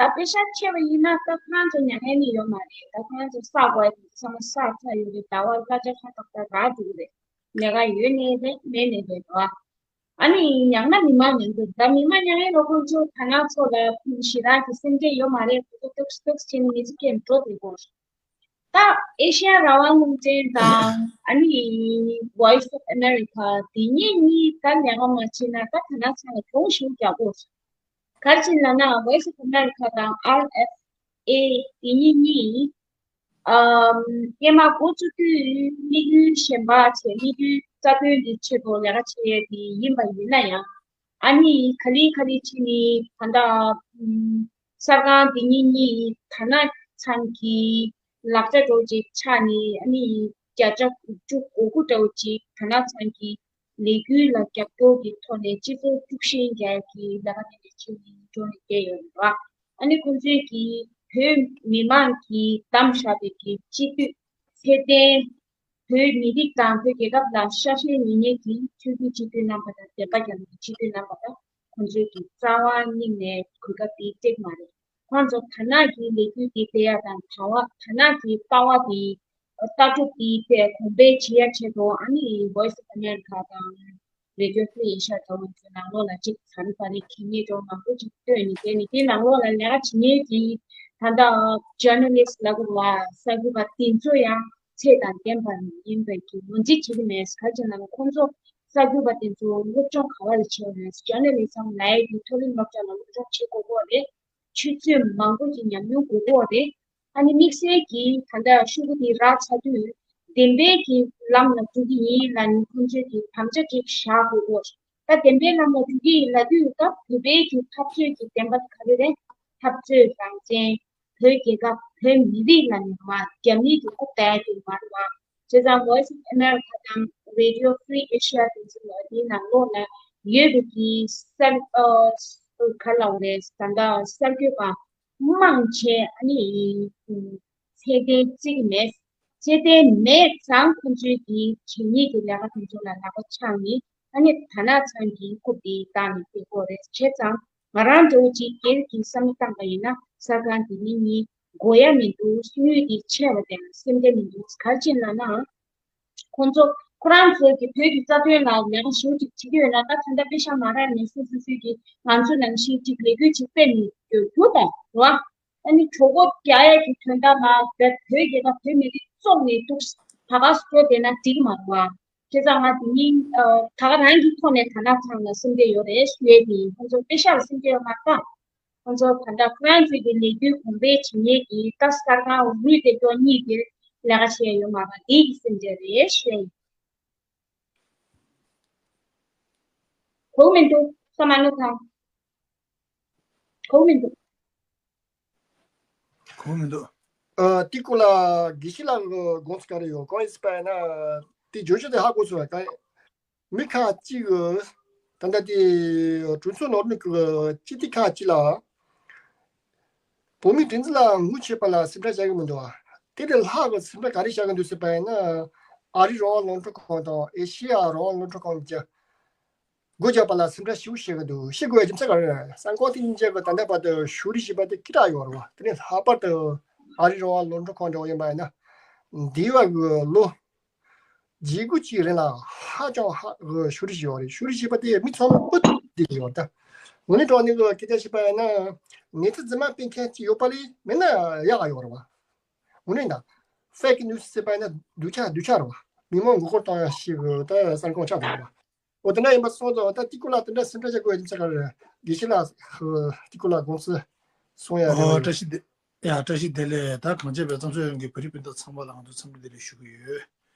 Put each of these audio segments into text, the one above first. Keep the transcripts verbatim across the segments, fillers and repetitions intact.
ད་དཔེ་ཤག་ཆེ་བ་ཡིན་ན་ད་ཁོ་རང་ཚོ་མྱ་ངན་ནི་ཡོད་མ་རེད། ད་ཁོ་རང་ཚོ་བསགས་དགོས་ཡ་དེ་ཚང་མ་བསགས་ཚར་ཡོད་རེད། ཟླ་བ་གླ་ཆ་ཁ་ཏག་ཏག་རག་འགྲོ་གི་རེད། ལས་ཀ་ཡོད་ནའི་རེད་མེད་ནའི་རེད་དོ། ཨ་ནི་ཡང་ན་མི་མང་མི་འདུག་ད་མི་མང་མྱ་ངན་རོགས་ཁོང་ཚོ་ད་ང་ཚོ་ལ་ཞེ་དྲག་གི་སེམས་ཁྲལ་ཡོད་མ་རེད། ཁོ་ཚོ་ཏོག་ཙམ་ཏོག་ཙམ་བྱས་ནས་མི་ཚེ་སྐྱེལ་འགྲོ་དགོས་སྐོར། ད་ཨེ་ཤེ་ཡ་རང་དབང་རླུང་འཕྲིན་དང་ཨ་ནི་Voice of America དེ་གཉིས་གཉིས་ད་ལས་ཀ་མ་བྱས་ན་ད་ད་ལྟ་ཚང་ལ་གྱོང་ཞིག་རྒྱག་དགོས། ག་རེ་བྱས་ན་ན་Voice of America དང་R F A དེ་གཉིས་གཉིས་ཨམ་སྐྱེས་མ་འགོ་བཙུགས་དུས་དམིགས་ཡུལ་གཞན་པ་བྱས་དམིགས་ཡུལ་རྩ་དོན་གྱི་ཆེད་དུ་ལས་ཀ་བྱེད་ཡས་དེ་ཡིན་པ་ཡིན་ན་ཡང་། ཨ་ནི་ག་ལེ་ག་ལེ་བྱས་ནས་ད་ལྟ་ཨམ་གསར་ཁང་འདི་གཉིས་གཉིས་ད་ནང་ཚང་གི་ལག་ཆ་འདྲ་བོ་ཅིག་ཆགས་ནས་ཨ་ནི་བརྒྱ་ཆ་དགུ་བཅུ་གོ་དགུ་འདྲ་བོ་ཅིག་ད་ནང་ཚང་གི་ལས་འགུལ་ལ་རྒྱབ་སྐྱོར་གྱི་ཐོག་ནས་སྤྱི་ཚོགས་དཀྲུག་ཤིང་རྒྱག་གི་ལས་ཀ་དེ་འདྲ་བྱས་ནས་འགྲོ་ནས་བསྡད་ཡོད་རེད་བ། ཨ་ནི་ཁོང་ཚོའི་གི་བོད་མི་མང་གིས་བདམས་བཞག་པའི་གི་སྤྱི་འཐུས་ཚད་ལྡན། བོད་མི་རིགས་དང་བོད་རྒྱལ་ཁབ་ལ་ཤ་ཞེན་ཡིན་མཁན་གྱི་ཆོས་བརྒྱུད་སྤྱི་འཐུས་རྣམ་པ་དང་བསྟན་པ་རྒྱ་མཚོའི་སྤྱི་འཐུས་རྣམ་པ་དང་ཁོང་ཚོའི་གི་རྩ་བ་སྙིང་ནས་གོ་སྐབས་དེ་སྤྲད་མ་རེད། ཁོང་ཚོ་ཐ་ན་གི་ལས་འགུལ་དེ་སྤེལ་ཡ་དང་ད་བ་ཐ་ན་གི་ལྟ་བ་དེ་ལྟ་གྲུབ་དེ་དེ་གོང་འཕེལ་བྱེད་ཡ་ཆེད་དུ་ཨ་ནི་Voice of America དང་Radio Free Asia དང་ཚོ་ནང་ལོགས་ལ་གཅིག་ཚན་པ་རེ་ཁེ་ཉེ་ཅོ་མང་པོ་ཅིག་བཏོན་ནས་དེ་ནི་དེ་ནང་ལོགས་ལ་ལས་ཀ་བྱེད་མཁན་གྱི་ད་ལྟ་journalist ལབ་དགོས་པ་གསར་འགོད་པ་དེ་ཚོ་ཡང་ཚད་དང་ལྡན་པ་ཡིན་པའི་གི་ངོས་འཛིན་བྱེད་ཀྱི་མེད། ག་ཅི་ན་ཁོང་ཚོ་གསར་འགོད་པ་དེ་ཚོ་སློབ་སྦྱོང་ག་བ་ལ་བྱས་ཡོད་མེད། journalism ལབ་ཡས་དེ་མཐོ་རིམ་སློབ་གྲྭ་ལ་སློབ་སྦྱོང་བྱེད་དགོས་ཀྱི་རེད། ཆུ་ཚོད་མང་པོ་ཅིག་ཉམས་མྱོང་དགོས་ཀྱི་རེད། ཨ་ནི་དམིགས་བསལ་གྱིས་ད་ལྟ་ཤོག་གུ་དེ་རག་ཚར་དུས་བདེན་པའི་གི་ལམ་ལ་འགྲོ་གི་ཡིན་ལབ་ནས་ཁོང་ཚོས་ཀྱི་དམ་བཅའ་ཅིག་བཞག་དགོས་ཀྱི་རེད། ད་བདེན་པའི་ལམ་ལ་འགྲོ་གི་ཡིན་ལབ་དུས་ད་བོད་པའི་གི་འཐབ་རྩོད་ཀྱི་བདེན་པ་ག་རེ་རེད། འཐབ་རྩོད་རང་བཙན། བོད་རྒྱལ་ཁབ་བོད་མི་རིགས་ལ་ནི་མ་རྒྱ་མི་གི་རྐུབ་བལྟ་ཡ་དེ་མ་རེད་བ། བྱས་ཙང་Voice of America དང་Radio Free Asia དེ་ཚོ་ལ་དེའི་ནང་ལོགས་ལ་ཡོད་པའི་གི་གསར་ཨ་ག་ལབ་རེད། ད་ལྟ་གསར་འགོད་པ་མང་ཆེ་ཨ་ནི་ཚད་ལྡན་བརྩི་གི་མེད། ཚད་ལྡན་མེད་ཙང་ཁོང་ཚོའི་གི་བྱས་ཉེས་ཀྱི་ལས་ཀ་དེ་ཚོ་ལ་ལག་པ་འཆང་ནས་ཨ་ནི་ད་ནང་ཚང་གི་རྐུབ་དེ་བཏང་ནས་བསྡད་ཀྱི་ཡོད་རེད། བྱས་ཙང་ང་རང་འདྲ་བོ་ཅིག་སྒེར་གྱི་བསམ་བློ་བཏང་པ་ཡིན་ན་གསར་ཁང་དེ་ནི་གཉིས་དགོས་ཡ་མི་འདུག་དངུལ་དེ་ཆེ་བ་དེ་ལ་སེམས་ཁྲལ་མི་འདུག་ག་རེ་བྱས་ན་ན། ཁོང་ཚོ་ཁོ་རང་ཚོའི་གི་བོད་ཀྱི་རྩ་དོན་ལ་ལས་ཀ་ཞེ་པོ་ཅིག་བྱེད་ཀྱི་ཡོད་ན་ད་ད་ལྟ་པེ་ཤ་མ་རག་ནས་སོ་སོ་སོའི་གི་ང་ཚོ་ནང་བཞིན་ཅིག་ལས་འགུལ་ཅིག་སྤེལ་ནས་ཡོད་རྒྱུ་དང་རེད་བ། ཨ་ནི་གྲོད་ཁོག་རྒྱག་ཡས་ཀྱི་དོན་དག་ལ་བོད་བོད་རྒྱལ་ཁབ་བོད་མི་རིགས་བཙོང་ནས་འདུག་ད་ག་སུ་བསྡད་ན་འགྲིག་མ་རེད་བ། བྱས་ཙང་ང་དེ་ཉིན་ད་ག་རང་གི་ཐོག་ནས་ད་ནང་ཚང་ལ་སེམས་ཁྲལ་ཡོད་རེད་ཞུ་ཡས་དེ་ཡིན། ཁོང་ཚོ་པེ་ཤ་ལ་སེམས་ཁྲལ་ཡོད་མ་རེད་ད། ཁོང་ཚོ་ད་ལྟ་ཁོ་རང་ཚོའི་གི་ལས་འགུལ་གོང་འཕེལ་བྱེད་མཁན་གྱི་ད་གསར་ཁང་རུས་དེ་སྐྱོ་གཉིས་དེ་ལས་ཀ་བྱས་ཡོད་མ་རེད། དེ་གི་སེམས་ཁྲལ་རེད་ཞུ་ཡས་ཡིན། གོ་མི་འདུག་ས་མ་ནུ་ཐང་། གོ་མི་འདུག་གོ་མི་འདུག་ཨ་ཏི་ཀུ་ལ་དགེ་བཤེས་ལགས་ཀྱི་དགོངས་ཚུལ་ག་རེ་ཡོད། གང་ཡིན་ཟེར་བ་ཡིན་ན་དེ་བརྗོད་གཞི་དེ་ཧ་གོ་སོང་བ་གང་ཡིན། མི་ཁག་ཅིག་གིས་ད་ལྟ་དེ་གྲོས་ཚོགས་ནང་ལོགས་ཀྱི་སྤྱི་འཐུས་ཁག་ཅིག་ལ་བོད་མིའི་སྒྲིག་འཛུགས་ལ་ངོ་ཆོད་པ་ལ་སེམས་ཁྲལ་བྱ་གི་མི་འདུག་བ། དེ་ལས་ལྷག་གི་སེམས་ཁྲལ་ག་རེ་བྱ་གི་འདུག་ཟེར་བ་ཡིན་ན། ཨ་རི་རང་དབང་རླུང་འཕྲིན་ཁང་དང་ཨེ་ཤེ་ཡ་རང་དབང་རླུང་འཕྲིན་ཁང་གཉིས་ཀྱི་སྒོ་རྒྱག་པ་ལ་སེམས་ཁྲལ་ཞེ་པོ་བྱེད་ཀྱི་འདུག་བཤད་དགོས་ཡ་རྒྱུ་མཚན་ག་རེ་རེད། གསར་ཁང་དེ་གཉིས་ཀྱི་ད་ལྟ་བར་དུ་ཕྱོགས་རིས་བྱས་པ་དེ་སྐད་གྲགས་ཡོད་རེད་བ། དེ་ནས་ལྷག་པར་དུ་ཨ་རི་རང་དབང་རླུང་འཕྲིན་ཁང་འདྲ་བོ་ཡིན་པ་ཡིན་ན། འདས་པའི་ལོ་བརྒྱད་དགུ་ཅིག་རིང་ལ་ཧ་ཅང་ཧ་གི་ཕྱོགས་རིས་བྱས་ཡོད་རེད། ཕྱོགས་རིས་བྱས་པ་དེ་མི་ཚང་མ་ཨུ་ཚུགས་བསྡད་ཡོད་རེད་ད། དངོས་གནས་དྲང་གནས་ཀྱི་སྐད་ཆ་བཤད་པ་ཡིན་ན། གནས་ཚུལ་རྫུན་མ་སྤེལ་མཁན་ཅིག་ཡོད་པ་ལས་མེད་ན་ཡག་ཡོད་རེད་བ། དངོས་གནས་ད། ཕེག་ནིའུ་སི་ཟེར་བ་ཡིན་ན་སྡུག་ཆག་སྡུག་ཆག་རེད་བ། མི་མང་མགོ་སྐོར་གཏོང་ཡ་ཞིག་གི་ད་གསར་ཁང་ཆགས་འདུག་རེད་བ། འོ་དེ་འདྲ་ཡིན་པ་སོང་ཙང་ད་ཏི་ཀུ་ལ་དེ་འདྲ་སེམས་ཁྲལ་བྱ་དགོས་ཡ་རྒྱུ་མཚན་ག་རེ་རེད། དགེ་བཤེས་ལགས་ཏི་ཀུ་ལ་དགོངས་ཚུལ་གསུང་ཡ་རེ་བ་ཨོ་ཡོད། བཀྲ་ཤིས་བདེ་ཡ་བཀྲ་ཤིས་བདེ་ལེགས། ད་གངས་ཅན་པའི་བརྩམས་ཆོས་ཡོངས་ཀྱི་བོད་རིགས་སྤུན་ཟླ་ཚང་མ་ལ་ང་ཚོ་འཚམས་འདྲི་བདེ་ལེགས་ཞུ་གི་ཡོད།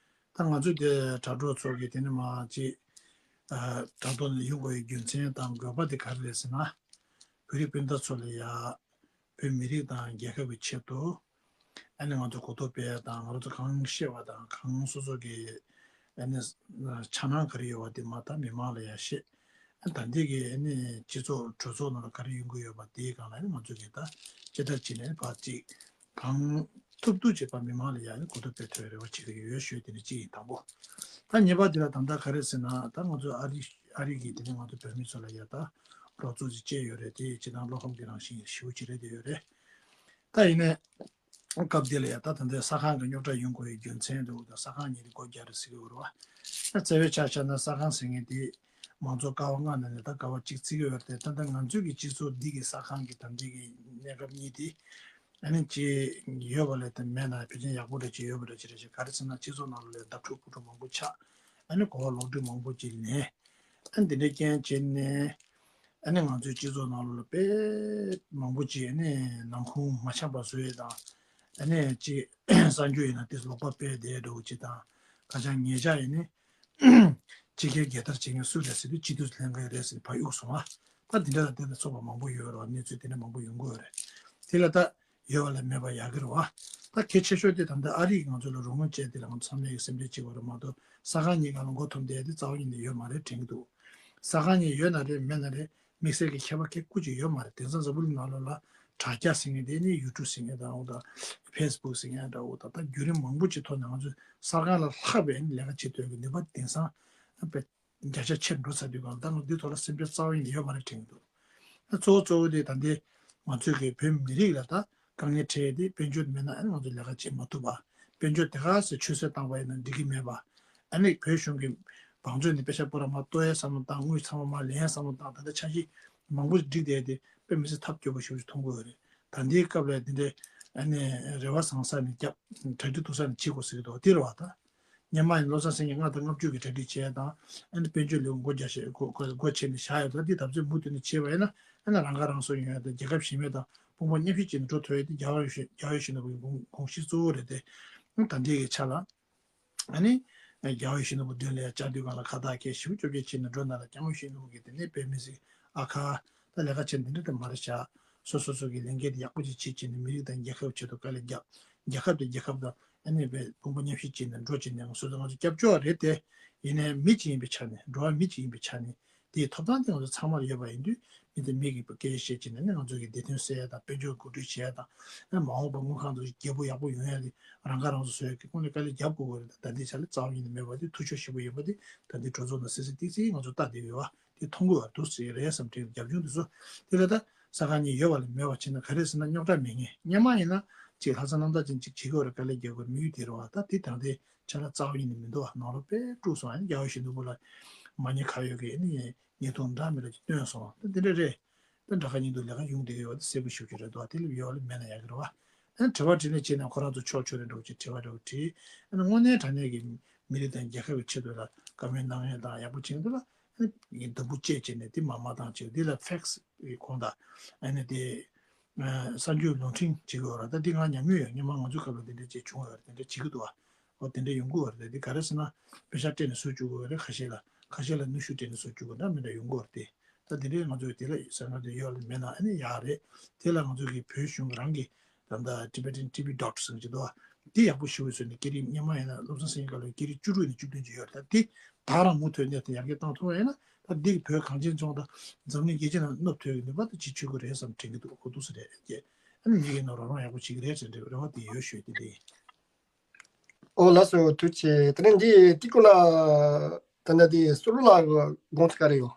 ད་ང་ཚོས་དེ་དྲ་གྲོགས་ཚོ་གི་དེ་ནས་མ་ཅིག་ཨ་དྲ་ཐོག་ནས་ཡོང་དགོས་ཡའི་རྒྱུ་མཚན་དང་དགོས་པ་དེ་ག་རེ་རེད་ཟེར་ན། བོད་རིགས་སྤུན་ཟླ་ཚོ་ལ་ཡ་བོད་མི་རིགས་དང་རྒྱལ་ཁབ་ཀྱི་ཆེད་དུ་ཨ་ནི་ང་ཚོ་གོ་རྟོགས་སྤེལ་ཡ་དང་ང་རང་ཚོ་གང་ཤེས་པ་དང་གང་སོ་སོ་གི་ཨ་ནི་འཆར་སྣང་ག་རེ་ཡོད་པ་དེ་མ་ད་མི་མང་ལ་ཡ་བཤད། ད་ལྟའི་གི་ཨ་ནི་སྤྱི་ཚོགས་གྲོས་ཚོགས་ནང་ལ་ག་རེ་ཡོང་གི་ཡོད་པ་དེའི་སྒང་ལ་ཨ་ནི་ང་ཚོ་གི་ད་ཅི་ལྟར་བྱས་ནས་ཕར་ཅིག་གང་ཐུབ་ཐུབ་བྱེད་པ་མི་མང་ལ་ཡང་གོ་རྟོགས་སྤེལ་ཐུབ་རེ་བ་བྱེད་ཀྱི་ཡོད་ཞུས་དེ་ནི་གཅིག་ཡིན་དང་པོ། ད་ཉེས་པ་དེ་ལ་ད་ལྟ་ག་རེ་ཟེར་ན་ད་ང་ཚོ་ཨ་རི་ཨ་རི་གི་དེ་ནི་ང་ཚོ་བོད་མི་ཚོ་ལ་ཡ་ད་ རོགས་ཚོགས་ཅིག་བཅས་ཡོད་རེད། དེ་ཡི་སྤྱི་བཏང་བློ་ཁོམ་གྱི་རང་བཞིན་ཞེ་པོ་ཅིག་རེད་དེ་ཡོད་རེད། ད་ཡིན་ནའི་སྐབས་དེ་ལ་ཡ་ད་ད་ལྟའི་ས་ཁང་གི་རྙོག་དྲ་ཡོང་དགོས་ཡའི་རྒྱུ་མཚན་འདུག་ད་ས་ཁང་གཉིས་དེ་སྒོ་རྒྱག་རེད་ཟེར་གྱི་ཡོད་རེད་བ། ད་རྩ་བའི་ཆ་བཞག་ན་ས་ཁང་ཟེར་མཁན་དེ་མང་གཙོ་ཀ་བ་ལྔ་ནང་ནས་ད་ཀ་བ་གཅིག་བརྩི་གི་ཡོད་རེད་དེ། ད་ལྟ་ང་ཚོའི་གི་སྤྱི་ཚོགས་འདི་གི་ས་ཁང་གི་ད་ལྟའི་གི་གནས་སྐབས་གཉིས་དེ་ཨ་ནི་ཅིག་ཡོད་པ་ལས་དེ་མེད་ན་ཕལ་ཆེར་ཡག་པོ་རེད། ཅིག་ཡོད་པ་རེད། ཅིག་རེད། ཅིག་ག་རེ་ཟེར་ན་སྤྱི་ཚོགས་ནང་ལོགས་ལ་བརྡབ་འཁྲུག་རྐུ་འཁྲུག་མང་པོ་ཆགས། ཨ་ནི་གོ་བ་ལོག་སྒྲིལ་མང་པོ་ཅིག་ལེན། ཨ་ནི་འདི་འདྲའི་རྐྱེན་བྱས་ནས་ཨ་ནི་ང་ཚོའི་སྤྱི་ཚོགས་ནང་ལོགས་ལ་དཔེ་མང་པོ་ཅིག་ཨ་ནི་ནང་ཁུངས་མ་འཆམ་པ་བཟོ་ཡས་དང་། ཨ་ནི་ཅིག་གསར་འགྱུར་ཡིན་ན་དེ་ལོག་པ་སྤེལ་བསྡད་འགྲོ་བ་ཅིག་དང་། ཁ་བྱང་ཉེ་ཆར་ཡིན་ནི་ཕྱི་རྒྱལ་རྒྱལ་དར་བྱེད་མཁན་སུ་རེད་ཟེར་དུས་སྤྱི་འཐུས་ལེན་མཁན་རེད་ཟེར་ཕར་གཡུག་སོང་བ། ད་འདི་འདྲ་དང་དེ་དང་ཚོགས་པ་མང་པོ་ཡོད་རེད་བ། གནས་ཚུལ་དེ་འདྲ་མང་པོ་ཡོང་གི་ཡོད་རེད། དེ་ལ་ད་ཡོད་པ་ལས་མེད་པ་ཡག་གི་རེད་བ། ད་གལ་ཆེ་ཤོས་དེ་ད་ལྟ་ཨ་རི་ཡིས་ང་ཚོ་ལ་རོགས་དངུལ་བཅད་དེ་ལ་ང་ཚོ་ཚང་མས་ཀྱི་སེམས་ཁྲལ་བྱེད་དགོས་རེད་མ་གཏོགས། ས་ཁང་གཉིས་སྒང་ལ་མགོ་འཐོམས་བསྡད་དེ་རྩ་བ་ཉིད་ནས་ཡོད་མ་རེད་དྲན་གྱི་འདུག་ས་ཁང་གཉིས་ཡོད་ན་རེད་མེད་ན་རེད། དམིགས་བསལ་གྱི་ཁྱད་པར་གྱི་སྐུ་ཅིག་ཡོད་མ་རེད། དེང་སང་འཛམ་བུ་གླིང་ནང་ལོགས་ལ་དྲ་རྒྱ་ཟེར་མཁན་དེ་ནི་ཡུ་ཊུབ་ཟེར་མཁན་དང་འོ་ད་ཕེ་སི་བུག་ཟེར་མཁན་འདྲ་བོ་དང་། ད་བརྒྱུད་རིམ་མང་པོ་ཅིག་ཐོག་ནས་ང་ཚོས་ས་ཁང་ལས་ལྷག་པའི་ནི་ལས་ཀ་བྱེད་ཐུབ་ཀྱི་ནུས་པ་དེང་སང་དཔེ་བརྒྱ་ཆ་ཆེར་འགྲོ་ཚར་དུས་གང་ལ་ད་ང་འདི་ཐོག་ལ་སེམས་ཁྲལ་རྩ་བ་ཉིད་ནས་ཡོད་མ་རེད་དྲན་གྱི་འདུག་ད་གཙོ་བོ་གཙོ་བོ་དེ་ད་ལྟའི་ང་ཚོའི་གི་བོད་མི་རིགས་ལ་ད་དཀའ་ངལ་འཕྲད་དེ་དཔལ་འབྱོར་མེད་ན་ཨ་ནི་ང་ཚོ་ལས་ཀ་བྱེད་མ་ཐུབ་པ། དཔལ་འབྱོར་དེ་ག་ཚོད་ཆུད་ཟོས་བཏང་པ་ཡིན་ན་འགྲིག་གི་མེད་པ། ཨ་ནི་བོད་གཞུང་གི་བང་མཛོད་ནས་པེ་ཤག་པོ་ར་མ་གཏོར་ཡའི་བསམ་བློ་བཏང་། དངུལ་ཚང་མ་མར་ལེན་ཡའི་བསམ་བློ་བཏང་། ད་ལྟ་འཆར་གཞི་མང་པོ་ཞིག་བསྒྲིགས་བསྡད་དེ་དཔེ་མི་སྲིད་ཐབས་སྐྱོ་པོ་ཞེ་པོ་ཞིག་མཐོང་གི་ཡོད་རེད། ད་ལྟའི་སྐབས་ལ་འདི་འདྲའི་ཨ་ནི་རེ་བ་བཟང་ས་ནས་རྒྱབ། གྲ་སྒྲིག་ཐུབ་ས་ནས་བྱེད་དགོས་ཟེར་གྱི་འདུག་འདི་རེད་བ། ད་སྔོན་མ་ཡིན་བློ་བཟང་སེང་གེ་ལྔ་དང་ལྔ་བཅུ་གི་གྲ་སྒྲིག་བྱས་དང་། ཨ་ནི་དཔལ་འབྱོར་ལས་ཁུངས་སྒོ་རྒྱག་བྱས་སྒོ་སྒོ་སྒོ་ཕྱེ་ནས་བཞག་ཡོད། ད་འདི་ད་ཚོད་མུ་མཐུད་ནས་བྱས་པ་ཡིན་ན་ཨ་ནི་རང་ཁ་རང་གསོ་ཡོང་ཡ་དང་། རྒྱལ་ཁབ་གཞན་མ་དང་དཔུང་པ་མཉམ་གཤིབ་བྱས་ནས་འགྲོ་ཐུབ་ཡ་དེ་རྒྱལ་བ་རིན་པོ་རྒྱལ་བ་ཡིད་བཞིན་ནོར་བུ་གི་དགོངས་དགོངས་གཞི་གཙོ་བོ་རེད་དེ། ཨ་ནི་ད་ལྟའི་གི་ཆ་ལ་ཨ་ནི་རྒྱལ་བ་ཡིད་བཞིན་ནོར་བུ་མདུན་ལ་ཡ་བཅར་དུས་སྒང་ལ་ཁ་བཏགས་སྐད་ཞིབ་སྐྱོབ་སྐྱོབ་བྱས་ནས་འགྲོ་ན་ལ། རྒྱལ་བ་ཡིད་བཞིན་ནོར་བུ་གི་དེ་ནས་དཔེ་མི་སྲིད་ཨ་ཁ། ད་ལས་ཀ་བྱེད་འདི་འདྲ་དེ་མ་རེད་བཞག་སོ་སོ་སོ་གི་ལས་འགན་དེ་ཡག་པོ་ཅིག་བྱེད་བྱས་ནས་མི་རིགས་དང་རྒྱལ་ཁབ་ཆེད་དུ་དཀའ་ལས་རྒྱབ། རྒྱལ་ཁབ་དང་རྒྱལ་ཁབ་དང་ཨ་ནི་དཔེ་དཔུང་པ་མཉམ་གཤིབ་བྱས་ནས་འགྲོ་བྱས་ནས་སོ་སོ་ང་ཚོ་སྐྱབས་བཅོལ་བ་རེད་དེ། ཡིན་ནའི་མི་གཅིག་ཡིན་པའི་ཆ་ནས། འགྲོ་བ་མི་གཅིག་ཡིན་པའི་ཆ་ནས། དེའི་ཐོབ་ཐང་དེ་ང་ཚོ་ཚང་མར་ཡོད་པ་ཡིན་དུས། མི་དེ་མི་གི་སྐད་ཆ་བཤད་ཀྱི་ནས་ནི་ང་ཚོ་གི་བདེ་དོན་སེལ་ཡ་དང་། དཔལ་འབྱོར་གོ་སྒྲིག་བྱེད་ཡ་དང་། ཨ་མ་འོངས་པ་དངུལ་ཁང་དུ་རྒྱས་པོ་ཡག་པོ་ཡོང་ཡ་དེ་རང་ཁ་རང་གསོ་བཟོ་ཡ་གི་སྐོར་ནས་དཀའ་ལས་རྒྱབ་དགོས་པ་རེད། ད་ལྟའི་ཆ་ལ་རྩ་བ་ཉིད་ནས་མེད་པ་དེ་འཐུས་ཤོར་ཞེ་པོ་ཡོད་པ་དེ་ད་ལྟའི་གྲོས་ཚོགས་ནང་སིལ་སིལ་ཏིག་ཏིག་ང་ཚོ་ལྟ་བསྡད་ཡོད་པ་དེ་མཐོང་གི་ཡོད་འདུག་ཟེར་རེད་བསམ་དྲན། རྒྱབ་ལྗོངས་དེ་ཚོ་དེ་ལ་ད་ས་ཁང་གཉིས་ཡོད་པ་ལས་མེད་པ་བྱས་ན་ག་རེ་ཟེར་ན་རྙོག་དྲ་མེད་མཁན། སྔོན་མ་ཡིན་ན་ཅིག་ལྷག་བསམ་རྣམ་དག་ཅན་ཅིག་བྱེད་དགོས་རེད། དཀའ་ལས་རྒྱག་དགོས་རེད། དམིགས་ཡུལ་དེ་རེད་བ། ད་དེ་ད་ལྟའི་ཆ་ལ་རྩ་བ་ཉིད་ནས་མི་འདུག་བ། ནང་ལོགས་དཔེ་དཀྲུགས་སོང་། ཨ་ནི་རྒྱལ་བ་ཡིད་བཞིན་ནོར་བུ་ལ་མ་ཉེས་ཁ་གཡོག་གི་ཨ་ནི་བརྙན་ཐུང་འདྲ་མི་འདྲ་ཅིག་བཏོན་སོང་། ད་དེ་འདྲ་རེད། ད་འདྲ་ཁ་ཉིན་དུ་ལས་ཀ་ཡོང་བསྡད་ཡོད་པ་དེ་གསལ་པོ་ཞེ་པོ་ཅིག་རེད་འདུག་བ། དེ་ལ་ཡོད་པ་ལ་མེད་ན་ཡག་གི་རེད་བ། ཨ་ནི་དྲི་བ་དྲིས་ལན་བྱས་ན་ཁོ་རང་ཚོ་ཕྱོགས་ཕྱོགས་རེ་འགྲོ་ཅིག་དྲི་བ་འདྲ་བོ་དྲིས། ཨ་ནི་དངོས་གནས་དྲང་གནས་ཀྱི་མི་རིགས་དང་རྒྱལ་ཁབ་ཀྱི་ཆེད་དུ་ལ་བཀའ་མོལ་གནང་ཡས་དང་ཡག་པོ་བྱེད་མཁན་དེ་ལ་ཨ་ནི་འདུན་པ་བཅས་བྱས་ནས་དེ་མ་མ་བཏང་བྱས། དེ་ལ་ཕེག་སི་གི་གོང་དང་ཨ་ནི་དེ་ཨ་གསར་འགྱུར་ལུང་འདྲེན་བྱེད་དགོས་ར། ད་འདི་ང་ཉམས་མྱོང་ཡོད། སྔོན་མ་ང་ཚོའི་སྐབས་ལ་དེ་འདྲ་ཅིག་བྱུང་ཡོད་རེད། དེ་འདྲ་བྱེད་ཀྱི་འདུག་བ། འོ་དེ་འདྲ་ཡོང་གི་ཡོད་རེད། དེ་ག་རེ་ཟེར་ན་པེ་ཤག་སྤྲད་ནས་བཟོ་བཅུག་གི་ཡོད་རེད། ཁ་ཤས་ལ་ཁ་ཤས་ལ་གནོན་ཤུགས་སྤྲད་ནས་བཟོ་བཅུག་གི་འདྲ་མི་འདྲ་ཡོང་གི་ཡོད་རེད་དེ། ད་དེ་འདྲའི་ང་ཚོའི་དེ་ལ་ཟ་ཁང་དེ་ཡོད་ལ་མེད་ན་ཨ་ནི་ཡག་རེད། དེ་ལ་ང་ཚོ་གི་བོད་གཞུང་རང་གི་ད་ལྟ་Tibetan T B dot ཟེར་གྱི་འདུག་བ། དེ་ཡག་པོ་ཞེ་པོ་བཟོས་ནས་སྐད་རིགས་སྔོན་མ་ཡིན་ན་བློ་བཟང་སེང་གེ་སྐབས་ལ་སྐད་རིགས་བཅུ་དྲུག་ནས་བཅུ་བདུན་ཅིག་ཡོད་རེད། ད་དེ་ད་རང་མུ་མཐུད་གནས་སྟངས་ཡར་རྒྱས་བཏང་ཐུབ་པ་ཡིན་ན། ད་འདི་གི་བོད་གངས་ཅན་ལྗོངས་དང་འཛམ་གླིང་རྒྱལ་སྤྱི་ནང་གནོད་ཐུབ་ཀྱི་ནུས་པ་དེ་ཅིག་ཆགས་ཀྱི་རེད་བསམ་དྲན་གྱི་འདུག་ཁོ་འདུག་སེ་རེད་ཀྱི། ཨ་ནི་མི་གི་ནང་རོགས་རམ་ཡག་པོ་བྱེད་ཀྱི་རེད་ཟེར་འདྲ་རེ་བ་དེ་ཡོད་ཞུ་ཡ་དེ་རེད། ཨོ་ལགས་སོ། ཐུགས་རྗེ་ཆེ། དེ་ནས་འདི་ཏི་ཀུ་ལ་ད་ལྟ་དེ་སུ་ལུ་ལགས་དགོངས་ཚུལ་ག་རེ་ཡོད།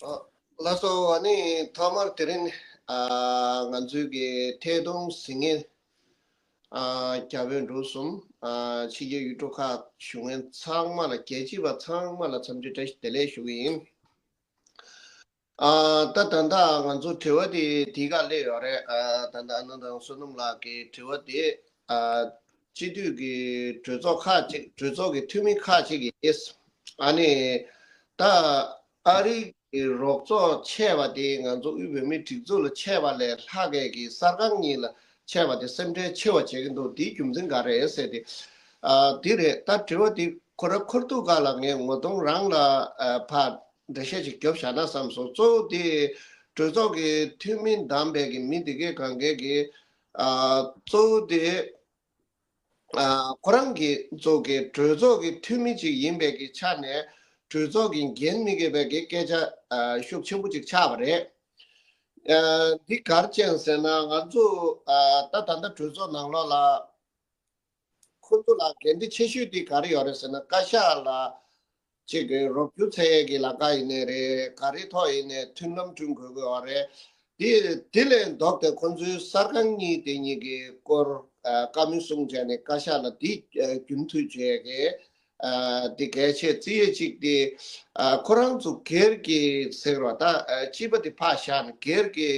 ཨ་ལགས་སོ། ཨ་ནི་ཐོག་མར་དེ་རིང་ཨ་ང་ཚོའི་གི་ཐད་གཏོང་གཟིགས་མཁན་ཨ་རྒྱ་བོད་འབྲུག་གསུམ་ཨ་ཕྱི་རྒྱལ་ཡུལ་གྲུ་ཁག་བཞུགས་མཁན་ཚང་མ་ལ་རྒྱལ་གཅེས་པ་ཚང་མ་ལ་འཚམས་འདྲི་བཀྲ་ཤིས་བདེ་ལེགས་ཞུ་གི་ཡིན། ཨ་ད་ད་ལྟ་ང་ཚོ་དྲི་བ་དེ་དེའི་སྒང་སླེབས་ཡོད་རེད། ཨ་ད་ལྟ་ཨ་ནེ་དང་བསོད་ནམས་ལགས་ཀྱི་དྲི་བ་དེ་ཨ་སྤྱི་འཐུས་ཀྱི་གྲོས་ཚོགས་ཁག་ཅིག་གྲོས་ཚོགས་ཀྱི་འཐུས་མི་ཁག་ཅིག་གིས་ཨ་ནི་ད་ཨ་རི་གི་རོགས་ཚོགས་ཆད་པ་དེ་ང་ཚོ་དབུས་བོད་མིའི་སྒྲིག་འཛུགས་ལ་ཆད་པ་ལས་ལྷག་གས་ཀྱི་གསར་ཁང་གཉིས་ལ་ཆད་པ་དེ་སེམས་ཁྲལ་ཆེ་བ་བྱེད་ཀྱི་འདུག་དེའི་རྒྱུ་མཚན་ག་རེ་རེད་ཟེར་ཏེ། ཨ་དེ་རེད། ད་དྲི་བ་དེ་ཁོ་ར་ཁོར་ཐུག་སྒང་ལ་ངས་ངོ་གདོང་རང་ལ་ཨ་ཕར་འགྲེལ་བཤད་ཅིག་རྒྱོབ་བཞག་ན་བསམ་སོང་། གཙོ་བོ་དེ་གྲོས་ཚོགས་ཀྱི་འཐུས་མི་བདམས་པའི་གི་མི་དེ་གའི་སྒང་གའི་གི་ཨ་གཙོ་བོ་དེ་ཨ་ཁོ་རང་གི་ཚོ་གི་གྲོས་ཚོགས་ཀྱི་འཐུས་མི་ཅིག་ཡིན་པའི་གི་ཆ་ནས་གྲོས་ཚོགས་ཀྱི་འགན་མི་འཁྱེར་བའི་གི་སྐད་ཆ་ཨ་ཤུགས་ཆེན་པོ་ཅིག་ཆགས་པ་རེད། ཨ་འདི་ག་རེ་བྱས་ཟེར་ན་ང་ཚོ་ཨ་ད་ད་ལྟ་གྲོས་ཚོགས་ནང་ལོགས་ལ་ཁོ་ཚོ་ལ་འགན་འཁྲི་ཆེ་ཤོས་དེ་ག་རེ་ཡོད་རེད་ཟེར་ན་བཀའ་ཤག་ལ་ ཅིག་གི་རོགས་སྐྱོར་འཚོལ་ཡས་ཀྱི་ལས་ཀ་ཡིན་ནའི་རེད། ག་རེ་ཐོག་ཡིན་ནའི་མཐུན་ལམ་བསྐྲུན་དགོས་ཀྱི་ཡོད་རེད། དེ་དེ་ལས་ལྡོག་སྟེ་ཁོང་ཚོའི་གསར་ཁང་གཉིས་དེ་གཉིས་ཀྱི་སྐོར་ཨ་བཀའ་མོལ་གསུངས་བྱས་ནས་བཀའ་ཤག་ལ་འདི་ཨ་རྒྱུན་མཐུད་བྱས་ཀྱི་ཨ་འདི་གལ་ཆེ་བརྩི་ཡས་གཅིག་དེ། ཨ་ཁོ་རང་ཚོ་སྒེར་གྱི་ཟེར་བ་ད་ཨ་སྤྱི་པ་དེ་ཕར་བཞག་ནས་སྒེར་གྱི་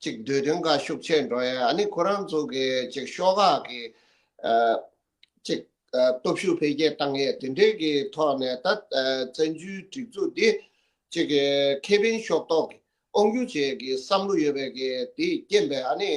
ཅིག་འདོད་དོན་ཁག་ཤུགས་ཆེ་འགྲོ་ཡས། ཨ་ནི་ཁོ་རང་ཚོ་གི་ཅིག་ཤོག་ཁག་གི་ཨ་ཅིག་ཨ་སྟོབས་ཤུགས་འཕེལ་རྒྱས་བཏང་ཡས་དེ་འདྲའི་གི་ཐོག་ནས་ད་ཨ་བཙན་བྱོལ་སྒྲིག་འཛུགས་འདི་ཅིག་གི་ཁེ་ཕན་ཕྱོགས་གཏོགས་ཀྱི་དབང་སྒྱུར་བྱེད་ཀྱི་བསམ་བློ་ཡོད་པའི་གི་དེ་རྐྱེན་པས། ཨ་ནི་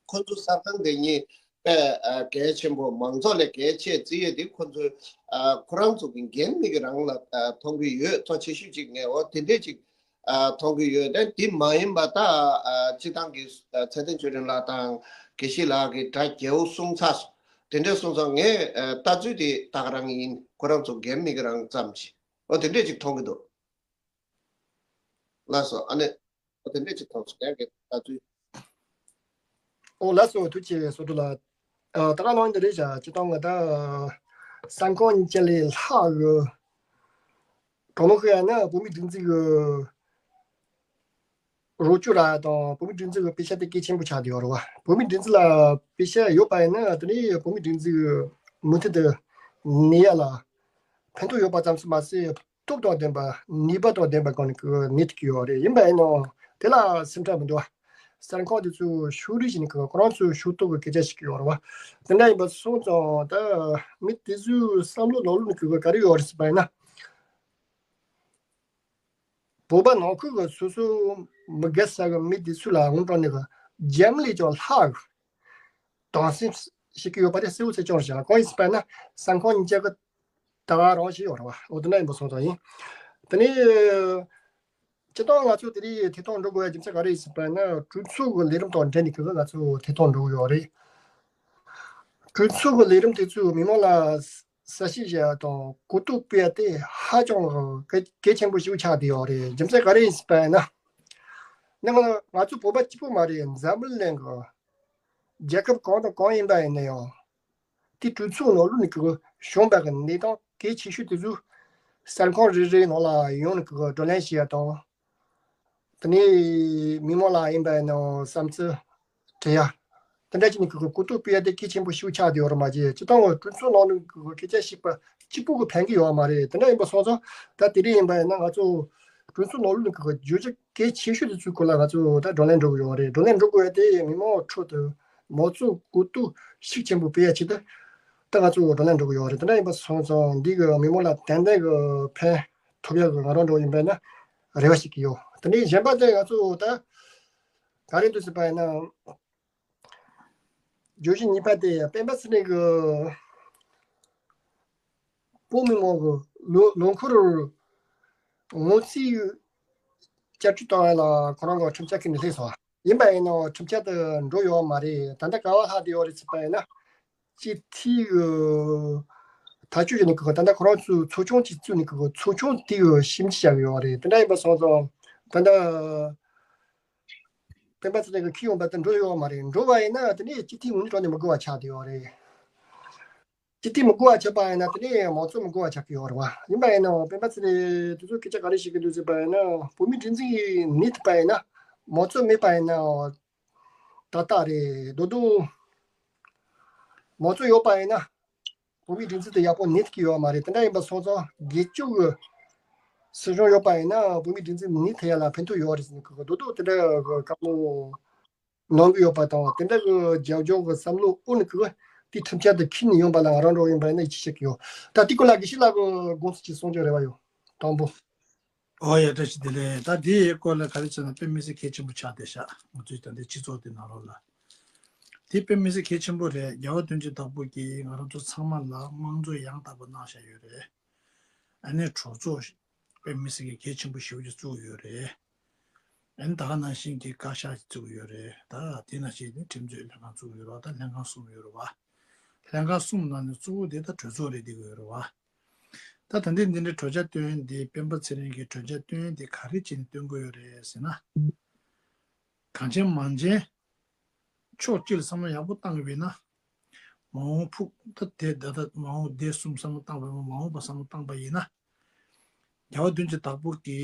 ཁོ་ཚོ་གསར་ཁང་དེ་གཉིས་དཔེ་ཨ་གལ་ཆེན་པོ། མང་ཚོགས་ལས་གལ་ཆེ་བརྩི་ཡས་དེ་ཁོ་ཚོས་ཨ་ཁོ་རང་ཚོ་གི་འགན་མི་གི་རང་ལ་ཨ་མཐོང་གི་ཡོད། གཙོ་ཆེ་ཤོས་ཅིག་ངས་འོ་དེ་འདྲས་ཅིག་ཨ་མཐོང་གི་ཡོད། དེ་དེ་མ་ཡིན་པ་ད་ཨ་སྤྱི་བཏང་གི་ཨ་ཚེ་བརྟན་ཆོས་སྒྲོན་ལགས་དང་དགེ་བཤེས་ལགས་ཀྱིས་གྲ་རྒྱས་པོ་གསུངས་ཚར་སོང་། དེ་འདྲས་གསུངས་ཙང་ངས་ཨ་ལྟ་ཚུལ་དེ་ད་ག་རང་ཡིན། ཁོ་རང་ཚོ་འགན་མི་གི་རང་ཙམ་ཅིག་འོ་དེ་འདྲས་ཅིག་མཐོང་གི་འདུག་ལགས་སོ། ཨ་ནི་འོ་དེ་འདྲས་ཅིག་མཐོང་སོང་། ངས་ལྟ་ཚུལ། ཨོ་ལགས་སོ། ཐུགས་རྗེ་ཆེ་བསོད་སྒྲོན་ལགས། ཨ་ད་ག་ནང་འདི་རེད་བྱ། སྤྱི་བཏང་ང་ད་གསར་ཁང་གཉིས་ཆ་ལས་ལྷག་གི་གང་མང་ཤོད་ཡ་ན་བོད་མིའི་སྒྲིག་འཛུགས་ཀྱི་རོགས་སྐྱོར་ར་དང་བོད་མིའི་སྒྲིག་འཛུགས་ཀྱི་དཔེ་ཆ་དེ་གལ་ཆེན་པོ་ཆགས་བསྡད་ཡོད་རེད་བ། བོད་མིའི་སྒྲིག་འཛུགས་ལ་དཔེ་ཆ་ཡོད་པ་ཡིན་ན་དེ་ནས་བོད་མིའི་སྒྲིག་འཛུགས་མུ་མཐུད་དུ་གནས་ཡ་ལ་ཕན་ཐོགས་ཡོད་པ་ཙམ་ཞིག་མ་ཟད། སྟོབས་དང་ལྡན་པ་ནུས་པ་དང་ལྡན་པ་གང་ནས་ཀྱི་གནས་ཐུབ་ཀྱི་ཡོད་རེད། ཡིན་པ་ཡིན་ནའང་དེ་ལ་སེམས་ཁྲལ་མི་འདུག་བ། གསར་ཁང་དེ་ཚོ་ཕྱོགས་རིས་བྱས་ནས་ཀྱི་ཁོ་རང་ཚོའི་ཕྱོགས་གཏོགས་ཀྱི་སྐད་ཆ་ཞིག་ཡོད་རེད་བ། དེ་འདྲ་ཡིན་པ་སོང་ཙང་ད་མི་དེ་ཚོའི་བསམ་བློ་ནང་ལོགས་ནས་ཀྱི་ག་རེ་ཡོད་རེད་ཟེར་བ་ཡིན་ན། བོད་པ་ནང་ཁུལ་གྱི་སོ་སོ་མི་དགའ་ས་གི་མི་དེ་ཚོ་ལ་འོང་དྲགས་ནས་ཀྱི་རྒྱ་མི་ལས་ཀྱང་ལྷག་གི་དང་སེམས་ཤིག་གི་ཡོད་པ་དེ་གསལ་བོ་གསལ་རྐྱང་རེད་བྱ། གང་ཡིན་ཟེར་བ་ན་གསར་ཁང་གཉིས་ཆ་གི་ད་ག་རང་ཞིག་ཡོད་རེད་བ། འོ་དེ་འདྲ་ཡིན་པ་སོང་ཙང་ཡིན། དེ་ནས་སྤྱིར་བཏང་ང་ཚོ་དེ་རིང་ཐད་གཏོང་འགྲོ་དགོས་ཡ་རྒྱུ་མཚན་ག་རེ་ཡིན་ཟེར་བ་ན་གྲོས་ཚོགས་ཀྱི་ལས་རིམ་དང་འབྲེལ་ནས་ཀྱི་ང་ཚོ་ཐད་གཏོང་འགྲོ་གི་ཡོད་རེད། གྲོས་ཚོགས་ཀྱི་ལས་རིམ་དེ་ཚོས་མི་མང་ལ་གསལ་བཤད་བྱེད་ཡ་དང་གོ་རྟོགས་སྤེལ་ཡ་དེ་ཧ་ཅང་གལ་གལ་ཆེན་པོ་ཞིག་ཆགས་བསྡད་ཡོད་རེད། རྒྱུ་མཚན་ག་རེ་ཡིན་ཟེར་བ་ན། ནི་ང་ང་ཚོ་བོད་པ་གཅིག་པུ་མ་རེད། འཛམ་བུ་གླིང་གི་རྒྱལ་ཁབ་གང་དང་གང་ཡིན་པ་ཡིན་ན་ཡང་། དེ་གྲོས་ཚོགས་ནང་ལོགས་ནས་ཀྱི་བྱུང་བ་གི་གནས་སྟངས་གལ་ཆེ་ཤོས་དེ་ཚོ་གསར་ཁང་རེ་རེའི་ནང་ལ་ཡོང་ནས་ཀྱི་བགྲོ་གླེང་བྱེད་ཡ་དང་། དེ་ནས་མི་མང་ལ་ཡིན་པ་ཡིན་ནའང་བསམ་ཚུལ་དྲི་ཡ། དེ་འདྲ་བྱས་ནས་ཀྱི་གོ་རྟོགས་སྤེལ་ཡ་དེ་གལ་ཆེན་པོ་ཞིག་ཆགས་བསྡད་ཡོད་རེད་མ་གཞི། སྤྱིར་བཏང་གྲོས་ཚོགས་ནང་ལོགས་ཀྱི་སྐད་ཆ་བཤད་པ་གཅིག་པུ་གི་ཕན་གྱི་ཡོད་མ་རེད། དེ་འདྲ་ཡིན་པ་སོང་ཙང་ད་དེ་རིང་ཡིན་པ་ཡིན་ན་ང་ཚོ་གྲོས་ཚོགས་ནང་ལོགས་ནས་ཀྱི་བརྗོད་བྱ་གལ་ཆེ་ཤོས་དེ་ཚོའི་སྐོར་ལ་ང་ཚོ་ད་བགྲོ་གླེང་འགྲོ་གི་ཡོད་རེད། བགྲོ་གླེང་འགྲོ་དགོས་ཡ་དེ་མི་མང་ཁྲོད་དུ་མང་གཙོ་གོ་རྟོགས་ཤུགས་ཆེན་པོ་སྤེལ་ཡ་ཆེད་དུ་ད་ང་ཚོ་བགྲོ་གླེང་འགྲོ་གི་ཡོད་རེད། དེ་འདྲ་ཡིན་པ་སོང་ཙང་འདི་གི་མི་མང་ལ་ཏན་ཏན་གྱི་ཕན་ཐོགས་ཡ་གི་ང་རང་འགྲོ་ཡིན་པ་ཡིན་ན་རེ་བ་ཞིག་ཡོད། དེ་ནས་གཞན་པ་དེ་ང་ཚོ་ད་ག་རེ་འདུག་ཟེར་བ་ཡིན་ན། བརྗོད་གཞི་གཉིས་པ་དེ་སྤེན་པ་ཚེ་རིང་གི་བོད་མི་མང་གི་ལོ་ལོ་འཁོར་ངོ་རྩིས་བསྐྱར་བཅོས་གཏོང་བ་ལ་ཁོ་རང་གི་ཁྲིམས་འཆར་ཁྱེར་ནས་སླེབས་སོང་། ཡིན་པ་ཡིན་ནའང་ཁྲིམས་འཆར་དེ་འགྲོ་ཡོད་མ་རེད། ད་ལྟ་ག་བ་ལྷག་བསྡད་ཡོད་རེད་ཟེར་བ་ཡིན་ན། སྤྱི་འཐུས་ཀྱི་ཐག་གཅོད་བྱས་ནས་ཀྱི་ད་ལྟ་ཁོ་རང་ཚོའི་ཚོགས་ཆུང་ཅིག་བཙུགས་ནས་ཀྱི་ཚོགས་ཆུང་དེ་གི་ཞིབ་འཇུག་བྱ་གི་ཡོད་རེད། དེ་འདྲ་ཡིན་པ་སོང་ཙང་ད་ལྟ་སྤེན་པ་ཚེ་རིང་གི་འཁྱེར་ཡོང་བ་དེ་འགྲོ་ཡོད་མ་རེད། འགྲོ་བ་ཡིན་ན་དེ་ནས་སྤྱི་འཐུས་ངོས་ནས་ནི་མི་དགོས་པ་ཆགས་བསྡད་ཡོད་རེད། སྤྱི་འཐུས་མི་དགོས་པ་ཆགས་པ་ཡིན་ན་དེ་ནས་མང་གཙོ་མི་དགོས་པ་ཆགས་ཀྱི་ཡོད་རེད་བ། ཡིན་པ་ཡིན་ནའང་སྤེན་པ་ཚེ་རིང་དེ་ཚོ་སྐད་ཆ་ག་རེ་བཤད་ཀྱི་འདུག་ཟེར་བ་ཡིན་ན་བོད་མིའི་སྒྲིག་འཛུགས་ནི་ཐུབ་པ་ཡིན་ན་མང་གཙོ་མེད་པ་ཡིན་ན་ཏག་ཏག་རེད། རྡོག་རྡོག་མང་གཙོ་ཡོད་པ་ཡིན་ན། བོད་མིའི་སྒྲིག་འཛུགས་དེ་ཡག་པོ་གནས་ཐུབ་ཀྱི་ཡོད་མ་རེད། དེ་འདྲ་ཡིན་པ་སོང་ཙང་སྒེར་གཅོད་ཀྱི་སྲིད་གཞུང་ཡོད་པ་ཡིན་ན་བོད་མིའི་སྒྲིག་འཛུགས་གནས་ཐུབ་ཡ་ལ་ཕན་ཐོགས་ཡོད་རེད་ཟེར་ནས་ཁོ་གི་རྡོག་རྡོག་དེ་འདྲ་གི་བཀའ་མོལ་གནང་གི་ཡོད་པ་དང་། དེ་འདྲ་གི་རྒྱབ་ལྗོངས་ཀྱི་བསམ་བློ་འོག་ནས་ཁོ་གི་དེ་ཁྲིམས་འཆར་དེ་ཁྱེར་ནས་ཡོང་པ་ལ་ང་རང་འགྲོ་ཡིན་པ་ཡིན་ན་ཡིད་ཆེས་བྱེད་ཀྱི་ཡོད། ད་དེ་སྐོར་ལ་དགེ་བཤེས་ལགས་ཀྱི་དགོངས་ཚུལ་ཅིག་གསུང་རྒྱུ་རེ་བ་ཡོད། དང་པོ། ཨོ་ཡ། བཀྲ་ཤིས་བདེ་ལེགས། ད་འདི་ཡི་སྐོར་ལ་ག་རེ་བྱས་ན་དཔེ་མི་སྲིད་གལ་ཆེན་པོ་ཆགས་བསྡད་ཤག་ང་ཚོའི་ད་ལྟའི་སྤྱི་ཚོགས་འདི་ནང་ལོགས་ལ། དེ་དཔེ་མི་སྲིད་གལ་ཆེན་པོ་རེད། རྒྱལ་བ་དོན་གྱི་བདག་པོ་གིས་ང་རང་ཚོ་ཚང་མ་ལ་དམངས་གཙོ་ཡང་དག་པ་གནང་བཞག་ཡོད་རེད། ཨ་ནི་གྲོས་ཚོགས་དཔེ་མི་སྲིད་ཀྱི་གལ་ཆེན་པོ་ཞེ་པོ་ཅིག་བཙུགས་ཡོད་རེད། ཨ་ནི་ད་ག་ནང་བཞིན་གྱི་བཀའ་ཤག་ཅིག་བཙུགས་ཡོད་རེད། ད་དེ་ནང་བཞིན་ནི་ཁྲིམས་རྩོད་ལྷན་ཁང་བཙུགས་ཡོད་རེད་བ། ད་ལྷན་ཁང་གསུམ་ཡོད་རེད་བ། ལྷན་ཁང་གསུམ་ནང་ནས་གཙོ་བོ་དེ་ད་གྲོས་ཚོགས་རེད་བསྡད་ཀྱི་ཡོད་རེད་བ། ད་ད་ལྟའི་འདི་འདྲའི་གྲོས་འཆར་བཏོན་འདི་སྤེན་པ་ཚེ་རིང་གིས་གྲོས་འཆར་བཏོན་འདི་ག་རེ་བྱས་ནས་བཏོན་གྱི་ཡོད་རེད་ཟེར་ན། གང་ཅན་མང་ཅན་ཕྱོགས་གཅིག་ལ་བསམ་བློ་ཡག་པོ་བཏང་གི་ཡིན་ན། མ་འོངས་ཕུགས་ད་དེ་ད་ལྟ་མ་འོངས་དེ་གསུམ་བསམ་བློ་བཏང་བ་མ་འོངས་པ་བསམ་བློ་བཏང་པ་ཡིན་ན། རྒྱལ་བ་བདུན་ཅུ་དང་པོ་གི་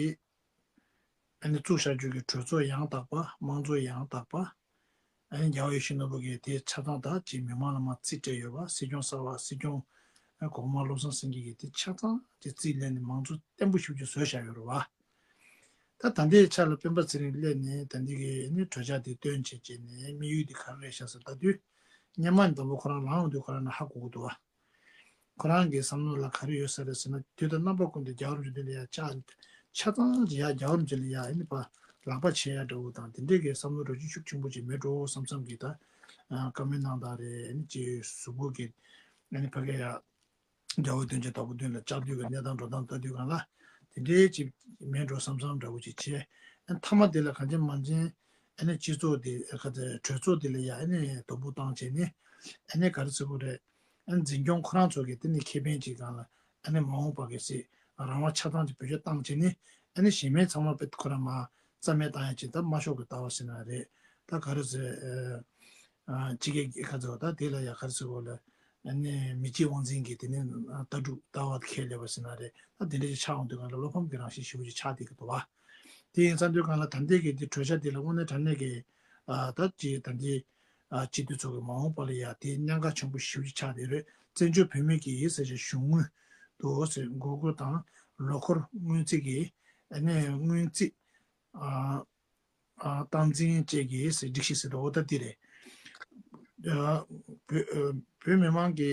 ཨ་ནི་བཙུགས་བཞག་རྒྱུ་གི་གྲོས་ཚོགས་ཡང་དག་པ། དམངས་གཙོ་ཡང་དག་པ། ཨ་ནི་རྒྱལ་བ་ཡིད་བཞིན་ནོར་བུ་གིས་དེ་ཆ་ཚང་དག་ཅིག་མི་མང་ལ་མར་རྩིས་སྤྲད་ཡོད་པ། སྲིད་སྐྱོང་གསར་པ། སྲིད་སྐྱོང་གོང་མ་བློ་བཟང་སེང་གེ་གིས་དེ་ཆ་ཚང་ཅིག་རྩིས་ལེན་ནས་མང་གཙོ་བརྟན་པོ་ཞེ་པོ་ཅིག་བཟོས་བཞག་ཡོད་རེད་བ། ད་ད་ལྟའི་ཆ་ལ་སྤེན་པ་ཚེ་རིང་སླེབས་ནས་ད་ལྟའི་གི་ཨ་ནི་གྲོས་འཆར་དེ་བཏོན་བྱས་བྱས་ནས་དམིགས་ཡུལ་དེ་ག་རེ་རེད་ཤག་ཟེར་ལྟ་དུས། སྔོན་མ་ནས་དང་པོ་ཁོ་རང་ལངས་ཡོང་དུས་ཁོ་རང་ནས་ཧ་གོ་གི་འདུག་བ། ཁོ་རང་གི་བསམ་བློ་ལ་ག་རེ་ཡོད་ས་རེད་ཟེར་ན། དུས་དང་རྣམ་པ་ཀུན་ཏུ་རྒྱལ་བ་རིན་པོ་ཆེ་མདུན་ལ་ཡ་ལྕགས་ཆ་ཚང་ཅིག་ཡ་རྒྱལ་བ་རིན་པོ་ཆེ་ལ་ཡ་ཨ་ནི་ཕར་ལག་པ་འཆང་ཡ་འདྲ་བོ་དང་དེ་འདྲའི་གི་བསམ་བློ་འདྲ་བོ་ཅིག་ཤུགས་ཆེན་པོ་ཅིག་མེད་འགྲོ་བསམ་བསམ་གི། ད་བཀའ་མོལ་གནང་སྟངས་རེད། ཨ་ནི་ཅིག་གཟུགས་པོ་གི་ཨ་ནི་ཕ་གི་ཡ་རྒྱལ་བ་བདུན་ཅུ་དང་པོ་མདུན་ལ་བཅར་དུས་ཀྱི་གནས་སྟངས་འགྲོ་སྟངས་ལྟ་དུས་སྒང་ལ་དེ་འདྲའི་ཅིག་མེད་འགྲོ་བསམ་བསམ་འདྲ་བོ་ཅིག་བྱས། ཨ་ནི་མཐའ་མ་དེ་ལ་གང་ཅི་མང་ཅི་ཨ་ནི་སྤྱི་ཚོགས་དེ་ག་ཚོད་གྲོས་ཚོགས་དེ་ལ་ཡ་ཨ་ནི་དོ་ཕོག་བཏང་བྱས་ནས། ཨ་ནི་ག་རེ་ཟེར་དགོས་རེད། ཨ་ནི་འཛིན་སྐྱོང་ཁོ་རང་ཚོ་གི་དེ་ནི་ཁེ་ཕན་གྱི་སྒང་ལ་ཨ་ནི་མ་འོངས་པ་གི་སྲིད་རང་དབང་ཆ་ཚང་གི་བེད་སྤྱོད་བཏང་བྱས་ནས། ཨ་ནི་གཞན་མའི་ཚང་མ་དཔེ་ཁོ་རང་མར་རྩ་མེད་བཏང་ཡ་ཅིག་ད་མ་ཤོག་གི་ལྟ་བ་ཟེར་ན་རེད། ད་ག་རེ་ཟེར། ཨ་ཨ་ཕྱི་རྒྱལ་གྱི་ཁ་ཚོ་ད་དེ་ལ་ཡ་ག་རེ་ཟེར་དགོས་ལ། ཨ་ནི་མི་གཅིག་དབང་འཛིན་གྱི་དེ་ནི་ལྟ་གྲུབ་ལྟ་བ་ཁས་ལེན་པ་ཟེར་ན་རེད། ད་དེ་འདྲ་ཞིག་ཆགས་ཡོང་དུས་སྒང་ལ་བློ་ཕམ་གྱི་རང་བཞིན་ཞེ་པོ་ཅིག་ཆགས་བསྡད་ཀྱི་འདུག་བ། དེ་ཡིན་ཙང་དུས་སྒང་ལ་ད་ལྟའི་གི་དེ་གྲོས་འཆར་དེ་ལ་དངོས་གནས་དྲང་གནས་ཀྱི་ཨ་ད་ཅི་ད་ལྟའི་ཨ་སྤྱི་འཐུས་ཚོ་གི་མ་འོངས་པ་ལ་ཡ་དེ་གནད་འགག་ཆེན་པོ་ཞེ་པོ་ཅིག་ཆགས་བསྡད་རེད། བཙན་བྱོལ་བོད་མི་གི་ཟེར་བྱས་གཞུང་དངུལ་དུ་ཟེར་མགོ་སྐོར་དང་ལོ་འཁོར་སྔོན་རྩིས་ཀྱི་ཨ་ནི་སྔོན་རྩིས་ཨ་ཨ་སྟངས་འཛིན་བཅས་ཀྱི་སྒྲིག་གཞི་ཟེར་དུས་འོ་ད་འདི་རེད། ཨ་བོད་ཨ་བོད་མི་མང་གི་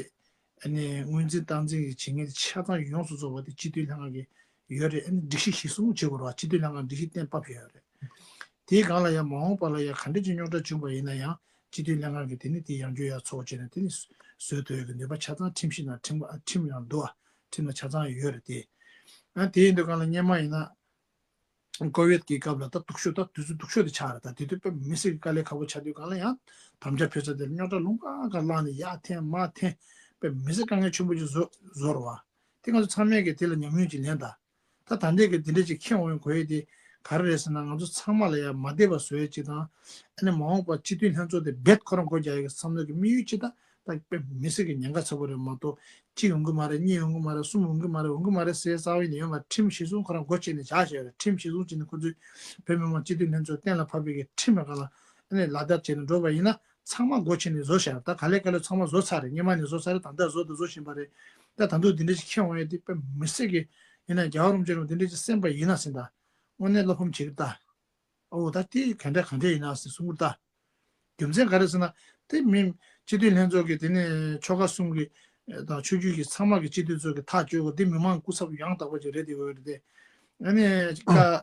ཨ་ནི་སྔོན་རྩིས་སྟངས་འཛིན་གྱི་བྱེད་མཁན་དེ་ཆ་ཚང་ཡོངས་སུ་རྫོགས་པ་དེ་སྤྱི་འཐུས་ལྷན་ཁང་གི་ཡོད་རེད། ཨ་ནི་སྒྲིག་གཞི་གཞིར་བཟུང་བྱེད་དགོས་རེད་བ། སྤྱི་འཐུས་ལྷན་ཁང་སྒྲིག་གཞི་གཏན་དབབ་བྱས་ཡོད་རེད། དེའི་སྒང་ལ་ཡང་མ་འོངས་པ་ལ་ཡང་ག་འདྲ་ཅིག་རྙོག་དྲ་བྱུང་བ་ཡིན་ན་ཡང་སྤྱི་འཐུས་ལྷན་ཁང་གིས་དེ་ནི་དེ་ཡང་བསྐྱར་ཡར་ཚོགས་བྱས་ནས་དེ་ནི་བཟོད་ཐུབ་ཡག་གི་ནུས་པ་ཆ་ཚང་ཁྲིམས་གཞི་ནང་ཁྲིམས་ཁྲིམས་ནང་འདུག་བ། ཁྲིམས་ནང་ཆ་ཚང་ཡོད་རེད་དེ། ཨ་དེ་ཡིན་དུས་སྒང་ལ་སྔོན་མ་ཡིན་ན། ཀོ་ཝིད་ཀྱི་སྐབས་ལ་ད་སྡུག་ཤོས་ད་དུས་ཚོད་སྡུག་ཤོས་དེ་ཆགས་རེད། ད་དེ་དུས་དཔེ་མི་སྲིད་ཀྱི་དཀའ་ལས་ཁག་པོ་ཆགས་དུས་སྒང་ལ་ཡང་དམ་བཅའ་ཕུལ་ས་དེར་རྙོག་དྲ་ལུང་པ་ག་བསླངས་ནས་ཡར་འཐེན་མར་འཐེན། དཔེ་མི་སྲིད་དཀའ་ངལ་ཆེན་པོ་ཅིག་བཟོ་བཟོ་རེད་བ། དེ་ང་ཚོ་ཚང་མས་ཀྱིས་དེ་ལ་ཉམས་མྱོང་ཅིག་ལེན་ད། ད་ད་ལྟའི་གི་དེ་འདྲ་ཅིག་ཁྱེད་འོང་དགོས་ཡས་དེ་ག་རེ་རེད་ཟེར་ན། ང་ཚོ་ཚང་མ་ལ་ཡང་མ་བདེ་བ་བཟོ་ཡས་ཅིག་དང་། ཨ་ནི་མ་འོངས་པར་སྤྱི་འཐུས་ལྷན་ཚོགས་དེ་རྦད་ཁོ་རང་སྒོ་རྒྱག་ཡས་ཀྱི་བསམ་བློ་གི་དམིགས་ཡུལ་ཅིག་དང་། ད་དཔེ་མི་སྲིད་ཀྱི་ཉེན་ཁ་ཚ་པོ་རེད་མ་གཏོགས། གཅིག་ཡོང་གི་མ་རེད། གཉིས་ཡོང་གི་མ་རེད། གསུམ་ཡོང་གི་མ་རེད། འོང་གི་མ་རེད་ཟེར་རྩ་བ་ནས་ཡོད་མ་རེད། ཁྲིམས་གཞི་བཟུང་ཁོ་རང་སྒོ་ཕྱེ་ནས་བཞག་བཞག་ཡོད་རེད། ཁྲིམས་གཞི་བཟུང་བྱས་ནས་ཁོ་ཚོས་བོད་མི་མང་སྤྱི་འཐུས་ལྷན་ཚོགས་གཏན་ལ་ཕབ་པའི་གི་ཁྲིམས་ལ་སྒང་ལ་ཨ་ནི་ལག་བསྟར་བྱས་ནས་འགྲོ་བ་ཡིན་ན་ཚང་མ་སྒོ་ཕྱེ་ནས་བཟོ་བཞག་ཡོད་རེད། ད་ག་ལེ་ག་ལེ་ཚང་མ་བཟོ་ཚར་རེད། སྔོན་མ་ནས་བཟོ་ཚར་རེད། ད་ལྟ་བཟོ་དང་བཟོ་བཞིན་པ་རེད། ད་ད་དུང་འདི་འདྲ་ཞིག་ཁྱེད་འོང་ཡས་དེ་དཔེ་མི་སྲིད་ཀྱི། ཡིན་ན་རྒྱལ་བ་རིན་པོ་ཆེ་རང་འདི་འདྲ་ཞིག་གསན་པ་ཡིན་ན་ཟིན་ད། དངོས་གནས་བློ་ཕམ་བྱེད་ཀྱི་ད། ཨོ་ད་དེ་ག་འདྲ་ག་འདྲ་ཡིན་ན་ཟེར་གསུང་གི་ད། རྒྱུ་མཚན་ག་རེ་ཟེར་ན། དེ་མི་སྤྱི་འཐུས་ལྷན་ཚོགས་ཀྱི་དེ་ནས་ཆོལ་ཁ་གསུམ་གྱི་དང་ཆོས་བརྒྱུད་ཀྱི་ཚང་མ་གི་སྤྱི་འཐུས་ཚོ་གི་ཐག་གཅོད་དགོས། དེ་མི་མང་སྐུ་ཚབ་ཡང་དག་པ་ཅིག་རེད། དེ་འོས་རེད་དེ། ཨ་ནི་བཀའ་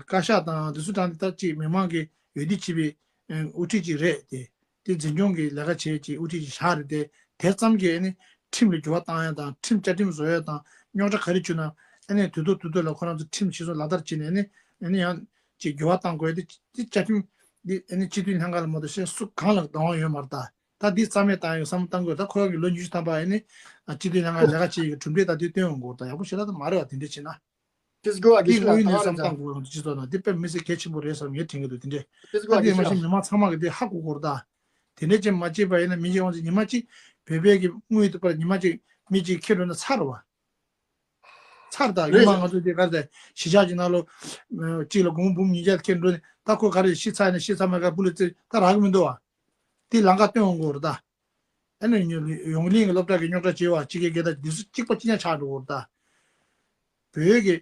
བཀའ་ཤག་དང་དེ་ཚོ་དང་དེ་ལྟར་ཅིག་མི་མང་གི་འོས་བསྡུ་བྱས་པའི་དབུ་ཁྲིད་ཅིག་རེད་དེ། དེ་འཛིན་སྐྱོང་གི་ལས་ཀ་བྱེད་ཅིག་དབུ་ཁྲིད་ཅིག་བཞག་རེད་དེ། དེ་ཙམ་གྱིས་ཨ་ནི་ཁྲིམས་ལ་འགྱུར་བ་བཏང་ཡ་དང་ཁྲིམས་བཅའ་ཁྲིམས་བཟོ་ཡ་དང་རྙོག་དྲ་ག་རེ་བྱུང་ན་ཨ་ནི་དུས་ཐོག་དུས་ཐོག་ལ་ཁོ་རང་ཚོ་ཁྲིམས་གཞི་བཟུང་ལག་བསྟར་བྱས་ནས་ཨ་ནི་ཨ་ནི་ཡང་ཅིག་འགྱུར་བ་གཏང་དགོས་ཡ་དེ་དེ་བཅའ་ཁྲིམས་འདི་ཨ་ནི་སྤྱི་འཐུས་ལྷན་ཁང་ལ་མ་གཏོགས་གཞན་སུ་གང་ལ་གཏོང་བ་ཡོད་མ་རེད་ད། ད་འདི་རྩ་མེད་བཏང་ཡ་བསམ་བློ་གཏང་དགོས། ད་ཁོ་རང་གི་ལོ་ཉི་ཤུ་ཐམ་པ་ཨ་ནི་སྤྱི་འཐུས་ལྷན་ཁང་ལས་ཀ་བྱེད་ཡ་གི་གྲུབ་འབྲས་ད་དེ་སྟོན་ཡོང་དགོས། ད་ཡག་པོ་ཞེ་དྲག་ད་མ་རེད་བ། དེ་འདྲ་བྱས་ན། ཏིས་གོ་ཨ་དེ་དངོས་ཡོད་གནས་བསམ་བཏང་དགོས་རང་སྤྱི་ཚོགས་ནང་དེ་དཔེ་མི་སྲིད་གལ་ཆེན་པོ་རེད་བསམ་ངས་དྲན་གྱི་འདུག་དེ་འདྲས། ཏིས་གོ་ཨ་ད་དེ་མ་གཞི་མི་མང་ཚང་མ་གི་དེ་ཧ་གོ་དགོས་རེད་ད། དེ་འདྲས་ཅན་མ་བྱས་པ་ཡིན་ན་མི་གཞན་དབང་ཚད་ཉི་མ་གཅིག་བོད་པའི་གི་དངུལ་དུ་པར་ཉི་མ་གཅིག་མི་གཅིག་ཁྱེར་འགྲོ་ན་ཚར་བ། ཚར་ད་ཉི་མ་ང་ཚོ་དེ་ག་རེ་གཞིས་ཆགས་ཀྱི་ནང་ལོ་གཅིག་ལ་སྒོར་མོ་འབུམ་ཉིས་བརྒྱ་ཁྱེར་འགྲོ་ནས་ད་ཁོ་ག་རེ་ཤི་ཚར་ཡིན་ན་ཤི་ཚར་མ་ག་པུ་ལི་ཙི་ད་རག་གི་མི་འདུག་བ། དེ་ལམ་ཁ་སྟོན་འོང་དགོས་རེད་ད། ཨ་ནི་ཡོང་གླིང་གི་སློབ་གྲྭ་གི་རྙོག་དྲ་བྱེད་པ་སྤྱི་སྒེར་སྒེར་དང་དེ་ཚོ་གཅིག་པ་གཅིག་རྐྱང་ཆགས་འགྲོ་གི་རེད་ད། བོད་ཀྱི་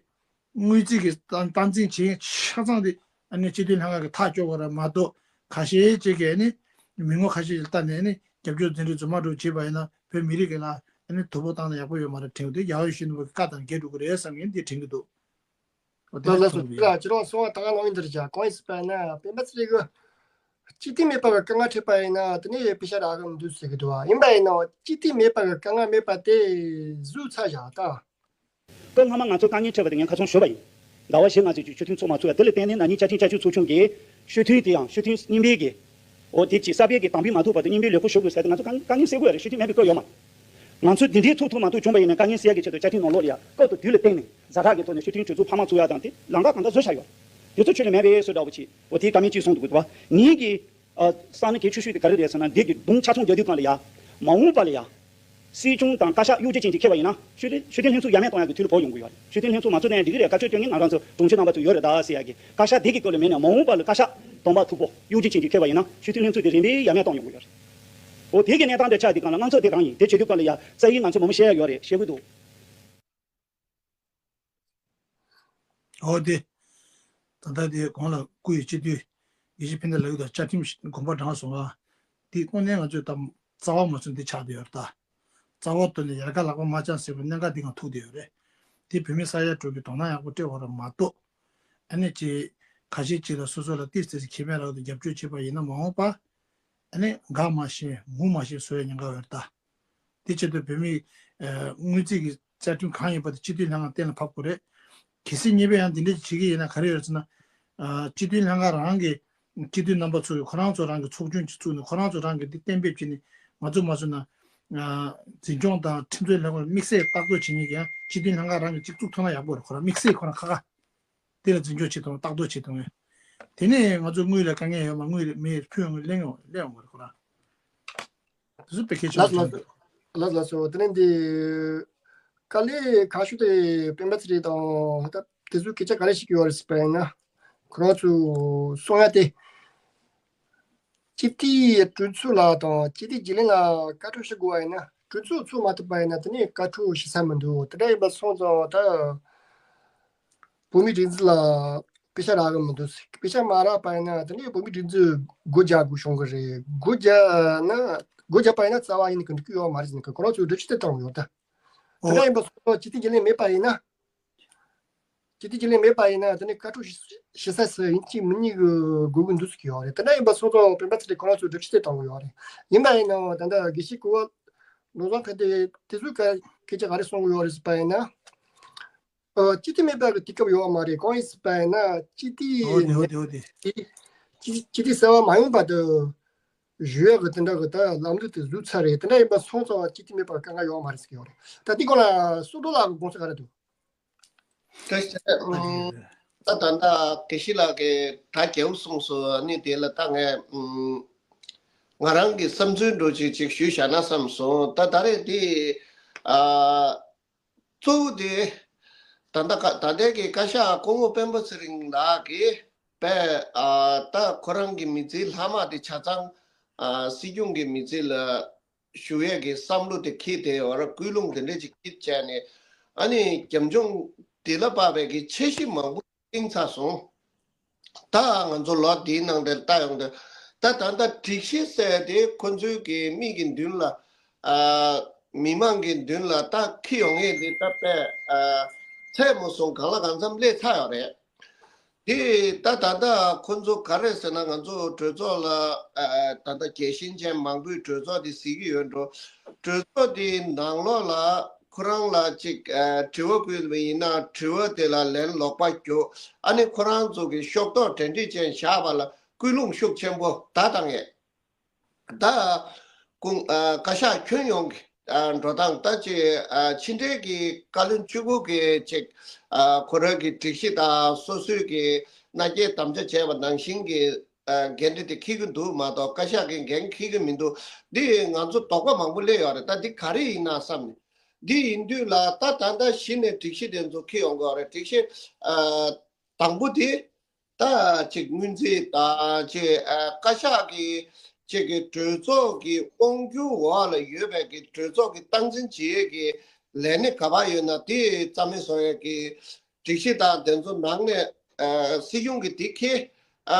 དངུལ་རྩིས་ཀྱི་སྟངས་སྟངས་འཛིན་བྱེད་མཁན་ཆ་ཚང་དེ་ཨ་ནི་སྤྱི་འཐུས་ལྷན་ཁང་གི་ཐག་གཅོད་པ་རེད་མ་གཏོགས། ཁ་ཤས་ཅིག་གིས་ཨ་ནི་མི་ངོ་ཁ་ཤས་ལ་ལྟ་ནས་ཨ་ནི་རྒྱབ་སྐྱོར་འཛིན་རེས་རྫུན་མ་འགྲོ་བྱེད་པ་ཡིན་ན་བོད་མི་རིགས་ཀྱི་ལ་ཨ་ནི་དོ་ཕོག་བཏང་ན་ཡག་པོ་ཡོད་མ་རེད་དྲན་གྱི་འདུག་རྒྱལ་བ་ཡིད་བཞིན་ནོར་བུ་གི་བཀའ་དང་འགལ་འགྲོ་གི་རེད་བསམ་ངས་འདི་དྲན་གྱི་འདུག་ཨོ་དེ་ལ་ལ་ལ་སོང་ལ་ཁྱེད་རང་གསུང་བ་ད་ག་ལོང་ཡིན་འདིར་བྱ་གང་ཡིན་སྲིད་པ་ན་སྤེན་པ་ཚེ་རིང་གི་སྤྱི་འཐུས་མེད་པ་གི་དཀའ་ངལ་འཕྲད་པ་ཡིན་ན་དེ་ནས་པེ་ཤ་རག་གི་མི་འདུག་ཟེར་གི་འདུག་བ། ཡིན་པ་ཡིན་ན་སྤྱི་འཐུས་མེད་པ་གི་དཀའ་ངལ་མེད་པ་དེ་བཟོས་ཚར་བཞག་ད། སྐབས་སྔ་མ་ང་ཚོ་དཀའ་ངལ་འཕྲད་པ་དེ་ངས་ཁ་སང་ཞུས་པ་ཡིན། ཟླ་བ་བཞི་ལྔ་ཙམ་ཅིག་ཆོས་མཐུན་ཚོགས་མ་ཚུགས་ཡ་དེ་ལ་བརྟེན་ནས་ན་ནིང་བཅའ་ཁྲིམས་བསྐྱར་བཅོས་ཚོགས་ཆུང་གིས་ཆོས་མཐུན་དེ་ཡང་ཆོས་མཐུན་རྙིང་པའི་གི་འོ་དེ་ཅིག་གསར་སྤེལ་གྱི་དམ་འབུལ་མ་ཐོབ་བར་དུ་རྙིང་པའི་ལས་ཁུངས་ཞུགས་དགོས་ཟེར་ཏེ་ང་ཚོ་དཀའ་དཀའ་ངལ་སེལ་དགོས་ཡ་རེད། ཆོས་མཐུན་མེད་པའི་སྐབས་ཡོད་མ་རེད། ང་ཚོ་འདི་འདྲའི་ཐུག་ཐུག་མ་ཐུག་བྱུང་བ་ཡིན་ན་དཀའ་ངལ་སེལ་ཡ་གི་ཆེད་དུ་བཅའ་ཁྲིམས་ནང་ལོགས་ལ་ཡ་སྐབས་དང་དུས་ལ་བརྟེན་ནས་ཛ་དྲག་གི་ཐོག་ནས་ཆོས་མཐུན་གྲོས་ཚོགས་འཕར་མ་བཙུགས་ཡ་དང་དེ་ལམ་ཁ་གང་འདྲ་བཟོས་བཞག་ཡོད་རེད། དེ་ཚོ་ཆོས་ལ་མེད་པའི་བཟོ་འདྲ་བོ་ཅིག་འོ་དེའི་བཀའ་མོལ་གཅིག་གསུང་འདུག་གི་འདུག་བ། ངེད་ཀྱི་ཨ་ས་གནས་གལ་ཆེ་ཤོས་དེ་ག་རེ་རེད་ཟེར་ན་འདི་གི་སྒྲུང་ཆ་ཚང་རྒྱག་དུས་སྒང་ལ་ཡ་མ་འོངས་པ་ལ་ཡ། སྲིད་སྐྱོང་དང་བཀའ་ཤག་གཡོ་ཇུས་ཅན་གྱིས་ཁྱེར་བ་ཡིན་ན་ཤུགས་ལྡན་ཤུགས་ལྡན་ལྷན་ཚོགས་ཡར་མར་གཏོང་ཡག་གི་དུས་ལ་བབ་ཡོང་གི་ཡོད་རེད། ཤུགས་ལྡན་ལྷན་ཚོགས་མ་ཚུགས་ན་འགྲིག་གི་རེད། བཀའ་ཆོས་སྐྱོན་ངན་ང་རང་ཚོ་གྲོང་ཁྱེར་རྣམ་པ་ཚོ་ཡོད་རེད་ད་ཟེར་ཡག་གི་བཀའ་ཤག་དེ་གི་སྐོར་ལ་མེད་ན་མ་འོངས་པ་ལ་བཀའ་ཤག་སྟོང་པ་ཐུག་པོ་གཡོ་ཇུས་ཅན་གྱིས་ཁྱེར་བ་ཡིན་ན་ཤུགས་ལྡན་ལྷན་ཚོགས་དེ་རིམ་པས་ཡར་མར་གཏོང་ཡོང་གི་ཡོད་རེད། འོ་དེ་གི་གནས་སྟངས་དེ་ཆགས་དུས་སྒང་ལ་ང་ཚོ་དེ་རང་ཡིན། དེ་བྱེད་དུས་སྒང་ལ་ཡ་རྩ་ཡིག་ང་ཚོ་མང་པོ་བཤད་ཡག་ཡོད་རེད། བཤད་དགོས་འདུག་འོ་དེ། ད་ལྟ་དེ་གོང་ལ་སྐུ་ཡི་སྤྱི་འཐུས་དགེ་བཤེས་ཕན་བདེ་ལགས་ཀྱིས་ད་བཅའ་ཁྲིམས་དགོངས་པ་དྲངས་སོང་ང་། དེ་དངོས་གནས་ང་ཚོས་ད་རྩ་བ་མ་ཚུགས་འདི་ཆགས་བསྡད་ཡོད་རེད་ད། རྩ་བ་བཏོན་ནས་ཡལ་ག་ལག་པ་མ་འཆང་ཟེར་བའི་གནད་འགག་འདི་སྒང་ཐུག་བསྡད་ཡོད་རེད། དེ་བོད་མི་ས་ཡ་དྲུག་གི་དོ་སྣང་ཡག་པོ་སྤྲད་ཡོད་རེད་མ་གཏོགས། ཨ་ནི་ཅིག་ཁ་ཤས་ཅིག་ལ་སོ་སོ་ལ་ཏོག་ཙམ་ཁེ་ཕན་རག་འདུག་རྒྱབ་སྐྱོར་བྱས་པ་ཡིན་ན་མ་འོངས་པ། ཨ་ནི་འགག་མ་ཤེས་ངུ་མ་ཤེས་བཟོ་ཡག་ཉེན་ཁ་ཡོད་རེད་ད། དེ་ཆེད་དུ་བོད་མིའི་ཨ་དངུལ་རྩིས་ཀྱི་བཅའ་ཁྲིམས་གང་ཡིན་པ་དེ་སྤྱི་འཐུས་ལྷན་ཁང་གཏན་ལ་ཕབ་དགོས་རེད། གལ་སྲིད་གཉིས་པ་ཡང་འདི་འདྲ་ཞིག་བྱེད་ཀྱི་ཡིན་ན་ག་རེ་ཡོད་རེད་ཟེར་ན། ཨ་སྤྱི་འཐུས་ལྷན་ཁང་རང་གི་སྤྱི་འཐུས་རྣམ་པ་ཚོ་ཡིས་ཁོ་རང་ཚོ་རང་གི་ཚོགས་ཆུང་ཅིག་བཙུགས་ནས་ཁོ་རང་ཚོ་རང་གི་འདི་གཏན་འབེབས་བྱས་ནས་ང་ཚོ་མ་བཟོས་ན། ཨ་འཛིན་སྐྱོང་དང་ཁྲིམས་རྩོད་ལྷན་ཁང་དམིགས་བསལ་ལྟ་རྟོག་བྱེད་མཁན་གྱི་ཡང་སྤྱི་འཐུས་ལྷན་ཁང་རང་གི་ཅིག་བཙུགས་ཐུབ་ན་ཡག་པོ་རེད། ཁོ་རང་དམིགས་བསལ་ཁོ་རང་ཁ་ཁ། དེ་ལ་འཛིན་སྐྱོང་བྱེད་དང་ལྟ་རྟོག་བྱེད་དང་། དེ་ནས་ང་ཚོ་དངུལ་ལ་དཀའ་ངལ་ཡོད་མ་དངུལ་མེད་ཕུལ་ཡོང་གླེང་ཡོང་གླེང་ཡོང་གི་རེད་ཁོ་རང་། དེ་ཚོ་དཔེ་གལ་ཆེན་པོ་ལགས་ལགས་ཆགས་འདུག་ལགས་ལགས་སོ། དེ་ནས་འདི་དཀའ་ལས་ཁག་ཤོས་དེ་སྤེན་པ་ཚེ་རིང་དང་ད་དེ་ཚོ་སྐད་ཆ་ག་རེ་བཤད་ཀྱི་ཡོད་རེད་ཟེར་བ་ཡིན་ན། ཁོ་རང་ཚོ་གསུང་ཡ་དེ། སྤྱི་འཐུས་གྲོས་ཚོགས་ལ་དང་སྤྱི་འཐུས་རྒྱུན་ལས་ལ་བཀའ་འཁྲོལ་ཞུ་དགོས་པ་ཡིན་ན་གྲོས་ཚོགས་ཚོགས་མ་ཐུབ་པ་ཡིན་ན་དེ་ནས་བཀའ་འཁྲོལ་ཞུ་ས་མི་འདུག་དེ་འདྲ་ཡིན་པ་སོང་ཙང་ད་བོད་མིའི་སྒྲིག་འཛུགས་ལ་པེ་ཤ་རག་གི་མི་འདུག་པེ་ཤ་མ་རག་པ་ཡིན་ན་དེ་ནས་བོད་མིའི་སྒྲིག་འཛུགས་སྒོ་རྒྱག་དགོས་བྱུང་གི་རེད། སྒོ་རྒྱག་ན་སྒོ་རྒྱག་པ་ཡིན་ན་རྩ་བ་ཉིད་ནས་གང་འདྲ་ཡོད་མ་རེད་ཟེར་ནས་ཁོ་རང་ཚོས་འགྲེལ་བཤད་དེ་བཏང་ཡོད་ད། དེ་འདྲ་ཡིན་པ་སོང་ཙང་སྤྱི་འཐུས་རྒྱུན་ལས་མེད་པ་ཡིན་ན། སྤྱི་འཐུས་རྒྱུན་ལས་མེད་པ་ཡིན་ན་དེ་ནས་བཀའ་འཁྲོལ་ཞུ་ཞུ་ས་སུ་ཡིན་གཅིག་མིན་གཉིས་ཀྱི་དགོས་ཀྱི་འདུག་ཟེར་གྱི་ཡོད་རེད། དེ་འདྲ་ཡིན་པ་སོང་ཙང་སྤེན་པ་ཚེ་རིང་ཁོ་རང་ཚོས་འགྲེལ་བཤད་དེ་གཏོང་གི་ཡོད་རེད། ཡིན་པ་ཡིན་ནའང་ད་ལྟ་དགེ་བཤེས་སྐུ་ངོ་ནོར་བཟང་ཕན་བདེ་དེ་ཚོས་སྐད་ཆ་ག་རེ་གསུང་གི་ཡོད་རེད་ཟེར་བ་ཡིན་ན། ཨ་སྤྱི་འཐུས་མེད་པ་གི་དུས་སྐབས་ཡོད་པ་མ་རེད། གང་ཡིན་ཟེར་བ་ཡིན་ན་སྤྱི་འཐུས་འོ་དེ་འོ་དེ་འོ་དེ། སྤྱི་སྤྱི་འཐུས་གསར་པ་མ་ཡོང་བར་དུ་ཞུ་ཡག་གི་དེ་འདྲ་གི་ད་ལམ་ལུགས་དེ་བཟོས་ཚར་རེད། དེ་འདྲ་ཡིན་པ་སོང་ཙང་སྤྱི་འཐུས་མེད་པ་གི་དཀའ་ངལ་ཡོད་པ་མ་རེད་ཟེར་གྱི་ཡོད་རེད། ད་དེ་སྐོར་ལ་བསོད་སྒྲོན་ལགས་ཀྱི་དགོངས་ཚུལ་ག་རེ་འདུག་བཀྲ་ཤིས་བདེ་ལེགས། ད་ད་ལྟ་དགེ་བཤེས་ལགས་ཀྱིས་ད་རྒྱལ་པོ་གསུངས་སོང་། ཨ་ནི་དེ་ལ་ད་ངས་ཨུམ་ང་རང་གི་བསམ་ཚུལ་འདྲ་ཅིག་ཅིག་ཞུས་བཞག་ན་བསམ་སོང་། ད་ད་རེས་དེ་ཨ་གཙོ་བོ་དེ་ད་ལྟ་ཀ་ད་ལྟའི་གི་བཀའ་ཤག་སྐུ་ངོ་སྤེན་པ་ཚེ་རིང་ལགས་ཀྱིས་པས་ཨ་ད་ཁོ་རང་གི་མི་ཚེའི་ལྷག་མ་དེ་ཆ་ཚང་ཨ་སྲིད་སྐྱོང་གི་མི་ཚེ་ལ་ཞུ་ཡས་ཀྱི་བསམ་བློ་དེ་འཁྱེར་བསྡད་ཡོད་རེད། ཀུན་སློང་དེ་འདྲ་ཅིག་འཁྱེར་བྱས་ནས་ཨ་ནི་རྒྱབ་ལྗོངས་དེ་ལ་དཔག་པའི་གི་འཆར་གཞི་མང་པོ་བཏིང་ཚར་སོང་། ད་ང་ཚོ་ལོ་འདིའི་ནང་དེར་ལྟ་ཡོང་དུས་ད་ད་ལྟ་སྒྲིག་གཞི་ཟེར་དེ་ཁོ་ཚོའི་གི་མིག་གི་མདུན་ལ་ཨ་མི་མང་གི་མདུན་ལ་ད་འཁྱེར་ཡོང་ཡས་དེ་ད་དཔེ་ཨ་ཚད་མོ་སོང་། གང་ལ་གང་འཚམ་སླེབས་ཚར་ཡོད་རེད། དེ་ད་ད་ལྟ་ཁོ་ཚོ་ག་རེ་ཟེར་ན་ང་ཚོ་གྲོས་ཚོགས་ལ་ཨ་ད་ལྟ་རྒྱལ་ཞེན་ཅན་མང་པོས་གྲོས་ཚོགས་དེ་གཟིགས་ཀྱི་ཡོད་འགྲོ། གྲོས་ཚོགས་དེའི་ནང་ལོགས་ལ་ཁོ་རང་ལ་ཅིག་ཨ་དྲི་བ་བཀོད་པ་ཡིན་ན་དྲི་བ་དེ་ལ་ལན་ལོག་པ་རྒྱོབ། ཨ་ནི་ཁོ་རང་ཚོ་གི་ཤོག་ཐོག་གྲ་སྒྲིག་ཅན་བཞག་པ་ལ་ཀུན་སློང་ཤུགས་ཆེན་པོ་ད་བཏང་ཡས། ད་ཀུང་ཨ་བཀའ་ཤག་ཁྱོན་ཡོངས་ཀྱི་ཨ་འགྲོ་སྟངས་ད་ཅི་ཨ་ཕྱི་འབྲེལ་གྱི་བཀའ་བློན་ཆེན་པོ་གིས་ཅིག་ཨ་ཁོ་རང་གི་སྒྲིག་གཞི་དང་སོ་སོའི་གི་མནའ་སྐྱེལ་དམ་བཅའ་བྱས་པ་ནང་བཞིན་གྱི་ཨ་འགན་འཁྲི་དེ་འཁྱེར་གྱི་འདུག་མ་གཏོགས་བཀའ་ཤག་གི་འགན་འཁྱེར་གྱི་མི་འདུག་འདི་ང་ཚོ་དོགས་པ་མང་པོ་སླེབས་ཡོད་རེད། ད་འདི་ག་རེ་ཡིན་ན་བསམ་ནས་འདི་ཡིན་དུས་ལ་ད་ད་ལྟ་གཞི་ནས་སྒྲིག་གཞི་དེ་ཚོ་འཁྱེར་ཡོང་གི་ཡོད་རེད། སྒྲིག་གཞི་ཨ་དང་པོ་དེ། ད་ཅིག་སྔོན་རྩིས་དང་ཅིག་ཨ་བཀའ་ཤག་གི་ཅིག་གི་གྲོས་ཚོགས་ཀྱི་དབང་སྒྱུར་འོག་ལ་ཡོད་པའི་གི་གྲོས་ཚོགས་ཀྱི་སྟངས་འཛིན་བྱེད་ཡས་ཀྱི་ལས་སྣེ་ག་པར་ཡོད་ན་དེ་རྩ་མེད་བཟོ་ཡས་ཀྱི་སྒྲིག་གཞི་དང་དེ་ཚོ་ནང་ནས་ཨ་སྲིད་སྐྱོང་གི་དེ་འཁྱེར། ཨ་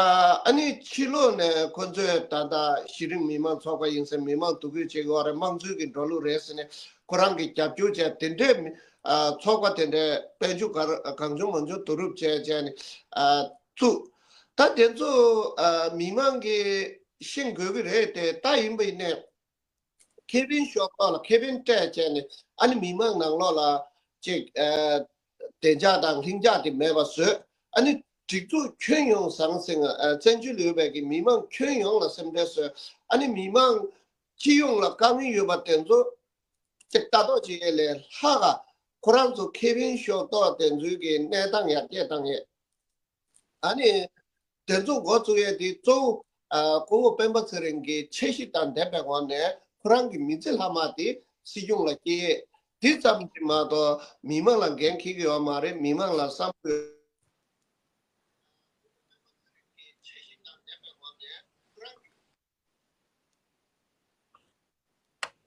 ཨ་ནི་ཕྱི་ལོགས་ནས་ཁོ་ཚོས་ད་ལྟ་གཞི་རིམ་མི་མང་ཚོགས་པ་ཡིན་ཟེར་མི་མང་འདུ་འགོད་བྱེད་ཀྱི་ཡོད་རེད། དམངས་གཙོའི་གི་འགྲོ་ལུགས་རེད་ཟེར་ནས་ཁོ་རང་གི་རྒྱབ་སྐྱོར་བྱས་དེ་འདྲས་མི་ཨ་ཚོགས་པ་དེ་འདྲས་དཔལ་འབྱོར་ག་གང་བྱུང་མང་བྱུང་བསྡུ་རུབ་བྱས་བྱས་ནས་ཨ་བཙུགས། ད་དེ་ཚོ་ཨ་མི་མང་གིས་ཤེས་དགོས་ཀྱི་རེད་དེ། ད་ཡིན་པ་ཡིན་ནས་ཁེ་ཕན་ཤོག་ཐོག་ལ་ཁེ་ཕན་སྤྲད་བྱས་ནས་ཨ་ནི་མི་མང་ནང་ལོགས་ལ་ཅིག་ཨ་བདེ་འཇགས་དང་ལྷིང་འཇགས་དེ་མེད་པ་བཟོས། ཨ་ནི་སྒྲིག་འཛུགས་ཁྱོན་ཡོངས་ཟང་ཟིང་ཨ་བཙན་བྱོལ་ཡོད་པའི་གི་མི་མང་ཁྱོན་ཡོངས་ལ་སེམས་ཁྲལ་བཟོས། ཨ་ནི་མི་མང་སྤྱི་ཡོངས་ལ་དཀའ་ངལ་ཡོད་པ་དེ་ཚོ་ཅིག་ལྟ་རྟོག་བྱེད་ཡས་ལས་ལྷག་ག་ཁོ་རང་ཚོ་ཁེ་ཕན་ཤོར་ཐོག་དེ་ཚོའི་གི་གནས་སྟངས་ཡར་རྒྱས་བཏང་ཡས། ཨ་ནི་དེ་ཚོ་འགོ་བཙུགས་ཡས་དེ་གཙོ་བོ་ཨ་སྐུ་ངོ་སྤེན་པ་ཚེ་རིང་གི་འཆར་གཞི་དང་ལྡན་པའི་ངོས་ནས་ཁོ་རང་གི་མི་ཚེ་ལྷག་མ་དེ་ སྲིད་སྐྱོང་ལ་སྐྱེལ་ཡས་དེ་ཙམ་གྱིས་མ་གཏོགས་མི་མང་ལ་འགན་འཁྱེར་གྱི་ཡོད་མ་རེད། མི་མང་ལ་བསམ་བློ།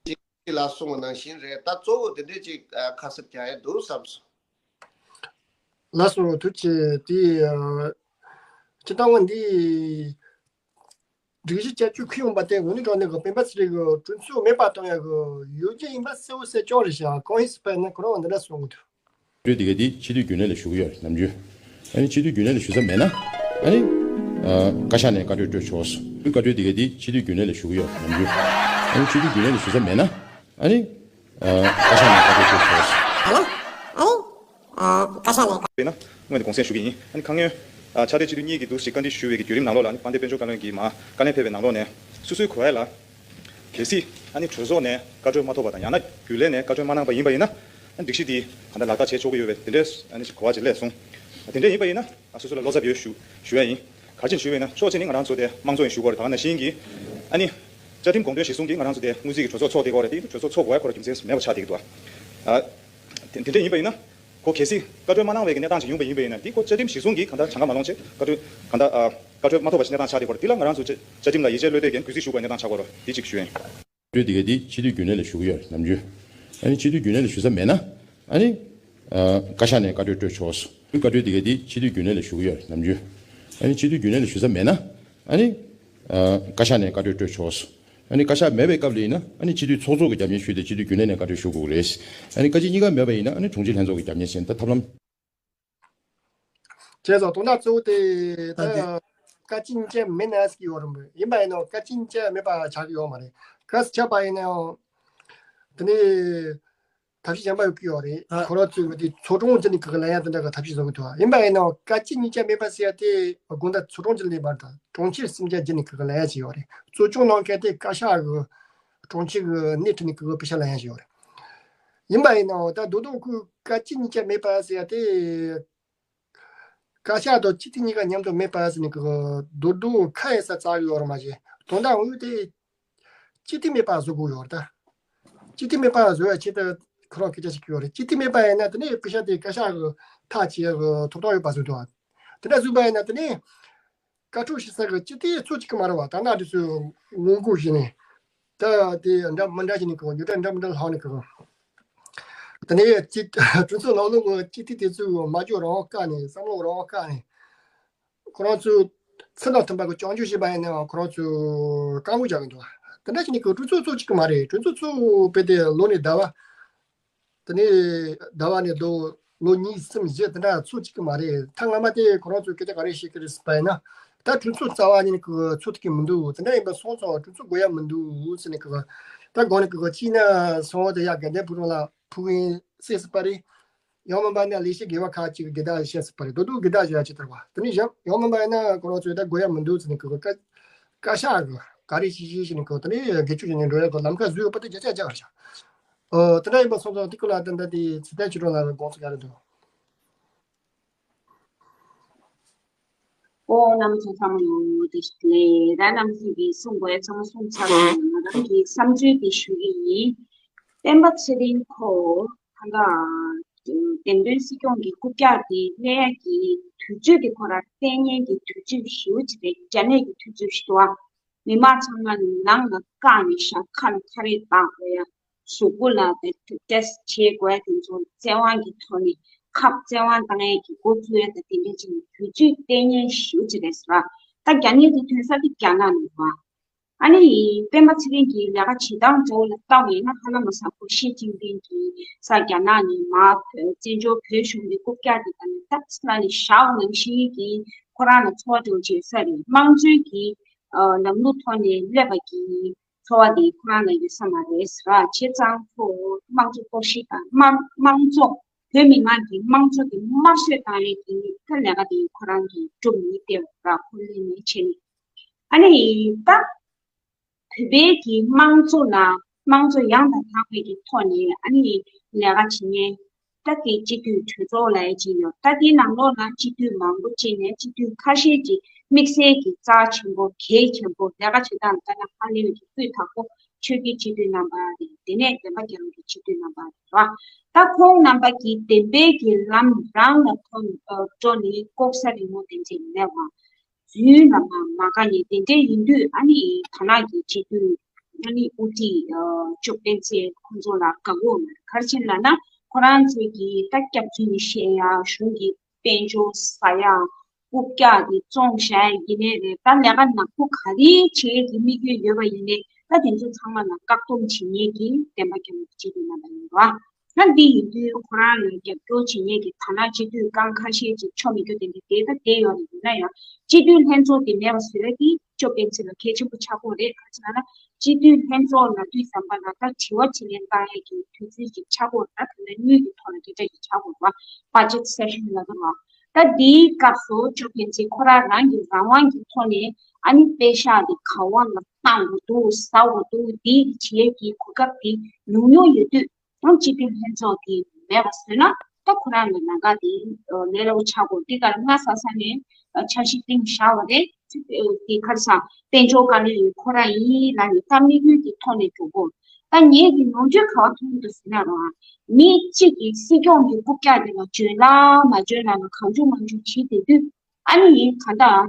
ཅིག་ལ་གསུངས་པ་ནང་བཞིན་རེད། ད་གཙོ་བོ་དེ་འདྲས་ཅིག་ཨ་ཁ་གསབ་རྒྱག་ཡ་འདུག་བསམ་སོང་། ལགས་སོ། ཐུགས་རྗེ་ཆེ། དེ་ཨ་སྤྱིར་བཏང་བ་འདི་སྒྲིག་གཞི་བསྐྱར་བཅོས་ཁུར་ཡོང་པ་དེ་འོ་ནི་གྲོང་ནས་གི་སྤེན་པ་ཚེ་རིང་གི་གྲོས་ཚོགས་མེད་པ་གཏོང་ཡ་གི་ཡོ་བྱད་ཡིན་པ་གསལ་བོ་གསལ་ཅོག་རེད་ཤག། གང་ཡིན་ཟེར་བ་ཡིན་ན་ཁོ་རང་འདི་འདྲ་གསུང་གི་འདུག། བཀའ་འཁྲོལ་དེ་ག་དེ་སྤྱི་འཐུས་རྒྱུན་ལས་ལ་ཞུ་གི་ཡོད་རེད། ནམ་རྒྱུན་ཨ་ནི་སྤྱི་འཐུས་རྒྱུན་ལས་ལ་ཞུ་ས་མེད་ན་ཨ་ནི་ཨ་བཀའ་ཤག་ནས་བཀའ་འཁྲོལ་སྤྲོད་ཆོག་སོང་། བཀའ་འཁྲོལ་དེ་ག་དེ་སྤྱི་འཐུས་རྒྱུན་ལས་ལ་ཞུ་གི་ཡོད་རེད། ནམ་རྒྱུན་ཨ་ནི་སྤྱི་འཐུས་རྒྱུན་ལས་ལ་ཞུ་ས་མེད་ན་ཨ་ནི་ཨ་བཀའ་ཤག་ནས་བཀའ་འཁྲོལ་སྤྲོད་ཆོག་སོང་། ཨ་ནི་ཨ་བཀའ་ཤག་ནས་བཀའ་འཁྲོལ་སྔོན་ནས་དགོངས་སེལ་ཞུ་གི་ཡིན། ཨ་ནི་ཁ་སྔོན་ཨ་ཕྱག་སྦྲེལ་སྤྱི་འཐུས་གཉིས་ཀྱིས་འདུག་སེ་བཀའ་འདྲི་ཞུ་བའི་གི་བརྒྱུད་རིམ་ནང་ལོགས་ལ་ཨ་ནི་དཔལ་ལྡན་དཔལ་འབྱོར་བཀའ་བློན་གྱིས་མར་བཀའ་ལན་ཕེབས་པའི་ནང་ལོགས་ནས་སོ་སོའི་གོ་བ་ལ་གལ་སྲིད་ཨ་ནི་གྲོས་ཚོགས་ནས་བཀའ་འཁྲོལ་མ་ཐོབ་པ་དང་ཡང་ན་རྒྱུན་ལས་ནས་བཀའ་འཁྲོལ་མ་གནང་པ་ཡིན་པ་ཡིན་ན་ཨ་ནི་སྒྲིག་གཞི་འདི་གང་ལྟར་ལག་བསྟར་བྱེད་ཆོག་གི་ཡོད་པའི་དེ་འདྲའི་ཨ་ནི་གོ་བ་ཅིག་སླེབས་སོང་། དེ་འདྲ་ཡིན་པ་ཡིན་ན་ཨ་སོ་སོ་ལ་བློ་འཚབ་ཡོད་ཞུ་ཞུ་ཡ་ཡིན། ག་རེ་བྱས་ནས་ཞུ་བ་ཡིན་ན་ཕྱོགས་གཅིག་ནས་ང་རང་ཚོ་དེ་དམངས་གཙོ་ཡིན་ཞུ་དགོས་རེད། ད་ག་ནང་བཞིན་གྱི་ཨ་ནི་བཅའ་ཁྲིམས་དགོངས་དོན་གཞིར་བཟུང་གིས་ང་རང་ཚོ་དེ་སྔོན་རྩིས་ཀྱི་གྲོས་ཚོགས་ཚོགས་བསྡད་ཀྱི་ཡོད་རེད། དེ་གྲོས་ཚོགས་ཚོགས་དགོས་ཡ་ཁོ་རང་རྒྱུ་མཚན་མེད་པ་ཆགས་བསྡད་ཀྱི་འདུག་ཨ། དེ་དེ་འདྲ་ཡིན་པ་ཡིན་ན་ཁོ་གལ་སྲིད་བཀའ་འཁྲོལ་མ་གནང་བའི་གི་གནས་སྟངས་ཅིག་ཡོང་པ་ཡིན་པ་ཡིན་ན་དེ་ཁོ་བཅའ་ཁྲིམས་གཞིར་བཟུང་གིས་གང་ལྟར་གྱངས་ཁ་མ་ལོངས་བྱས་བཀའ་འཁྲོལ་གང་ལྟར་ཨ་བཀའ་འཁྲོལ་མ་ཐོབ་པ་ཞིག་གནས་སྟངས་ཆགས་བསྡད་ཀྱི་ཡོད་རེད། དེ་ལ་ང་རང་ཚོ་བཅའ་བཅའ་ཁྲིམས་ལ་ཡིད་ཆེས་བློས་གཏོང་གིས་གུས་བརྩི་ཞུ་དགོས་ཡ་གནས་སྟངས་ཆགས་ཀྱི་ཡོད་རེད། དེ་གཅིག་ཞུ་ཡ་ཡིན། བཀའ་འཁྲོལ་དེ་ག་དེ་སྤྱི་འཐུས་རྒྱུན་ལས་ལ་ཞུ་གི་ཡོད་རེད། ནམ་རྒྱུན་ཨ་ནི་སྤྱི་འཐུས་རྒྱུན་ལས་ལ་ཞུ་ས་མེད་ན་ཨ་ནི་ཨ་བཀའ་ཤག་ནས་བཀའ་འཁྲོལ་སྤྲོད་ཆོག་སོང་། བཀའ་འཁྲོལ་དེ་ག་དེ་སྤྱི་འཐུས་རྒྱུན་ལས་ལ་ཞུ་གི་ཡོད་རེད། ནམ་རྒྱུན་ཨ་ནི་སྤྱི་འཐུས་རྒྱུན་ལས་ལ་ཞུ་ས་མེད་ན་ཨ་ནི་ཨ་བཀའ་ཤག་ནས་བཀའ་འཁྲོལ་སྤྲོད་ཆོག་སོང་། ཨ་ནི་བཀའ་ཤག་མེད་པའི་སྐབས་ལ་ཡིན་ན་ཨ་ནི་སྤྱི་འཐུས་ཚོགས་གཙོ་གི་རྒྱབ་གཉེར་ཞུས་ཏེ་སྤྱི་འཐུས་རྒྱུན་ལས་ནས་བཀའ་འཁྲོལ་ཞུ་དགོས་ཀྱི་རེད། ཨ་ནི་བཀའ་སྤྱི་གཉིས་ཀ་མེད་པ་ཡིན་ན་ཨ་ནི་དྲུང་ཆེ་ལྷན་ཚོགས་ཀྱི་རྒྱབ་གཉེར་བྱས་ནས་ད་ཐབས་ལམ། བྱས་ཙང་དོན་དག་གཙོ་བོ་དེ་ད་ད་དེ་བཀའ་སྤྱི་གཉིས་ཆ་མེད་ན་ཟེར་གྱི་ཡོད་རེད་མོད། ཡིན་པ་ཡིན་ནའང་བཀའ་སྤྱི་གཉིས་ཆ་མེད་པ་ཆགས་ཀྱི་ཡོད་མ་རེད། གལ་སྲིད་ཆགས་པ་ཡིན་ནའང་དེ་ནས་ཐབས་ཤེས་གཞན་པ་ཡོད་ཀྱི་ཡོད་རེད། ཨ། ཁོ་རང་ཚོས་འོ་དེ་ཚོགས་དྲུང་བརྒྱུད་ནས་གི་ལན་ཡང་དེ་འདྲ་གི་ཐབས་ཤེས་བཟོ་གི་འདུག། ཡིན་པ་ཡིན་ནའང་བཀའ་སྤྱི་གཉིས་ཆ་མེད་པ་ཟེར་ཡ་དེ་དགོངས་དག་ཚོགས་དྲུང་བརྒྱུད་ལས་མ་རེད། ད་དྲུང་ཆེ་སུམ་ཆ་བརྒྱུད་ནས་གི་ལན་ཡང་ཅིག་ཡོད་རེད། གཙོ་སྐྱོང་གནང་མཁན་དེ་བཀའ་ཤག་གི་དྲུང་ཆེ་གི་སྣེ་ཁྲིད་ནས་གི་པེ་ཤ་ལན་ཡང་ཅིག་ཡོད་རེད། ཡིན་པ་ཡིན་ནའང་ད་རྡོག་རྡོག་ཁོས་བཀའ་སྤྱི་གཉིས་ཆ་མེད་པ་ཟེར་ཡ་དེ། བཀའ་ཤག་དང་སྤྱི་འཐུས་གཉིས་ཀ་མཉམ་དུ་མེད་པ་ཟེར་ནས་གི་རྡོག་རྡོག་ཁ་ཡི་ས་རྩ་ཡོད་རེད་མ་གཞི། དོན་དག་དངོས་དེ་སྤྱི་འཐུས་མེད་པ་བཟོ་དགོས་ཡོད་རེད་ད། སྤྱི་འཐུས་མེད་པ་བཟོ་ཡ་ཆེད་དུ་ཁོ་རང་སྐད་ཆ་བཤད་ཀྱི་ཡོད་རེད། སྤྱི་འཐུས་མེད་པ་ཡིན་ན་དེ་ནས་པེ་ཤ་དེ་བཀའ་ཤག་གི་ཐག་བཅད་གི་ཐོབ་ཐང་ཡོད་པ་བཟོ་འདུག་ཨ། དེ་འདྲ་བཟོས་པ་ཡིན་ན་དེ་ནས་བཀའ་འཁྲོལ་ཞུ་ས་གི་སྤྱི་འཐུས་ཚོ་གཅིག་གི་མ་རེད་བ། ད་ནང་དེ་ཚོས་ངོ་རྒོལ་བྱས་ནས། ད་དེ་འདྲ་མི་འདྲ་ཞིག་ནས་གི་ཉོ་གྲྭ་འདྲ་མི་འདྲ་ལྷག་ནས་གི། དེ་ནས་སྤྱི་གྲོས་ཚོགས་ནང་ལོགས་གི་སྤྱི་འཐུས་དེ་ཚོས་མ་འཇོག་རང་དབང་བཀག་ནས་བསམ་བློ་རང་དབང་བཀག་ནས་ཁོ་རང་ཚོས་ཚུལ་དང་མཐུན་པ་གི་སྐྱོན་བརྗོད་བྱས་པ་ཡིན་ནའང་ཁོ་རང་ཚོས་བཀག་འགོག་རྒྱག་གི་འདུག། དེ་འདྲ་ཞིག་ནས་གི་གྲོས་ཚོགས་ཚོ་གཅིག་གི་མ་རེད། གྲོས་ཚོགས་ཚོ་དཔེ་དེ་ལོ་ནས་ཟླ་བ། དེ་ནས་ཟླ་བ་ནས་ལོ་ལོ་གཉིས་གསུམ་བཞི་དེ་འདྲ་ཚོ་གཅིག་གི་མ་རེད། ད་སྔ་མ་དེ་ཁོ་རང་ཚོས་སྐད་ཆ་ག་རེ་བཤད་ཀྱི་རེད་ཟེར་བ་ཡིན་ན། ད་གྲོས་ཚོགས་རྩ་བ་ཉིད་ནས་གི་ཚོགས་ཐུབ་ཀྱི་མི་འདུག། དེ་འདྲ་ཡིན་པ་སོང་ཙང་གྲོས་ཚོགས་དགོས་ཡ་མི་འདུག་ཟེར་ནས་གི། ད་གོང་ནས་གི་གཅིག་ན་སོང་བ་དེ་ཡ་དགའ་ལྡན་ཕུག་རོན་ལ་ཕུག་ཡིན་སྲིད་སྲིད་པ་རེད། ཡང་མིན་པ་ན་ལས་བྱེད་དགེ་བ་ཁག་ཅིག་དགེ་བདག་བྱེད་སྲིད་པ་རེད། དོ་དོ་དགེ་བདག་བྱེད་ཡ་ཅིག་ལྟར་བ། དེ་ནས་གཞན་ཡང་མིན་པ་ཡིན་ན་ཁོ་རང་ཚོས་ད་དགོས་ཡ་མི་འདུག་ཟེར་ནས་གི་བཀའ་བཀའ་ཤག་གི་ག་རེ་བྱེད་བྱེད་ཟེར་ནས་གི་དེ་ནས་དགེ་ཆོས་ཀྱི་ནས་འགྲོ་ཡ་གི་ལམ་ཁ་བཟོས་ཡོད་པ་དེ་བརྒྱ་ཆ་བརྒྱ་རེད་ཤག། ཨོ། དེ་འདྲ་ཡིན་པ་སོང་ཙང་དེ་ཀུན་ལ་དེ་འདྲ་དེ་ཚེ་བརྟན་ཆོས་སྒྲོན་ལགས་ཀྱི་དགོངས་ཚུལ་ག་རེ་འདུག། ཨོ། རྣམ་པ་ཚོ་ཚང་མ་ལ་བཀྲ་ཤིས་བདེ་ལེགས། ད་རྣམ་པ་ཚོ་གིས་གསུང་དགོས་ཚང་མ་གསུངས་ཚར་སོང་། ང་རང་གི་བསམ་ཚུལ་དེ་ཞུ་གི་ཡིན། སྤེན་པ་ཚེ་རིང་ཁོ་ད་ལྟ་བདེན་དོན་སྲིད་སྐྱོང་གི་རྐུབ་བཀྱག་དེ་སླེབས་ཡག་གི་དུས་ཚོད་དེ་ཁོ་རང་ལྟས་ངན་གྱི་དུས་ཚོད་ཞེ་པོ་ཅིག་རེད། རྒྱ་ནད་ཀྱི་དུས་ཚོད་ཞིག་འདུག་ཨ། མི་མང་ཚང་མ་ནང་ལ་བཀག་ནས་བཞག་ཁ་ལ་ཁ་རས་བཏགས་དགོས་ཡ། གཟུགས་པོ་ལ་དེ་ཐུག་ཏེ་བྱེད་དགོས་དེ་ཚོ་བཙན་དབང་གི་ཐོག་ནས་ཁབ་བཙན་དབང་བཏང་ཡས་ཀྱི་འགོ་ཚུགས་ཡས་དང་དེ་འདྲ་ཅིག་ནས་དུས་ཚོད་ལྟས་ངན་ཞེ་པོ་ཅིག་རེད་ཟེར་བ། ད་རྒྱ་ནད་དེ་ཐོན་ས་དེ་རྒྱ་ནག་ནས་བ། ཨ་ནི་སྤེན་པ་ཚེ་རིང་གི་ལས་ཀ་བྱེད་སྟངས་གཙོ་བོ་ལ་བལྟ་བ་ཡིན་ན་ཧ་ལམ་མ་ས་ཁོ་ཞི་ཅིན་ཕིང་གིས་ས་རྒྱ་ནག་ནས་མར་བོད་བཙན་བྱོལ་བོད་གཞུང་གི་རྐུབ་བཀྱག་དེ་དང་ནི་སྟབས་ལ་ནི་བཞག་ནང་བཞིན་གྱི་ཁོ་རང་ལ་ཚོགས་འདུ་བྱེད་ས་རེད། དམངས་གཙོའི་གི་ལམ་ལུགས་ཐོག་ནས་སླེབས་པ་གི་ཚོར་བ་དེ་ཁོ་རང་ལ་ཡོད་ས་མ་རེད་ཟེར་བ། བྱས་ཙང་ཁོ་དམངས་གཙོ་གཏོར་བཤིག་དང་དམངས་དམངས་གཙོ་བོད་མི་མང་གི་དམངས་གཙོ་དེ་དམར་གསོད་བཏང་ཡས་ཀྱི་ད་ལས་ཀ་དེ་ཁོ་རང་གིས་སྒྲུབ་མི་བདེ་བ་ར་ཁོ་ལས་མེད་བྱས་ནས། ཨ་ནི་ད་བོད་པའི་གི་དམངས་གཙོ་ལ་དམངས་གཙོ་ཡང་དང་དག་པའི་གི་ཐོག་ནས་ཨ་ནི་ལས་ཀ་བྱེད་མཁན་ད་དེ་སྤྱི་འཐུས་གྲོས་ཚོགས་ལ་ཡ་ཅིག་ཡོད། ད་དེའི་ནང་ལོགས་ལ་སྤྱི་འཐུས་མང་པོ་ཅིག་ནས་སྤྱི་འཐུས་ཁ་ཤས་ཀྱིས་དམིགས་བསལ་གྱི་རྩ་ཆེན་པོ་གལ་ཆེན་པོ་ལས་ཀ་བྱེད་སྟངས་ལ་ད་ལྟ་ཧ་ལས་པའི་གི་སྤུས་དག་པོ་ཆོས་བརྒྱུད་སྤྱི་འཐུས་རྣམ་པ་རེད། དེ་ནས་བདེན་པ་རྒྱལ་ལོ་གི་སྤྱི་འཐུས་རྣམ་པ་རེད་བ། ད་ཁོང་རྣམ་པ་གིས་བདེན་པའི་གི་ལམ་རང་ལ་ཐོན་སྤྲོ་ནས་ལྐོག་ཟ་རི་མོ་དེ་འདྲས་མེད་བ། རྫུན་ལ་མ་མ་དགའ་ནས་དེ་འདྲས་ཡིན་དུས། ཨ་ནི་ཐ་ན་གི་སྤྱི་འཐུས་ཨ་ནི་དབུ་ཁྲིད་ཨ་ཅོ་སྤེན་ཚེ་ཁོང་ཚོ་ལ་དགའ་གོ་མ་རེད། ག་རེ་བྱས་ན་ལབ་ན། ཁོ་རང་ཚོས་ཀྱི་ད་སྐྱག་རྫུན་ནི་བཤད་ཡ། གཞུང་གི་དཔལ་འབྱོར་ཟ་ཡ། རྐུབ་བཀྱག་གི་བཙོང་བཞག་ཡ་ཡིན་ནའི་རེད། ད་ལས་ཀ་ནག་པོ་ག་རེ་བྱེད་ཀྱི་དམིགས་ཡུལ་ཡོད་པ་ཡིན་ནའི། ད་དེ་ཚོ་ཚང་མ་ལ་བཀག་སྡོམ་བྱེད་མཁན་གྱི་བདེན་པ་རྒྱལ་ལོ་གི་སྤྱི་འཐུས་རྣམ་པ་ཡིན་པ། ད་འདི་ཡིན་དུས་ཁོ་རང་ལ་རྒྱབ་སྐྱོར་བྱེད་མཁན་གྱི་ཐ་ན་སྤྱི་འཐུས་རྐང་ཁ་ཤས་ཅིག་ཆོ་མི་རྒྱུ་དེ་འདྲ་དེ་ད་བསྡད་ཡོད་རེད། ཡིན་ན་ཡང་སྤྱི་འཐུས་ལྷན་ཚོགས་དེ་མེད་པ་བཟོ་ཡ་དེ་ཅོ་སྤེན་ཚེ་ལ་གལ་ཆེན་པོ་ཆགས་ཀྱི་རེད། ག་རེ་ཟེར་ན། སྤྱི་འཐུས་ལྷན་ཚོགས་ལ་དུས་བསམ་པ་ལ་ད་དྲི་བ་དྲིས་ལན་བཏང་ཡ་གི་དུས་ཚོད་ཅིག་ཆགས་ཀྱི་རེད། ད་དེ་ལ་དངུལ་གྱི་ཐོག་ལ་སྐད་ཆ་ཞིག་ཆགས་ཀྱི་རེད་བ། བ་ཇེཊ་སེ་ཤན་ལབ་ཀྱི་རེད་བ། ད་འདིའི་སྐབས་སུ་ཅོ་སྤེན་ཚེ་ཁོ་རང་རང་གི་རང་དབང་གི་ཐོག་ནས་ཨ་ནི་པེ་ཤག་དེ་ག་བ་ལ་བཏང་དགོས་འདུག་ཟ་དགོས་འདུག་འདི་བྱེད་ཀྱི་གོ་སྐབས་དེ་ཉུང་ཉུང་ཡོད་དུས། ཨང་སྤྱི་འཐུས་ལྷན་ཚོགས་དེ་མེད་པ་བཟོས་ན། ད་ཁོ་རང་ལ་ལམ་ཁ་དེ་ལས་སླ་པོ་ཆགས་དགོས། དེ་ག་ལ་སྔ་ས་ས་ནས་འཆར་གཞི་བཏིང་བཞག་པ་རེད། དེ་ག་རེ་ཟ། དཔལ་འབྱོར་བཀའ་བློན་ཡོད་ཁོ་རང་ཡིན་ལབ་ནས་ད་དམིགས་ཡུལ་གྱི་ཐོག་ནས་འགྲོ་དགོས། ད་ངས་ཀྱི་ནོར་འཁྲུལ་ག་བ་མཐོང་གི་འདུག་ཟེར་ན་ར། མི་གཅིག་གིས་སྲིད་སྐྱོང་གི་རྐུབ་བཀྱག་དེ་ལ་འཇོན་ལ་མ་འཇོན་ལ་ལ་གང་བྱུང་མང་བྱུང་བྱེད་བསྡད་དུས། ཨ་ནི་ཡིན་ག་འདྲ།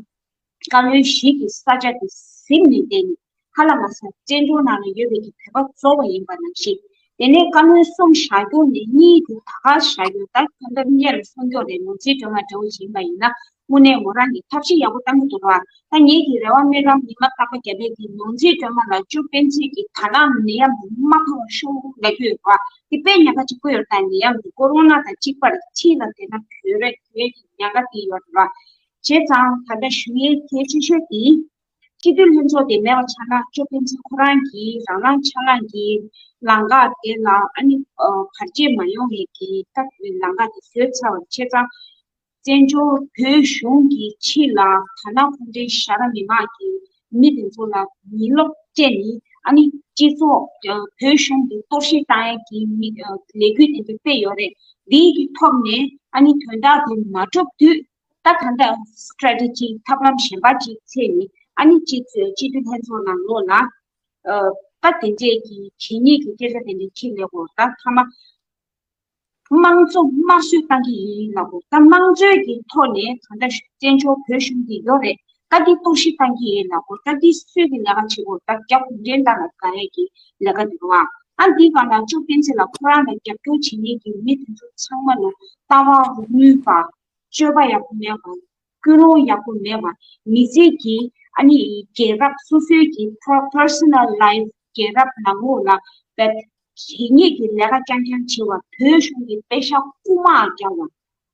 བཀའ་བློན་ཞིག་གི་ས་ཆ་དེ་ཟིན་ནས་བསྡད་ནས། ཧ་ལམ་ས་བཙན་བྱོལ་ནང་ལ་ཡོད་པའི་གི་བོད་པ་གཙོ་བོ་ཡིན་པ་ནང་བཞིན། དེ་ནས་བཀའ་བློན་གསུམ་བཞག་རྒྱུ་ནས་གཉིས་དེ་ད་ག་བཞག་རྒྱུ། ད་ད་ལྟ་སྔོན་ལ་གསུང་རྒྱུ་རེད། ནོར་འཛིན་སྒྲོལ་མ་འདྲ་བོ་ཞིག་ཡིན་པ་ཡིན་ན། དངོས་གནས་མོ་རང་གིས་ཐབས་ཤེས་ཡག་པོ་བཏང་གི་འདུག་ར། ད་ངེད་ཀྱི་རེ་བ་སྨོན་ལམ་ཉི་མ་རྟག་པ་རྒྱབ་པའི་གི་ནོར་འཛིན་སྒྲོལ་མ་ལ་ཅོ་སྤེན་ཚེ་གིས་ད་ནང་ནད་ཡམས་དེ་མ་ཕོག་པ་ཤོག་ལབ་ཀྱི་ཡོད་པ། དེ་དཔེ་ཉེན་ཁ་ཆེན་པོ་ཡོད་རེད། ད་ནད་ཡམས་དེ་ཀོ་རོ་ན་དང་གཅིག་པ་རེད། ཕྱི་ལ་བསྡད་ན་བོད་རེད། བོད་ཀྱི་ཉེན་ཁ་དེ་ཡོད་རེད་ར། བྱས་ཙང་ད་ལྟ་ཞུ་ཡས་གལ་ཆེ་ཤོས་དེ། སྤྱི་འཐུས་ལྷན་ཚོགས་དེ་མེད་པ་ཆགས་ན། ཅོ་སྤེན་ཚེ་ཁོ་རང་གིས་རང་རང་ཆ་ལང་གིས་ལམ་ཁ་དེ་ལ་ཨ་ནི་ཨ་བར་ཆད་མ་ཡོང་བའི་གི་ད་ལམ་ཁ་དེ་བཟོས་ཚར་བ་རེད། བྱས་ཙང་བཙན་བྱོལ་བོད་གཞུང་གི་ཕྱི་ལ་ད་ནང་ཁོང་ཚོའི་ཤ་ར་མི་མང་གི་མི་དེ་ཚོ་ལ་ཉིན་ལོག་སྤྲད་ནས། ཨ་ནི་སྤྱི་ཚོགས་ཨ་བོད་གཞུང་གི་གཏོར་བཤིག་བཏང་ཡས་ཀྱི་མི་ཨ་ལས་འགུལ་དེ་ཚོ་སྤེལ་ཡོད་རེད། འདིའི་གི་ཐོག་ནས་ཨ་ནི་དོན་དག་དེ་མ་གྲུབ་དུས། ད་ད་ལྟ་སི་ཊེ་རེ་ཊི་ཇི་བཀའ་སློབ་གཞན་པ་ཅིག་བཙལ་ནས། ཨ་ནི་སྤྱི་ཚོས་སྤྱི་འཐུས་ལྷན་ཚོགས་ནང་ལོགས་ལ་ཨ་ད་དེ་འདྲས་ཀྱི་གད་སྙིགས་ཀྱི་སྐད་ཆ་དེ་འདྲས་ཁྱེར་ལས་གོ། ད་ཐ་མ་དམངས་གཙོ་དམར་གསོད་བཏང་གི་ཡིན་ལབ་གོ། ད་དམངས་གཙོའི་གི་ཐོག་ནས་ད་ལྟ་བཙན་བྱོལ་བོད་གཞུང་འདི་ཡོད་རེད། ད་འདི་གཏོར་བཤིག་བཏང་གི་ཡིན་ལབ་གོ། ད་འདི་སུས་ཀྱི་ལས་ཀ་བྱེད་གོ། ད་རྒྱ་གུང་ཁྲན་ཏང་ལ་དགའ་ཡས་ཀྱི་ལས་ཀ་འདི་རེད་བ། ཨ་འདི་ག་ལ་ཅོ་སྤེན་ཚེ་ལ་ཁོ་རང་ལ་རྒྱབ་སྐྱོར་བྱེད་མཁན་གྱི་མི་དེ་ཚོ་ཚང་མ་ལ་ལྟ་བ་རུ་ངུས་པ། སྤྱོད་པ་ཡག་པོ་མེད་པ། ཀུན་སློང་ཡག་པོ་མེད་པ། མི་ཚེ་གི་ཨ་ནི་རྒྱལ་རབས་སོ་སོའི་གི་པར་པར་སོ་ནལ་ལའིཕ་རྒྱལ་རབས་ནང་ལོགས་ལ་བབས། གད་སྙིགས་ཀྱི་ལས་ཀ་རྐྱང་རྐྱང་བྱེད་པ། བོད་གཞུང་གི་པེ་ཤག་རྐུ་མ་རྐྱང་བ།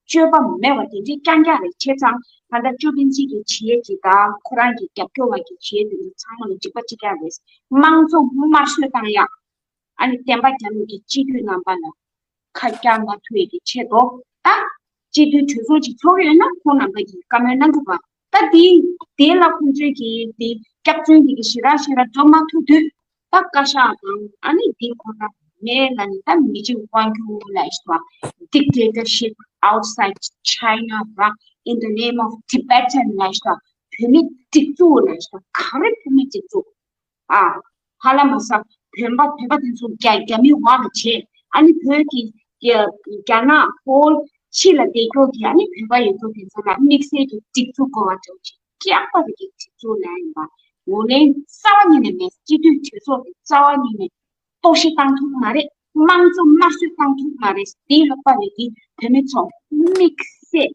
སྤྱོད་པ་མེད་པ་དེ་འདྲའི་རྐྱང་རྐྱང་རེད། བྱས་ཙང་ད་ལྟ་ཅོ་སྤེན་ཚེ་གིས་བྱེད་ཡས་ཀྱི་དང་ཁོ་རང་གི་རྒྱབ་སྐྱོར་བ་གིས་བྱེད་ཡས་དེ་ཚོ་ཚང་མ་ལ་འཇིགས་པ་གཅིག་རྐྱང་རེད། དམངས་གཙོ་དམར་གསོད་བཏང་ཡག་ཨ་ནི་བསྟན་པ་རྒྱ་ལོ་གི་སྤྱི་འཐུས་རྣམ་པ་ལ་ཁ་རྒྱག་མ་ཐུབ་ཡས་ཀྱི་ཆེད་དུ། ད་སྤྱི་འཐུས་གྲོས་ཚོགས་ཅིག་ཚོགས་ཡོད་ན་ཁོང་རྣམ་པ་གིས་བཀའ་མོལ་གནང་གི་རེད་པ། ད་དེ་དེ་ལ་ཁོང་ཚོས་ཀྱིས་དེ་སྐྱག་རྫུན་དེ་གི་ཞེ་དྲག་ཞེ་དྲག་འགྲོ་མ་ཐུབ་དུས། ད་བཀའ་ཤག་དང་ཨ་ནི་དེ་ཁོ་ན་མེད་ལ་ནི། ད་མི་གཅིག་དབང་སྒྱུར་ལབ་ཤག་པ། Dictatorship outside China ར། In the name of Tibetan ལབ་ཤག་པ། བོད་མི་སྒྲིག་འཛུགས་ལབ་ཤག་པ། ག་རེ་བོད་མི་སྒྲིག་འཛུགས། ཨ། ཧ་ལམ་ས་བོད་པ་བོད་པ་དེ་ཚོ་རྒྱ་རྒྱ་མི་དབང་ལ་བྱས། ཨ་ནི་བོད་ཀྱི་རྒྱ་རྒྱ་ནག་ཧོལ་ཕྱི་ལ་བསྡད་རྒྱུ་གི་ཨ་ནི་བོད་པ་ཡོད་རྒྱུ་དེ་ཚོ་ལ་དམིགས་བསལ་གྱི་སྒྲིག་འཛུགས་དགོས་པ་འདྲ་བོ་ཅིག་སྐྱག་པ་རེད། ཀྱི་སྒྲིག་འཛུགས་ལ་ཡིན་པ། ངོས་ལེན་རྩ་བ་ཉིད་ནས་མེད། སྤྱི་འཐུས་གྲོས་ཚོགས་ཀྱི་རྩ་བ་ཉིད་ནས་གཏོར་བཤིག་བཏང་ཐུབ་མ་རེད། དམངས་གཙོ་དམར་གསོད་བཏང་ཐུབ་མ་རེད། དེའི་ལོག་པ་རེད། ཀྱི་བོད་མི་ཚོ་དམིགས་བསལ།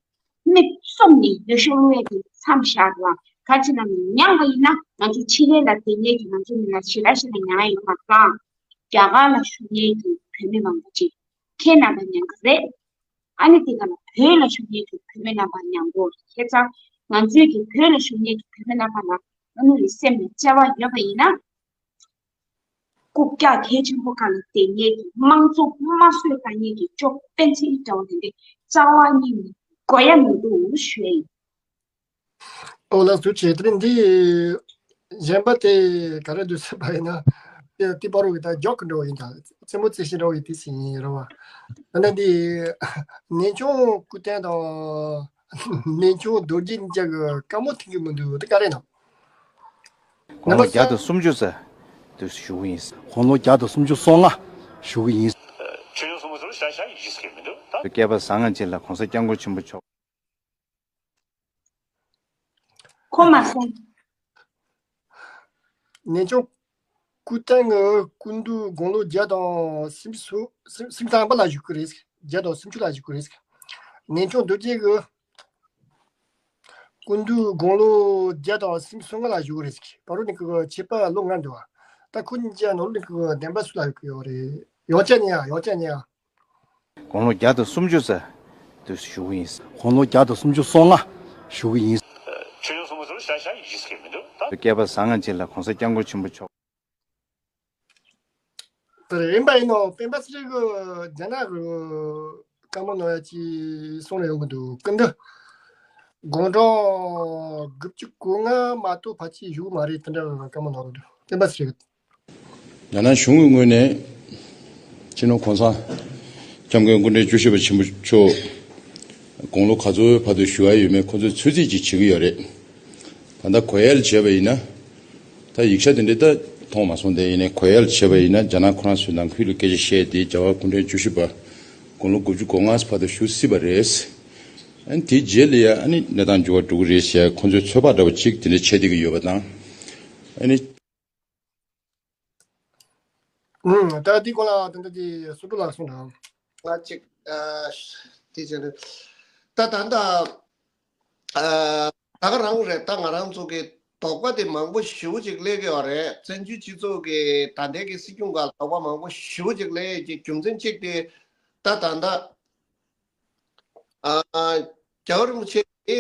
མིག་བཙུམ་ནས་འོས་ཤོག་བླུག་ཡས་དེ་མཚམས་བཞག་རོགས། ག་ཅི་ལ་མིན་ཉག་ག་ཡིན་ན་ང་ཚོ་ཕྱི་རྒྱལ་ལ་བསྡད་མཁན་གྱི་ང་ཚོ་མི་ལ་ཞེ་དྲག་ཞེ་དྲག་མྱངས་ཡོད་མ་རེད། རྒྱ་གར་ལ་བཞུགས་མཁན་གྱི་བོད་མི་མང་པོ་ཅིག་ཁྱེད་རྣམ་པ་མྱངས་ཀྱི་རེད། ཨ་ནི་དེ་ག་ལ་བོད་ལ་བཞུགས་མཁན་གྱི་བོད་མི་རྣམ་པ་མྱངས་དགོས། བྱས་ཙང་ང་ཚོའི་གི་བོད་ལ་བཞུགས་མཁན་གྱི་བོད་མི་རྣམ་པ་ལ་ཨ་ནུ་ཡི་སེམས་ནས་བརྩེ་བ་ཡོད་པ་ཡིན་ན། རྐུབ་བཀྱག་གལ་ཆེན་པོ་སྒང་ལ་བསྡད་མཁན་གྱི་དམངས་གཙོ་དམར་གསོད་བཏང་མཁན་གྱི་ཅོ་སྤེན་ཚེ་འདྲ་བོ་དེ་འདྲས་རྩ་བ་ཉིད་ནས་དགོས་ཡ་མི་འདུག་ཞུ་ཡ་ཡིན། ཨོ་ལགས་སོ། བྱས་ཙང་འདི་གཞན་པ་དེ་ག་རེ་འདུག་ཟེར་བ་ཡིན་ན། དེ་དེ་པ་རོ་གི་ད་ཇོག་གི་འདྲ་བོ་ཡིན། ད་རྩེད་མོ་རྩེ་བཞིན་འདྲ་བོ་ཡིན། དེ་ཟིན་ཡིན་རེད་བ། ད་ནི་འདི་ནན་ཆུང་སྐུ་བསྟན་དང་ནན་ཆུང་རྡོ་རྗེ་གཉིས་ཀྱི་བཀའ་མོལ་མཐུན་གྱི་མི་འདུག་དེ་ག་རེ་ན། དགུང་ལོ་བརྒྱ་དང་སུམ་ཅུ་ཙམ་དུ་བཞུགས་ཡིན། དགུང་ལོ་བརྒྱ་དང་སུམ་ཅུ་སོ་ལྔ། ཞུ་གི་ཡིན། ཁྱོད་ཡོང་སོང་མ་ཟེར་ཤ་ཤ་ཡིན་ཟེར་གི་མི་འདུག་ད། སྐལ་པ་བཟང་ང་ཅན་ལ་གོང་ས་སྐྱབས་མགོན་ཆེན་པོ་མཆོག་ཁོ་མ་སོང་། ནན་ཆུང་སྐུ་བསྟན་གྱི་སྐུ་མདུན་དགུང་ལོ་བརྒྱ་དང་སུམ་ཅུ་སོ་སུམ་སུམ་ཅུ་ཐམ་པ་ལ་བཞུགས་ཀྱི་རེད། བརྒྱ་དང་སུམ་ཅུ་ལ་བཞུགས་ཀྱི་རེད། ནན་ཆུང་རྡོ་རྗེ་གི་སྐུ་མདུན་དགུང་ལོ་བརྒྱ་དང་སུམ་ཅུ་སོ་ལྔ་ལ་བཞུགས་ཀྱི་རེད། བར་དུ་ནི་ཁོ་ཁྱད་པར་ལོ་ལྔ་འདུག་ད་ཁོ་གཉིས་ཀྱི་ནང་ལོགས་ནི་ཁོ་བདེན་པ་སུ་ལ་ཡོད་ཀྱི་ཡོད་རེད། ཡོང་ཆ་ཉེ་ཡ། ཡོང་ཆ་ཉེ་ཡ། དགུང་ལོ་བརྒྱ་དང་སུམ་ཅུ་ཙམ་དུས་སུ་བཞུགས་ཀྱི་ཡིན། དགུང་ལོ་བརྒྱ་དང་སུམ་ཅུ་སོ་ལྔ་བཞུགས་ཀྱི་ཡིན། ཁྱོད་ཡོང་སོང་མ་ཟེར་ཤ་ཤ་ཡིན་ཟེར་གི་མི་འདུག་ད། སྐལ་པ་བཟང་ང་ཅན་ལ་གོང་ས་སྐྱབས་མགོན་ཆེན་པོ་མཆོག་དེ་རེད། ཡིན་པ་ཡིན་ནོ། སྤེན་པ་ཚེ་རིང་གི་རྒྱ་ནག་གི་བཀའ་མོལ་གནང་ཡ་ཅིག་གསུང་ནས་ཡོང་གི་འདུག་སྐུ་མདུན། དགུང་གྲངས་དགུ་བཅུ་གོ་ལྔ་མ་གཏོགས་ཕལ་ཆེར་བཞུགས་མ་རེད། དེ་འདྲ་བའི་བཀའ་མོལ་གནང་གི་འདུག་སྤེན་པ་ཚེ་རིང་གི། རྒྱ་ནག་གཞུང་གི་ངོས་ནས་སྤྱི་ནོར་གོང་ས་སྐྱབས་མགོན་སྐུ་ཕྲེང་བཅུ་བཞི་པ་ཆེན་པོ་མཆོག་དགུང་ལོ་ག་ཚོད་བར་དུ་བཞུགས་ཡ་ཡོད་མེད་ཁོང་ཚོས་ཚོད་རྩིས་ཅིག་བྱེད་ཀྱི་ཡོད་རེད། ད་ལྟ་གོ་ཡ་ལ་བྱས་པ་ཡིན་ན། ད་ཡིག་ཆ་དེ་འདྲ་ད་མཐོང་མ་སོང་། དེ་ཡིན་ནའི་གོ་ཡ་ལ་བྱས་པ་ཡིན་ན། རྒྱ་ནག་ཁོ་རང་ཚོའི་ནང་ཁུལ་ལ་སྐད་ཆ་བཤད་དེ། རྒྱལ་བ་སྐུ་ཕྲེང་བཅུ་བཞི་པ་དགུང་ལོ་དགུ་བཅུ་གོ་ལྔ་བར་དུ་བཞུགས་སྲིད་པ་རེད། ཨ་ནི་དེའི་རྗེས་ལ་ཡ་ཨ་ནི་གནས་སྟངས་འགྱུར་བ་འགྲོ་གི་རེད་ཟེར་ཁོང་ཚོའི་ཚོད་དཔག་འདྲ་བོ་ཅིག་དེ་འདྲ་བྱེད་བསྡད་ཀྱི་ཡོད་པ་དང་། ཨ་ནི། ཨུམ། ད་འདི་སྐོར་ལ་ད་ལྟ་དེ་སུ་ཏུ་ལགས་གསུངས་དང་། ང་གཅིག་ཨ་དེ་བྱས་ནས་ད་ད་ལྟ་ཨ་ད་ག་རང་རེད། ད་ང་རང་ཚོ་གི་དོགས་པ་དེ་མང་པོ་ཞེ་པོ་ཅིག་སླེབས་ཀྱི་ཡོད་རེད། བཙན་བྱོལ་སྤྱི་ཚོགས་ཀྱི་ད་ལྟའི་གི་སྲིད་སྐྱོང་སྒང་ལ་དོགས་པ་མང་པོ་ཞེ་པོ་ཅིག་སླེབས་ཀྱི་རྒྱུ་མཚན་གཅིག་དེ་ད་ད་ལྟ་ཨ། རྒྱལ་བ་རིན་པོ་ཆེ་དེ་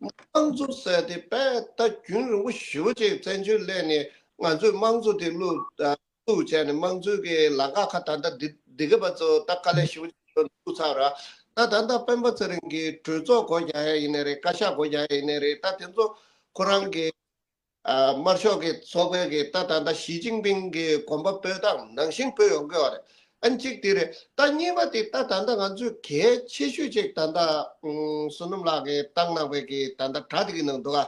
དམངས་གཙོ་ཟེར་དེ་དཔེ་ད་རྒྱུན་རིང་པོ་ཞེ་པོ་ཅིག་བཙན་བྱོལ་སླེབས་ནས་ང་ཚོས་དམངས་གཙོ་དེ་བླུག་ཨ་བླུག་བྱས་ནས་དམངས་གཙོའི་གི་ལམ་ཁ་ཁ་ད་ལྟ་འདི་འདི་ག་པ་ཚོ་ད་དཀའ་ལས་ཞེ་པོ་ཅིག་བླུག་ཚར་ར། ད་ད་ལྟ་སྤེན་པ་ཚེ་རིང་གི་གྲོས་ཚོགས་སྒོ་རྒྱག་ཡ་ཡིན་ནའི་རེད། བཀའ་ཤག་སྒོ་རྒྱག་ཡ་ཡིན་ནའི་རེད། ད་དེ་ཚོ་ཁོ་རང་གི་ཨ་དམར་ཤོག་གི་ཚོགས་པའི་གི་ད་ད་ལྟ་ཞི་ཅིན་ཕིང་གི་དགོངས་པ་སྤོ་སྟངས་ནང་བཞིན་སྤོ་ཡོང་གི་ཡོད་རེད། ཨ་ནི་གཅིག་དེ་རེད། ད་གཉིས་པ་དེ་ད་ད་ལྟ་ང་ཚོས་གལ་ཆེ་ཤོས་ཅིག་ད་ལྟ་ཨུམ་བསོད་ནམས་ལགས་ཀྱིས་བཏང་གནང་བའི་གི་ད་ལྟ་དྲ་དེ་གི་ནང་འདུག་ག་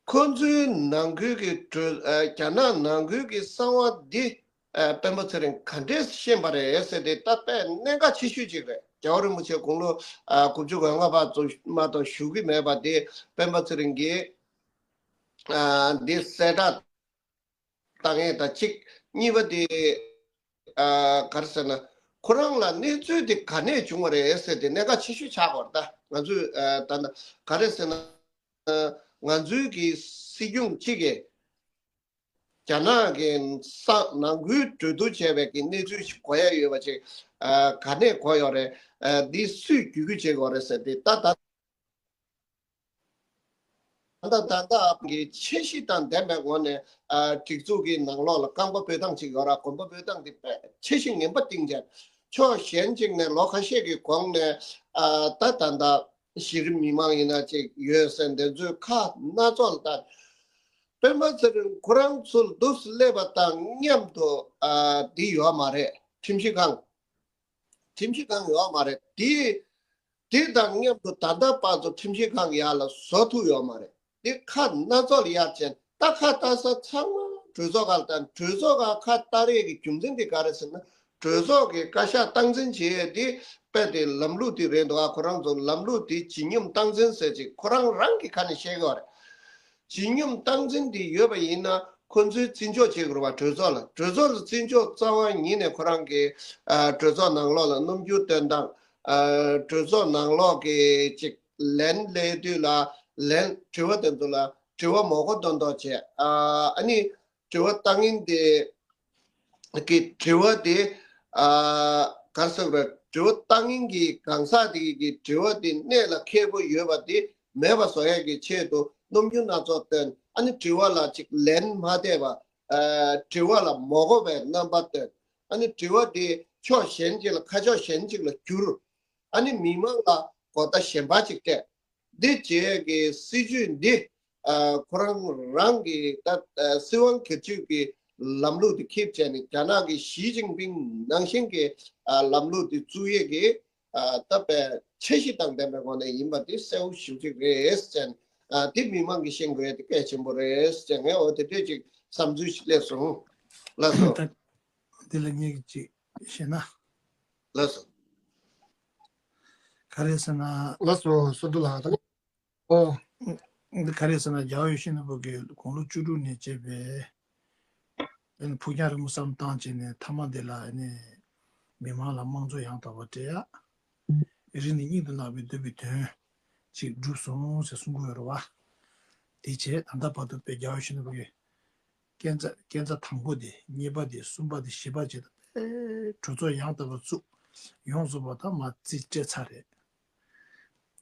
ཁོ་ཚོའི་ནང་ཁུལ་གྱི་གྲོས་ཨ་རྒྱ་ནག་ནང་ཁུལ་གྱི་གསང་བ་འདི་ཨ་སྤེན་པ་ཚེ་རིང་ག་འདྲས་ཤེས་པ་རེད་ཟེར་ཏེ་ད་དཔེ་གནད་འགག་ཆེ་ཤོས་ཅིག་རེད། རྒྱལ་བ་རིན་པོ་ཆེ་དགུང་ལོ་ཨ་དགུ་བཅུ་གོ་ལྔ་བར་དུ་མ་གཏོགས་བཞུགས་ཀྱི་མེད་པ་དེ་སྤེན་པ་ཚེ་རིང་གིས་ཨ་འདི་གསལ་བསྒྲགས་བཏང་ཡས་དང་གཅིག་གཉིས་པ་དེ་ཨ་ག་རེ་ཟེར་ན་ཁོ་རང་ལ་གནས་ཚུལ་དེ་ག་ནས་བྱུང་བ་རེད་ཟེར་ཏེ་གནད་འགག་ཆེ་ཤོས་ཆགས་པ་རེད། ད་ང་ཚོས་ཨ་ད་ལྟ་ག་རེ་ཟེར་ན་ང་ཚོའི་གི་སྲིད་སྐྱོང་གཅིག་གིས་རྒྱ་ནག་གི་ས་ནང་ཁུལ་གྲོས་བསྡུར་བྱས་པའི་གི་གནས་ཚུལ་ཞིག་གོ་ཡ་ཡོད་པ་ཅིག་ཨ་ག་ནས་གོ་ཡོད་རེད། ཨ་འདི་སུས་བརྒྱུད་སྐུལ་བྱེད་དགོས་རེད་ཟེར་ཏེ་ད་ད། ད་ལྟ་ད་ལྟ་གི་འཆར་གཞི་དང་ལྡན་པའི་ངོས་ནས་ཨ་སྒྲིག་འཛུགས་ཀྱི་ནང་ལོགས་ལ་རྐང་པ་སྤོ་སྟངས་ཅིག་ཡོད་ར། གོམ་པ་སྤོ་སྟངས་དེ་དཔེ་འཆར་གཞི་ངན་པ་བཏིང་བྱས། ཕྱོགས་གཞན་ཅིག་ནས་ལོ་ཁ་ཤས་ཀྱི་གོང་ནས་ཨ་ད་ད་ལྟ་གཞི་རིམ་མི་མང་ཡིན་ན་ཅིག་ཡོད་ཟེར་འདི་ཚོའི་ཁ་སྣ་ཚོགས་ལ་ད་སྤེན་པ་ཚེ་རིང་ཁོ་རང་ཚོ་འདུག་སླེབས་པ་དང་མཉམ་དུ་ཨ་འདི་ཡོད་མ་རེད། ཁྲིམས་ཞིབ་ཁང་། ཁྲིམས་ཞིབ་ཁང་ཡོད་མ་རེད། དེ་དེ་དང་མཉམ་དུ་ད་ལྟ་བར་དུ་ཁྲིམས་ཞིབ་ཁང་ཡར་ལ་བཟོ་ཐུབ་ཡོད་མ་རེད། དེ་ཁ་སྣ་ཚོགས་ལ་གཡར་བྱས་ད་ཁ་ལྟ་ས་ཚང་མ་གྲོས་ཚོགས་ཁག་ལ་བཏང་། གྲོས་ཚོགས་ཁག་ཁ་ལྟ་རེས་ཀྱི་རྒྱུ་མཚན་དེ་ག་རེ་ཟེར་ན་གྲོས་ཚོགས་ཀྱི་བཀའ་ཤག་སྟངས་འཛིན་བྱེད་ཡས་དེ་དཔེ་དེ་ལམ་ལུགས་དེ་རེད་འདུག་ཨ་ཁོ་རང་ཚོ་ལམ་ལུགས་དེ་བརྗིད་ཉམས་སྟངས་འཛིན་ཟེར་ཅིག་ཁོ་རང་རང་གི་ཁ་ནས་བཤད་ཀྱི་ཡོད་རེད། བརྗིད་ཉམས་སྟངས་འཛིན་དེ་ཡོད་པ་ཡིན་ན་ཁོ་ཚོའི་བརྩི་འཇོག་བྱེད་དགོས་རེད་བ། གྲོས་ཚོགས་ལ། གྲོས་ཚོགས་ལ་བརྩི་འཇོག་རྩ་བ་ཉིད་ནས་ཁོ་རང་གི་ཨ་གྲོས་ཚོགས་ནང་ལོགས་ལ་རྣམ་འགྱུར་སྟོན་སྟངས། ཨ་གྲོས་ཚོགས་ནང་ལོགས་ཀྱི་ཅིག་ལན་སླེབས་དུས་ལ་ལན་དྲི་བ་དེ་ཚོ་ལ་དྲི་བ་མོག་པོ་ཏོག་ཏོག་བྱས། ཨ་ཨ་ནི་དྲི་བ་བཏང་མཁན་དེ་གི་དྲི་བ་དེ་ཨ་ག་རེ་ཟེར་དགོས་རེད། དྲི་བ་བཏང་མཁན་གྱི་གང་ཟག་དེ་གི་དྲི་བ་དེ་གནད་ལ་འཁེལ་པོ་ཡོད་པ་དེ་མེད་པ་བཟོ་ཡས་ཀྱི་ཆེད་དུ་རྣམ་འགྱུར་སྣ་ཚོགས་སྟོན། ཨ་ནི་དྲི་བ་ལ་ཅིག་ལན་མ་བསྡད་པ། ཨ་དྲི་བ་ལ་མོག་པོ་བའི་རྣམ་པ་སྟོན། ཨ་ནི་དྲི་བ་དེ་ཕྱོགས་གཞན་ཅིག་ལ་ཁ་ཕྱོགས་གཞན་ཅིག་ལ་བསྒྱུར། ཨ་ནི་མི་མང་ལ་གོ་བརྡ་གཞན་པ་ཅིག་སྤྲད། འདི་བྱེད་ཀྱི་སྲིད་ཇུས་འདི་ཨ་ཁོ་རང་རང་གི་ད་ཨ་སྲིད་དབང་སྒེར་གཅོད་ཀྱི་ལམ་ལུགས་འདི་ཁེབས་བྱས་ནས་རྒྱ་ནག་གི་ཞི་ཅིན་ཕིང་ནང་བཞིན་གྱི་ཨ་ལམ་ལུགས་འདི་བཙུགས་ཡས་ཀྱི་ཨ་ད་དཔེ་འཆར་གཞི་དང་ལྡན་པའི་སྒོ་ནས་ཡིན་པ་འདི་གསལ་བོ་ཞེ་པོ་ཅིག་རེད་ཟེར་ནས་ཨ་འདི་མི་མང་གིས་ཤེས་དགོས་ཡས་འདི་གལ་ཆེན་པོ་རེད་ཟེར་ངས་འོ་དེ་འདྲས་ཅིག་བསམ་ཚུལ་ཞིག་སླེབས་སོང་། ལགས་སོ། ད་ འདི་ལ་ངས་ཅིག་བཤད་ན། ལགས་སོ། ག་རེ་ཟེར་ན། ལགས་སོ་སོ་འདུ་ལགས་དང་། ཨོ། འདི་ག་རེ་ཟེར་ན། རྒྱལ་བ་ཡིད་བཞིན་ནོར་བུ་གིས་དགུང་ལོ་བཅུ་དྲུག་ནས་བྱས་པའི་ཨ་ནི་ཕུགས་རྒྱང་རིང་པོ་བསམ་བཏང་བྱས་ནས། མཐའ་མ་འདི་ལ་ཨ་ནི་མི་མང་ལ་དམངས་གཙོ་ཡང་དག་པ་སྤྲད་ཡ། རིགས་ནི་སྙིང་དུ་བརྣག་པའི་འདོད་པའི་དོན་ཅིག་འགྲུབ་སོང་ཟེར་གསུང་གི་ཡོད་རེད་བ། དེ་བྱས་ད་ལྟ་བར་དུ་དཔེ་རྒྱལ་བ་ཡིད་བཞིན་ནོར་བུ་གིས་སྐས་འཛེག་སྐས་འཛེག་དང་པོ་དེ། གཉིས་པ་དེ། གསུམ་པ་དེ། བཞི་པ་བྱས་ད་དཔེ་གྲོས་ཚོགས་ཡང་དག་པ་བཙུགས། ཡོངས་སུ་རྫོགས་པ་ད་མར་རྩིས་སྤྲད་ཚར་རེད།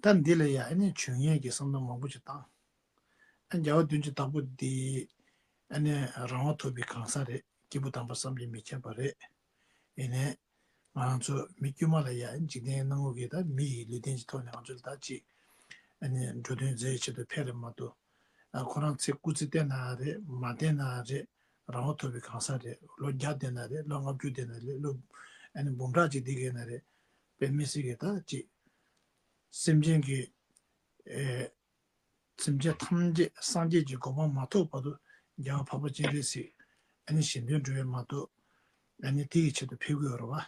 ད་འདི་ལ་ཡ་ཨ་ནི་བྱུང་ཡས་ཀྱི་བསམ་བློ་མང་པོ་ཅིག་བཏང་། ཨ། རྒྱལ་བ་བདུན་ཅུ་བདག་པོ་འདི་ཨ་ནི་རང་དབང་ཐོབ་པའི་གང་ཟག་རེད། སྐྱེས་བུ་དམ་པ་བསམ་གྱིས་མི་ཁྱབ་པ་རེད། ཡིན་ནའི་ང་རང་ཚོ་མི་དཀྱུས་མ་ལ་ཡ་འཇིག་རྟེན་སྣང་ངོ་གི་ད་མི་ཡི་ལུས་རྟེན་གྱི་ཐོག་ནས་ང་ཚོ་ལ་ད་ཅིག་ཨ་ནི་འགྲོ་དོན་མཛད་ཡའི་ཆེད་དུ་ཕེབས་རེད་མ་གཏོགས། ཨ། ཁོ་རང་ཚེ་སྐུ་ཚེ་བརྟན་ན་རེད། མ་བརྟན་ན་རེད། རང་དབང་ཐོབ་པའི་གང་ཟག་རེད། ལོ་བརྒྱ་བསྡད་ན་རེད། ལོ་ལྔ་བཅུ་བསྡད་ན་རེད། ལོ་ཨ་ནི་འབུམ་ཕྲག་གཅིག་བསྡད་ཀྱི་ཡོད་ན་རེད། དཔེ་མི་སྲིད་ཀྱི་ད་ཅིག་སེམས་ཅན་གྱི་ཨེ། སེམས་ཅན་ཐམས་ཅད་སངས་རྒྱས་ཀྱི་གོ་འཕང་མ་ཐོབ་བར་དུ་རྒྱལ་བ་འཕགས་པ་སྤྱན་རས་གཟིགས་ཨ་ནི་ཞལ་འདོན་འགྲོ་ཡས་མ་གཏོགས། ཨ་ནི་དེ་ཡི་ཆེད་དུ་ཕེབས་ཀྱི་ཡོད་རེད་བ།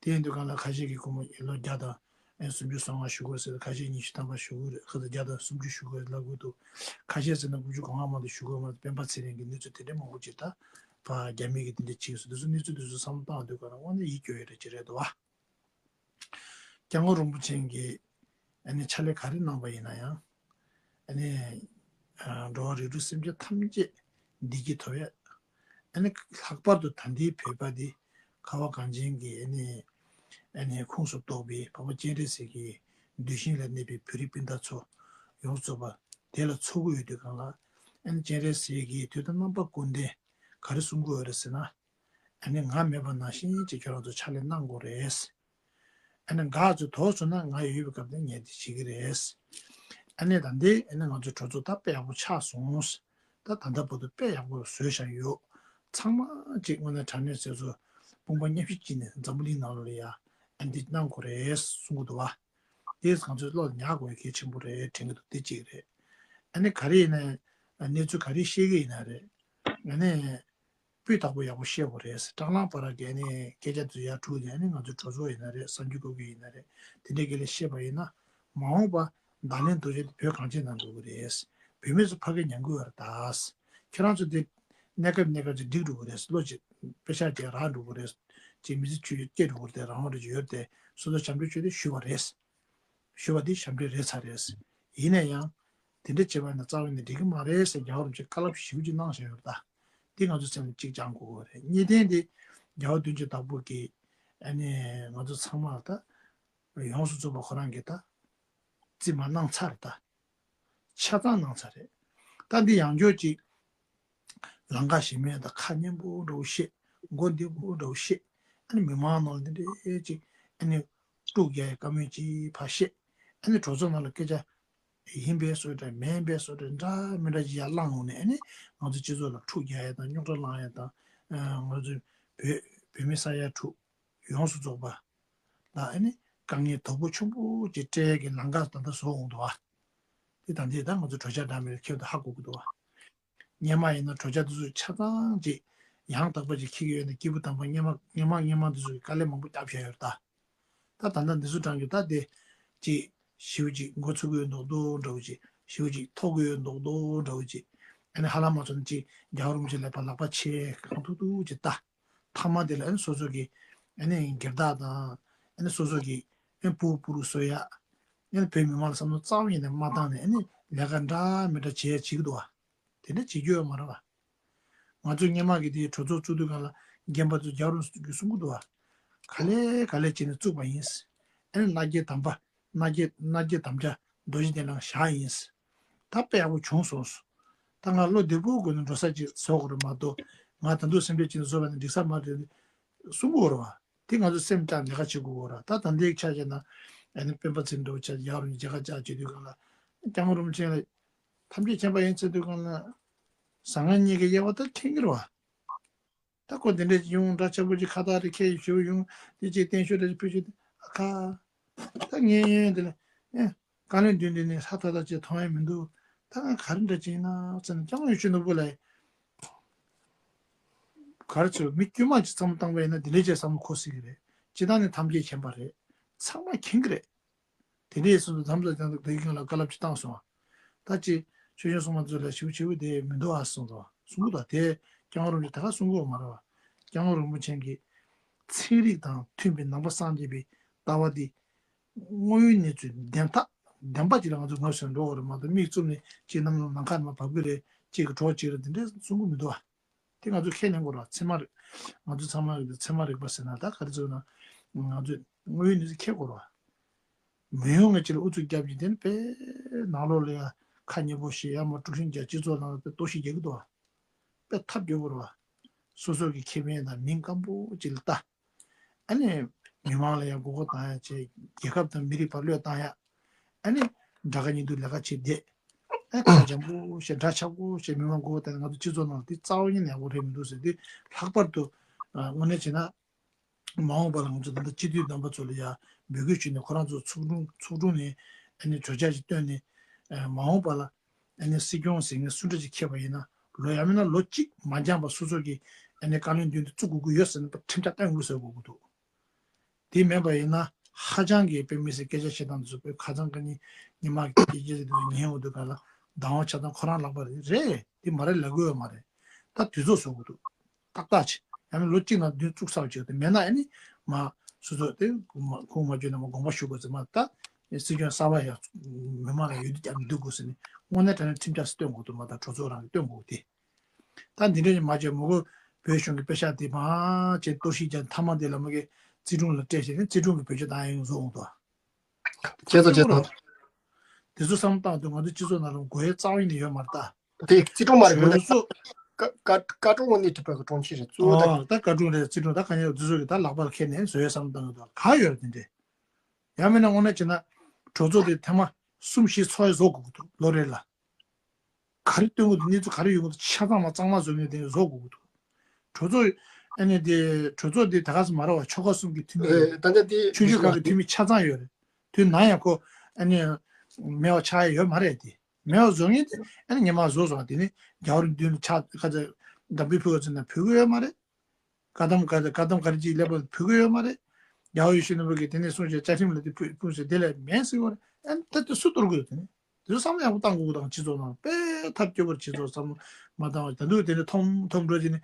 དེ་ཡིན་དུས་གང་ལ་ཁ་ཤས་ཀྱིས་སྒོར་མོ་ལོ་བརྒྱ་དང་ཨ་ནི་སུམ་ཅུ་སོ་ལྔ་ཞུ་དགོས་ཟེར། ཁ་ཤས་ཉི་ཤུ་ཐམ་པ་ཞུ་གི་རེད། ཁ་ཤས་བརྒྱ་དང་སུམ་ཅུ་ཞུ་དགོས་ལབ་གི་འདུག་ཁ་ཤས་ཟེར་ན་དགུ་བཅུ་གོ་ལྔ་མ་གཏོགས་ཞུ་དགོས་མ་རེད། སྤེན་པ་ཚེ་རིང་གིས་གནས་ཚུལ་དེ་འདྲའི་མང་པོ་ཅིག་ད་ཕར་རྒྱ་མི་གིས་དེ་འདྲ་བྱས་སོང་། དེ་ཚོ་གནས་ཚུལ་དེ་ཚོ་བསམ་བློ་བཏང་དུས་གང་ལ་དངོས་གནས་ཡིད་སྐྱོ་ཡས་རེད་ཅིག་རེད་འདུག་བ། སྐྱབས་མགོན་རིན་པོ་ཆེ་གིས་ཨ་ནི་ཕྱག་ལས་ག་རེ་གནང་པ་ཡིན་ན་ཡང་། ཨ་ནི་ཨ་འགྲོ་བ་རིགས་དྲུག་སེམས་ཅན་ཐམས་ཅད་བདེ་སྐྱིད་ཐོབ་ཡ། ཨ་ནི་ལྷག་པར་དུ་ད་ལྟའི་བོད་པ་འདི་ཁ་བ་གངས་ཅན་གྱི་ཨ་ནི་ཨ་ནི་ཁོངས་སུ་གཏོགས་པའི་འཕགས་པ་སྤྱན་རས་གཟིགས་ཀྱི་གདུལ་ཞིང་ལ་གནས་པའི་བོད་རིགས་སྤུན་ཟླ་ཚོ་ཡོངས་སུ་རྫོགས་པ་དེ་ལ་འཚོ་གི་ཡོད་དུས་གང་ལ། ཨ་ནི་སྤྱན་རས་གཟིགས་ཀྱིས་དུས་དང་རྣམ་པ་ཀུན་ཏུ་ག་རེ་གསུང་གི་ཡོད་རེད་ཟེར་ན། ཨ་ནི་ང་མེད་པ་ནང་བཞིན་ཅིག་ཁྱོད་རང་ཚོ་ཕྱག་ལས་གནང་དགོས་རེད། ཨ་ནི་འགག་ཅིག་དོར་སོང་ན་ང་ཡོད་པའི་སྐབས་དེ་ངས་དེ་བྱེད་ཀྱི་རེད། ཨ་ནི་ད་འདི་ཨ་ནི་ང་ཚོའི་གྲོས་ཚོགས་ད་དཔེ་ཡག་པོ་ཆགས་སོང་། ད་ད་ལྟ་བར་དུ་དཔེ་ཡག་པོ་བཟོས་བཞག་ཡོད། ཚང་མ་ཅིག་དངོས་གནས་དྲང་གནས་ཟེར་ཚོ་དཔུང་པ་མཉམ་གཤིབ་བྱས་ནས་འཛམ་བུ་གླིང་ནང་ལོགས་ལ་ཡ་ཨ་ནི་འདི་གནང་དགོས་རེད་གསུང་གི་འདུག་བ། དེས་ང་ཚོའི་བློ་ལ་ཉར་དགོས་ཡ་གལ་ཆེན་པོ་རེད་དྲན་གྱི་འདུག་དེ་གཅིག་རེད། ཨ་ནི་ག་རེ་ཡིན་ན་གནས་ཚུལ་ག་རེ་བཤད་ཀྱི་ཡིན་ན་རེད། ཨ་ནི། སྤུས་དག་པོ་ཡག་པོ་བཤད་དགོས་རེད། སྲང་ལམ་བར་གྱི་ཨ་ནི་སྐད་ཆ་དེ་ཚོ་ཡར་དྲུད་ནས། ཨ་ནི་ང་ཚོ་གྲོས་ཚོགས་ཡིན་ན་རེད། གསར་འགྱུར་སྐོར་གྱི་ཡིན་ན་རེད། དེ་འདྲའི་སྐད་ལ་བཤད་པ་ཡིན་ན། མ་འོངས་པ་བརྡ་ལན་འདོགས་ཆེད་དུ་བོད་གངས་ཅན་ནང་འགྲོ་གི་རེད། བོད་མི་ཚོ་ཕ་གིར་ཉན་གྱི་ཡོད་རེད་ད། ཁྱེད་རང་ཚོ་དེ་གནས་སྐབས་གནས་སྐབས་ཅིག་འགྲིག་འགྲོ་གི་རེད། བློ་ཅིག་དཔེ་ཆ་ཅིག་རག་འགྲོ་གི་རེད། ཅིག་མི་ཚེ་ཆུ་སྐྱེལ་འགྲོ་གི་རེད། རང་དབང་རེ་ཅིག་ཡོད་རེད་དེ། སོ་སོ་བྱམས་སྐྱོང་ཆེད་དུ་ཞུས་པ་རེད། ཞུ་བ་འདི་ཞབས་འདྲེན་རེད་ཚར་རེད། ཡིན་ན་ཡང་། དེ་འདྲ་བྱེད་པ་ནི་རྩ་བ་ནས་འགྲིག་གི་མ་རེད་ཟེར་རྒྱལ་བ་རིན་པོ་ཆེས་བཀའ་སློབ་ཞེ་པོ་ཅིག་གནང་བཞག་ཡོད་རེད་ད། འདི་ང་ཚོ་སེམས་ལ་གཅིག་བཅངས་དགོས་ཀྱི་རེད། གཉིས་ལྡན་འདི་རྒྱལ་བ་བདུན་ཅུ་བདག་པོ་གིས་ཨ་ནི་ང་ཚོ་ཚང་མ་ལ་ད་ཡོངས་སུ་རྫོགས་པ་ཁོ་རང་གིས་ད་རྩིས་མ་གནང་ཚར་རེད་ད། ཆ་ཚང་གནང་ཚར་རེད། ད་འདི་ཡང་བསྐྱར་ཅིག་ལམ་ཁ་ཞན་མི་དང་ཁ་སྙན་པོ་འདྲ་བོ་བཤད། མགོ་བདེ་པོ་འདྲ་བོ་བཤད། ཨ་ནི་མི་མང་ནང་ལ་འདི་འདྲའི་ཅིག་ཨ་ནི་དཀྲུག་རྒྱག་ཡའི་བཀའ་མོལ་ཅིག་ཕར་བཤད། ཨ་ནི་གྲོས་ཚོགས་ནང་ལ་སྐད་ཆ་ཡིན་པའི་བཟོ་འདྲ་མིན་པའི་བཟོ་འདྲ་འདྲ་མི་འདྲ་ཅིག་ཡར་བསླངས་འོང་ནས། ཨ་ནི་ང་ཚོ་སྤྱི་ཚོགས་ལ་འཁྲུག་རྒྱག་ཡ་དང་རྙོག་དྲ་བསླང་ཡ་དང་། ཨ། ང་ཚོ་བོད་བོད་མི་ས་ཡ་དྲུག་ཡོངས་སུ་རྫོགས་པ་ལ་ཨ་ནི་དཀའ་ངལ་དོག་པོ་ཆེན་པོ་ཅིག་སྤྲད་ཡ་གི་ལམ་ཁ་ད་ལྟ་བཟོ་འོང་འདུག་བ། དེ་དང་དེ་ད་ང་ཚོ་གྲོས་འཆར་འདྲ་མིན་ལ་ཁྱེད་ཚོ་ཧ་གོ་གི་འདུག་བ། སྔོན་མ་ཡིན་ན་གྲོས་འཆར་དེ་ཚོ་ཆ་ཚང་ཅིག་ཡང་དག་པ་ཅིག་འཁྱེར་གྱི་ཡོད་ན། སྐྱེས་བུ་དམ་པ་སྔོན་མ་སྔོན་མ་སྔོན་མ་དེ་ཚོ་གིས་དཀའ་ལས་མང་པོ་བརྒྱབ་བཞག་ཡོད་རེད་ད། ད་ད་ལྟ་འདི་ཚོ་དྲང་རྒྱུ་ད་དེ་ཅིག་ཞེ་པོ་ཅིག་འགོ་ཚུགས་ཀྱི་ཡོད་མདོག་མདོག་འདྲ་བོ་ཅིག་ཞེ་པོ་ཅིག་ཐོགས་ཀྱི་ཡོད་མདོག་མདོག་འདྲ་བོ་ཅིག་ཨ་ནི་ཧ་ལམ་མ་ཚོར་ན་ཅིག་རྒྱལ་བ་རིན་པོ་ཆེ་ལ་ཕར་ལག་པ་ཕྱེ་གང་ཐུབ་ཐུབ་ཅིག་ལྟ། མཐའ་མ་དེ་ལ་ཨ་ནི་སོ་སོ་གི་ཨ་ནི་སྒེར་བདག་དང་། ཨ་ནི་སོ་སོ་གི་ཨ་ནི་སྤུ་གུ་སྤུ་རུ་གསོ་ཡ། ཨ་ནི་བོད་མི་མང་ལ་བསམ་བློ་རྩ་བ་ཉིད་ནས་མ་བཏང་ནས། ཨ་ནི་ལས་ཀ་འདྲ་མི་འདྲ་བྱེད་ཡ་བྱེད་ཀྱི་འདུག་བ། དེ་འདྲ་བྱེད་རྒྱུ་ཡོད་མ་རེད་བ། ང་ཚོ་སྔོན་མ་གི་དེའི་གྲོས་ཚོགས་བཙུགས་དུས་སྒང་ལ་རྒན་པ་ཚོ་རྒྱལ་བ་རིན་པོ་ཆེ་གིས་གསུང་གི་འདུག་བ། ག་ལེ་ག་ལེ་བྱས་ནས་བཙུགས་པ་ཡིན། ཨ་ནི་མནའ་སྐྱེལ་དམ་པ། མནའ་སྐྱེལ་མནའ་སྐྱེལ་དམ་བཅའ་རྡོ་རྗེ་གདན་ལ་བཞག་ཡིན། ད་དཔེ་ཡག་པོ་བྱུང་སོང་། ད་ང་བློ་བདེ་པོའི་སྒོ་ནས་འགྲོ་ས་ཅིག་བཟོ་དགོས་རེད་མ་གཏོགས། ང་ད་དུང་སེམས་ཁྲལ་བྱས་ནས་བཟོས་པ་ནི་འགྲིག་ས་མ་རེད་གསུང་གི་ཡོད་རེད་བ། དེ་ང་ཚོ་སེམས་བཅངས་ལས་ཀ་བྱེད་དགོས་ཀྱི་ཡོད་རེད། ད་ད་ལྟའི་ཆ་བཞག་ན་ཨ་ནི་སྤེན་པ་ཚེ་རིང་འདྲ་བོ་ཆ་ཡག་རུ་མཇལ་ཁ་བཅར་བྱེད་དུས་སྒང་ལ། སྐྱབས་མགོན་རིན་པོ་ཆེ་ལ་ཐམས་ཅད་མཁྱེན་པ་ཡིན་ཟེར་དུས་སྒང་ལ། བཟང་ངན་གཉིས་ཀྱི་དབྱེ་བ་ད་མཁྱེན་གྱི་རེད་བ། ད་ཁོ་འདི་འདྲ་ཅིག་ཡོང་། འདྲ་ཆགས་པོ་ཅིག་ཁ་བཏགས་རེ་ཁྱེར་ཞིག་ཡོང་། དེ་ཅིག་བརྟན་བཞུགས་རེ་ཅིག་ཕུལ་ཞིག་ཨ་ཁ། ད་ངས་ཡོང་ཡོང་དེ་ལ་ཨེ། བཀའ་བློན་མདུན་དེ་ནས་ཧྲ་ཐག་ཐག་ཅིག་མཐོང་ཡ་མི་འདུག་ད་ང་ག་རེ་འདྲ་ཅིག་ཡིན་ན་ཟེར་ནས། སྐྱབས་མགོན་ཡིད་བཞིན་ནོར་བུ་ལ། ག་རེ་ཟེར་མི་དཀྱུས་མ་ཅིག་བསམ་བློ་བཏང་པ་ཡིན་ན་འདི་འདྲའི་ཅིག་བསམ་བློ་འཁོར་སྲིད་ཀྱི་རེད། སྤྱིར་བཏང་ནི་ཐམས་ཅད་མཁྱེན་པ་རེད། ཚང་མ་མཁྱེན་གྱི་རེད། དེ་འདྲའི་སོང་ཙང་དམ་ལ་ཀྱང་བདག་གིས་ཀྱང་ལ་བཀའ་སློབ་ཅིག་བཏང་སོང་། ད་ཅི་ཆོས་སྐྱོང་སྲུང་མ་ཚོ་ལ་ཞིབ་ཞིབ་དེ་མི་འདུག་ཨ་གསུངས་སོང་། གསུང་གི་འདུག་དེ་སྐྱབས་མགོན་རིན་པོ་ཆེ་ད་ག་གསུང་གི་ཡོད་མ་རེད་བ། སྐྱབས་མགོན་རིན་པོ་ཆེ་གིས་ཚན་རིག་དང་མཐུན་པའི་ནང་པ་སངས་རྒྱས་པའི་ལྟ་བ་འདི་དངོས་ཡོད་གནས་ཚུལ་བདེན་མཐའ་བདེན་པ་ཅིག་ལ་ང་ཚོ་ངོས་ཟིན་འགྲོ་བ་རེད་མ་གཏོགས་མིག་བཙུམ་ནས་ཅིག་ནམ་ནམ་ཁ་ནས་བབས་ཀྱི་རེད། ཅིག་གི་གྲོགས་ཅིག་རེད་དེ་འདྲ་གསུང་གི་མི་འདུག་བ། དེ་ང་ཚོས་ཁས་ལེན་དགོས་རེད་བ། ཚད་མ་རིག་ང་ཚོ་ཚང་མ་ཚད་མ་རིག་པ་ཟེར་ན་ད་ག་རེ་ཟེར་ན་ང་ཚོས་དངོས་ཡོད་གནས་ཚུལ་ཁས་དགོས་རེད་བ། མི་ཡོང་ངེས་ཅིག་ལ་ཨུ་ཚུགས་རྒྱབ་ཀྱི་དེ་ནི་དཔེ་ནང་ལོགས་ལ་ཡ་ཁ་ཉེ་པོ་ཞིག་ཡ་མ་དཀྲུག་ཤིང་རྒྱག་སྤྱི་ཚོགས་ནང་ལ་དཔེ་གཏོར་བཤིག་རྒྱག་གི་འདུག་བ། དཔེ་ཐབས་སྐྱོ་པོ་རེད་བ། སོ་སོ་གི་ཁེ་ཕན་དང་མིང་སྐམ་པོ་ཅིག་ལ་ལྟ། ཨ་ནི་མི་མང་ལ་ཡང་མགོ་སྐོར་བཏང་ཡ་བྱས། རྒྱལ་ཁབ་དང་མི་རིགས་བར་བློས་བཏང་ཡ། ཨ་ནི་དགྲ་དགའ་གཉེན་སྡུག་ལས་ཀ་བྱེད་བསྡད། ཨ་ཁ་འཇམ་པོ་བྱས་འདྲ་ཆགས་པོ་བྱས་མི་མང་མགོ་སྐོར་བཏང་ཡ། ང་ཚོ་སྤྱི་ཚོགས་ནང་ལ་དེ་རྩ་བ་ཉིད་ནས་ཡག་པོ་རེད་མི་འདུག་ཟེར། དེ་ལྷག་པར་དུ་ཨ་དངོས་གནས་བྱས་ན་མ་འོངས་པ་ལ་ང་ཚོ་ད་ལྟ་སྤྱི་འཐུས་རྣམ་པ་ཚོ་ལ་ཡང་འབོད་སྐུལ་ཞུས་ནས་ཁོ་རང་ཚོ་ཚོགས་དྲུང་ཚོགས་དྲུང་ནས་ཨ་ནི་གྲོས་འཆར་ཞིག་བཏོན་ནས་ཨ་མ་འོངས་པ་ལ་ཨ་ནི་སྲིད་སྐྱོང་ཟེར་མཁན་སུ་འདྲ་ཞིག་འཁྱེར་བ་ཡིན་ན་ལོ་ཡང་མིན་ན་ལོ་གཅིག་མ་འགྱངས་པར་སོ་སོ་གི་ཨ་ནི་བཀའ་བློན་མདུན་དུ་བཙུགས་དགོས་ཀྱི་ཡོད་ཟེར་ནས་ཁྲིམས་འཆར་བཏོན་དགོས་ཟེར་དགོས་ཀྱི་འདུག་དེ་མེད་པ་ཡིན་ན་ཧ་ཅང་གི་དཔེ་མི་སྲིད་སྐད་ཆ་བཤད་སྟངས་དེ་ཚོ་དཔེ་ཁ་སང་ཁ་ཉིན་ཉི་མ་གི་སྐད་ཆ་དེ་ཚོ་ཉན་འོང་དུས་ག་ལ་བདག་དབང་ཆ་ཚང་ཁོ་རང་ལག་པ་རེད། རེད་དེ་མ་རེད་ལབ་དགོས་ཡོད་མ་རེད། ད་དུས་ཚོད་བཟོ་དགོས་འདུག་ཏག་ཏག་བྱས་ཡང་ན་ལོ་གཅིག་ནང་མདུན་བཙུགས་ཚར་བྱས་དེ་མེད་ན་ཨ་ནི་མ་སོ་སོ་དེ་ཁུངས་མ་ཁུངས་མ་བཅོལ་ན་མ་དགོངས་པ་ཞུ་དགོས་ཟེར་མ་ད་སྲིད་སྐྱོང་གསར་པ་ཡང་མི་མང་ལ་ཡོད་དུས་ཀྱང་མི་འདུག་དགོས་ཟེར་ནས་དངོས་གནས་དྲང་གནས་ཁྲིམས་འཆར་ཞིག་བཏོན་དགོས་འདུག་མ་ད་གྲོས་ཚོགས་རང་གིས་བཏོན་དགོས་དེ། ད་འདི་འདྲ་ཞིག་མ་བྱས་མུ་གུ་བོད་གཞུང་གི་པེ་ཤག་དེ་མང་ཆེ་གཏོར་བཤིག་རྒྱག་མཐའ་མ་དེ་ལ་མ་གི་རྩིས་དྲུང་ལ་སྤྲད་བྱས་ནས་རྩིས་དྲུང་གི་བེད་སྤྱོད་བཏང་ཡ་ཡོང་བཟོ་འོང་དོ། བྱས་ཙང་བྱས་ཙང་། དེ་ཚོ་བསམ་བཏང་དུས་ང་ཚོ་སྤྱི་ཚོགས་ནང་ལ་དགོས་ཡ་རྩ་བ་ཉིད་ནས་ཡོད་མ་རེད་ད། དེ་རྩིས་དྲུང་མ་རེད་མོད་གྲོས་ཚོགས། བཀའ་བཀའ་བཀའ་དྲུང་དངོས་གནས་ཁྲི་པ་གི་དྲུང་ཆེ་རེད་གཙོ་བོ་ད། ཨོ་ད་བཀའ་དྲུང་རེད་རྩིས་དྲུང་ད་ག་ཉེ་འདི་ཚོ་གི་ད་ལག་པར་འཁྱེར་ནས་བཟོ་ཡ་བསམ་བཏང་གི་འདུག་ག་ཡོད་རེད་དེ་འདྲས། ཡང་མིན་ན་དངོས་གནས་བྱས་ན་གྲོས་ཚོགས་དེ་ཐེངས་མ་གསུམ་བཞི་ཚོགས་ཡ་བཟོ་དགོས་ཀྱི་འདུག་ལོ་རེ་ལ། ག་རེ་སྟོན་དགོས་འདུག་གནས་ཚུལ་ག་རེ་ཡོང་གི་འདུག་ཆ་ཚང་མ་གཙང་མ་བཟོ་མཁན་དེ་བཟོ་དགོས་ཀྱི་འདུག་གྲོས་ཚོགས་ཨ་ནི་དེ་གྲོས་ཚོགས་དེ་ད་ག་སེ་མ་རེད་བ། ཆོལ་ཁ་གསུམ་གྱི་འཐུས་མི་རེད། ད་ལྟ་དེ་ཆོས་བརྒྱུད་ཁག་གི་འཐུས་མི་ཆ་ཚང་ཡོད་རེད། དུས་ནམ་ཡང་ཁོ་ཨ་ནི་མེད་པ་ཆགས་ཡ་ཡོད་མ་རེད་དེ། མེད་པ་བཟོ་མཁན་དེ་ཨ་ནི་ཉི་མ་བཟོ་བཟོ་བ་དེ་ནི་རྒྱལ་བ་རིན་པོ་ཆེ་ཕྱག་ཁ་ཚ་འདམ་བུའི་ཕུ་ག་ཚོད་ན་ཕུལ་གི་ཡོད་མ་རེད། བཀའ་གདམས་བཀའ་བཀའ་གདམས་ག་རེ་ཅིག་ཀླད་པ་ཕུལ་གི་ཡོད་མ་རེད། རྒྱལ་བ་ཡིད་བཞིན་ནོར་བུ་གིས་དེ་ནས་གསུངས་བྱས་བཅའ་ཁྲིམས་ལ་དེ་ཕུལ་ཕུལ་ཟེར་དེ་ལས་མེད་ཟེར་བ་རེད། ཨ་ནི་ད་དེ་སུ་གཏོར་གི་ཡོད་དེ་ནི། དེ་ཚོ་བསམ་བློ་ཡག་པོ་བཏང་དགོས་དང་སྤྱི་ཚོགས་ནང་དཔེ་ཐབས་སྐྱོ་པོར་སྤྱི་ཚོགས་བསམ་བློ་མ་བཏང་བ་ད་འདུག་དེ་ནས་ཐོམ་ཐོམ་འགྲོ་བྱས་ནས་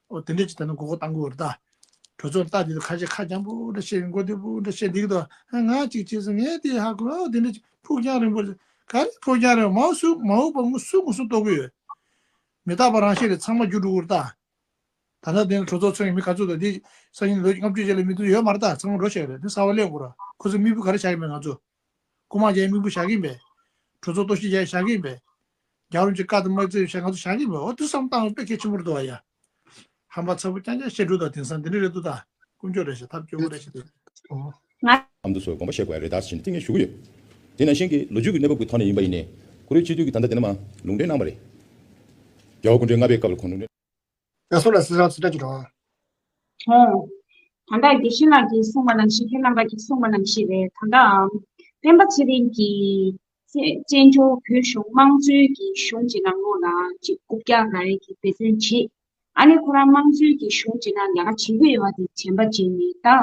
ཨོ་དེ་འདྲས་ཅིག་ད་ནི་མགོ་སྐོར་བཏང་དགོས་རེད་ད། གྲོས་ཚོགས་ལྟ་དེ་ཚོ་ཁ་ཤས་ཁ་འཇམ་པོ་འདྲ་བཤད་མགོ་བདེ་པོ་འདྲ་བཤད་འདི་གི་འདུག་ཨ་ང་ཅིག་བྱས་སོང་ངས་དེ་ཧ་གོ་ཨོ་དེ་འདྲས་ཅིག་ཕུགས་རྒྱང་རིང་པོ་ག་རེ་ཕུགས་རྒྱང་རིང་མའོ་སུ་མའོ་པ་ངུ་སུ་ངུ་སུ་གཏོར་གི་ཡོད། མི་རྟག་པ་རང་བཞིན་རེད། ཚང་མ་རྒྱུ་འགྲོ་གི་རེད་ད། ད་ལྟ་དེ་ནི་གྲོས་ཚོགས་ཚོགས་ཡིན་མི་ག་ཚོད་དང་དེ་སང་ཉིན་ལོ་ལྔ་བཅུ་རྗེས་ལ་མི་ཚོ་ཡོད་མ་རེད་ད། ཚང་མ་འགྲོ་ཤེས་རེད། དེ་གསར་པ་སླེབས་དགོས་ར། ཁོ་ཚོ་མི་བུ་ག་རེ་བཞག་གི་མེད་ང་ཚོ། རྐུ་མ་རྒྱག་མི་བུ་བཞག་གི་མེད། གྲོས་ཚོགས་གཏོར་བཤིག་རྒྱག་བཞག་གི་མེད། རྒྱལ་བ་རིན་པོ་ཆེ་བཀའ་དང་དམག་རྩིས་བཞག་ང་ཚོ་བཞག་གི་མེད། འོ་དེ་བསམ་བཏང་བ་དཔེ་གལ་ཆེན་པོ་རེད་འདུག་བ་ཡ། ཧམ་པ་ཚ་པོ་རྐྱང་རྐྱང་བཤད་འགྲོ་ད། དེང་སང་དེ་འདྲ་རེད་འདུག་ད། དཀོན་མཆོག་རེད་ཤག་ཐབས་སྐྱོ་པོ་རེད་ཤག་དེ། ཨ་མདོ་ཚོས་དགོངས་པ་བཞེས་དགོས་ཡ་རེད་ད་ཟེར་ནས་ཏིང་ངེ་ཞུ་གི་ཡོད། དེ་ནང་བཞིན་གྱི་ལོ་རྒྱུས་ཀྱི་གནས་བབ་ཀྱི་ཐོག་ནས་ཡིན་པ་ཡིན་ནའི་ཁོ་རའི་སྤྱི་འཐུས་ཀྱི་ད་ལྟ་དེ་ནས་མ་ལུང་འདྲེན་གནང་བ་རེད། རྒྱལ་བ་སྐུ་ཕྲེང་ལྔ་པའི་སྐབས་ལ་ཁོང་ལུང་འདྲེན། ཡ་སོ་ལ་སི་ར་སི་ར་ཅི་རང་། ཨོ། ད་ལྟ་དགེ་བཤེས་ལགས་ཀྱིས་གསུངས་པ་ནང་བཞིན་ཁྱེད་རྣམ་པ་གིས་གསུངས་པ་ནང་བཞིན་རེད། ད་ལྟའང་སྤེན་པ་ཚེ་རིང་གིས་བཙན་བཙན་བྱོལ་བོད་གཞུང་དམངས་གཙོའི་གི་གཞུང་གི་ནང་ལོགས་ལ་ཅིག་རྐུབ་བཀྱག་རྒྱག་ཡས་ཀྱི་འབད་བརྩོན་བྱེད། ཨ་ནི་ཁོ་རང་དམངས་གཙོའི་གི་གཞུང་གི་ནང་ལས་ཀ་བྱེད་ཀྱི་ཡོད་པ་དེ་དྲན་པ་བརྗེད་ནས་ད།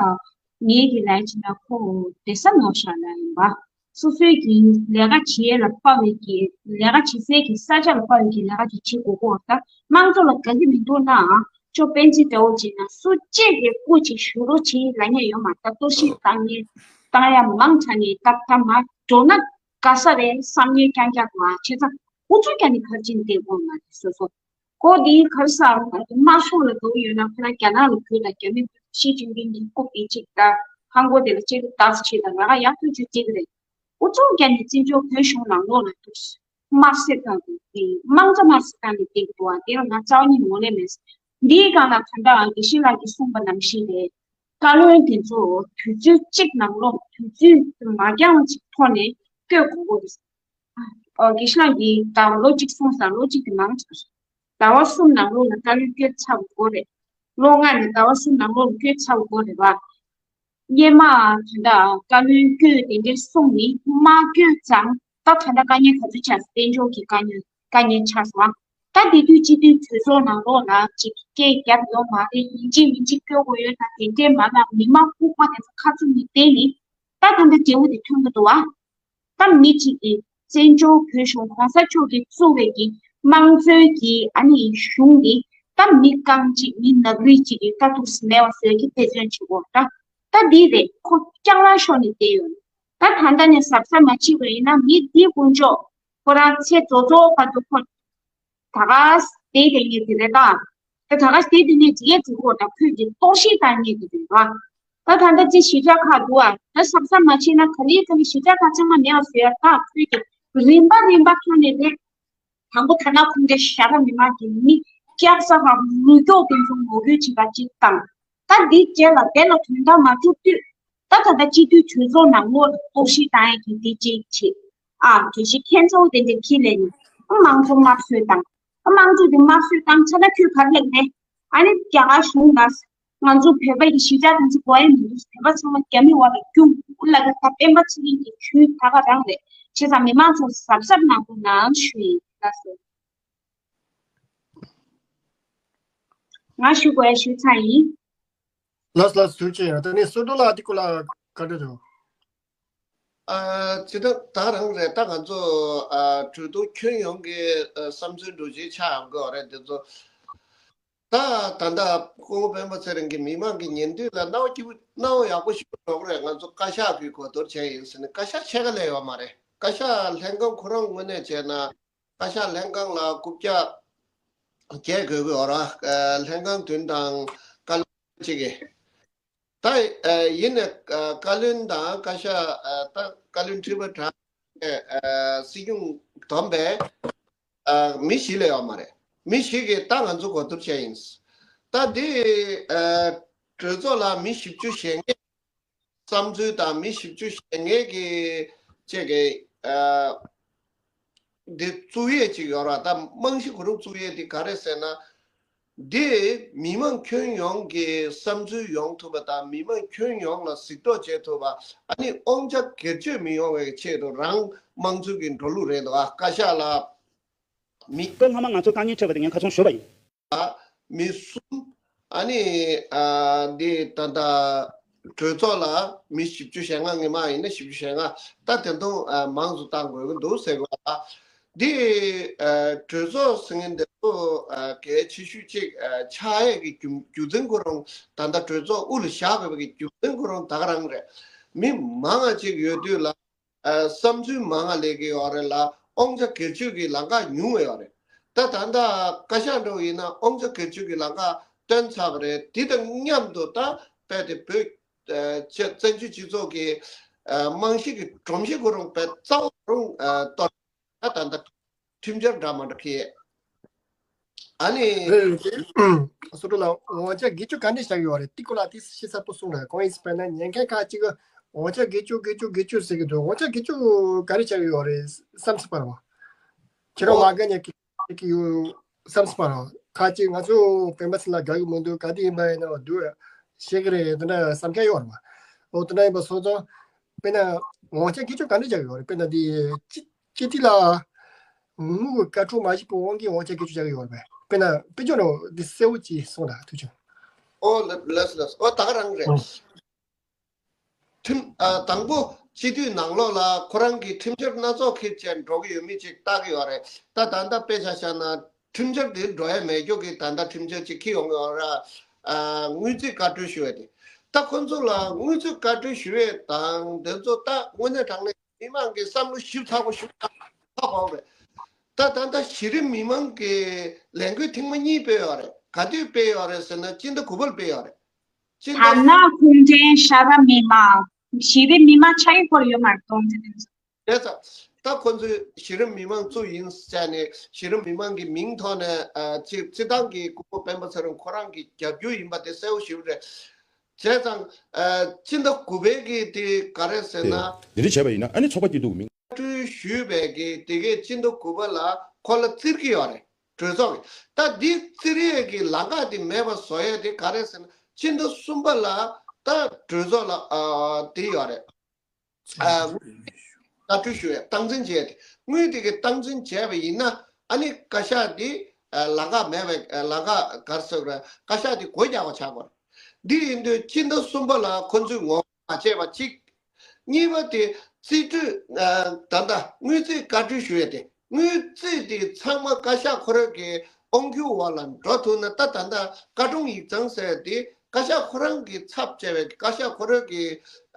ངེད་ཀྱི་ལས་བྱེད་ན་ཁོ་བསྡད་ས་ནོར་ཤག་ལ་ཡིན་པ། སོ་སོའི་གི་ལས་ཀ་བྱེད་ཡས་ལ་དཔའ་བའི་གི་ལས་ཀ་བྱེད་སའི་གི་ས་ཆ་ལ་དཔའ་བའི་གི་ལས་ཀ་དེ་བྱེད་དགོས་ཀྱི་ཡོད་ད། དམངས་གཙོ་ལ་དགའ་གི་མི་འདུག་ན་ཅོ་སྤེན་ཚེ་འདྲ་བོ་བྱེད་ན་སུ་གཅིག་གི་སྐུ་ཅིག་ཞུ་རོགས་བྱེད་ལབ་མཁན་ཡོད་མ་རེད། གཏོར་བཤིག་བཏང་མཁན་བཏང་ཡ་མང་དྲགས་ནས་ད་ད་མར་འགྲོ་ན་དགའ་ས་རེད་བསམ་མཁན་རྐྱང་རྐྱང་འདུག་ཨ། བྱས་ཙང་ཨུ་ཚུགས་རྒྱག་ནས་ཕར་ཕྱིན་བསྡད་དགོས་མ་རེད་སོ་སོ། ཁོ་དེའི་ཁར་སང་དམར་ཤོག་ལ་འགྲོ་ཡོད་ན་ཁོ་རང་རྒྱ་ནག་ལ་བོད་ལ་རྒྱ་མི་ཞི་ཅིན་ཕིང་གི་རྐུབ་དེ་གཅིག་ལྟ་ཧང་གོ་དེ་ལ་གཅིག་ལྟ་ཚེ་ཆེ་ལ་ང་ཡག་ཐུག་ཆུ་གཅིག་རེད། ཨུ་ཚུགས་རྒྱ་ནི་བཙན་བྱོལ་བོད་གཞུང་ནང་ལོགས་ལ་འདུག་དམར་གསོད་བཏང་དེ་དམངས་གཙོ་དམར་གསོད་བཏང་ནས་བསྡད་ཀྱི་འདུག་ཨ། དེ་ལ་ང་རྩ་བ་ཉིད་ནས་ངོས་ལེན་མེད། འདིའི་སྒང་ལ་ད་ལྟ་དགེ་བཤེས་ལགས་ཀྱིས་གསུངས་པ་ནང་བཞིན་རེད། བཀའ་བློན་དེ་ཚོ་དུས་ཚོད་གཅིག་ནང་ལོགས་དུས་ཚོད་མ་འགྱངས་ཅིག་ཐོག་ནས་བསྐོ་དགོས་ཀྱི་རེད། ཨོ་དགེ་བཤེས་ལགས་ཀྱིས་ད་ལོ་གཅིག་གསུངས་ཙང་ལོ་གཅིག་གི་མང་ཙམ་རེད། ཟླ་བ་གསུམ་ནང་ལོགས་ལ་བཀའ་བློན་བསྐོས་ཚར་དགོས་རེད། ལོ་ལྔ་ནས་ཟླ་བ་གསུམ་ནང་ལོགས་ལ་བསྐོས་ཚར་དགོས་རེད་བ། སྔོན་མ་ད་ལྟ་བཀའ་བློན་བསྐོས་དེ་འདྲའི་གསུངས་ནི་མ་བསྐོས་ཙང་ད་ད་ལྟ་དཀའ་ངལ་ག་ཚོད་ཆགས་སོང་། དཔལ་འབྱོར་གྱི་དཀའ་ངལ་དཀའ་ངལ་ཆགས་སོང་ཨ། ད་དེ་དུས་སྤྱི་འཐུས་གྲོས་ཚོགས་ནང་ལོགས་ལ་ཅིག་སྐད་རྒྱབ་ཡོད་མ་རེད། ཡིན་གཅིག་མིན་གཅིག་སྐྱོ་དགོས་ཡོད་ན་དེ་འདྲས་མ་ལ་མི་མང་ལྐུགས་པ་དེ་ཚོ་ཁ་ཚུགས་ནས་བལྟས་ནས་ད་ད་ལྟ་འབྲས་བུ་དེ་ཐོན་གྱི་འདུག་བ། ད་མི་གཅིག་གིས་བཙན་བྱོལ་བོད་གཞུང་གོང་ས་མཆོག་གིས་བཙུགས་པའི་གི་དམངས་གཙོའི་གི་ཨ་ནི་གཞུང་འདི་ད་མི་རྐང་གཅིག་མི་ནག་རིས་གཅིག་གིས་དཀའ་ཐུབ་མེད་པ་བཟོས་ཀྱི་དཔེ་མཚོན་བྱེད་དགོས་ད། ད་འདི་རེད། ཁོ་རྐྱང་ལ་ཤོར་ནས་བསྡད་ཡོད། ད་ད་ལྟ་ནས་གཟབ་གཟབ་མ་བྱས་པ་ཡིན་ན་མི་འདི་དཀོན་མཆོག་ཁོ་རང་ཚེ་རྫོགས་རྫོགས་བར་དུ་ཁོ་ད་ག་བསྡད་བསྡད་ངེས་དེ་རེད་ད། ད་ད་ག་བསྡད་དེ་ནས་འགྲིག་ཡས་འགྲིག་གོ་ད་ཁོས་ཀྱི་གཏོར་བཤིག་བཏང་ངེས་དེ་རེད་བ། ད་ད་ལྟ་ཅི་ཞི་དྲག་ཁག་འདུག་ཨ། ད་གཟབ་གཟབ་མ་བྱས་ན་ག་ལེ་ག་ལེ་ཞི་དྲག་ཁག་ཚང་མ་མེད་པ་བཟོ་ཡ་ད་ཁོས་ཀྱི་རིམ་པ་རིམ་པ་ཐོག་ནས་རེད། དང་པོ་ཐ་ན་ཁུངས་འདྲེན་ཤ་ར་མི་མང་གི་མི་སྐྱག་ས་ཧ་མུ་སྐྱོག་དེ་ཚོ་ངོ་རྒོལ་བྱེད་པ་གཅིག་དང་། ད་འདི་རྗེས་ལ་དེ་ལ་དོན་དག་མ་གྲུབ་དུས། ད་ད་ལྟ་སྤྱི་འཐུས་གྲོས་ཚོགས་ནང་ངོ་གཏོར་བཤིག་བཏང་ཡས་ཀྱི་འདི་གཅིག་བྱེད། ཨ་དེ་བཞིན་ཁྱེད་ཚོ་དེ་འདྲ་ཁྱི་ལས་ནི་དམངས་གཙོ་དམར་གསོད་དང་། དམངས་གཙོ་དེ་དམར་གསོད་བཏང་ཚར་ན་ཁྱོད་ག་རེ་ལབ་ནས་ཨ་ནི་རྒྱ་གར་གཞུང་ལ། ང་ཚོ་བོད་པ་ཡི་གཞིས་ཆགས་དེ་ཚོ་དགོས་ཡ་མི་འདུག་བོད་པ་ཚང་མ་རྒྱ་མི་འོག་ལ་རྒྱུགས་ལ་ད་སྤེན་པ་ཚེ་རིང་གི་ཇུས་ད་ག་རང་རེད། བྱས་ཙང་མི་མང་ཚོ་གཟབ་གཟབ་གནང་དགོས་ནའང་ཞུ་ཡིན་ལགས་སོ། ང་ཞུ་དགོས་ཡ་ཞུས་ཚར་ཡིན། ལགས་ལགས་ཐུགས་རྗེ་ཆེ། དེ་ནས་བསོད་སྒྲོལ་ལགས་འདི་སྐོར་ལ་བཀའ་འདྲི་དང་། ཨ་ཅི་ད་ད་རང་རེད། ད་ང་ཚོ་ཨ་གྲོས་ཚོགས་ཁྱོན་ཡོངས་ཀྱི་ཨ་བསམ་ཚུལ་འགྲོ་ཆེ་ཆགས་ཡོང་གི་ཡོད་རེད། འདི་ཚོ་ད་ད་ལྟ་སྐུ་ངོ་སྤེན་པ་ཚེ་རིང་གིས་མི་མང་གི་ཉན་དུས་ལ་རྣ་བ་སྐྱིད་པོ་རྣ་བ་ཡག་པོ་ཞིག་འགྲོ་གི་རེད། ང་ཚོ་བཀའ་ཤག་གིས་གོ་བསྡུར་བྱས་ཡིན་ཟེར་ནས་བཀའ་ཤག་ཕྱེད་ཀ་ལས་ཡོད་མ་རེད། བཀའ་ཤག་ལྷན་ཁང་ཁོ་རང་ངོས་ནས་བྱས་ན་བཀའ་ཤག་ལྷན་ཁང་ལ་རྐུབ་བཀྱག་བརྒྱད་དགོས་ཀྱི་ཡོད་ར། ལྷན་ཁང་བདུན་དང་བཀའ་བློན་གཅིག་གིས། ད་ཡིན་ནས་བཀའ་བློན་དང་བཀའ་ཤག་ད་བཀའ་བློན་ཁྲི་པ་དྲ་སྲིད་སྐྱོང་བསྡོམས་པས་མི་བཞི་ལས་ཡོད་མ་རེད། མི་བཞི་གིས་ད་ང་ཚོ་གོ་བསྡུར་བྱས་ཡིན། ད་འདི་གྲོས་ཚོགས་ལ་མི་བཞི་བཅུ་ཞེ་ལྔའི་བསམ་ཚུལ་དང་མི་བཞི་བཅུ་ཞེ་ལྔའི་གི་བཅས་ཀྱི་འདི་བཙུགས་ཡས་ཅིག་ཡོད་ར། ད་རྨང་གཞི་ཁོ་རང་བཙུགས་ཡས་འདི་ག་རེ་ཟེར་ན། འདི་མི་མང་ཁྱོན་ཡོངས་ཀྱི་བསམ་ཚུལ་ཡོང་ཐུབ་པ་དང་མི་མང་ཁྱོན་ཡོངས་ལ་གཟིགས་རྟོག་བྱེད་ཐུབ་པ། ཨ་ནི་དབང་ཆ་སྒེར་གཅོད་མི་ཡོང་བའི་ཆེད་དུ་རང་དམངས་གཙོ་གི་འགྲོ་ལུགས་རེད་འདུག་ཨ། བཀའ་ཤག་ལ་མི་ལོ་སྔ་མ་ང་ཚོ་དཀའ་ངལ་འཕྲད་པ་དེ་ངས་ཁ་ཚོན་ཞུས་པ་ཡིན། མི་གསུམ། ཨ་ནི་ཨ་འདི་ད་ལྟ་གྲོས་ཚོགས་ལ་མི་བཞི་བཅུ་ཞེ་ལྔ་ངེས་མ་ཡིན་ན་བཞི་བཅུ་ཞེ་ལྔ་ད་དེ་མཐོང་ཨ་མང་དུ་བཏང་དགོས་ཀྱི་འདུག་ཟེར་དགོས་ཨ། འདི་ཨ་གྲོས་ཚོགས་ཟེར་མཁན་འདི་ཚོ་ཨ་གལ་ཆེ་ཤོས་གཅིག་ཨ་ཆགས་ཡས་ཀྱི་རྒྱུ་རྒྱུ་མཚན་ཁོ་རང་ད་ལྟ་གྲོས་ཚོགས་དབུ་ལ་བཞག་དགོས་པའི་རྒྱུ་མཚན་ཁོ་རང་ད་ག་རང་རེད། མི་མང་ང་གཅིག་ཡོད་དུས་ལ། ཨ་བསམ་ཚུལ་མང་ང་ལས་ཀྱི་ཡོད་རེད་ལ་དབང་ཆ་སྒེར་གཅོད་ཀྱི་ལམ་ཁ་ཉུང་བ་ཡོད་རེད། ད་ད་ལྟ་བཀའ་ཤག་འགྲོ་ཡིན་ན་དབང་ཆ་སྒེར་གཅོད་ཀྱི་ལམ་ཁ་བཏོན་ཚར་བ་རེད། དེ་དང་མཉམ་དུ་ད་དཔེ་དེ་བོད་ཨ་བཙན་བྱོལ་སྤྱི་ཚོགས་ཀྱི་ཨ་རྨང་གཞི་གི་སྒྲོམ་གཞི་ཁོ་རང་དཔེ་རྩ་བ་རུང་ཨ་གཏོར། ད་ད་ལྟ་ཁྲིམས་འཆར་འདྲ་མ་འདྲ་ཁེལ། ཨ་ནི། རེད་རེད། སོ་ཏོ་ལ་དབང་ཆ་སྒེར་གཅོད་ག་འདྲ་བཞག་ཡོད་རེད། ཏི་ཀོ་ལ་ཏི་ཤེས་ཚ་པོ་གསུངས་རེད། གང་ཡིན་ཟེར་ན་ཉན་མཁན་ཁག་ཅིག་གིས་དབང་ཆ་སྒེར་གཅོད་སྒེར་གཅོད་སྒེར་གཅོད་ཟེར་གྱི་འདུག་དབང་ཆ་སྒེར་གཅོད་ག་རེ་བཞག་ཡོད་རེད་བསམ་སྲིད་པ་རེད་བ། ཁྱེད་རང་མ་དགའ་ཉེ་གི་ཡོད་བསམ་སྲིད་པ་རེད་བ། ཁག་ཅིག་ང་ཚོ་སྤེན་པ་ཚེ་ལ་དགའ་གི་མི་འདུག་ག་དེ་ཡིན་པ་ཡིན་ན་བ་འདུག་བཤད་གི་རེད་དེ་འདྲ་བསམ་མཁན་ཡོད་རེད་བ། འོ་དེ་འདྲ་ཡིན་པ་སོང་ཙང་དཔེར་ན་དབང་ཆ་སྒེར་གཅོད་ག་འདྲ་བཞག་ཡོད་རེད། དཔེར་ན་དེ་སྤྱི་སྤྱི་འཐུས་ལ་དངུལ་གྱི་བཀའ་འཁྲོལ་མ་བྱས་པའི་དབང་གིས་དབང་ཆ་སྒེར་གཅོད་བྱ་གི་ཡོད་རེད་པས། དཔེར་ན་དཔེ་སྐྱོན་རོ་འདི་གསལ་བོ་ཅིག་གསུངས་དང་ཐུགས་རྗེ་ཆེ། ཨོ་ལགས་ལགས་ལགས། ཨོ་ད་ག་རང་རེད། ཨོ། ཁྲིམས་ཨ་དང་པོ་སྤྱི་འཐུས་ནང་ལོགས་ལ་ཁོ་རང་གི་ཁྲིམས་འཆར་སྣ་ཚོགས་ཁྱེར་བྱས་འགྲོ་གི་ཡོད་མེད་ཅིག་བལྟ་གི་ཡོད་རེད། ད་ད་ལྟ་དཔེ་ཆ་བཞག་ན་ཁྲིམས་འཆར་དེ་འགྲོ་ཡ་མེད་རྒྱུ་གི་ད་ལྟ་ཁྲིམས་འཆར་ཅིག་འཁྱེར་ཡོང་གི་ཡོད་རེད། ཨ་དངུལ་རྩིས་བཀའ་འཁྲོལ་ཞུ་ཡ་དེ། ད་ཁོ་ཚོ་ལ་དངུལ་རྩིས་བཀའ་འཁྲོལ་ཞུ་ཡ་དང་དེ་ཚོ་ད་དངོས་གནས་དྲང་གནས་མི་མང་གི་བསམ་བློ་ཞིབ་ཚགས་པོ་ཞིབ་ཚགས་པོ་རེད། ད་ད་ལྟ་གཞི་རིམ་མི་མང་གི་ལས་འགུལ་ཐེངས་མ་གཉིས་སྤེལ་ཡོད་རེད། ག་དུས་སྤེལ་ཡོད་རེད་ཟེར་ན་སྤྱི་ཟླ་དགུ་པར་སྤེལ་ཡོད་རེད། སྤྱི་ཟླ། དར་ནག་གུང་ཁྲན་ཤ་ར་མི་མང་གཞི་རིམ་མི་མང་ཆགས་ཡིག་སྐོར་ཡོད་མ་རེད་གཏོང་རྒྱུ་དེ་ཚོ། རེད་ཙང་། ད་ཁོ་ཚོས་གཞི་རིམ་མི་མང་བཙུགས་ཡིན་ཟེར་ནས་གཞི་རིམ་མི་མང་གི་མིང་ཐོག་ནས་ཨ་སྤྱི་སྤྱི་བཏང་གི་སྐུ་ངོ་སྤེན་པ་ཚེ་རིང་ཁོ་རང་གི་རྒྱབ་སྐྱོར་ཡིན་པ་དེ་གསལ་པོ་ཞིག་རེད། བྱས་ཙང་ཨ་སྤྱི་ཟླ་དགུ་པའི་གི་དེ་ག་རེ་ཟེར་ན། དེ་འདྲ་བྱས་པ་ཡིན་ན་ཨ་ནི་ཚོགས་པ་སྐྱིད་སྡུག་མིང་བཀའ་འཁྲོལ་ཞུས་པའི་གི་དེ་གའི་སྤྱི་ཟླ་དགུ་པ་ལ་ཁོ་ལ་བཙིར་གི་ཡོད་རེད། གྲོས་ཚོགས་ཀྱི་ད་འདི་བཙིར་ཡས་ཀྱི་ལམ་ཁ་དེ་མེད་པ་བཟོ་ཡས་དེ་ག་རེ་ཟེར་ན་སྤྱི་ཟླ་གསུམ་པ་ལ་ད་གྲོས་ཚོགས་ལ་ཨ་དེ་ཡོད་རེད། ཨ་བཀའ་འཁྲོལ་ཞུ་ཡས་སྟངས་འཛིན་བྱས་ཏེ་དངུལ་དེ་གའི་སྟངས་འཛིན་བྱས་པ་ཡིན་ན་ཨ་ནི་བཀའ་ཤག་དེ་ ཨ་ལམ་ཁ་མེད་པའི་ཨ་ལམ་ཁ་ག་རེ་ཟེར་དགོས་རེད། བཀའ་ཤག་དེ་སྒོ་རྒྱག་པ་ཆགས་པ་རེད། འདི་ཡིན་དུས་སྤྱི་ཟླ་གསུམ་པ་ལ་ཁོ་ཚོས་ངོ་རྒོལ་མ་བྱས་པ་གཅིག། གཉིས་པ་དེ་རྩིས་སྤྲོད་ཨ་ད་ལྟ་དངུལ་རྩིས་བཀའ་འཁྲོལ་ཞུ་ཡས་དེ། དངུལ་རྩིས་དེ་ཚང་མ་བཀའ་ཤག་ཁོ་རང་གི་དབང་སྒྱུར་འོག་ལ་འགྲོ་ཐུབ་ན། ད་ད་ལྟ་བཀའ་དྲུང་ཡིག་ཚང་ཟེར་དེ་བཀའ་ཤག་ཁོ་རང་གི་ཚབ་བྱས་པའི་བཀའ་ཤག་ཁོ་རང་གི་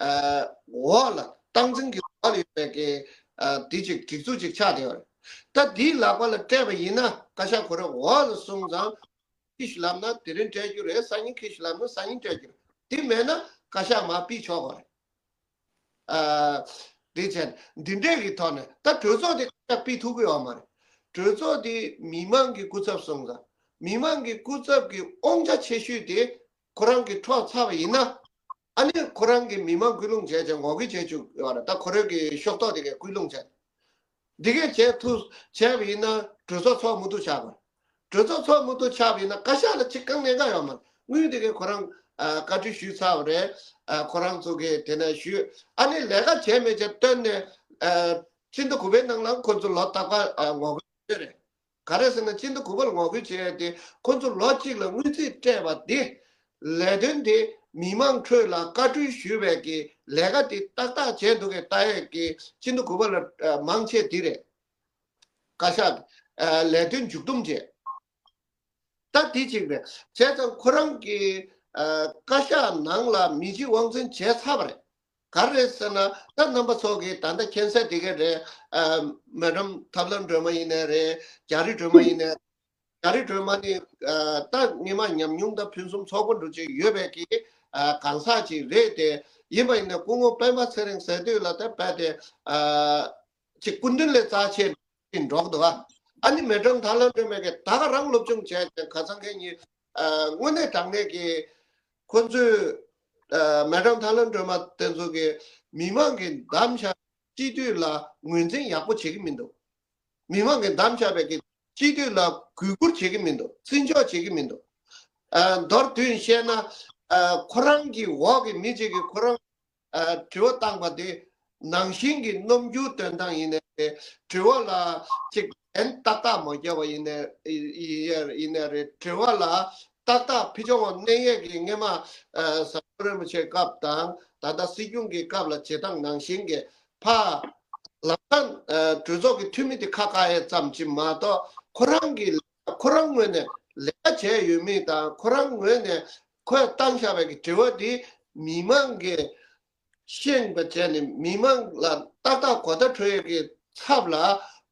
ཨ་འོག་ལ་སྟངས་འཛིན་གྱི་འོག་ལ་ཡོད་པའི་གི་ཨ་དེ་ཅིག་སྒྲིག་འཛུགས་ཅིག་ཆགས་བསྡད་ཡོད་རེད། ད་དེའི་ལག་པ་ལ་སྤྲད་པ་ཡིན་ན། བཀའ་ཤག་ཁོ་རང་འོག་ལ་སོང་ཙང་། ཁྱི་ཞིག་ལབ་ན་དེ་རིང་སྤྲད་རྒྱུ་རེད། སང་ཉིན་ཁྱི་ཞིག་ལབ་ན་སང་ཉིན་སྤྲད་རྒྱུ་རེད། དེ་མེད་ན་བཀའ་ཤག་མར་ཕུད་ཆོག་གི་རེད། ཨ་དེ་བྱས་འདི་འདྲས་ཀྱི་ཐོག་ནས་ད་གྲོས་ཚོགས་དེ་བཀའ་ཤག་ཕུད་ཐུབ་ཀྱི་ཡོད་མ་རེད། གྲོས་ཚོགས་དེ་མི་མང་གི་སྐུ་ཚབ་སོང་ཙང་། མི་མང་གི་སྐུ་ཚབ་ཀྱི་དབང་ཆ་ཆེ་ཤོས་དེ་ཁོ་རང་གིས་འཕྲོག་ཚར་བ་ཡིན་ན། ཨ་ནི་ཁོ་རང་གིས་མི་མང་སྐུལ་སློང་བྱས་བྱས་ངོ་རྒོལ་བྱེད་བཅུག་ཡོད་རེད། ད་ཁོ་རང་གི་ཤོག་ཐོག་དེ་གས་སྐུལ་སློང་བྱས། འདི་གས་བྱས་ཐུབ་བྱས་པ་ཡིན་ན་གྲོས་ཚོགས་ཚོགས་མུ་མཐུད་ཆགས་དགོས། གྲོས་ཚོགས་ཚོགས་མུ་མཐུད་ཆགས་པ་ཡིན་ན་བཀའ་ཤག་ལ་ཅིག་དཀའ་ངལ་འགའ་ཡོད་མ་རེད། དངུལ་དེ་གས་ཁོ་རང་ཨ་བཀའ་འཁྲོལ་ཞུས་ཚར་བ་རེད། ཨ་ཁོ་རང་ཚོ་གིས་དེ་ནས་ཞུས། ཨ་ནི་ལས་ཀ་བྱས་མེད་ཅེས་བཏོན་ནས་ཨ་སྤྱི་ཟླ་དགུ་པའི་ནང་ལ་ཁོ་ཚོ་ལོ་རྟག་པར་ཨ་ངོ་རྒོལ་བྱེད་རེད། ག་རེ་ཟེར་ན། སྤྱི་ཟླ་དགུ་པ་ལ་ངོ་རྒོལ་བྱས་ཏེ་ཁོ་ཚོ་ལོ་གཅིག་ལ་དངུལ་རྩིས་སྤྲད་པ་དེ། ལས་དོན་དེ་མི་མང་ཁྲོད་ལ་བཀའ་འཁྲོལ་ཞུས་པའི་གི་ལས་ཀ་དེ་ཏག་ཏག་བྱས་འདུག་གས་ལྟ་ཡས་ཀྱི་སྤྱི་ཟླ་དགུ་པ་ལ་ཨ་མང་ཆེ་དེ་རེད། བཀའ་ཤག་ཨ་ལས་དོན་མཇུག་བསྡོམས་བྱས། ད་དེ་གཅིག་རེད། བྱས་ཙང་ཁོ་རང་གི་ཨ་བཀའ་ཤག་ནང་ལ་མི་གཅིག་དབང་འཛིན་བྱས་ཚར་བ་རེད། ག་རེ་རེད་ཟེར་ན། ད་རྣམ་པ་ཚོ་གིས་ད་ལྟ་མཁྱེན་གསལ་དེ་ག་རེད། ཨ་མེ་ཌམ་ཐབས་ལམ་སྒྲོལ་མ་ཡིན་ནའི་རེད། རྒྱ་རི་སྒྲོལ་མ་ཡིན་ནའི། རྒྱ་རི་སྒྲོལ་མ་ནི་ཨ་ད་སྔོན་མ་ཉམས་མྱོང་དང་ཕུན་སུམ་ཚོགས་པོ་འདྲ་ཅིག་ཡོད་པའི་གི་ཨ་གང་ཟག་ཅིག་རེད་དེ། ཡིན་པ་ཡིན་ནའི་སྐུ་ངོ་སྤེན་པ་ཚེ་རིང་ཟེར་དུས་ལ་ད་རྦད་དེ་ཨ་ཅིག་སྐུ་མདུན་ལས་རྩ་ཆེ་ཅིག་འགྲོ་གི་འདུག་ཨ། ཨ་ནི་མེ་ཌམ་ཐབས་ལམ་སྒྲོལ་མ་གིས་ད་ག་རང་སློབ་སྦྱོང་བྱས་ཏེ། ཁ་སང་ཁ་ཉིན་ཨ་དངོས་གནས་དྲང་གནས་ཀྱི་ཁོ་ཚོས་ཨ་མེ་ཌམ་ཐབས་ལམ་སྒྲོལ་མ་དེ་ཚོ་གིས་མི་མང་གིས་བདམས་བཞག་སྤྱི་འཐུས་ལ་ངོས་འཛིན་ཡག་པོ་བྱེད་ཀྱི་མི་འདུག་མི་མང་གིས་བདམས་བཞག་པའི་གི་སྤྱི་འཐུས་ལ་གུས་བཀུར་བྱེད་ཀྱི་མི་འདུག་བརྩི་འཇོག་བྱེད་ཀྱི་མི་འདུག་ཨ་མདོར་བསྡུས་བཤད་ན། ཨ་ཁོ་རང་གི་འོག་གི་མི་གཅིག་གིས་ཁོ་རང་ཨ་དྲི་བ་བཏང་པ་དེ་ནང་བཞིན་གྱི་རྣམ་འགྱུར་སྟོན་སྟངས་ཡིན་ནའི་རེད། དྲི་བ་ལ་ཅིག་ལན་ཏག་ཏག་མ་བརྒྱབ་པ་ཡིན་ནའི་ཡིན་ཡིན་ནའི་རེད། དྲི་བ་ལ་ཏག་ཏག་ཕི་ཆོ་ངོ་གནས་ཡས་ཀྱི་སྔོན་མ་ཨ་ཟམ་གདོང་རིན་པོ་ཆེའི་སྐབས་དང་། ད་ལྟ་སྲིད་སྐྱོང་གི་སྐབས་ལ་བྱེད་སྟངས་ནང་བཞིན་གྱི་ཕ་ལམ་སང་ཨ་གྲོས་ཚོགས་ཀྱི་འཐུས་མི་དེ་ཁ་བཀག་ཡས་ཙམ་གྱིས་མ་གཏོགས། ཁོ་རང་གི་ཁོ་རང་ངོས་ནས་ལས་ཀ་བྱས་ཡོད་མེད་དང་། ཁོ་རང་ངོས་ནས་ཁོས་བཏང་བཞག་པའི་གི་དྲི་བ་འདི་མི་མང་གིས་ཤེས་པ་བྱས་ནས། མི་མང་ལ་ཏག་ཏག་གོ་བརྡ་འཕྲོད་ཡས་ཀྱི་ཚབ་ལ་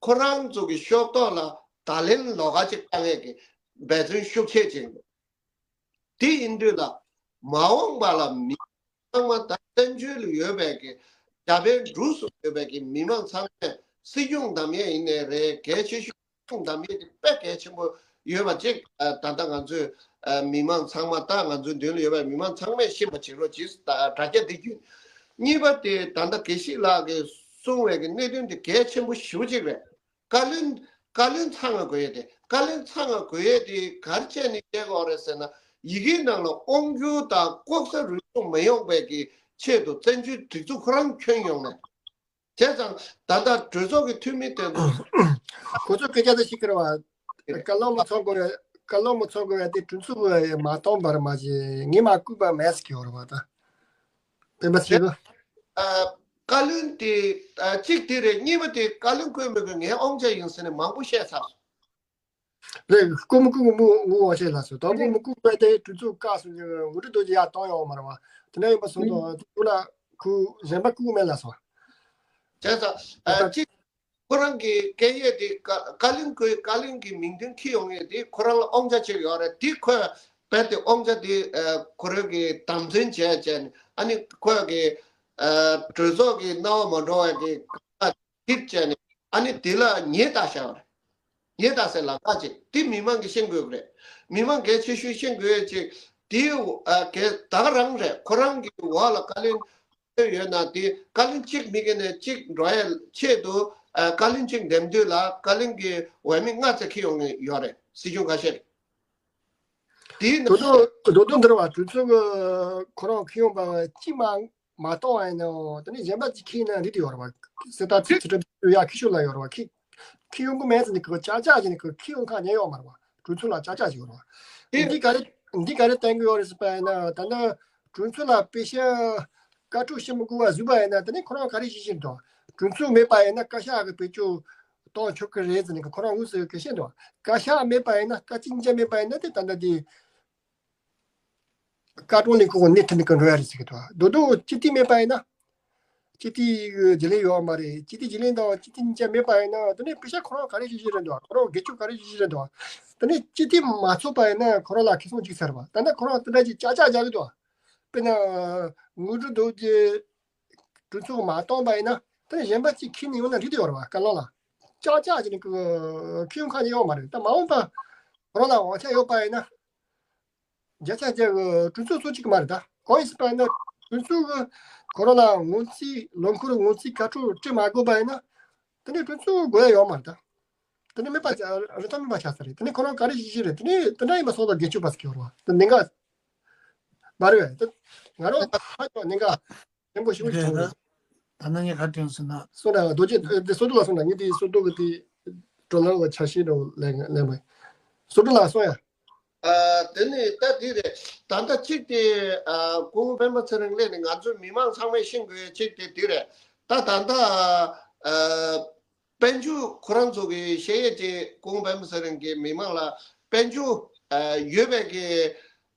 ཁོ་རང་ཚོ་གི་ཤོག་ཐོག་ལ་བརྡ་ལན་ལོགས་ཀ་ཅིག་བཏང་ཡས་ཀྱི་འབད་བརྩོན་ཤུགས་ཆེ་བྱེད་དགོས། དེ་ཡིན་དུས་ལ་མ་འོངས་པ་ལ་མི་ཚང་མ་ད་བཙན་བྱོལ་ལ་ཡོད་པའི་གི་རྒྱ་བལ་འབྲུག་གསུམ་ཡོད་པའི་གི་མི་མང་ཚང་མས་སྲིད་སྐྱོང་བདམས་ཡས་ཡིན་ནའི་རེད། གལ་ཆེ་ཤོས་སྲིད་སྐྱོང་བདམས་ཡས་དེ་དཔེ་གལ་ཆེན་པོ་ཡོད་པ་ཅིག་ཨ་ད་ལྟ་ང་ཚོས་ཨ་མི་མང་ཚང་མ། ད་ང་ཚོའི་མདུན་ལ་ཡོད་པའི་མི་མང་ཚང་མས་ཤེས་པ་བྱེད་རོགས་གྱིས། ད་དྲ་རྒྱ་འདི་བརྒྱུད། གཉིས་པ་དེ་ད་ལྟ་དགེ་བཤེས་ལགས་ཀྱིས་གསུངས་པའི་གི་གནད་དོན་དེ་གལ་ཆེན་པོ་ཞེ་པོ་ཅིག་རེད། བཀའ་བློན། བཀའ་བློན་ཚང་མ་དགོས་ཡས་དེ། བཀའ་བློན་ཚང་མ་དགོས་ཡས་དེ་ག་རེ་བྱས་ནས་བྱེད་དགོས་རེད་ཟེར་ན། ཡི་གེའི་ནང་ལ་དབང་སྒྱུར་དང་ལྐོག་ཟ་རུལ་སུངས་མི་ཡོང་བའི་གི་ཆེད་དུ་བཙན་བྱོལ་སྒྲིག་འཛུགས་ཁོ་རང་ཁྱོན་ཡོངས་ནས། བྱས་ཙང་ད་ལྟ་གྲོས་ཚོགས་ཀྱི་འཐུས་མི་དེ་ཚོ། ཁོ་ཚོ་སྐད་ཆ་དེ་ཤེས་ཀྱི་རེད་བ། བཀའ་བློན་མི་ཚང་དགོས་རེད། བཀའ་བློན་མི་ཚང་དགོས་རེད་དེ། གྲོས་ཚོགས་མ་གཏོགས་པར་མ་བྱེད། ངས་མ་བསྐུལ་བ་མེད་ཟེར་གྱི་ཡོད་རེད་བ། ད་སྤེན་པ་ཚེ་རིང་། ཨ། བཀའ་བློན་དེ། ཨ། གཅིག་དེ་རེད། གཉིས་པ་དེ་བཀའ་བློན་བསྐོས་མི་དགོས། ངའི་དབང་ཆ་ཡིན་ཟེར་ནས་མང་པོ་བཤད་ཚར་སོང་། རེད། བསྐོ་མི་བསྐོ་གི་མུ་ངུ་བ་ཤེས་ལ་སོ། དང་པོ་མི་བསྐོ་བས་དེ་གྲོས་ཚོགས་བཀག་སོང་། ངོ་སྤྲོད་རྡོ་རྗེ་ཡར་གཏོང་ཡོང་མ་རེད་བ། དེ་ནས་ཡིན་པ་སོང་དང་དེ་ཁུ་ལ་ཁུ་གཞན་པ་བསྐོ་མེད་ལ་སོ། བྱས་ཙང་། ཨ། གཅིག་ཁོ་རང་གི་སྐད་ཡིག་དེ་བཀའ་བཀའ་བློན་ཁོའི་བཀའ་བློན་གྱི་མིང་དོན་འཁྱེར་ཡོང་ཡས་དེ་ཁོ་རང་ལ་དབང་ཆ་ཅིག་ཡོད་རེད། དེ་ཁོས་རྦད་དེ་དབང་ཆ་དེ་ཨ་ཁོ་རང་གིས་དམ་འཛིན་བྱས་བྱས་ནས། ཨ་ནི་ཁོས་གི་ཨ་གྲོས་ཚོགས་ཀྱི་སྣང་བ་མ་འགྲོ་བའི་གི་ཁ་ཁྱེར་བྱས་ནས། ཨ་ནི་དེ་ལ་ཉེས་བཏགས་བཞག་པ་རེད། ཉེས་བཏགས་ཟེར་ལ་ཁག་ཅིག་དེ་མི་མང་གིས་ཤེས་དགོས་ཀྱི་རེད། མི་མང་གལ་ཆེ་ཤོས་ཤེས་དགོས་ཡས་ཅིག་དེ་ཨ་གལ་ད་ག་རང་རེད། ཁོ་རང་གི་འོག་ལ་བཀའ་བློན་ཡོད་ན་དེ་བཀའ་བློན་གཅིག་མི་སྒེར་ནས་གཅིག་འགྲོ་ཡས་ཆེད་དུ། ཨ་བཀའ་བློན་གཅིག་འདེམས་དུས་ལ་བཀའ་བློན་གྱི་འོས་མི་ལྔ་ཙམ་འཁྱེར་ཡོང་གི་ཡོད་རེད། སྲིད་སྐྱོང་ཁ་ཤས་རེད། དེའི་ནང་དོ་དོ་དོ་དོ་འདིར་བ་གྲོས་ཚོགས་ཀྱི་ཁོ་རང་འཁྱེར་ཡོང་པ་གཅིག་མ་མ་གཏོགས་ཡིན་ནོ། དེ་ནས་གཞན་པ་གཅིག་འཁྱེར་ན་འགྲིག་དེ་ཡོད་རེད་བ། སེ་ད་ཚིག་ཚིག་ཡ་ཁི་ཤོ་ལ་ཡོད་རེད་བ། ཁི་ཁི་ཡོང་གི་མེད་ཟེར་ནས་ཁི་ཅག་ཅག་བྱས་ནས་ཁི་ཁི་ཡོང་ཁ་ཉན་ཡོད་མ་རེད་བ། གྲོས་ཚོགས་ལ་ཅག་ཅག་བྱེད་དགོས་རེད་བ། འདི་ག་རེ་འདི་ག་རེ་བསྟན་གྱི་ཡོད་རེད་ཟེར་པ་ཡིན་ན། ད་ནི་གྲོས་ཚོགས་ལ་པེ་ཤ་བཀའ་འཁྲོལ་བྱེད་མི་དགོས་པ་བཟོས་པ་ཡིན་ན། དེ་ནས་ཁོ་རང་ག་རེ་བྱེད་བཞིན་འདུག་གྲོས་ཚོགས་མེད་པ་ཡིན་ན་བཀའ་ཤག་གི་བེད་སྤྱོད་གཏོང་ཆོག་གི་རེད་ཟེར་ནས་ཁོ་རང་དངོས་སུ་སྐད་བཤད་འདུག་བཀའ་ཤག་མེད་པ་ཡིན་ན། བཀའ་སྤྱི་གཉིས་ཆ་མེད་པ་ཡིན་ན། དེ་ད་ལྟ་དེ་བཀའ་དྲུང་ལས་ཁུངས་ནས་ཁྲིད་ནས་ཀྱི་འགྲོ་ཡ་རེད་ཟེར་གྱི་འདུག་རྡོག་རྡོག་སྤྱི་འཐུས་མེད་པ་ཡིན་ན། སྤྱི་འཐུས་ཀྱི་རྒྱུན་ལས་ཡོད་མ་རེད། སྤྱི་འཐུས་རྒྱུན་ལས་དང་སྤྱི་འཐུས་གཉིས་ཆ་མེད་པ་ཡིན་ན། དེ་ནས་པེ་ཤ་ཁོ་རང་ག་རེ་བྱེད་བཞིན་རེད་འདུག་ཁོ་རང་དགེ་ཕྲུག་ག་རེ་བྱེད་བཞིན་རེད་འདུག་དེ་ནས་སྤྱི་འཐུས་མ་ཚོགས་པ་ཡིན་ན་ཁོ་རང་ལ་ཁེ་བཟང་གཅིག་ཟེར་བ། ད་ནི་ཁོ་རང་དེ་འདྲ་ཅིག་ཅག་ཅག་རྒྱག་གི་འདུག་དཔེར་ན་དངུལ་འབྲེལ་རྡོག་རྡོག་གྲོས་ཚོགས་མ་བཏང་པ་ཡིན་ན། དེ་ནས་གཞན་པ་གཅིག་ཁྱེར་ནས་ཡོང་ན་འགྲིག་གི་ཡོད་རེད་བ། བཀའ་བློན་ལ་ཅག་ཅག་བྱས་ནས་ཁེ་ཡོང་ཁ་ཉེ་ཡོད་མ་རེད། ད་མ་འོངས་པ་ཁོ་རང་ལ་དབང་ཆ་ཡོད་པ་ཡིན་ན། བརྒྱ་ཆ་བརྒྱ་གི་གྲོས་ཚོགས་གཙོ་གཅིག་གི་མ་རེད། ད་གང་ཡིན་ཟེར་པ་ཡིན་ན། གྲོས་ཚོགས་ཀྱི་ཁོ་རང་ལ་ངོ་ཚིག་ལོ་འཁོར་ངོ་ཚིག་བཀའ་འཁྲོལ་སྤྲད་མ་དགོས་པ་ཡིན་ན། དེ་ནས་གྲོས་ཚོགས་དགོས་ཡ་ཡོད་མ་རེད། ད་དེ་ནས་མེད་པ་ཆགས། རིན་ཐང་མེད་པ་ཆགས་ས་རེད། དེ་ནས་ཁོ་རང་ག་རེ་བྱེད་ཀྱི་རེད། དེ་ནས་དེ་འདྲ་ཡིན་པ་སོང་ཙང་སྒེར་གཅོད་པ་ཟེར་གྱི་ཡོད་རེད་བ། དེ་གནད་འགག་མ་རེད་བས། དེ་ང་རང་ཧ་ཅང་གནད་འགག་ཆེན་པོ་ཞིག་རེད། རེད་ད། ད་ནང་ངས་ག་དྲན་སོང་ན། སོང་ན་རྡོ་རྗེ་དེ་སོ་ཏོ་ལ་སོང་ན། ངས་དེ་སོ་ཏོ་གི་དེ་བགྲོ་གླེང་གི་ཆ་ཤས་རེ་ལེན་ལེན་པ་ཡིན། སོ་ཏོ་ལ་སོང་ཡ། ཨ། དེ་ནི་ད་འདི་རེད། ད་ལྟ་གཅིག་དེ། ཨ། སྐུ་ངོ་སྤེན་པ་ཚེ་རིང་སླེབས་ནས་ང་ཚོ་མི་མང་ཚང་མས་ཤེས་དགོས་ཡ་གཅིག་དེ་འདི་རེད། ད་ད་ལྟ། ཨ། དཔལ་འབྱོར་ཁོ་རང་ཚོ་གི་བཤད་ཡས་ཀྱི་སྐུ་ངོ་སྤེན་པ་ཚེ་རིང་གིས་མི་མང་ལ་དཔལ་འབྱོར། ཨ། ཡོད་པའི་གི་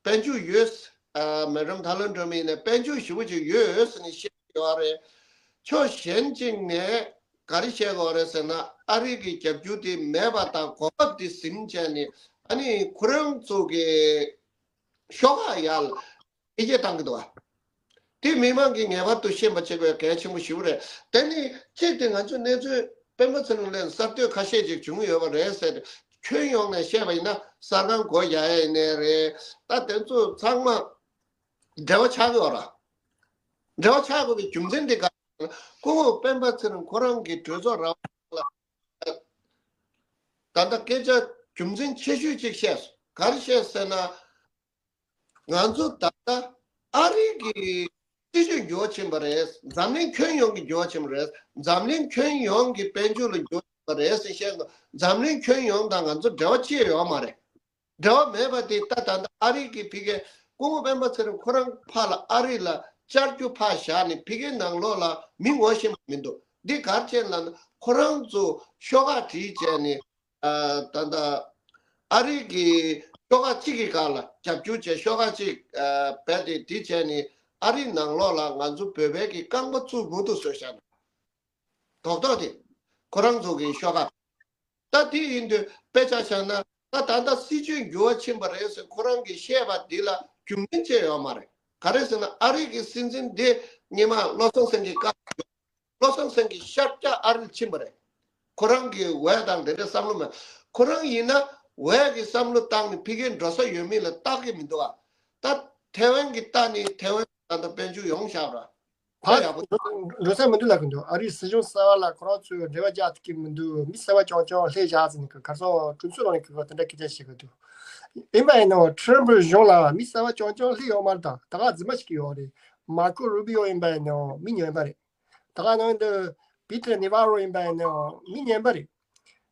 དཔལ་འབྱོར་ཡོད། ཨ། མེ་ཌམ་ཐར་ལོན་སྒྲོལ་མ་ཡིན་ནའི་དཔལ་འབྱོར་ཞེ་པོ་ཅིག་ཡོད་ཟེར་ནས་བཤད་ཡོད་རེད། ཕྱོགས་གཞན་གཅིག་ནས་ག་རེ་བཤད་ཡོད་རེད་ཟེར་ན། ཨ་རི་གི་རྒྱབ་སྐྱོར་དེ་མེད་པ་དང་གོ་སྐབས་དེ་ཟིན་བྱས་ནས། ཨ་ནི་ཁོ་རང་ཚོ་གི་ཤོག་ཁག་ཡར་ལ་འཕེལ་རྒྱས་བཏང་གི་འདུག་བ། དེ་མི་མང་གིས་ངེས་པར་དུ་ཤེས་པ་བྱེད་དགོས་གལ་ཆེན་པོ་ཞེ་པོ་རེད། དེ་ནི་གཅིག་དེ་ང་ཚོས་གནས་ཚུལ་སྤེན་པ་ཚེ་རིང་ལན་གསར་གཏོད་ཁ་ཤས་ཅིག་བྱུང་ཡོད་པ་རེད་ཟེར། ཁྱོན་ཡོངས་ནས་བཤད་པ་ཡིན་ན་གསར་ཁང་སྒོ་རྒྱག་ཡ་ཡིན་ནའི་རེད། ད་དེ་ཚོ་ཚང་མ་འབྲེལ་བ་ཆགས་ཡོད་ར། འབྲེལ་བ་ཆགས་དགོས་པའི་རྒྱུ་མཚན་དེ་ག་རེ་ཟེར་ན། སྐུ་ངོ་སྤེན་པ་ཚེ་རིང་ཁོ་རང་གིས་གྲོས་ཚོགས་རང་དབང་ལ་ད་ལྟ་སྐད་ཆ་རྒྱུ་མཚན་ཆེ་ཤོས་ཅིག་བཤད་སོང་། ག་རེ་བཤད་ཟེར་ན། ང་ཚོ་ད་ལྟ་ཨ་རི་གི་སྲིད་ཇུས་འགྱུར་བ་ཕྱིན་པ་རེད། འཛམ་གླིང་ཁྱོན་ཡོངས་ཀྱི་འགྱུར་བ་ཕྱིན་པ་རེད། འཛམ་གླིང་ཁྱོན་ཡོངས་ཀྱི་དཔལ་འབྱོར་ལ་འགྱུར་བ་ཕྱིན་པ་རེད་ཟེར་བཤད་ན། འཛམ་གླིང་ཁྱོན་ཡོངས་དང་ང་ཚོ་འབྲེལ་བ་ཅི་ཡང་ཡོད་མ་རེད། འབྲེལ་བ་མེད་པ་དེ་ད་ད་ལྟ་ཨ་རི་གི་ཕ་གིར་སྐུ་ངོ་སྤེན་པ་ཚེ་རིང་ཁོ་རང་ཕར་ལ་ཨ་རི་ལ་བཅར་རྒྱུ་ཕར་བཞག་ནས་ཕ་གིའི་ནང་ལོགས་ལ་མི་ངོ་ཤེས་པ་མི་འདུག་འདི་གར་བྱས་ལབ་ན། ཁོ་རང་ཚོ་ཤོག་ཁག་བྲིས་བྱས་ནས། ཨ། ད་ལྟ་ཨ་རི་གི་ཤོག་ཁག་གཅིག་གི་སྒང་ལ་རྒྱབ་སྐྱོར་བྱས། ཤོག་ཁག་གཅིག་ཨ། རྦད་དེ་འདི་བྱས་ནས་ཨ་རི་ནང་ལོགས་ལ་ང་ཚོ་བོད་པའི་གི་རྐང་པ་བཙུགས་མུ་མཐུད་བཟོས་བཞག་ན། རྡོག་རྡོག་དེ་ཁོ་རང་ཚོ་གི་ཤོག་ཁག་ད་དེ་ཡིན་དུས་དཔེ་ཆ་བཞག་ན། ད་ད་ལྟ་སྲིད་ཇུས་འགྱུར་བ་ཕྱིན་པ་རེད་ཟེར་ཁོ་རང་གིས་བཤད་པ་འདི་ལ་རྒྱུ་མཚན་ཅི་ཡང་ཡོད་མ་རེད། ག་རེ་ཟེར་ན། ཨ་རི་གི་སྲིད་འཛིན་འདི་སྔོན་མ་བློ་བཟང་སེང་གེ་བཀའ། བློ་བཟང་སེང་གེ་ཤར་རྒྱག་ཨ་རི་ལ་ཕྱིན་པ་རེད། ཁོ་རང་གི་འོས་དང་དེ་འདྲའི་བསམ་བློ་མེད། ཁོ་རང་ཡིན་ན་འོས་ཀྱི་བསམ་བློ་བཏང་ནས་ཕ་གིར་འགྲོ་ས་ཡོད་མེད་ལ་བལྟ་གི་མི་འདུག་ཨ། ད་ཐེ་ཝན་གྱི་ལྟ་ནས་ཐེ་ཝན་ད་ལྟ་དཔལ་འབྱོར་ཡོང་བཞག་ར། ད་ཡག་པོ་འགྲོ་ས་མི་འདུག་ལབ་ཀྱི་འདུག་ཨ་རིའི་སྲིད་གཞུང་གསར་པ་ལ་ཁོ་རང་ཚོས་འབྲེལ་བ་རྒྱག་ཐུབ་ཀྱི་མི་འདུག་མི་གསར་པ་རྐྱང་རྐྱང་སླེབས་བཞག་ཟེར་ནས། ག་རེ་ཟེར། གྲོས་ཚོགས་ནང་ནས་ཁོ་དེ་འདྲ་སྐད་ཆ་བཤད་ཀྱི་འདུག་ཡིན་པ་ཡིན་ནའང་ཁྲམ་ཕུ་གཞུང་ལ་མི་གསར་པ་རྐྱང་རྐྱང་སླེབས་ཡོད་མ་རེད། ད་ད་ག་རྫུན་མ་བཤད་ཀྱི་ཡོད་རེད། མར་ཀོ་རུ་བི་ཨོ་ཡིན་པ་ཡིན་ནའང་མི་ངན་པ་རེད། ད་ག་ནང་དུ་པི་ཏར་ནེ་ཝ་རོ་ཡིན་པ་ཡིན་ནའང་མི་ངན་པ་རེད།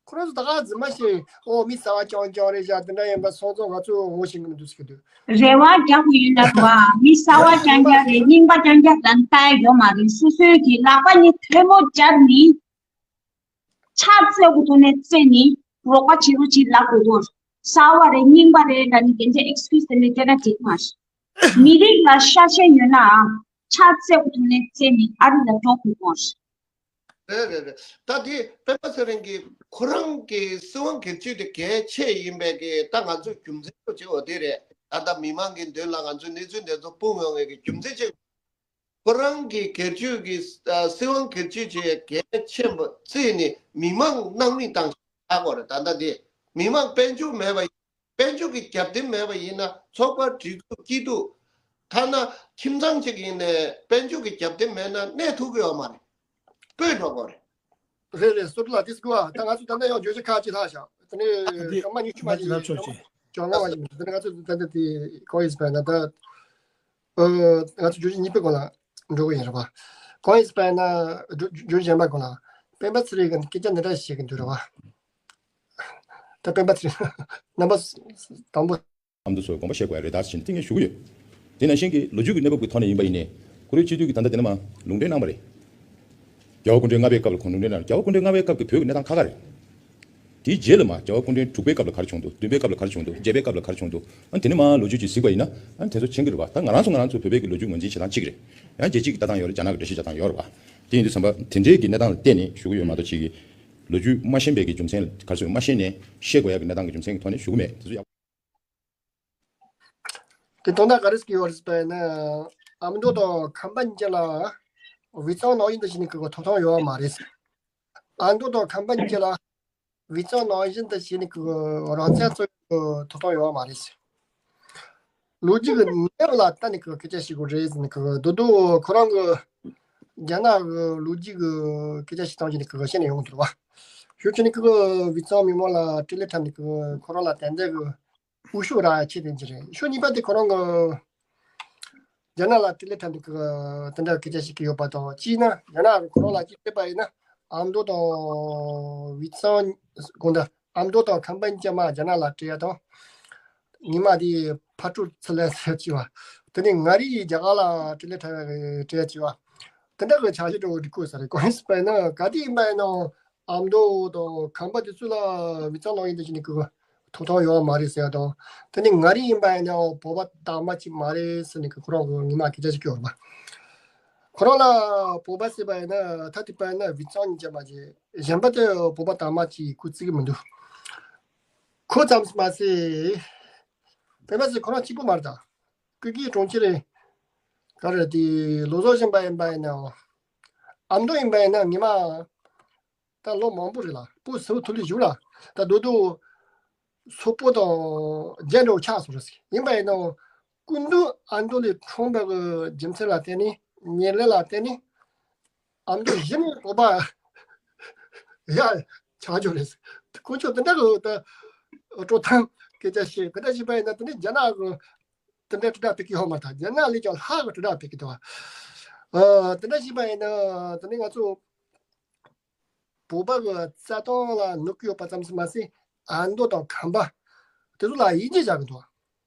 ཁོ་རང་ཚོ་ད་ག་རྫུན་མ་བཤད། ཨོ་མི་གསར་པ་རྐྱང་རྐྱང་རེད་བཞག་དེ་འདྲ་ཡིན་པ་སོང་ཙང་ང་ཚོས་ངོ་ཤེས་ཀྱི་མི་འདུག་ཟེར་གྱི་འདུག་རེ་བ་རྒྱག་དགོས་ཡོད་ན་རེད་བ། མི་གསར་པ་རྐྱང་རྐྱང་རེད། རྙིང་པ་རྐྱང་རྐྱང་ལ་ལྟ་ཡ་ཡོད་མ་རེད། སོ་སོའི་གི་ལག་པ་གཉིས་ཐལ་མོ་སྦྱར་ནས་ཕྱག་འཚལ་དགོས་ཐོག་ནས་བརྩེ་ནས་རོགས་པ་བྱེད་རོགས་བྱེད་ལབ་དགོས་དོ། གསར་པ་རེད་རྙིང་པ་རེད་ལབ་ནས་དེ་འདྲའི་ཨེག་སི་ཀིའུ་སི་དེ་འདྲ་སྤྲད་ན་འགྲིག་མ་རེད། མི་རིགས་ལ་ཤ་ཞེན་ཡོད་ན་ཕྱག་འཚལ་དགོས་ཐོག་ནས་བརྩེ་ནས་ཨ་རི་ལ་འགྲོ་དགོས་དོ། རེད་རེད་རེད། ད་དེ་སྤེན་པ་ཚེ་རིང་གིས་ཁོ་རང་གི་སྲིད་དབང་སྒེར་གཅོད་དེ་གལ་ཆེ་ཡིན་པའི་གི་ད་ང་ཚོས་རྒྱུ་མཚན་ཐོག་བྱེད་འོ་དེ་རེད། ད་ལྟ་མི་མང་གི་མདུན་ལ་ང་ཚོས་གནས་ཚུལ་འདི་ཚོ་སྤུངས་ཡོང་བའི་གི་རྒྱུ་མཚན་ཅིག་ཁོ་རང་གི་སྒེར་གཅོད་ཀྱི་ཨ། སྲིད་དབང་སྒེར་གཅོད་བྱེད་གལ་ཆེན་པོ་བརྩིས་ནས་མི་མང་སྣང་མེད་བཏང་ཆགས་པ་རེད། ད་ལྟ་དེ་མི་མང་དཔལ་འབྱོར་མེད་པ་ཡིན། དཔལ་འབྱོར་གྱི་རྒྱབ་རྟེན་མེད་པ་ཡིན་ན་ཚོགས་པ་སྒྲིག་འཛུགས་སྐྱིད་སྡུག་ཐ་ན་ཁྱིམ་ཚང་གཅིག་ཡིན་ནའི་དཔལ་འབྱོར་གྱི་རྒྱབ་རྟེན་མེད་ན་གནས་ཐུབ་ཀྱི་ཡོད་མ་རེད། སྤོས་འགྲོ་དགོས་རེད། རེད་རེད། སོ་ཏོ་ལགས་དེ་སྐུ་བ། ད་ང་ཚོ་ད་ལྟ་ཡང་བརྗོད་གཞི་ཁག་ཅིག་ལྷག་བཞག་དེ་ནས་འདི་སྐར་མ་ཉི་ཤུ་མ་མ་ཅིག་ལ་ཆོག་ཅིག་བཅོ་ལྔ་མ་ཅིག་མི་འདུག་དེ་ནས་ང་ཚོ་ད་ལྟ་དེ་གང་ཡིན་ཟེར་བས་ན། ད་ཨ། ང་ཚོ་བརྗོད་གཞི་གཉིས་པའི་སྐོར་ལ་འགྲོ་གི་ཡིན་རེད་པ། གང་ཡིན་ཟེར་བས་ན་བརྗོད་བརྗོད་གཞི་གཞན་པ་སྐོར་ལ་སྤེན་པ་ཚེ་རིང་གིས་སྐད་ཆ་འདི་འདྲ་བཤད་ཀྱི་འདུག་རེད་པ། ད་སྤེན་པ་ཚེ་རིང་རྣམ་པ་དང་པོ། ཨ་མདོ་ཚོས་དགོངས་པ་བཞེས་དགོས་ཡ་རེད་ད་ཟེར་ནས་ཏིང་ངེ་ཞུ་གི་ཡོད། དེ་ནང་བཞིན་གྱི་ལོ་རྒྱུས་ཀྱི་གནས་བབ་ཀྱི་ཐོག་ནས་ཡིན་པ་ཡིན་ནའི་ཁོ་རའི་སྤྱི་འཐུས་ཀྱི་ད་ལྟ་དེ་ནས་མ་ལུང་འདྲེན་གནང་བ་རེད། རྒྱལ་བ་སྐུ་ཕྲེང་ལྔ་པའི་སྐབས་ལ་ཁོང་ལུང་འདྲེན་གནང་རྒྱལ་བ་སྐུ་ཕྲེང་ལྔ་པའི་སྐབས་ཀྱི་བོད་ཀྱི་གནས་སྟངས་ཁ་ཁ་རེད། དེའི་རྗེས་ལ་མ་རྒྱལ་བ་སྐུ་ཕྲེང་དྲུག་པའི་སྐབས་ལ་ག་རེ་བྱུང་འདུག་བདུན་པའི་སྐབས་ལ་ག་རེ་བྱུང་འདུག་བརྒྱད་པའི་སྐབས་ལ་ག་རེ་བྱུང་འདུག་ཨ་ནི་དེ་ནས་མ་ལོ་རྒྱུས་ཅིག་གཟིགས་པ་ཡིན་ན་ཨ་ནི་དེ་ཚོ་མཁྱེན་གྱི་རེད་བ། ད་ང་རང་ཚོ་ང་རང་ཚོའི་བོད་པའི་གི་ལོ་རྒྱུས་ངོས་འཛིན་བྱེད་སྟངས་གཅིག་རེད། ཡང་རྒྱལ་སྤྱིའི་གི་ལྟ་སྟངས་ཡོད་རེད། རྒྱ་ནག་གི་འགྲེལ་བཤད་བྱེད་སྟངས་ཡོད་རེད་བ། དེ་ཡིན་དུས་ཙམ་པ་དེ་འདྲའི་གི་གནས་སྟངས་ལ་བལྟས་ནས་ཞུ་གི་ཡོད་མ་གཏོགས་ཅིག་གི་ལོ་རྒྱུས་མ་ཤེས་པའི་གི་རྒྱུ་མཚན་ག་རེ་ཟེར་མ་ཤེས་ནས་བཤད་དགོས་ཡ་གི་གནས་སྟངས་གི་རྒྱུ་མཚན་གི་ཐོག་ནས་ཞུ་གི་མེད། དེ་ཚོ་ཡག་དེ་དོན་དག་ག་རེ་ཟེར་གྱི་ཡོད་རེད་ཟེར་བ་ཡིན་ན། ཨ་མདོ་དང་ཁམས་པ་གཉིས་ལ་དབུས་གཙང་ནང་བཞིན་དུ་བྱས་ནས་ཀྱི་ཐོབ་ཐང་ཡོད་པ་མ་རེད། ཨ་མདོ་དང་ཁམས་པ་གཉིས་ལ་དབུས་གཙང་ནང་བཞིན་དུ་བྱས་ནས་ཀྱི་རང་བཙན་རྩོད་ཀྱི་ཐོབ་ཐང་ཡོད་པ་མ་རེད། ལོ་རྒྱུས་ཀྱི་གནས་བབ་ལ་ལྟ་ནས་ཀྱི་སྐད་ཆ་བཤད་དགོས་རེད་ཟེར་ནས་ཀྱི་དོ་དོ་ཁོ་རང་གི་རྒྱ་ནག་གི་ལོ་རྒྱུས་ཀྱི་སྐད་ཆ་བཤད་སྟངས་བྱས་ནས་ཀྱི་བཤད་ནས་ཡོང་གི་འདུག་བ། ཞུ་བྱས་ནས་ཀྱི་དབུས་གཙང་མི་མང་ལ་དཀྲུག་ལས་འཁྲབ་ནས་ཀྱི་ཁོ་རང་ལ་དེ་འདྲ་གི་འུ་ཤོག་ར་ཆེ་དེ་འདྲ་རེད། ཤོག་གཉིས་པ་དེ་ཁོ་རང་གི་རྒྱ་ནག་ལ་དཀྲུག་ལས་འཁྲབ་ནས་ཀྱི་དེ་འདྲ་སྐད་ཆ་བཤད་ཀྱི་ཡོད་པ་དང་། གཅིག་ན་རྒྱ་ནག་གི་ཁོ་རང་ལ་གཅིག་བལྟས་པ་ཡིན་ན་ཨ་མདོ་དང་དབུས་གཙང་དགོངས་དག་ཨ་མདོ་དང་ཁམས་པ་གཉིས་ཀ་མ་རྒྱ་ནག་ལ་སྤྲད་ཡ་དང་། ཉི་མ་དེ་ཕར་སྤྲོད་ཚུར་ལེན་ཟེར་གྱི་བ། དེ་ནས་ང་རིགས་རྒྱ་གར་ལ་དཀྲུག་ལས་འཁྲབ་ཡ་སྤྲད་ཡ་གྱི་བ། དེ་འདྲ་གི་ཆ་ཤས་འགྲོ་འགྲིག་གོ་ས་རེད། གང་ཡིན་ཟེར་བ་ཡིན་ན་ག་དུས་ཡིན་པ་ཡིན་ནའང་ཨ་མདོ་དང་ཁམས་པ་དེ་ཚོ་ལ་དབུས་གཙང་ནང་བཞིན་དུ་བྱས་ནས་ཀྱི་ཐོབ་ཐང་ཡོད་པ་མ་རེད་ཟེར་ཡ་དང་། དེ་ནས་ང་རིགས་ཡིན་པ་ཡིན་ནའང་བོད་པ་དག་མ་ཅིག་མ་རེད་ཟེར་ནས་ཀྱི་ཁོ་རང་གི་ཉི་མ་སྐད་ཆ་ཞིག་གི་ཡོད་རེད་པ། ཁོ་རང་ལ་བོད་པ་ཟེར་བ་ཡིན་ན་ད་དེ་པ་ཡིན་ན་དབུས་གཙང་གཉིས་ཀ་མ་བྱས་གཞན་པ་དེ་བོད་པ་དག་མ་ཅིག་ཁོ་བརྩི་གི་མི་འདུག་ཁོ་ཙམ་མ་ཟད། སྤེན་པ་ཚེ་ཁོ་རང་གཅིག་པུ་མ་རེད་ད། ཀུ་ཀི་གྲོང་ཁྱེར་རེད། ག་རེ་དེ་ལོ་ཙཱ་བཞིན་པ་ཡིན་པ་ཡིན་ནའང་། ཨ་མདོ་ཡིན་པ་ཡིན་ན་ཉི་མ་ད་ལོ་མང་པོ་རེད་ལ། སྤུ་སེ་བོ་ཐུ་ལི་བཞུགས་ལ། ད་དོ་དོ་སོག་པོ་དང་རྒྱ་འདྲ་བོ་ཆགས་སོང་རེད་ཟེར། ཡིན་པ་ཡིན་ནའང་སྐུ་མདུན་ཨ་མདོ་ལ་འཁྲུངས་པ་གི་རྒྱུ་མཚན་ལ་བརྟེན་ནས་ཉེར་ལེན་ལ་བརྟེན་ནས། ཨ་མདོ་གཞི་ནས་བོད་པ་ཡ་ཆགས་རྒྱུ་རེད། དཀོན་མཆོག་དེ་འདྲ་གི་ད་སྤྲོ་ཐང་སྐད་ཆ་བཤད། དེ་འདྲ་བྱས་པ་ཡིན་ན་དེ་ནས་རྒྱ་ནག་གི་དེ་འདྲ་དྲིལ་བསྒྲགས་ཕེབས་ཀྱི་ཡོད་མ་རེད། རྒྱ་ནག་ལས་ཀྱང་ལྷག་གི་དྲིལ་བསྒྲགས་ཕེབས་ཀྱི་འདུག་ཨ་དེ་འདྲ་བྱས་པ་ཡིན་ན་དེ་ནས་ང་ཚོ་བོད་པ་གི་རྩ་དོན་ལ་གནོད་ཀྱི་ཡོད་པ་ཙམ་ཞིག་མ་ཟད་ཨ་མདོ་དང་ཁམས་པ་དེ་ཚོ་ལ་དབྱེ་འབྱེད་བྱ་གི་འདུག་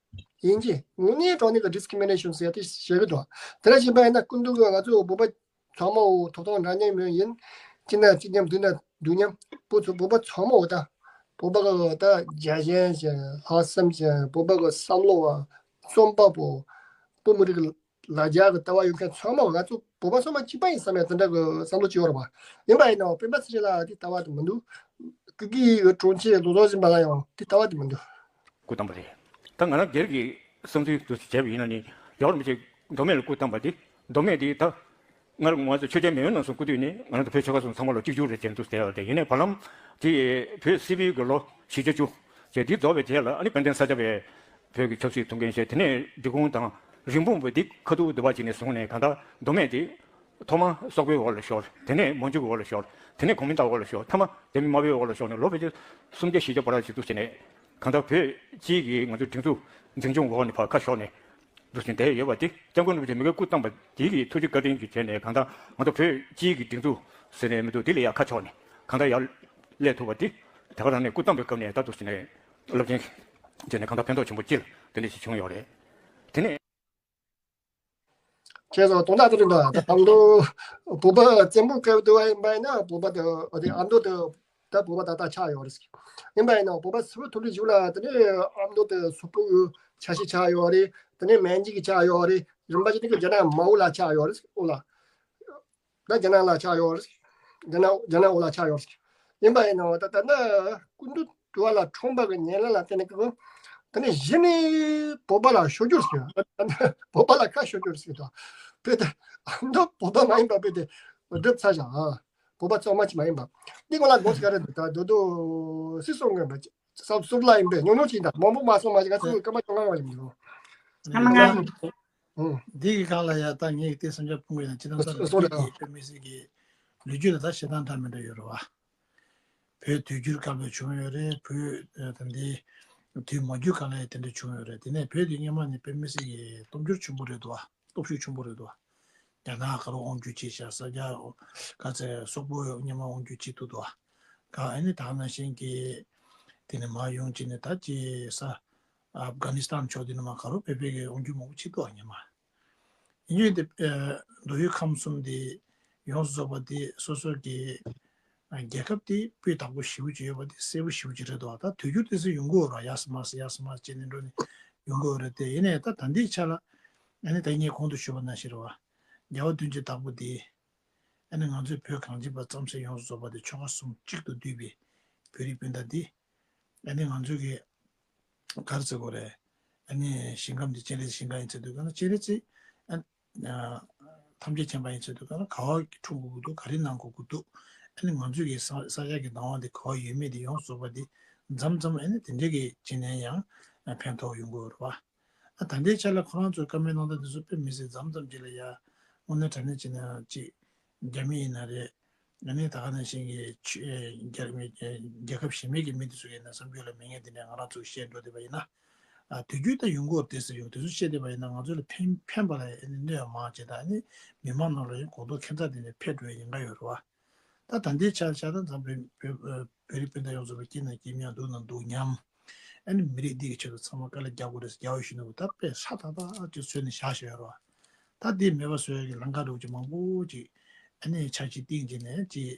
ཡིན་གྱི་དངོས་གནས་དྲང་གནས་ཀྱི་discrimination་ཟེར་ཡ་དེ་བྱེད་ཀྱི་འདུག་དེ་འདྲ་བྱས་པ་ཡིན་ན་སྐུ་མདུན་གྱིས་ང་ཚོ་བོད་པ་ཚང་མ་འོ་ཐོབ་ཐང་འདྲ་མཉམ་ཡོད་ཡིན། གཅིག་ན་གཅིག་མཉམ་འདུག་ན་འདུག་མཉམ་བོད་ཚོ་བོད་པ་ཚང་མ་འོ་ད་བོད་པ་གི་ད་རྒྱལ་ཞེན་ཅན་ལྷག་བསམ་ཅན་བོད་པ་གི་བསམ་བློ་བ་རྩོམ་པ་པོ་བོད་མི་རིགས་ལ་རྒྱ་གི་ལྟ་བ་ཡོད་མཁན་ཚང་མ་ང་ཚོ་བོད་པ་ཚང་མ་གཅིག་པ་ཡིན་བསམ་ཡ་དེ་འདྲ་གི་བསམ་བློ་ཅིག་ཡོད་རེད་པ། ཡིན་པ་ཡིན་ནའང་སྤེན་པ་ཚེ་རིང་ལ་དེ་ལྟ་བ་དེ་མི་འདུག་ཀུ་ཀི་གི་གྲོང་ཁྱེར་ལོ་ཙཱ་བཞིན་པ་ལ་ཡང་དེ་ལྟ་བ་དེ་མི་འདུག་སྐུ་བལྟམས་པ་རེད། ད་ང་རང་སྒེར་གྱི་བསམ་ཚུལ་དུ་བྱས་པ་ཡིན་ན་ནི་ཡོད་མི་ཆེ་མདོ་སྨད་ལ་སྐུ་བལྟམས་པ་དེ་མདོ་སྨད་དེ་ད་སྔར་ང་ཚོ་ཆོས་རྒྱལ་མེས་དབོན་རྣམ་གསུམ་སྐུ་དུས་ནས་ང་རང་ཚོ་བོད་ཆོལ་ཁ་གསུམ་ཚང་མ་ལོ་གཅིག་གྱུར་རེད་ཅེས་འདུག་ཟེར་བ་དེ་ཡིན་ནའི་བར་ལམ་དེ་བོད་སིལ་བུའི་གི་ལོ་བཞི་བཅུ་བཅུ་ཅེས་དེ་རྫོགས་པའི་རྗེས་ལ་ཨ་ནི་དཔལ་ལྡན་ས་སྐྱ་པའི་བོད་ཀྱི་ཆབ་སྲིད་ཐུགས་འགན་བཞེས། དེ་ནས་འབྲི་གུང་དང་རིན་སྤུངས་པ་འདི་ཁ་ཐུག་འདི་བ་ཅིག་ནས་བཟུང་ནས་གང་ལྟར་མདོ་སྨད་དེ་ཐོག་མ་སོག་པོའི་འོག་ལ་ཤོར། དེ་ནས་མང་ཇུ་གི་འོག་ལ་ཤོར། དེ་ནས་གོ་མིན་ཏང་འོག་ལ་ཤོར། མཐའ་མ་རྒྱ་མི་དམར་པོའི་འོག་ལ་ཤོར་ནས་ལོ་ཕལ་ཆེར་སུམ་བརྒྱ་བཞི་བརྒྱ་བར་ཅིག་ཏུ་ཕྱིན་ནས་གང་ལྟར་བོད་སྤྱིའི་གི་ང་ཚོའི་སྒྲིག་འཛུགས་འཛིན་སྐྱོང་འོག་ནས་ཕར་ཁ་ཤོར་ནས་འདུག་ཅིང་བསྡད་ཡོད་པ་འདི་སྐྱབས་མགོན་རིན་པོ་ཆེ་མི་རྒན་སྐུ་བལྟམས་པ་དེ་གི་ཐུགས་རྗེ་བཀའ་དྲིན་གྱི་བྱས་ནས་གང་ལྟར་ང་ཚོ་བོད་སྤྱིའི་གི་སྒྲིག་འཛུགས་ཟེར་ནས་མི་འདུག་དེ་ལས་ཡར་ཁ་ཕྱོགས་ནས་གང་ལྟར་ཡར་སླེབས་ཐུབ་པ་འདི་ད་ག་རང་ནས་སྐུ་བལྟམས་པའི་སྐབས་ནས་ད་འདུག་ཅིང་ནས་རླབས་ཆེན་བྱས་ནས་གང་ལྟར་ཕན་ཐོགས་ཆེན་པོ་ཅིག་དེ་འདྲ་ཞིག་བྱུང་ཡོད་རེད། དེ་ནས། བྱས་ཙང་དོན་དག་དེ་རེད་འདུག་ད་ཨ་མདོ་བོད་པ་བཙན་པོ་སྐབས་དུ་བ་ཡིན་པ་ཡིན་ན་བོད་པ་དེ་ཨ་མདོ་དེ་ད་བོད་པ་ད་ལྟ་ཆགས་ཡོད་རེད། ཡིན་པ་ཡིན་ན་བོད་པ་སིལ་བུ་ཐུ་ལུ་བཞུགས་ལ་དེ་ནས་ཨ་མདོ་དེ་སོག་པོའི་ཆ་ཤས་ཆགས་ཡོད་རེད། དེ་ནས་མན་ཇུ་གི་ཆགས་ཡོད་རེད། རིམ་པ་བཞིན་དུ་རྒྱ་ནག་མའོ་ལ་ཆགས་ཡོད་རེད། འོ་ལ། ད་རྒྱ་ནག་ལ་ཆགས་ཡོད་རེད། རྒྱ་ནག་རྒྱ་ནག་འོ་ལ་ཆགས་ཡོད་རེད། ཡིན་པ་ཡིན་ནའང་ད་ད་ནི་སྐུ་མདུན་དུ་བ་ལ་འཁྲུངས་པ་གི་ཉེར་ལེན་ལ་བརྟེན་ནས་ཀྱི་ད་ནི་གཞི་ནས་བོད་པ་ལ་ཤོར་རྒྱུ་རེད། ད་ནི་བོད་པ་ལ་ཁ་ཤོར་རྒྱུ་རེད་ཟེར་གི་འདུག་བོད་དེ་ཨ་མདོ་བོད་པ་མ་ཡིན་པ་བོད་དེ་སྒྲུབ་ཚར་བཞག་ཨ། བོད་པ་གཙང་མ་ཅིག་མ་ཡིན་པ། འདི་ངོ་ལ་དགོངས་ཚུལ་ག་རེ་འདུག་ད་དོ་དོ་སྲིད་སྐྱོང་གི་བ་ཅིག་བསམ་ཚུལ་ལ་ཡིན་པས་ཉུང་ཉུང་ཅིག་ཡིན་ད་མང་པོ་མ་སོང་མ་ཅིག་ག་ཚོད་སྐར་མ་བཅོ་ལྔ་ལ་ཡིན་འདུག་ཨ་མ་ང་ཨང་། འདི་གི་སྒང་ལ་ཡ་ད་ངས་དེ་བསམ་འཆར་ཕུང་གི་ཡིན། ཅི་ལྟར་ས་སོ་རེད་ཨང་། བོད་མི་སེར་གྱི་ལོ་རྒྱུས་ལ་ད་བཤད་སྟངས་འདྲ་མི་འདྲ་ཡོད་རེད་བ། བོད་དུས་འགྱུར་སྐབས་ལ་བྱུང་ཡོད་རེད། བོད་ད་ལྟའི་དུས་མ་འགྱུར་སྒང་ལ་ཡ་དེ་འདྲ་བྱུང་ཡོད་རེད། དེ་ནས་བོད་དེ་སྔོན་མ་ནས་བོད་མི་སེར་གྱི་སྟོབས་འབྱོར་ཆེན་པོ་རེད་འདུག་བ། སྟོབས་ཤུགས་ཆེན་པོ་རེད་འདུག་བ། རྒྱ་ནག་ག་རེ་དབང་སྒྱུར་བྱས་ཤག་ས་རྒྱ་ག་ཚད་སོག་པོ་སྔོན་མ་དབང་སྒྱུར་བྱས་འདུག་འདུག་བ། ག་ཨ་ནི་ད་ནང་བཞིན་གྱི་ དེ་ནས་མར་ཡོང་བྱས་ནས་ད་ཅི་ས་ཨབ་གྷ་ནི་སི་ཐན་ཕྱོགས་དེ་ནས་མར་ག་རུ་བོད་པའི་གི་དབང་སྒྱུར་མང་པོ་ཕྱིན་འདུག་ཨ། སྔོན་མ་ཡིན་རྒྱུ་དེ་མདོ་དབུས་ཁམས་གསུམ་དེ་ཡོངས་སུ་རྫོགས་པ་དེ་སོ་སོ་གི་རྒྱལ་ཁབ་དེ་སྤུས་དག་པོ་ཞེ་པོ་ཅིག་ཡོད་པ་དེ་གསལ་པོ་ཞེ་པོ་ཅིག་རེད་འདུག་ད་དུས་རྒྱུན་དེ་ཚོ་ཡོང་གི་ཡོད་རེད། ཡར་སོང་མར་སོང་ཡར་སོང་མར་སོང་བྱས་ནས་འགྲོ་ནས་ཡོང་གི་ཡོད་རེད་དེ། ཡིན་ནའི་ད་ད་ལྟའི་ཆ་ལ་ཨ་ནི་ད་ངས་གོང་དུ་ཞུས་པ་ནང་བཞིན་རེད་བ། རྒྱལ་བ་དོན་གྱི་བདག་པོ་དེ་ཨ་ནི་ང་ཚོའི་བོད་གངས་ཅན་པ་རྩམ་ཟན་ཡོངས་སུ་རྫོགས་པ་དེ་ཆོལ་ཁ་གསུམ་གཅིག་ཏུ་བསྡུས་པའི་བོད་རིགས་སྤུན་ཟླ་དེ་ཨ་ནི་ང་ཚོའི་གི་ག་རེ་ཟེར་དགོས་རེད། ཨ་ནི་ཞིང་ཁམས་འདི་སྤྱན་རས་གཟིགས་ཞིང་ཁམས་ཡིན་ཚེ་དུས་གང་ལ་སྤྱན་རས་གཟིགས་ཨ་ཨ་ཐམས་ཅད་མཁྱེན་པ་ཡིན་ཚེ་དུས་གང་ལ་ག་བ་འཁྲུངས་དགོས་ཀྱི་འདུག་ག་རེ་གནང་དགོས་ཀྱི་འདུག་ཨ་ནི་ང་ཚོའི་གི་ས་ས་ཆ་གི་བདག་དབང་དེ་ག་བ་ཡོད་མེད་དེ་ཡོངས་སུ་རྫོགས་པ་དེ་མཚམས་མཚམས་ཨ་ནི་དེ་འདྲའི་གི་བྱས་ནས་ཡང་ཕན་ཐོགས་ཡོང་གི་ཡོད་རེད་བ། ཨ་ད་ལྟའི་ཆ་ལ་ཁོ་རང་ཚོའི་བཀའ་མོལ་གནང་སྟངས་དེ་ཚོ་དཔེ་མི་སྲིད་མཚམས་མཚམས་ཅིག་ལ་ཡ་དངོས་གནས་དྲང་གནས་བྱས་ན་ཅིག་རྒྱ་མི་ཡིན་ན་རེད། ཨ་ནི་ད་ག་ནང་བཞིན་གྱི་ཆོས་རྒྱལ་མི་རྒྱལ་ཁབ་གཞན་མའི་གི་མི་དེ་ཚོ་ཡིན་ན་བསམ་རྒྱུ་ལ་མི་ངན་དེ་འདྲ་ང་རང་ཚོས་བཤད་འགྲོ་བསྡད་པ་ཡིན་ན། ཨ་དུས་རྒྱུན་ད་ཡོང་གི་ཡོད་རེད་ཟེར་ཡོང་དེ་ཚོ་བཤད་བསྡད་པ་ཡིན་ན་ང་ཚོ་ལ་ཕན་ཕན་པ་ལ་ཨ་ནི་གནོད་པ་མང་བྱས་ད་ཨ་ནི་མི་མང་ནང་ལ་ཡང་གོ་རྟོགས་ཁྱད་མཚར་དེ་འདྲ་འཕེལ་འགྲོ་ཡ་ཉེན་ཁ་ཡོད་རེད་བ། ད་ད་ལྟའི་ཆར་ཆ་ད་ཚང་བོད་བོད་བོད་རིགས་སྤུན་ཟླ་ཡོངས་རྫོགས་པ་སྐྱིད་ན་སྐྱིད་མཉམ་སྡུག་ན་སྡུག་མཉམ། ཨ་ནི་མི་རིགས་འདི་གི་ཆེད་དུ་ཚང་མ་དཀའ་ལས་རྒྱག་དགོས་རེད་ཟེར་རྒྱལ་བ་ཡིད་བཞིན་ནོར་བུ་ད་དཔེ་ཧྲ་ཐག་ཐག་ཅིག་བཟོས་ནས་བཞག་བཞག་ཡོད་རེད་བ། ད་འདི་མེད་པ་བཟོ་ཡ་གི་ལམ་ཁ་འདྲ་བོ་ཅིག་མང་པོ་ཅིག་ཨ་ནི་འཆར་གཞི་བཏིང་བྱས་ནས་ཅིག་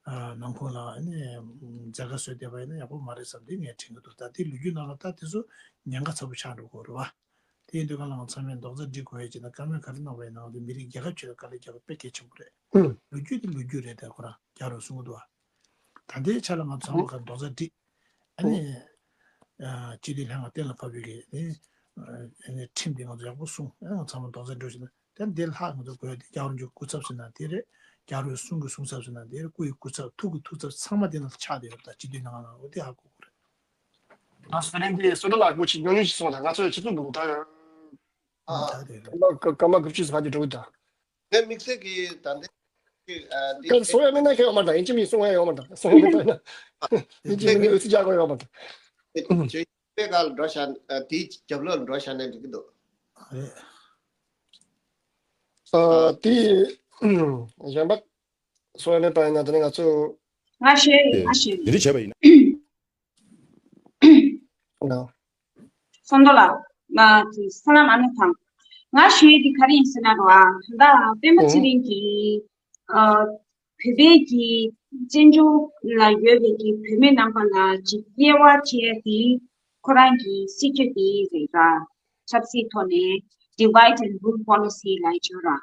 ཨ་ནང་ཁོངས་ལ་ཨ་ནི་མཛད་དཀའ་བཟོས་བསྡད་པ་ཡིན་ན་ཡག་པོ་མ་རེད་བསམ་དེ་ངས་དྲན་གྱི་འདུག་ད་དེ་ལོ་རྒྱུས་ནང་ལ་ད་དེ་ཚོ་ཉེན་ཁ་ཚ་པོ་ཆགས་འགྲོ་གི་རེད་བ། དེ་ཡིན་དུས་གང་ལའང་ཚང་མས་རྡོག་རྩ་སྒྲིལ་དགོས་ཡ་ཅིག་དང་བཀའ་མོལ་ག་རེ་གནང་བ་ཡིན་ནའང་དེ་མི་རིགས་རྒྱལ་ཁབ་ཆེད་ལ་དཀའ་ལས་རྒྱག་པ་དཔེ་གལ་ཆེན་པོ་རེད། ཨུམ། ལོ་རྒྱུས་དེ་ལོ་རྒྱུས་རེད་དེ་ཁོ་རང་རྒྱག་རོགས་གསུང་གི་འདུག་བ། ད་ལྟའི་ཆ་ལ་ང་ཚོ་ཚང་མ་ག་རྡོག་རྩ་སྒྲིལ། ཨ་ནི། ཨ་སྤྱི་འཐུས་ལྷན་ཁང་གཏན་ལ་ཕབ་པའི་གི་ཨ་ནི་ཁྲིམས་དེ་ང་ཚོ་ཡག་པོ་སྲུང་ཨ་ང་ཚང་མ་རྡོག་རྩ་སྒྲིལ་ཞིག་ན་དེ་འདི་ལྷག་ང་ཚོ་དགོས་དེ་རྒྱག་རོགས་ཀྱི་སྐུ་ཚབ་ཟེར་ན་དེ་རེད། རྒྱག་རོགས་གསུང་གི་གསུང་ཚབ་ཟེར་ན་དེ་རེད། སྐུ་ཡི་སྐུ་ཚབ་ཐུགས་ཀྱི་ཐུགས་ཚབ་ཚང་མ་དེ་ནང་ལ་ཆགས་བསྡད་ཡོད་པ་ད་སྤྱི་འཐུས་ལྷན་ཁང་ནང་ལ་འོ་དེ་ཧ་གོ་དགོས་རེད། ད་ས་ལན་དེ་སོ་ཏོ་ལགས་སྐུ་མཁྱེན་ཉུང་ཉུང་ཞིག་གསུངས་དང་ང་ཚོས་སྤྱི་ཚོགས་འདུག་ད་ཡོད། ཨ། ད་དེ་སྐར་མ་སྐར་མ་དགུ་བཅུ་ཙམ་ཅིག་འགྲོ་གི་ད། དེ་དམིགས་བསལ་གྱི་ད་ལྟའི་ཨ་དེ་སྐར་གསུང་ཡ་མེད་ན་ཁྱོད་ཡོང་མ་ད་ཡིན་གཅིག་མིན་གསུང་ཡ་ཡོང་མ་ད་གསུང་ཡ་མེད་ད་ན་ཡིན་གཅིག་མིན་ཨུ་ཚུགས་རྒྱག་དགོས་ཡོང་མ་ད། དེ་ཇོ་ཡི་པའི་སྐབས་འགྲོ་བཞག་དེའི་རྒྱབ་ལོགས་འགྲོ་བཞག་ནས་འགྲིག་གི་འདུག་རེད། ཨ་དེ་གཞན་པ་གསུང་ཡ་མེད་པ་ཡིན་ན་དེ་ནས་ང་ཚོ་ང་ཞུ་ཡ་ཡིན། ང་ཞུ་ཡ་ཡིན། དེ་འདྲ་བྱས་པ་ཡིན་ན། ཨ། སོ་ཏོ་ལགས། ང་གི་ས་ལམ་ཨ་ནེ་དང་། ང་ཞུ་ཡས་འདི་ག་རེ་ཡིན་ཟེར་ན་རོ་ཨ། ད་ལྟ་སྤེན་པ་ཚེ་རིང་གིས་ཨ། བོད་པའི་གི་བཙན་བྱོལ་ལ་ཡོད་པའི་གི་བོད་མི་རྣམ་པ་ལ་ཅིག་དབྱེ་བ་ཕྱེ་ཡ་དེ་ཁོ་རང་གི་སྲིད་ཇུས་དེ་རེད་ར། ཆབ་སྲིད་ཐོག་ནས་divide and rule policy་ལབ་ཡོད་ར།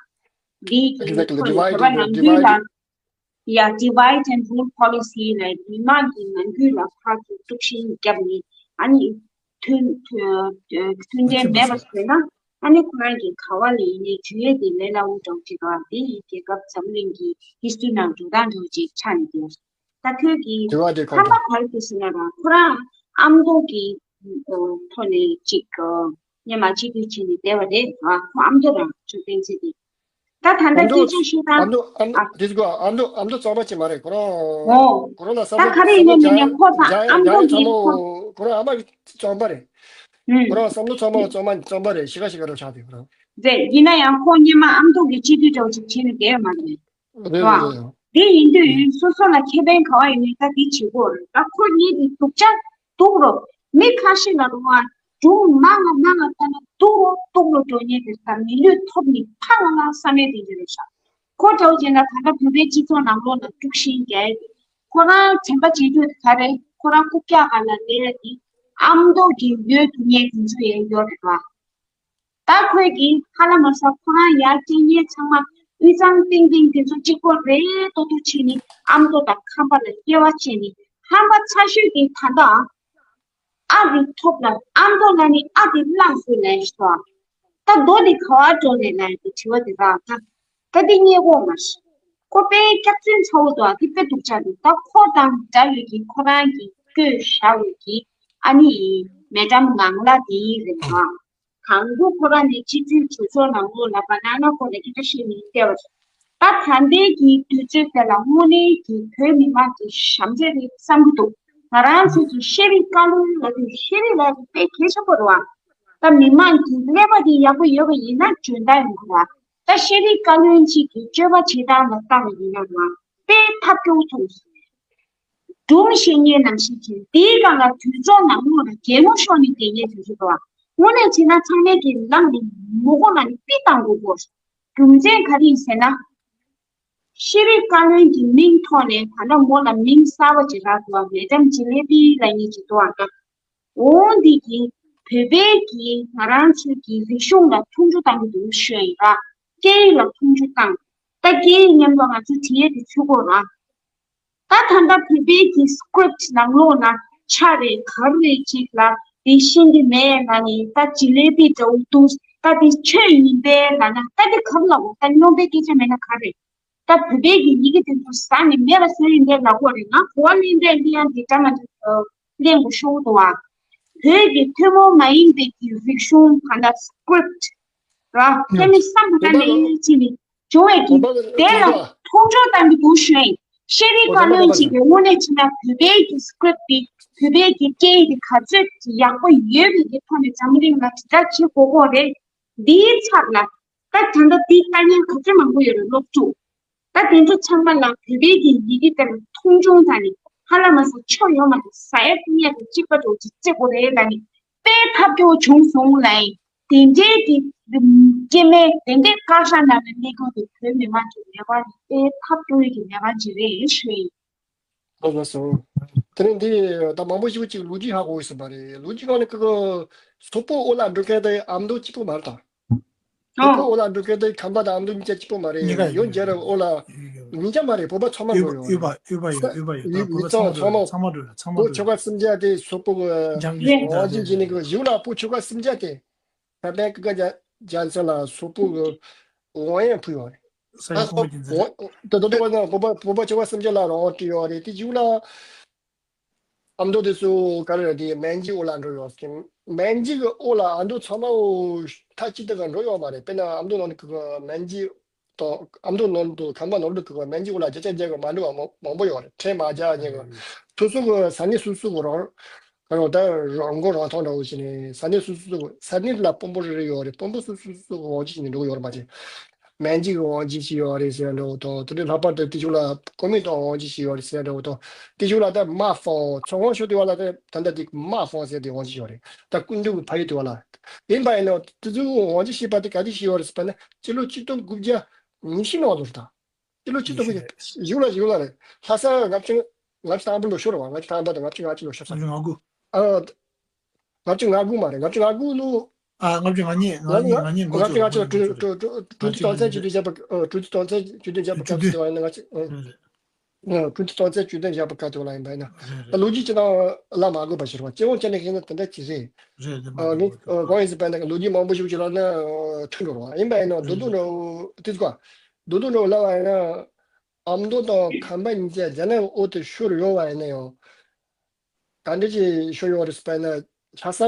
འདི་གི་Exactly. ཐོག་ནས་Divide བོད་པ་and ནང་ཁུལ་divide. ལ། ཡ། divide and rule policy་ལ་མི་མང་གི་ནང་ཁུལ་ལ་ཕར་ཚུར་དཀྲུག་ཤིང་བརྒྱབ་ནས་ཨ་ནི་མཐུན་མཐུན་མཐུན་རྐྱེན་མེད་པ་བཟོས་ན་ཨ་ནི་ཁོ་རང་གི་ག་བ་ལ་ཡིན་ནའི་འཇུ་ཡས་དེ་ལས་སླ་བོ་འདྲ་བོ་ཅིག་རེད་བ། དེ་ཡི་རྒྱལ་ཁབ་འཛམ་གླིང་གི་ཧིས་ཊི་རི་ནང་འགྲོ་སྟངས་འདྲ་བོ་ཅིག་ཆགས་ནས་བསྡད། ད་ཁོས་ཀྱི་དྲི་བ་དེ་གང་ཧམ་པ་ག་རེ་འདུག་ཟེར་ན་ར་ཁོ་རང་ཨ་མདོ་གི་ཐོག་ནས་ཅིག་སྔོན་མ་སྤྱི་འཐུས་བྱས་ནས་བསྡད་པ་རེད། ཨ་ཁོ་ཨ་མདོ་རང་ཆོས་བསྟན་འཛིན་དེ། ད་ད་ལྟ་ཨ་མདོ་སྐད་ཆ་བཤད་ཨ་སྟངས་མདོ་ཨ་མདོ་ཨ། དེ་ཚོ་ཨ་མདོ་ཨ་མདོ་གཙང་མ་ཅིག་མ་རེད་ཁོ་རང་། ཨོ། ཁོ་རང་ལ་བསམ་ད་བློ་ག་རེ་ཡིན་ན་མིན་ན་ཁོ་དང་ཨ་མདོ་གི་ཁོ་ཁོ་རང་ཨ་མ་གི་གཙང་པ་རེད། ཨུམ། ཁོ་རང་བསམ་བློ་ཚང་མ་ལ་གཙང་མ་གཙང་པ་རེད་ཤི་ཁ་ཤི་ཁ་རང་ཆགས་དེ་ཁོ་རང་། རེད། ཡིན་ན་ཡང་ཁོ་སྔོན་མ་ཨ་མདོ་གི་སྤྱི་འཐུས་འདྲ་བོ་ཅིག་བྱས་ནས་བསྡད་ཡོད་མ་རེད། རེད་རེད་རེད། དེ་ཡིན་དུས་སོ་སོ་ལ་ཁེ་ཕན་ག་བ་ཡོད་ནའི་ད་དེ་བྱེད་དགོས་རེད། ད་ཁོ་གཉིས་དེ་སྡུག་ཅག་སྡུག་རོ། མི་ཁ་ཤས་ལ་རུང་བ་སྒྲུང་མང་ང་མང་ང་ལྟ་ན་སྡུག་རོ་སྡུག་རོ་འགྲོ་མཁན་དེ་ད་མི་ལུས་ཐོབ་ནི་ཕ་ང་ང་བསམ་ཡས་དེ་འདྲ་རེད་ཤག་ཁོ་འདྲ་བོ་བྱས་ན་ད་ལྟ་བོད་པའི་སྤྱི་ཚོགས་ནང་ལོགས་ལ་དཀྲུག་ཤིང་རྒྱག་ཡས་དེ་ཁོ་རང་དྲན་པ་བརྗེད་རྒྱུ་དེ་ག་རེད། ཁོ་རང་རྐུབ་བཀྱག་སྒང་ལ་སླེབས་ཡས་དེ་ཨ་མདོ་གི་ཡོད་དུ་ཉེ་དེ་ཚོ་ཡས་ཡོད་རེད་བ། ད་ཁོས་ཀྱིས་ཧ་ལམ་ས་ཁོ་རང་ཡར་སྐྱེས་ཉེ་ཚང་མ་དབུས་གཙང་སྟེང་སྟེང་དེ་ཚོ་གཅིག་པོ་རེད་ཏོག་ཏོག་བྱས་ནས་ཨ་མདོ་དང་ཁམས་པ་ལ་དབྱེ་བ་ཕྱེ་ནས་ཧམ་པ་ཚ་ཤོས་ཀྱིས་ད་ལྟ་ཨ་རི་ཐོབ་ལ་ཨ་མདོ་ལ་ནི་ཨ་དེ་བརླག་སོང་ལས་ཤོག་ད་རྡོ་དེ་ག་བར་འགྲོ་ནས་ལ་ཡི་དྲི་བ་དེ་རག་ད་ད་དེ་རྙེད་གོ་མ་ཤི་ཁོ་དཔེ་སྐྱག་རྫུན་ཚ་བོ་འདུག་ཨ་དེ་དཔེ་སྡུག་ཅག་འདུག་ད་ཁོ་དང་འདྲ་བའི་གི་ཁོ་རང་གི་བསྐོས་བཞག་པའི་གི་ཨ་ནི་མེ་ཌམ་ངང་ལགས་དེ་རེད་ཨ། གང་པོ་ཁོ་རང་ནས་སྤྱི་འཐུས་གྲོས་ཚོགས་ནང་ལོགས་ལ་བ་ན་ན་ཁོ་ལ་སྐད་ཆ་བཤད་མི་བལྟས་པ་རེད། ད་ད་ལྟའི་གི་དུས་ཚོད་དེ་ལ་དངོས་གནས་ཀྱི་བོད་མི་མང་གི་ཞབས་འདེགས་རེད་བསམ་གྱི་འདུག་ང་རང་ཚོ་གི་ཤེས་རིག་བཀའ་བློན་ལ་དུས་ཤེས་རིག་ལ་དུས་དཔེ་གལ་ཆེན་པོ་རེད་བ། ད་མི་མང་གི་ཀླད་པ་དེ་ཡག་པོ་ཡོད་པ་ཡིན་ན་འཇོན་ཐང་ཡོང་གི་རེད་བ། ད་ཤེས་རིག་བཀའ་བློན་གཅིག་གི་སྤྱོད་པ་བྱེད་སྟངས་ལ་བལྟས་པ་ཡིན་ན་རེད་བ་དཔེ་ཐབས་སྐྱོ་བོ་མཐོང་སོང་། སྒྲུང་བཤད་མཁན་ནང་བཞིན་གྱིས་དེའི་སྒང་ལ་དུས་ཚོད་ནང་ལོགས་ལ་གད་མོ་ཤོར་ནས་བསྡད་མཁན་དེ་ཚོ་འདུག་ཨ། དངོས་གནས་བྱས་ན་ཚང་མས་ཀྱི་ལམ་འདི་མུ་གོ་མ་ནས་པི་བཏང་དགོས་གོ། རྒྱུ་མཚན་ག་རེ་ཡིན་ཟེར་ན། ཤེས་རིག་བཀའ་བློན་གྱི་མིང་ཐོག་ནས་ད་ལྟ་མོ་ལ་མིང་གསར་པ་ཅིག་རག་འདུག་ཨ། མེ་ཌམ་ཇི་ལེ་པི་ལབ་མཁན་ཅིག་འདུག་ཨ། འོ་འདི་གིས་བོད་པའི་གི་ང་རང་ཚོའི་གི་རིག་གཞུང་ལ་མཐོང་ཆུང་བཏང་གི་འདུག་ཞུ་ཡིན་ར། སྐད་ཡིག་ལ་མཐོང་ཆུང་བཏང་། ད་སྐད་ཡིག་མཉམ་དུ་ང་ཚོ་བྲིས་ཡས་དེ་ཚུད་དགོས་ར། ད་ད་ལྟ་བོད་པའི་གི་སི་ཀི་རིབ་ནང་ལོགས་ན་ཆ་རེ་གར་རེ་ཅིག་ལ་དེ་ཤེས་ཀྱི་མེད་ལ་ནི། ད་ཇི་ལེ་པི་འདྲ་བོ་འདུག་ད་དེ་ཆོས་ཡིན་པས་ལ་ན། ད་དེ་གར་ལ་འོ་ད་རྙོག་པའི་སྐད་ཆ་མེད་ན་ག་རེ། ད་བོད་པའི་གི་ཡི་གེ་དེ་ཚོ་ཟ་ནས་མེད་པ་བཟོས་ཡིན་པའི་ལ་གོ་རེད། ང་གོ་བ་ལེན་པའི་གླེང་ཡང་དེ་འདྲ་མ་འདྲ་གླེང་དགོས་ཤོག་འདུག་བ། བོད་ཀྱི་ཐུན་མོང་མ་ཡིན་པའི་གི་རིག་གཞུང་ག་ན་སི་ཀི་རིབ་ར་ཁྱེད་མི་བསམ་པ་ནས་ཡིན་ཅི་ནི་བྱུང་བའི་གི་དེ་ལ་མཐོང་ཆུང་བཏང་གི་འདུག་ཞུ་ཡིན། ཤེས་རིག་བཀའ་བློན་ཅིག་གི་དངོས་གནས་བྱས་ན་བོད་པའི་གི་སི་ཀི་རིབ་དེ་བོད་པའི་གི་སྐད་ཡིག་དེ་ག་ཚོད་ཡག་པོ་ཡོད་པའི་གི་ཐོག་ནས་འཛམ་གླིང་ལ་དྲིལ་བསྒྲགས་བྱེད་དགོས་གོ་རེད། འདིའི་ཚབ་ལ། ད་ད་ལྟ་འདི་ལྟ་མཁན་ག་ཚོད་མང་པོ་ཡོད་རེད་སློབ་ཕྲུག་ད་དེ་ཚོ་ཚང་མ་ལ་བོད་པའི་གི་ཡི་གེ་དེར་མཐོང་ཆུང་དང་ནི་ཧ་ལམ་མ་ཟ་ཆོ་ཡོང་མ་རེད། ཟ་ཡ་བཏུང་ཡ་དང་གཅིག་པ་འགྲོ་ཅིག་བརྩི་དགོས་རེད་ལ་ནི་དཔེ་ཐབས་སྐྱོ་བྱུང་སོང་ལ་ཡིན། དེ་འདྲའི་གི་སྐྱེ་དམན་དེ་འདྲའི་དཀར་ཤ་ནང་ལ་གནས་སྐྱོང་དེ་བོད་མི་མང་གི་ལས་ཀ་རེད། དཔེ་ཐབས་སྐྱོ་བའི་གི་ལས་ཀ་ཅིག་རེད་ཞུ་ཡིན། ལགས་སོ། དེ་རིང་འདི་ད་མང་པོ་ཞིག་ཅིག་ལོ་རྒྱུས་ཧ་གོ་ཡོད་ས་མ་རེད། ལོ་རྒྱུས་སྒང་ནས་ཀི་ཀི་སོག་པོ་ཨོ་ལ་འགྲོ་མཁན་དེ་ཨ་མདོ་གཅིག་པོ་མ་རེད་ད། སོག་པོ་ཨོ་ལ་འགྲོ་མཁན་དེ་ཁམས་པ་དང་ཨ་མདོ་གཉིས་ཀ་གཅིག་པོ་མ་རེད། གཉིས་ཀ་ཡོད། ཡོན་རྒྱལ་རབས་ཨོ་ལ་གཉིས་ཀ་མ་རེད། བོད་པ་ཚང་མ་འགྲོ་ཡོད་རེད། ཡོད་པ་ཡོད་པ་ཡོད། ཡོད་པ་ཡོད། ད་བོད་པ་ཚང་མ་འགྲོ་ཡོད། ཚང་མ་འགྲོ་ཡོད། བོད་ཆོལ་ཁ་སུམ་བརྒྱ་དེ་སོག་པོ་གི་འཇང་གི་དབང་ཆེན་བྱས་ནས་ཀི་གཞུག་ལ་བོད་ཆོལ་ཁ་སུམ་བརྒྱ་དེ། ད་ལྟའི་ཀི་ཀ་རྒྱ་རྒྱལ་མཚན་ལ་སོག་པོ་གི་དབང་ཡང་ཕུལ་ཡོད་རེད། ས་ཡི་ཁོང་གི་འཛིན། ད་དོ་དོ་བ་ན་བོད་པ་བོད་པ་ཆོལ་ཁ་སུམ་བརྒྱ་ལ་རང་དབང་སྤྲད་ཡོད་རེད། དེ་གཞུག་ལ་ཨ་མདོ་དེ་ཚོ་ག་རེ་རེད། དེ་མན་ཇི་ཨོ་ལ་འགྲོ་ཡོད་ཀྱི། མན་ཇི་གི་ཨོ་ལ་ཨ་མདོ་ཚང་མ་འོ་མཐའ་གཅིག་ཏུ་ག་འགྲོ་ཡོད་མ་རེད། དཔེར་ན་ཨ་མདོ་ནང་ནས་ཀི་ཀི་མན་ཇི་དང་ཨ་མདོ་ནང་དུ་ཁམས་པ་ནང་དུ་ཀི་ཀི་མན་ཇི་ཨོ་ལ་བརྒྱ་ཆ་བརྒྱ་གི་མ་འགྲོ་བ་མང་མང་པོ་ཡོད་རེད། ཁྲལ་མ་རྒྱག་ཉེ་གི་སོ་སོ་གི་ས་གནས་སོ་སོ་གི་རང་། ཁ་རོག་ད་རང་མགོ་རང་ཐོན་འདྲ་བོ་བྱས་ནས་ས་གནས་སོ་སོ་སོ་ས་གནས་ལ་དཔོན་པོ་རེ་རེ་ཡོད་རེད། དཔོན་པོ་སོ་སོ་སོ་སོ་དབང་ཆ་བྱས་ནས་འགྲོ་གི་ཡོད་རེད་མ་གཏོགས། མན་ཇི་གི་དབང་ཆ་ཞིག་ཡོད་རེད་ཟེར་འདྲ་བོ་དང་། དེ་འདྲའི་ལྷག་པར་དུ་དེ་ཕྱོགས་ལ་ཀོ་མིན་ཏང་དབང་ཆ་ཞིག་ཡོད་རེད་ཟེར་འདྲ་བོ་དང་། དེ་ཕྱོགས་ལ་ད་དམག་དཔོན་ཚོང་དབང་ཕྱོགས་དེ་བ་ལ་ད་ད་ལྟ་དེ་དམག་དཔོན་ཟེར་དེ་དབང་ཆ་ཡོད་རེད། ད་སྐུ་མདུན་གྱི་ཕ་ཡུལ་དེ་བ་ལ་ཡིན་པ་ཡིན་ན་དེ་ཚོའི་དབང་ཆ་ཞེས་པ་དེ་ག་དུས་ཞིག་ཡོད་རེད་ཟེར་བ་ན་སྤྱི་ལོ་ཆིག་སྟོང་དགུ་བརྒྱ་ཉི་ཤུ་ནང་ལོ་རེད་ད། ཕྱི་ལོ་ཆིག་སྟོང་དགུ་བརྒྱ་གཞུག་ལ་གཞུག་ལ་རེད། ལྷ་ས་ལྔ་བཅུ་ལྔ་བཅུ་ཐམ་པ་ལོ་ཤོར་བ། ལྔ་བཅུ་ཐམ་པ་དང་ལྔ་བཅུ་ང་གཅིག་ལོ་ཤོར་ས། ལྔ་བཅུ་ང་དགུ། ཨ། ལྔ་བཅུ་ང་དགུ་མ་རེད། ལྔ་བཅུ་ང་དགུ་ལོ། ཨ། ལྔ་བཅུ་ང་གཉིས། ང་གཉིས། ང་གཉིས། ལྔ་བཅུ་ང་གཅིག་ལ་གྲོས་གྲོས་གྲོས་གྲོས་ཚོགས་སྟོང་ཚན་བཅུ་བདུན་བཞག་པ། ཨ། གྲོས་ཚོགས་སྟོང་ཚན་བཅུ་བདུན་བཞག་པ་སྐབས་སུ་དེ་བ་ཡིན་ན་ང་གཅིག་ཨ། ཨ། གྲོས་ཚོགས་སྟོང་ཚན་བཅུ་བདུན་བཞག་པ་སྐབས་དེ་བ་ལ་ཡིན་པ་ཡིན་ན། རེད་རེད། ད་ལོ་རྒྱུས་ཅི་དང་ལ་མ་དགོས་པ་ཞིག་རེད་བ། སྤྱི་ཡོངས་བྱས་ན་ཁྱེད་ཚོ་དེ་འདྲ་ཅིག་རེད། རེད་རེད། མ་ཨ། ནི་གཏོགས་མ་ཨ། གཏོགས་གང་ཡིན་ཟེར་བ་ན་ལོ་རྒྱུས་མང་པོ་ཞིག་ཅིག་ལ་ན་མཐུན་འགྲོ་རེད་བ། ཡིན་པ་ཡིན་ན་རེད་རྡོ་རྡོ་རེད། འདྲ་བོ་དེ་ཚོ་རྡོ་རྡོ་འདྲ་བོ་ལབ་པ་ཡིན་ན། ཨ་མདོ་དང་ཁམས་པ་གཉིས་ཀ་རྒྱ་ནག་གི་འོག་ཏུ་ཤོར་ཡོད་པ་ཡིན་ན་ཡང་། ག་འདྲ་ཅིག་ཤོར་ཡོད་རེད་ཟེར་བ་ཡིན་ན། ལྷ་ས་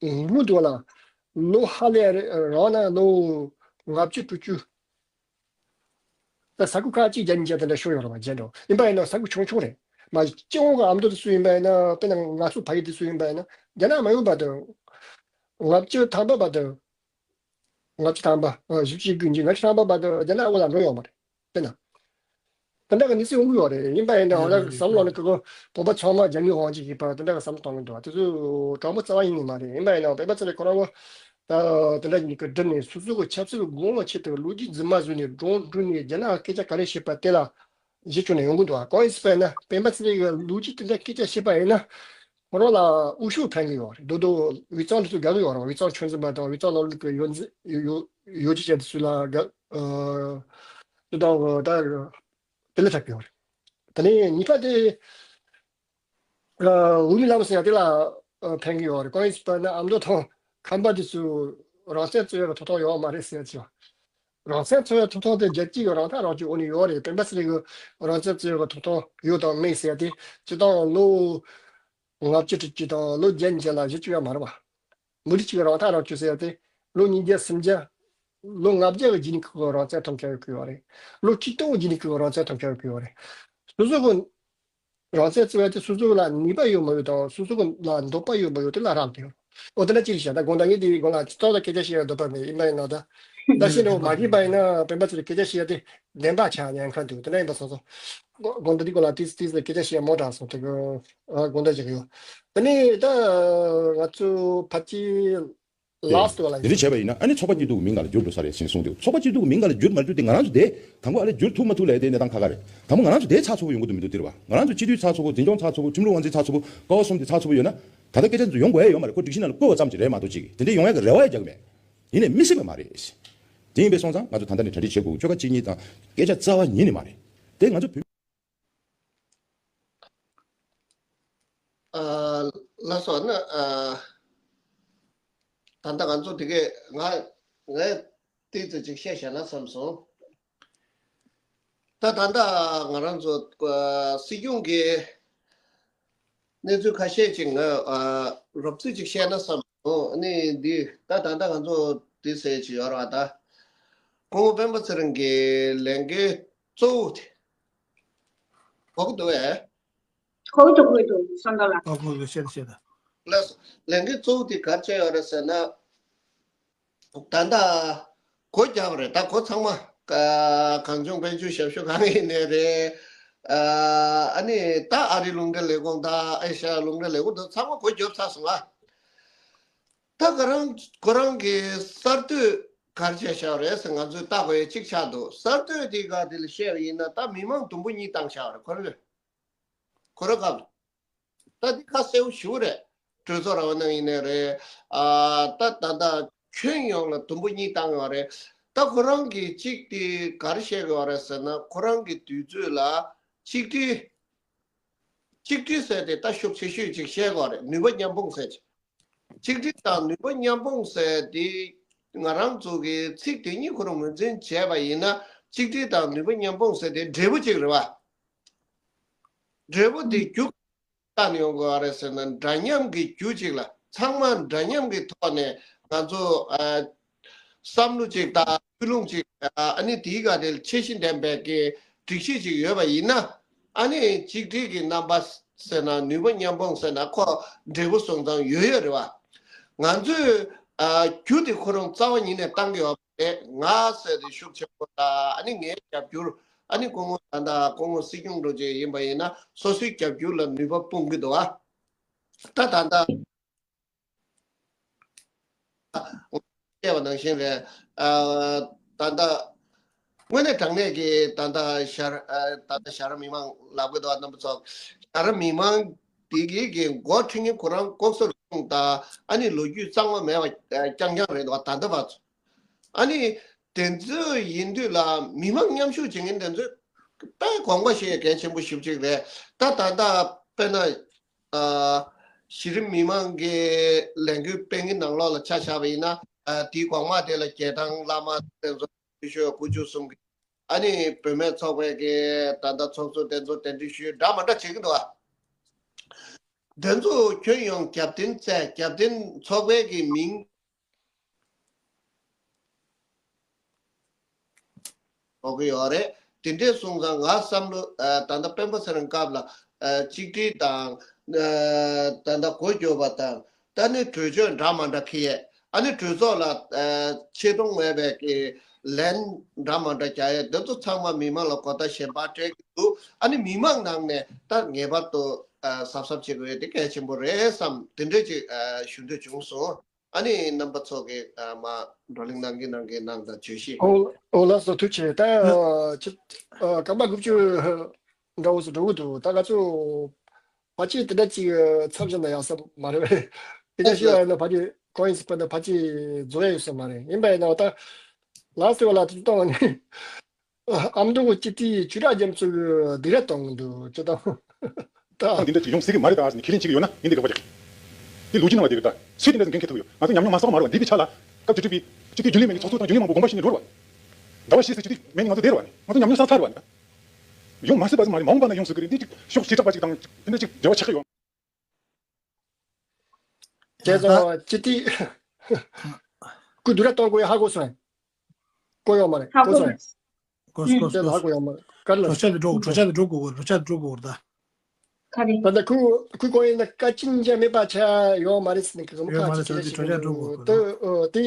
གི་ལུང་དེ་བ་ལ་ལོ་ཧ་ལས་རང་ན་ལོ་ལྔ་བཅུ་དྲུག་ཅུ། ད་ས་ཁུལ་ཁག་ཅིག་རྒྱ་གཉིས་ཀ་དེ་འདྲ་ཤོར་ཡོད་རེད་བ། རྒྱ་འགྲོ་ཡིན་པ་ཡིན་ན་ས་ཁུལ་ཆུང་ཆུང་རེད། མ་གཅིག་འོང་གི་ཨ་མདོ་དེ་ཚོ་ཡིན་པ་ཡིན་ན། དཔེར་ན་ང་ཚོ་ཕ་ཡུལ་དེ་ཚོ་ཡིན་པ་ཡིན་ན་རྒྱ་ནག་མ་ཡོང་བར་དུ། ལྔ་བཅུ་ཐམ་པ་བར་དུ། ལྔ་བཅུ་ཐམ་པ། ཨ། བཞི་བཅུ་དགུ་བཅུ། ལྔ་བཅུ་ཐམ་པ་བར་དུ་རྒྱ་ནག་འོག་ལ་འགྲོ་ཡོད་མ་རེད། དཔེར་ན། དེ་འདྲ་གི་གནས་ཚུལ་ཡོང་གི་ཡོད་རེད། ཡིན་པ་ཡིན་ན་ཡོད་ཡོད་ཡོད་ཡོད། བསམ་བློ་ནི་ཁོ་བོད་པ་ཚང་མ་རྒྱ་མིའི་དབང་ཆ་ཞིག་པ་དེ་འདྲ་གི་བསམ་བློ་གཏོང་གི་འདུག་དེ་ཚོ་དྲང་པོ་རྩ་བ་ཡིན་ནི་མ་རེད། ཡིན་པ་ཡིན་ན་བོད་པ་ཚོ་ལ་ཁོ་རང་གི་ད་དེ་འདྲ་ཉིད་ཀྱི་བསྒྲུབས་ནས་སོ་སོ་གི་ཆབ་སྲིད་ཀྱི་དགོངས་པ་ཆེད་དུ་ལོ་རྒྱུས་རྫུན་མ་བཟོས་ནས་སྒྲུང་བསྒྲུགས་ནས་རྒྱ་ནག་གི་སྐད་ཆ་ག་རེ་བཤད་པ་དེ་ལ་གཞི་བཅོལ་ནས་ཡོང་གི་འདུག་གང་ཡིན་ཟེར་བ་ཡིན་ན་བོད་པ་ཚོ་གི་ལོ་རྒྱུས་དེ་འདྲ་སྐད་ཆ་བཤད་པ་ཡིན་ན། ཁོ་རང་ལ་འུ་ཤོག་ཕན་གི་ཡོད་རེད། རྡོ་རྡོ་དབུས་གཙང་དེ་ཚོ་དགའ་གི་ཡོད་རེད། དབུས་གཙང་ཆོས་འཛིན་པ་དང་དབུས་གཙང་ནང་ལོགས་ཀྱི་ཡོ་འཛི་ཡོ་ཡོ་ཡོ་ཅི་ཅན་དེ་ཚོ་ལ་དགའ། ཨ། དེ་དང་ད་དེ་ལ་ཐག་གི་ཡོད་རེད། ད་ནི་གཉིས་པ་དེ། ཨ། འོས་མི་ལངས་ཟེར་ཡ་དེ་ལ་ཨ་ཕན་གི་ཡོད་རེད། གང་ཡིན་ཟེར་བ་ན་ཨ་མདོ་དང་ཁམས་པ་དེ་ཚོ་རང་བཙན་རྩོད་ཡ་གི་ཐོབ་ཐང་ཡོད་མ་རེད་ཟེར་ཡ་ཅིག་རང་བཙན་རྩོད་ཡ་ཐོབ་ཐང་དེ་རྒྱལ་སྤྱི་གི་རང་ཐག་རང་གཅོད་འོག་ནས་ཡོད་རེད། བོད་པ་ཚོ་གི་རང་བཙན་རྩོད་ཡ་གི་ཐོབ་ཐང་ཡོད་དང་མེད་ཟེར་ཡ་དེ་སྤྱི་བཏང་ལོ་ལྔ་བཅུ་དྲུག་ཅུ་དང་ལོ་བརྒྱད་ཅན་ལ་གཞི་བཅོལ་ཡ་མ་རེད་པ། མི་རིགས་གཅིག་གི་རང་ཐག་རང་གཅོད་ཟེར་ཡ་དེ་ལོ་ཉིས་བརྒྱ་སུམ་བརྒྱ། ལོ་ལྔ་བརྒྱ་གི་རྗེས་ནས་ཁོ་རང་བཙན་ཐོབ་མཁན་ཡོད་ཀྱི་ཡོད་རེད། ལོ་ཆིག་སྟོང་གི་རྗེས་ནས་ཁོ་རང་བཙན་ཐོབ་མཁན་ཡོད་ཀྱི་ཡོད་རེད། སོ་སོ་གི་རང་བཙན་རྩོད་ཡ་དེ་སོ་སོ་ལ་ནུས་པ་ཡོད་མ་ཡོད་དང་སོ་སོ་གི་ལ་འདོད་པ་ཡོད་མ་ཡོད་དེ་ལ་རག་ལས་ཡོད། འོ་དེ་འདྲ་ཅིག་བྱས་ད་དགོང་དག་ངས་དེའི་སྒང་ལ་ཏོག་ཙམ་སྐད་ཆ་བཤད་ཡ་འདོད་པ་མེད། ཡིན་པ་ཡིན་ན་ད་ད་ཤེས་ནོ་མ་ཤེས་པ་ཡིན་ན་བོད་པ་ཚོས་སྐད་ཆ་བཤད་ཡ་དེ་བདེན་པ་ཆགས་ཉན་མཁན་འདུག་དེ་འདྲ་ཡིན་པ་སོང་སོང་། དགོངས་དག་འདི་སྐོར་ལ་ཏིས་ཏིས་ལ་སྐད་ཆ་བཤད་མོ་དྲགས་སོང་། དེ་གི་ཨ་དགོངས་དག་བཞེས་ཀྱི་ཡོད། དེ་ནས་ད་ང་ཚོ་ཕལ་ཆེར་ལཱསི་ཊི་ལ་ཡིན། འདི་འདྲ་བྱས་པ་ཡིན་ན་ཨ་ནི་ཚོགས་པ་སྐྱིད་སྡུག་གི་མིང་སྒང་ལ་འགྱུར་འགྲོ་ས་རེད་ཟེར་གསུངས་འདུག་ཚོགས་པ་སྐྱིད་སྡུག་གི་མིང་སྒང་ལ་འགྱུར་མ་འགྱུར་དེ་ང་རང་ཚོ་དེ་དང་པོ་ཨ་ལས་འགྱུར་ཐུབ་མ་ཐུབ་ལས་དེ་གནས་སྟངས་ཁ་ཁ་རེད། དང་པོ་ང་རང་ཚོ་དེ་ཚགས་ཚུད་པོ་ཡོང་གི་འདུག་མི་འདུག་དེ་རེད་བ། ང་རང་ཚོ་སྤྱི་འཐུས་ཚགས་ཚུད་པོ། འཛིན་སྐྱོང་ཚགས་ཚུད་པོ། ཁྲིམས་ལུགས་དབང་འཛིན་ཚགས་ཚུད་པོ། ཀ་བ་གསུམ་དེ་ཚགས་ཚུད་པོ་ཡོད་ན། ད་ལྟ་སྐད་ཆ་འདི་ཚོ་ཡོང་དགོས་ཡ་ཡོད་མ་རེད། ཁོ་སྒྲིག་གཞི་ནང་ལ་བཀོད་པ་ཙམ་ཅིག་རེད་མ་གཏོགས་ཅིག་དེ་འདྲ་ཡོང་ཡ་གི་རེ་བ་ཡ་རྒྱག་གི་མེད། ཡིན་ནའི་མི་སྲིད་པ་མ་རེད། དེ་ཡིན་པའི་སོང་ཙང་ང་ཚོ་ད་ལྟ་ནས་གྲ་སྒྲིག་བྱེད་དགོས། ཆོལ་ཁ་གཅིག་གཉིས་དང་སྐད་ཆ་རྩ་བ་ཉིད་ནས་མ་རེད། དེ་ང་ཚོ་བོད། ཨ། ལགས་སོ་ན། ཨ། ད་ལྟ་ང་ཚོ་དེ་གས་ང་ངས་ཏོག་ཙམ་ཅིག་བཤད་བཞག་ན་བསམ་སོང་། ད་ད་ལྟ་ང་རང་ཚོ་ཨ་སྲིད་སྐྱོང་གི་གནས་ཚུལ་ཁ་ཤས་ཅིག་ང་ཨ་རོབ་ཙམ་ཅིག་བཤད་ན་བསམ་སོང་། ཨ་ནི་འདི་ད་ད་ལྟ་ང་ཚོ་འདི་ཟེར་གྱི་ཡོད་རེད་བ། ད་སྐུ་ངོ་སྤེན་པ་ཚེ་རིང་གི་ལས་འགན་གཙོ་བོ་དེ་གོ་གི་འདུག་གས། གོ་གི་འདུག་གོ་གི་འདུག་བསམ་གཏོང་ལགས། ཨ་ཁོང་ཚོ་བཤད་བཤད་ད། ལགས་སོ། ལས་འགན་གཙོ་བོ་དེ་ག་རེ་བྱས་ཡོད་རེད་ཟེར་ན། ད་ལྟ་སྒོ་བརྒྱབ་པ་རེད། ད་སྒོ་ཚང་མ་ཨ་གངས་ལྗོངས་དཔལ་འབྱོར་ཞབས་ཞུ་ཁང་ཡིན་ནའི་རེད། ཨ་ཨ་ནི་ད་ཨ་རིའི་རླུང་འཕྲིན་ལས་ཁུངས་དང་ཨེ་ཤ་ཡ་རླུང་འཕྲིན་ལས་ཁུངས་དང་ཚང་མ་སྒོ་བརྒྱབ་ཚར་སོང་ང་། ད་ཁོ་རང་ཁོ་རང་གི་གསར་གཏོད་ག་རེ་བྱས་བཞག་རེད་ཟེར་ང་ཚོས་ལྟ་དགོས་ཡ་གཅིག་ཆགས་འདུག་གསར་གཏོད་དེ་ག་དེ་ལ་བཤད་པ་ཡིན་ན་ད་མི་མང་དུམ་བུ་གཉིས་བཏང་བཞག་རེད། ཁོ་རང་ཁོ་རང་སྐབས་ད་འདི་ཁ་གསལ་པོ་ཞེ་པོ་རེད། གྲོས་ཚོགས་རང་ནང་ཡིན་ནའི་རེད། ཨ་ད་ད་ད་ཁྱོན་ཡོངས་ལ་དུམ་བུ་གཉིས་བཏང་ཡོད་རེད། ད་ཁོ་རང་གིས་གཅིག་དེ་ག་རེ་བཤད་དགོས་རེད་ཟེར་ན་ཁོ་རང་གི་དུས་ཚོད་ལ་གཅིག་སྒྲིལ། གཅིག་སྒྲིལ་ཟེར་དེ་ད་ཤུགས་ཆེ་ཤོས་ཅིག་བཤད་དགོས་རེད། ནུས་པ་མཉམ་སྤུངས་ཟེར་ཅིག་གཅིག་སྒྲིལ་དང་ནུས་པ་མཉམ་སྤུངས་ཟེར་དེ་ང་རང་ཚོ་གི་ཚིག་དེ་གཉིས་ཁོ་རང་ངོས་འཛིན་བྱས་པ་ཡིན་ན་གཅིག་སྒྲིལ་དང་ནུས་པ་མཉམ་སྤུངས་ཟེར་དེ་འབྲས་བུ་གཅིག་རེད་བ། འབྲས་བུ་དེ་རྒྱུ་ག་ནས་ཡོང་དགོས་རེད་ཟེར་ན་འདྲ་མཉམ་གྱི་རྒྱུ་གཅིག་ལ་ཚང་མ་འདྲ་མཉམ་གྱི་ཐོག་ནས་ང་ཚོ་ཨ་བསམ་བློ་གཅིག་དང་ཐུགས་ལུང་གཅིག་ཨ་ནི་དེའི་ག་དེ་ལ་ཁྱད་གཞི་ལྡན་པའི་གི་སྒྲིག་གཞི་གཅིག་ཡོད་པ་ཡིན་ན་ཨ་ནི་གཅིག་སྒྲིལ་གྱི་རྣམ་པ་ཟེར་ན་ནུས་པ་མཉམ་སྤུངས་ཟེར་ན་ཁོ་འབྲས་བུ་སོང་ཙང་ཡོད་ཡོད་རེད་བ། ང་ཚོས་ཨ་རྒྱུ་དེ་ཁོ་རང་རྩ་བ་ཉིད་ནས་བཏང་གི་ཡོད་པ་རེད། ང་ཟེར་དེ་ཤུགས་ཆེན་པོ་དང་ཨ་ནི་ངའི་རྒྱབ་སྐྱོར་ཨ་ནི་སྐུ་ངོ་ད་ལྟ་སྐུ་ངོ་སྲིད་སྐྱོང་འགྲོ་བྱེད་ཡིན་པ་ཡིན་ན་སོ་སོའི་རྒྱབ་སྐྱོར་ལ་ནུས་པ་སྤུངས་ཀྱི་འདུག་ཨ། ད་ད་ལྟ་བཤད་པ་ནང་བཞིན་རེད། ཨ་ད་ལྟ་དངོས་གནས་དྲང་གནས་ཀྱི་ད་ལྟ་ཤར་ཨ་ད་ལྟ་ཤར་མི་མང་ལབ་གི་འདུག་རྣམ་པ་ཚོ། ཤར་མི་མང་དེ་གི་གི་འགོ་ཁྲིད་མཁན་ཁོ་རང་ལྐོག་ཟ་རུལ་སུངས་དང་ཨ་ནི་ལོ་རྒྱུས་གཙང་མ་མེད་པ་རྐྱང་རྐྱང་རེད་འདུག་ད་ལྟ་བར་ཚོ། ཨ་ནི་དེ་ཚོ་ཡིན་དུས་ལ་མི་མང་མཉམ་ཞུགས་བྱེད་མཁན་དེ་ཚོས་དཔེ་དགོངས་པ་བཞེས་ཡ་གལ་ཆེན་པོ་ཞེ་པོ་ཅིག་རེད། ད་ད་ལྟ་དཔེར་ན། ཨ་གཞི་རིམ་མི་མང་གི་ལས་འགུལ་སྤེལ་མཁན་ནང་ལོགས་ལ་ཆ་བཞག་པ་ཡིན་ན་ཨ་དེའི་གོང་མ་དེ་ལ་རྒྱལ་ཐང་བླ་མ་དེ་ཚོ་ཞུ་སྐུ་མཆེད་གསུམ་གྱི་ཨ་ནི་བུད་མེད་ཚོགས་པའི་གི་ད་ལྟ་ཚོགས་གཙོ་དེ་ཚོ་གདན་འདྲེན་ཞུས་འདྲ་མ་འདྲ་བྱེད་ཀྱི་འདུག་ཨ། དེ་ཚོ་ཁྱོན་ཡོངས་རྒྱབ་རྟེན་བཙལ་རྒྱབ་རྟེན་ཚོགས་པའི་གི་མིང་འོག་གི་ཡོད་རེད། དེ་འདྲས་སོང་ཙང་ང་བསམ་བློ་ཨ་ད་ལྟ་སྤེན་པ་ཚེ་རིང་སྐབས་ལ་ཨ་གཅིག་སྒྲིལ་དང་ཨ་ད་ལྟ་འགོ་འཁྱོལ་བ་དང་ད་ནི་གྲོས་ཆོད་འདྲ་མ་འདྲ་འཁྱེར་ཡས་ཨ་ནི་གྲོས་ཚོགས་ལ་ཨ་ཆེ་མཐོང་མེད་པའི་གི་ལན་འདྲ་མ་འདྲ་རྒྱག་ཡས་འདི་ཚོ་ཚང་མ་མི་མང་ལ་གོ་བརྡ་གཞན་པ་སྤྲད་ཀྱི་འདུག་ཨ་ནི་མི་མང་ནང་ནས་ད་ངེས་པར་དུ་ཨ་གཟབ་གཟབ་བྱེད་དགོས་ཡས་དེ་གལ་ཆེན་པོ་རེད་བསམ་དེ་འདྲས་ཅིག་ཨ་ཞུ་འདོད་བྱུང་སོང་། ཨ་ནི་རྣམ་པ་ཚོ་གིས་ཨ་མ་བགྲོ་གླེང་གནང་གིན་གནང་གིན་གནང་དང་བརྗོད་གཞི། ཨོ་ཨོ་ལགས་སོ་ཐུགས་རྗེ་ཆེ། ད་ཨ་ཆེ་ཨ་སྐར་མ་དགུ་བཅུ་འདྲ་བོ་སུ་འགྲོ་གི་འདུག་ད་ང་ཚོ་ཕལ་ཆེར་དེ་འདྲ་ཅིག་མཚམས་བཞག་ན་ཡག་ས་མ་རེད་པས། སྐད་ཆ་ཨོ་ཤོད་ཡ་ཡིན་ན་ཕལ་ཆེར་ཁོང་ཡིན་སྲིད་པ་ན་ཕལ་ཆེར་རྫོགས་ཡ་ཡོད་ས་མ་རེད། ཡིན་པ་ཡིན་ན་ད་ལགས་སོ་ལ་དུས་གཏོང་ནི། ཨ་མདོ་སྤྱི་འཐུས་ཆོས་གྲགས་རྒྱ་མཚོ་གིས་སྡིགས་ར་གཏོང་གི་འདུག་ཅི་དང་། ད། ད་འདི་འདྲ་ཅིག་ཡོང་སྲིད་ཀྱི་མ་རེད་ད་ཟེར་ནས་ཁས་ལེན་བྱེད་ཀྱི་ཡོད་ན་ཡིན་འདི་དགོངས་པ་རྒྱག་འདི་ལོ་རྒྱུས་ནང་ལ་བསྡད་ཀྱི་ད་སྲིད་དེ་འདྲ་ཟེར་འགན་འཁྱེར་ཐུབ་ཡོད། ང་ཚོ་ཉམས་མྱོང་མ་བསགས་པ་མ་རེད་བ། འདི་འདི་ཆ་ལ་སྐབས་བཅུ་དྲུག་པའི་སྤྱི་འཐུས་རྒྱུན་ལས་མེད་ཀྱི་ཚོགས་གཙོ་དང་རྒྱུན་ལས་མང་པོ་དགོངས་པ་བཞེས་ནས་འགྲོ་རེད་བ། ཟླ་བ་བཞི་ཟེར་སྤྱི་འཐུས་མེད་ནས་ང་ཚོ་བསྡད་རེད་བ། ང་ཚོ་ཉམས་མྱོང་བསགས་ཚར་བ་ནི་མ་འོངས་པ་ན་ཡོང་སྲིད་ཀྱི་རེད། འདི་ཅིག་ཤོག་བྱེ་བྲག་པ་ཅིག་དང་དེ་འདྲ་ཅིག་འབྲེལ་བ་ཆགས་ཀྱི་ཡོད། བྱས་ཙང་སྤྱི་འཐུས་སྐུ་སྡུག་ར་གཏོང་དགོས་ཡ་ཧ་གོ་སོང་། གོ་ཡོད་མ་རེད། ཧ་གོ་གོ་སོང་། མ་རེད། གོ་སོང་གོ་བྱས་ཙང་ཧ་གོ་སོང་ཡོད་མ་རེད། ག་རེ་ལ། གྲོས་འཆར་དེ་འགྲོ་གྲོས་འཆར་དེ་འགྲོ་དགོས་གོ་གྲོས་འཆར་དེ་འགྲོ་དགོས་གོ་ད། ག་རེ། ད་ལྟ་ཁུ་ཁུ་གོ་ཡིན་ན་བཀའ་དྲིན་ཅན་མེད་པ་ཆགས་ཡོད་མ་རེད་ཟེར་ནས་ཁུ་ཁ་ཡོད་མ་རེད་ཅིག་ཟེར་ཅིག་གྲོས་འཆར་འགྲོ་དགོས་གོ་ད། ད་དེ་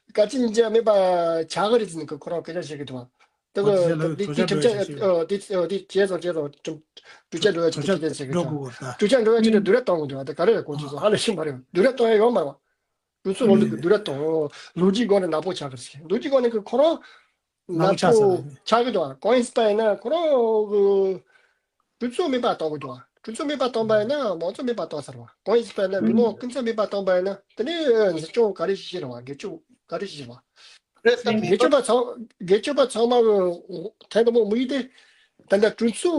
བཀའ་དྲིན་ཅན་མེད་པ་ཆགས་གི་རེད་ཟེར་ནས་ཁུ་ཁོ་རང་སྐད་ཆ་བཤད་གི་འདུག་ཨ། ད་གོ་དེ་ལ་དེ་གྲུབ་ཆ་འགྲོ་ཡ་ཞིག་ཞིག་དེ་དེ་དེ་བྱས་ཙང་བྱས་ཙང་གྲུབ་ཆ་འགྲོ་ཡ་ཞིག་གྲུབ་ཆ་དེ་བྱས་ཀྱི་འགྲོ་དགོས་ད། གྲུབ་ཆ་འགྲོ་ཡ་ཅིག་ནས་བསྡུར་ཡ་གཏོང་དགོས་འདུག་ད་ག་རེ་ལ་གོ་ཚོད་སོང་ཧ་ལས་ཤིང་མ་རེད། བསྡུར་ཡ་གཏོང་ཡ་ཡོད་མ་རེད། གྲུབ་ཚུལ་ལོ་ལུགས་ཀྱི་བསྡུར་ཡ་གཏོང་ལོ་རྒྱུས་སྒོ་ནས་ནག་པོ་ཆགས་ཀྱི་རེད། ལོ་རྒྱུས་སྒོ་ནས་ཁོ་རང་ནག་པོ་ཆགས་ས་རེད། ཆགས་ཀྱི་འདུག་གང་ཡིན་ཟེར་ཡིན་ན་ཁོ་རང་གི་གྲུབ་ཚུལ་མིན་པ་གཏོང་གི་འདུག་གྲུབ་ཚུལ་མིན་པ་གཏོང་པ་ཡིན་ན་མང་གཙོ་མིན་པ་གཏོང་ས་རེད་བ། གང་ཡིན་ཟེར་ན་མི་མང་ཀུན་སྤྱོད་མིན་པ་གཏོང་པ་ཡིན་ན་དེ་ནི་འཛིན་སྐྱོང་ག་རེ་ཞིག་བྱེད་རེད་བ། སྒེར་གཅོད་ག་རེ་ཞིག་བྱེད་རེད་བ། སྒེར་གཅོད་པ་ཚང་སྒེར་གཅོད་པ་ཚང་མ་གི་ཐད་དུ་མོ་མི་ཡིན་ཏེ་ད་ལྟ་གྲུབ་ཚུལ་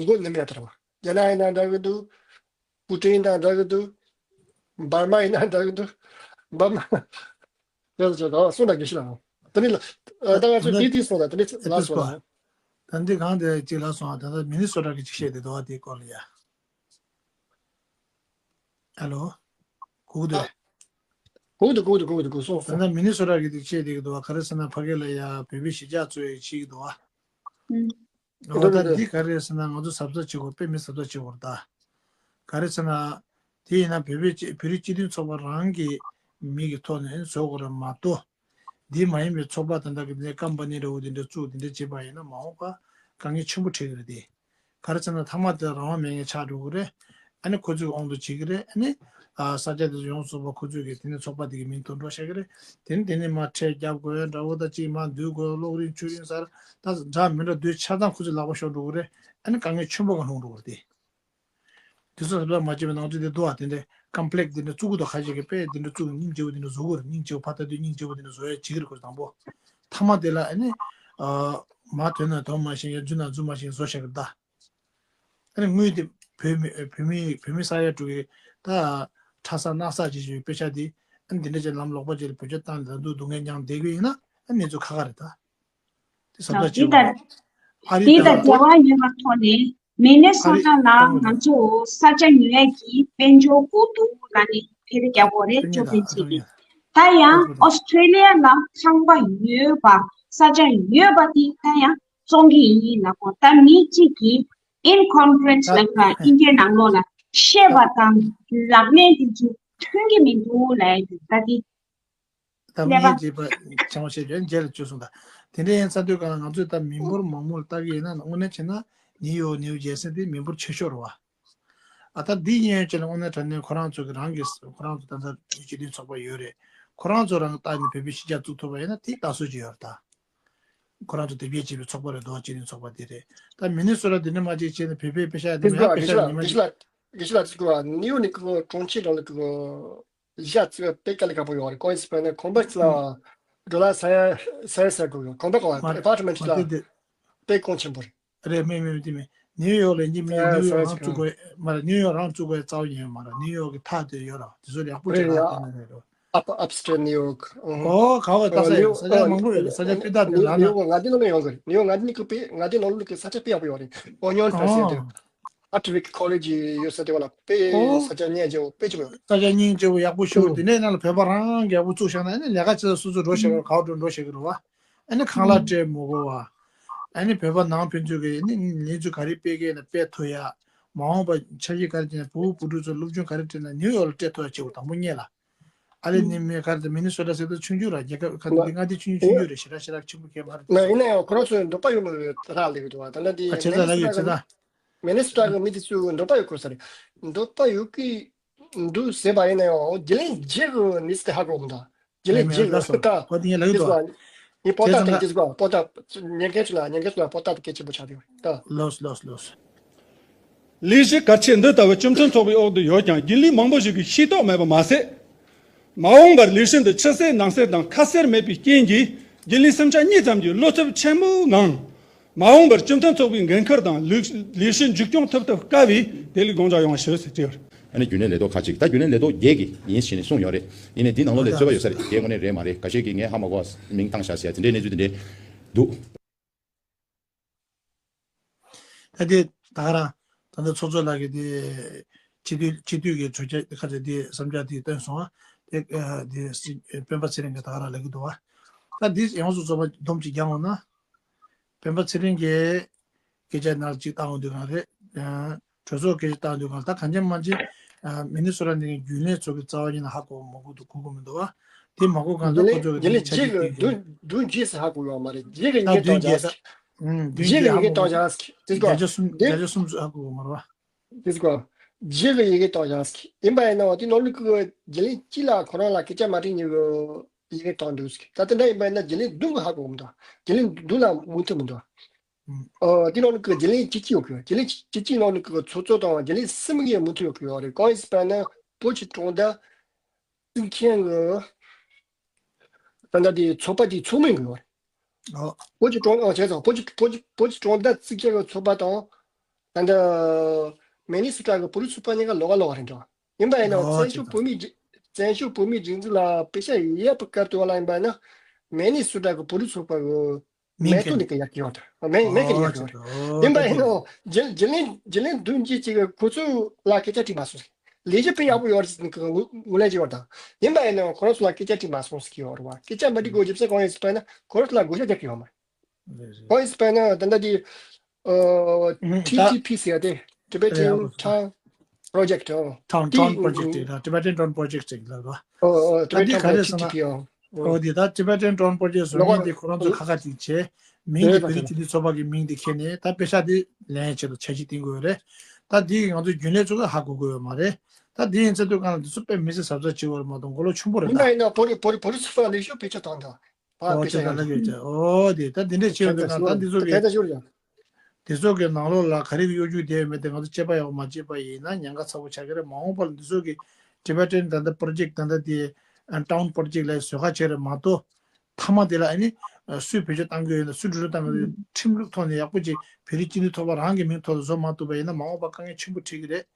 མགོ་ནས་མེད་དར་བ། རྒྱ་ནག་ཡིན་ན་འདྲ་གི་འདུག་པུ་ཀྲིན་དང་འདྲ་གི་འདུག་འབར་མ་ཡིན་ན་འདྲ་གི་འདུག་འབར་མ་ཡོད་ཚོད་དང་སུ་ན་དགེ་ཤི་ལ་དེ་ནི་ད་ང་ཚོ་ཏི་ཏི་སོང་ད་དེ་ནི་ལ་སོང་། ད་འདི་གང་དེ་གཅིག་ལ་སོང་། ད་ལྟ་མི་ནི་སོ་ཊ་གི་གཅིག་བཤད་དེ་འདུག་བ། དེའི་སྐོར་ལ་ཡ། ཨ་ལོ། གུག་དེ། གུག་དེ་གུག་དེ་གུག་དེ་གུག་སོང་ད་སོང་། ལྟ་མི་ནི་སོ་ཊ་གི་དེ་བཤད་དེ་གི་འདུག་བ། ག་རེ་ཟེར་ན་ཕ་གི་ལ་ཡ་བོད་པའི་གཞིས་ཆགས་གཙོ་ཡི་བྱེད་ཀྱི་འདུག་བ། འོ་ད་འདི་ག་རེ་ཟེར་ན་ང་ཚོ་གཟབ་གཟབ་བྱེད་དགོས། དཔེ་མི་གཟབ་གཟབ་བྱེད་དགོས་རེད་ད། ག་རེ་ཟེར་ན། དེ་ཡིན་ན་བོད་པའི་སྤྱི་བོད་རིགས་སྤྱི་མཐུན་ཚོགས་པ་རང་གི་མིང་གི་ཐོག་ནས་བཟོ་དགོས་རེད་མ་གཏོགས། འདི་མ་ཡིན་པའི་ཚོགས་པ་དེ་འདྲ་གི་འདི་ཀམ་པ་ནི་འདྲ་བོ་དེ་འདྲ་བཙུགས་དེ་འདྲ་བྱས་པ་ཡིན་ན་མ་འོངས་པ་དཀའ་ངལ་ཆེན་པོ་འཕྲད་ཀྱི་རེད་དེ། ག་རེ་ཟེར་ན་མཐའ་མ་དེ་རང་དབང་མེད་མཁན་ཆགས་འགྲོ་གི་རེད། ཨ་ནི་ཁོ་ཚོས་དབང་དུ་བྱེད་ཀྱི་རེད། ཨ་ནི་ཨ་ས་ཆ་དེ་ཚོ་ཡོངས་སུ་པ་ཁོ་ཚོས་ཀྱི་དེ་ནི་ཚོགས་པ་དེ་གི་མིང་དུ་འགྲོ་བཞག་གི་རེད། དེ་ནི་དེ་ནི་མ་ཁྲལ་རྒྱབ་དགོས་འདྲ་བོ་ད་ཅིག་མ་འདུས་དགོས་གློག་རིན་ཆུ་རིན་ཟེར་ད་འདྲ་མི་འདྲ་འདུས་ཆ་ཚང་ཁོ་ཚོའི་ལག་པ་ཤོར་འགྲོ་གི་རེད། ཨ་ནི་དཀའ་ངལ་ཆེན་པོ་ག་ལྷུང་འགྲོ་གི་རེད་དེ། དེ་ཚོ་ལ་མ་བྱས་པའི་ནང་དུ་དེ་འདུག་ཨ། དེ་འདྲའི་ཀམ་པ་ལེག་དེ་འདྲ་བཙུགས་གི་འདུག་ཁ་ཤས་ཀྱིས་དཔེ་དེ་འདྲ་བཙུགས་སྙིང་རྗེ་པོ་དེ་འདྲ་བཟོ་དགོས་རེད། སྙིང་རྗེ་པོ་ཕར་ལྟ་དུས་སྙིང་རྗེ་པོ་དེ་འདྲ་བཟོ་ཡ་བྱེད་ཀྱི་རེད་ཁོ་དང་པོ། མཐའ་མ་དེ་ལ་ཨ་ནི་ཨ་མ་དོན་ན་དོན་མ་ཤེས་ཡ་རྫུན་ན་རྫུན་མ་ཤེས་བཟོ་བྱ་གི་རེད་ད། ཨ་ནི་དངུལ་དེ་བོད་མི་བོད་མི་བོད་མི་ས་ཡ་དྲུག་གི་ད་ཁྲ་ས་གནག་ས་བྱེད་བཞིན་པའི་དཔེ་ཆ་དེ་ཨ་ནི་དེ་འདྲ་ཅིག་ལམ་ལོག་པ་ཅིག་ལ་བེད་སྤྱོད་བཏང་ནས་ད་དུང་སྡུག་བསྔལ་མྱངས་བསྡད་ཀྱི་ཡིན་ན་ཨ་ནི་གནས་ཚུལ་ཁག་ཁག་རེད་ད། དེ་བཟོ་ལྟ་ཆེ་བ། ཨ་རི་དེ་དང་དང་འབྲེལ་བ་ཡོད་པའི་ཐོག་ནས་མི་ནེ་སོ་ཊ་ལ་ང་ཚོ་ས་ཆ་ཉོ་ཡ་གི་དཔལ་འབྱོར་དགོས་འདུག་ལབ་ནས་ཕེ་རེ་རྒྱག་དགོས་རེད། ཅོ་ཕན་ཆེ་གི་ད་ཡང་ཨོ་སི་ཁྲེ་ལི་ཡ་ལ་ཁང་པ་ཡོད་པ་ས་ཆ་ཡོད་པ་དེ་ད་ཡང་བཙོང་གི་ཡིན་ལབ་གོ་ད་མི་གཅིག་གིས་ཨིན་ཀོན་ཕ་རེན་སི་ལབ་པ་ཨིན་ཇིའི་ནང་ལོགས་ལ་བཤད་པ་དང་ལག་ལེན་དེ་ཚོ་མཐུན་གྱི་མི་འདུག་ལབ་ཡ་དེ་ད་དེ། གཏམ་ངན་བྱས་པ་ཆང་བཤད་རྒྱུ་རྗེས་ལ་བཅོས་སོང་ད། དེ་འདྲ་ཡིན་ཚ་དུས་གང་ལ་ང་ཚོས་ད་མི་འབོར་མང་མོས་ལ་ལྟ་གི་ཡིན་ན་དངོས་གནས་བྱས་ན་ནིའུ་ཡོག་ནིའུ་ཇེ་སི་དེ་མི་འབོར་ཆེ་ཤོས་རེད་བ། ཨ་ད་འདི་ཡིན་ཡོད་ཅེ་ལ་དངོས་གནས་དྲང་གནས་ཁོ་རང་ཚོ་གི་རང་གི་ཁོ་རང་ཚོ་ད་ལྟ་སྤྱི་མཐུན་ཚོགས་པ་ཡོད་རེད། ཁོ་རང་ཚོ་རང་གི་ལྟ་ནས་བོད་པའི་གཞིས་ཆགས་བཙུགས་ཐུབ་པ་ཡིན་ན་དེ་ལྟ་སྲོལ་ཅིག་ཡོད་རེད་ད། ཁོ་རང་ཚོ་དེབ་སྐྱེལ་བྱས་པའི་ཚོགས་པ་རེད་འདུག་སྤྱི་མཐུན་ཚོགས་པ་དེ་རེད། ད་མི་ནི་སོ་ཊ་དེ་འདྲ་མ་བྱས་བྱས་ནས་བོད་པའི་དཔེ་ཤག་དེ་དེ་མ་ཡང་དཔེ་ཤག་ཉི་མ་གཅིག་དགེ་བཤེས་ལགས་ཀྱིས་གོ་ནིའུ་ཡོག་ནི་ཀི་གྲོང་ཁྱེར་རང་ལ་ཀི་གཞི་བཙུགས་པའི་དཔེ་དཀའ་ལས་ཁག་པོ་ཡོད་རེད། གང་ཡིན་ཟེར་ན་ཁང་པ་གཅིག་ལ་ཌོ་ལར་ས་ཡ་ས་ཡ་ཟེར་དགོས་ཡོད། ཁང་པ་གང་ལ་ཨ་པར་ཊ་མེན་ཊི་གཅིག་ལ་དཔེ་གོང་ཆེན་པོ་རེད། རེད། མིན་མིན་དེ་མིན། ནིའུ་ཡོག་ལ་ཉི་མ་ནིའུ་ཡོག་རང་བཙུགས་དགོས་མ་རེད། ནིའུ་ཡོག་རང་བཙུགས་དགོས་རྩ་བ་ཉིད་ཡོད་མ་རེད། ནིའུ་ཡོག་གི་ཐག་དེ་ཡོད་ར་དེ་ཚོ་ཡག་པོ་བྱས་ར་དེ་ནས་རེད། ཨབ་ཨབ་སི་ཊེཊ་ནིའུ་ཡོག་ཨོ་ག་བ་ད་ས་ཡོད། ས་ཆ་མང་པོ་ཡོད་རེད། ས་ཆ་དཔེ་ད་དེ་ལ་ན་ནིའུ་ཡོག་ང་འདི་ནང་ལ་ཡོང་གི་རེད། ནིའུ་ཡོག་ང་འདི་ནི་ཀི་དཔེ་ང་འདི་ནང་ལ་ཀི་ས་ཆ་དཔེ་ཡག་པོ་ཡོད་རེད། ཨོ་ཉོན་ཕ་སེ་དེ། ཨ་ཊི་ཝིག་ཀོ་ལེ་ཇི་ཡོད་ས་དེ་བ་ལ་དཔེ་ཨོ། ས་ཆ་སྙིང་རྗེ་བོ་དཔེ་ཆེ་བོ། ས་ཆ་སྙིང་རྗེ་བོ་ཡག་པོ་ཞིག་དེ་ནས་ནང་ལ་བོད་པ་རང་གི་ཡག་པོ་བཙུགས་བཞག་ན་ཨ་ནི་ལས་ཀ་བྱེད་ས་སོ་སོ་འགྲོ་ཤེས་ཀྱི་རེད་བ། ཨ་ནི་ཁང་གླ་སྤྲད་མི་དགོས་བ། ཨ་ནི་བོད་པ་ནང་ཕན་ཚུན་གྱི་ཨ་ནི་ལས་འཛུལ་ག་རེ་སྤེལ་གི་ཡིན་ན་སྤེལ་ཐུབ་ཡ། མ་འོངས་པ་འཆར་གཞི་ག་རེ་བྱས་ན་བུ་བུ་ཕྲུག་ཚོ་སློབ་སྦྱོང་ག་རེ་སྤྲད་ན་ནིའུ་ཡོག་ལ་སྤྲད་ཐུབ་ཡ་བྱེད་དགོས་དང་པོ་སྔོན་ལ། ཨ་ལེ་ནི་མི་ག་རེ་མི་ནི་སོ་ཊ་ཟེར་དུས་ཆུང་ཆུང་ར་རྒྱལ་ཁབ་ཁ་ཐུག་འདི་མངའ་སྡེ་ཆུང་ཆུང་ཆུང་ཆུང་རེད། ཞེ་དྲག་ཞེ་དྲག་ཆེན་པོ་གས་མ་རེད། ང་ཡིན་ན་ཡང་ཁོ་རང་ཚོའི་འདོད་པ་ཡོད་མ་ཡོད་ད་རག་ལས་ཀྱི་འདུག་བ། ད་ལྟ་འདི་ཨ་ཆེ་ས་ལ་ཡོད་ཆེ་ས། མི་ནི་སོ་ཊ་གི་མི་དེ་ཚོའི་འདོད་པ་ཡོད་ཁོ་ས་རེད། འདོད་པ་ཡོད་ཀི་འདུག་ཟེར་བ་ཡིན་ན་ཡང་རྒྱུན་ལས་རྗེས་ཀྱི་ནི་སི་ཧ་གོ་མི་འདུག་རྒྱུན་ལས་རྗེས་ཀྱི་ད་ཁོ་དེ་ངས་ལབ་ཀྱི་འདུག་བ། ངས་པོ་ཏཱ་དང་རྗེས་ཀྱི་པོ་ཏཱ་ཉན་མཁན་ཚོ་ལ་ཉན་མཁན་ཚོ་ལ་པོ་ཏཱ་དེ་གལ་ཆེན་པོ་ཆགས་ཡོད་ད། ལོས་ལོས་ལོས། ལས་གཞི་གལ་ཆེ་འདི་ལྟ་བུ་སྤྱི་མཐུན་ཚོགས་པའི་འོག་ཏུ་ཡོད་ཀྱང་རྒྱུན་ལས་མང་པོ་ཞིག་གིས་ཤེས་རྟོགས་མེད་པ་མ་ཟད། མ་འོངས་པར་ལས་གཞི་འདི་ཕྱི་གསལ་ནང་གསལ་དང་ཁ་གསལ་མེད་པའི་རྐྱེན་གྱིས་རྒྱུན་ལས་སུམ་ཆ་གཉིས་ཙམ་གྱིས་བློ་འཚབ་ཆེན་པོའི་ངང་། མ་འོངས་པར་སྤྱི་མཐུན་ཚོགས་པའི་འགན་འཁུར་དང་ལས་ལས་གཞི་མཇུག་སྐྱོང་ཐུབ་ཐབས་དཀའ་བས་དེ་ལས་དགོངས་འཇགས་ཡོང་བ་ཞུ་ཟེར་དྲིས་པ་རེད། ཨ་ནི་རྒྱུན་ལས་ལས་ཐོག་ཁག་ཅིག་ད་རྒྱུན་ལས་ལས་ཐོག་བརྒྱད་ཀྱིས་ཡིན་ཞེས་ནས་གསུངས་ཡོད་རེད། ཡིན་ནའི་འདི་ནང་ལོགས་ལ་རྩོད་པ་ཡོད་ས་རེད། དེ་དངོས་གནས་རེད་མ་རེད། འགའ་ཤས་ཀྱིས་ངས་ཧ་མ་གོ་བ་མིང་བཏང་བཞག་ཟེར་ཡ་དེ་འདྲའི་གནས་ཚུལ་དེ་འདྲའི་འདུག་ད་དེ་ད་ག་རང་ད་ལྟ་ཚོགས་གཙོ་ལགས་ཀྱིས་དེ་སྤྱི་འཐུས་སྤྱི་འཐུས་ཀྱི་གྲོས་ཆོད་ཁ་ཚ་དེ་བསམ་འཆར་དེ་བཏོན་སོང་ཨ། དེ་དེ་སྤེན་པ་ཚེ་རིང་གིས་ད་ག་རང་ལབ་ཀྱི་འདུག་ཨ། ད་དེ་ཡོངས་སུ་རྫོགས་པ་སྡོམ་གཅིག་རྒྱག་འོང་ན། སྤེན་པ་ཚེ་རིང་གིས་སྐད་ཆ་ནར་གཅིག་བཏང་འོང་དུས་གང་རེད། གྲོས་ཚོགས་སྐད་ཆ་བཏང་འོང་དུས་གང་ད་གང་ཅི་མ་ཅི་མི་ནི་སོ་ཊ་ནས་རྒྱུན་ལས་ཚོ་གི་རྩ་བ་ཉིད་ནས་ཧ་གོ་མ་གོ་འདུག་གོ་གི་མི་འདུག་བ། དེ་མ་གོ་གང་ལྟར་ཁོ་ཚོ་གི་དེ་ལས་ཆ་རྒྱུས་སྟོན་གྱི་འདུག་བདུན་རྗེས་སུ་ཧ་གོ་ཡོད་མ་རེད། རྗེས་ཀྱི་ཡི་གེ་གཏོང་བྱ་ཟེར། རྗེས་ཀྱི་ཡི་གེ་གཏོང་བྱ་ཟེར། དེ་གོ་བརྒྱ་ཆ་གསུམ་དེ་བརྒྱ་ཆ་གསུམ་ཙམ་ཧ་གོ་ཡོད་མ་རེད་བ། དེ་གོ་རྗེས་ཀྱི་ཡི་གེ་གཏོང་བྱ་ཟེར། ཡིན་པ་ཡིན་ན་དེ་ནང་ལོགས་ཀྱི་རྒྱུན་ལས་གཅིག་ལ་ཁོ་རང་ལ་སྐད་ཆ་མ་དྲིས་ཉིན་གྱི་ཡི་གེ་གཏོང་འདུག་ཟེར། ད་དེ་འདྲ་ཡིན་པ་ཡིན་ན་རྒྱུན་ལས་བདུན་གྱི་ཧ་གོ་མི་འདུག་རྒྱུན་ལས་བདུན་ལ་མུ་མཐུད་མི་འདུག་ཨོ། དེ་ནང་ལོགས་ཀྱི་རྒྱུན་ལས་བཅུ་གཅིག་ཡོད་གི་ཡོད། རྒྱུན་ལས་བཅུ་གཅིག་ནང་ལོགས་ཀྱི་ཚོགས་གཙོ་དང་རྒྱུན་ལས་གསུམ་གྱི་མུ་མཐུད་ཡོད་གི་ཡོད་རེད། གང་ཡིན་ཟེར་བ་ན་བོད་ཀྱི་གྲོང་རྡལ་བཙུགས་མཁན་གྱི་ད་ལྟ་དེ་ཚོགས་པ་དེའི་ཚོགས་མི་གི་ཡོད་རེད། ཨོ། བོད་ཀྱི་གྲོང་ཨོ་བྱས་ཙང་བོད་ཀྱི་བོད་ཀྱི་བོད་ཀྱི་གྲོང་རྡལ་བཙུགས་མཁན་གྱི་ཚོགས་པ་དང་། ད་ལྟ་མི་ནི་སོ་ཊ་གི་བོད་རིགས་ཚོགས་པ་གཉིས་ཀ་ལོགས་ཀ་ལོགས་ཀ་རེད་འདྲ། ཡིན་པ་ཡིན་ན་ཨོ་བཙན་བྱོལ་བོད་མིའི་སྒྲིག་བཙན་བྱོལ་བོད་མིའི་སྒྲིག་འཛུགས་ལ་པེ་ཤ་ཡོད་པའི་སྐབས་དུས་ལ་ཡིན་པ་ཡིན་ན་མི་ནི་སོ་ཊ་གི་བོད་རིགས་ཚོགས་པ་གི་མིང་ཐོ་འདི་ག་ཡར་གྱི་ཡོད་དོ། མིང་མིང་གི་ཡར་གྱི་ཡོད་དོ། ཡིན་པ་ཡིན་ན་རྒྱུན་རྒྱུན་ལས་རྒྱུན་ལས་བདུན་གྱིས་ཅིག་ཁོ་ཚོ་ལ་སྐད་ཆ་དྲིས་མ་སོང་། ལས་གཞི་དཔེ་ཡག་པོ་ཡོད་རེད་ཟེར་ནས་ངོས་ལེན་བྱས་ཡོད་དང་། ཡིན་པ་ཡིན་ན་ཁོ་རང་ཚོ་ལ་སྐད་ཆ་དྲིས་མ་སོང་ཟེར་གྱི་ཡོད་རེད་བ། སྐད་ཆ་མ་དྲིས་དགོས་རྒྱུ་མཚན་གང་ཡིན་ཟེར་བ་ན་ཁོ་རང་ཚོ་ལ་བགོ་བཤའ་རྒྱག་གི་ཡོད་མ་རེད། གང་ཡིན་ཟེར་བ་ན་ད་ལྟ་དེ་ཨོ། ཨུམ། ད་ཊི་ཊི་པི་ཟེར་ཡ་དེ། Tibetan Town Project ཨོ། Town Town Project དེ་ད་Tibetan Town Project ཅིག་ལ་རོ། ཨོ་ཨོ། ད་འདི་Tibetan ག་རེ་ཟེར་ན། ཊི་ཊི་པི་ཨོ། ཨོ་འདི་ད་Tibetan Town Project བཟོ་མཁན་དེ་ཁོ་རང་ཚོ་ཁ་ཁ་ཅིག་བྱས། མིང་གི་བོད་རིགས་སྤྱི་མཐུན་ཚོགས་པ་གི་མིང་དེ་ཁྱེར་ནས་ད་པེ་ཤ་དེ་ལེན་ཡ་ཆེད་དུ་འཆར་གཞི་བཏིང་དགོས་རེད། ད་འདི་ང་ཚོ་རྒྱུན་ལས་ཚོ་ག་ཧ་གོ་དགོས་ཡོད་མ་རེད། ད་འདི་ཡིན་ཚེ་དུས་གང་ལ་འདི་ཚོ་དཔེ་མི་སྲིད་གཟབ་གཟབ་བྱེད་དགོས་རེད་མ་གཏོགས་མགོ་ལོག་ཆུང་པོ་རེད་ད། ཡིན་པ་ཡིན་ན་བོད་རིགས་བོད་རིགས་བོད་རིགས་ཚོགས་པ་ལས་ཤོག་བེད་སྤྱོད་བཏང་དང་། ཨོ་དེ་ལ་ལ་ཡོད་ཀྱང་ཨོ་དེ་ད་དེ་འདྲས་བྱས་ཡོད་འདུག་ན་ད་འདི་ཚོ་གི་དེ་ཚོ་གི་ནང་ལོགས་ལ་ག་རེ་གི་གཡོ་སྒྱུ་དེ་མེད་དེ་ང་ཚོ་དཔྱད་པ་ཡག་མ་བྱས་པ་ཡིན་ན་ཉེན་ཁ་ཚ་པོ་ཆགས་ཀྱི་རེད། མ་འོངས་པ་ལ་འདི་ཚོ་གི་Tibetan ད་ལྟ་Project ད་ལྟ་དེ་Town Project ལ་བཟོ་ཁ་བྱས་རེད་མ་གཏོགས་མཐའ་མ་དེ་ལ་ཨ་ནི་སུས་བེད་སྤྱོད་བཏང་གི་ཡོད་ན་སུས་འགྲོ་སོང་བཏང་གི་ཡོད་ན་ཁྲིམས་ལུགས་ཐོག་ནས་ཡག་པོ་ཅིག་བོད་རིགས་སྤྱི་མཐུན་ཚོགས་པ་རང་གི་མིང་ཐོག་ཏུ་བཟོ་མ་ཐུབ་པ་ཡིན་ན་མ་འོངས་པ་དཀའ་ངལ་ཆེན་པོ་འཕྲད་ཀྱི་རེད།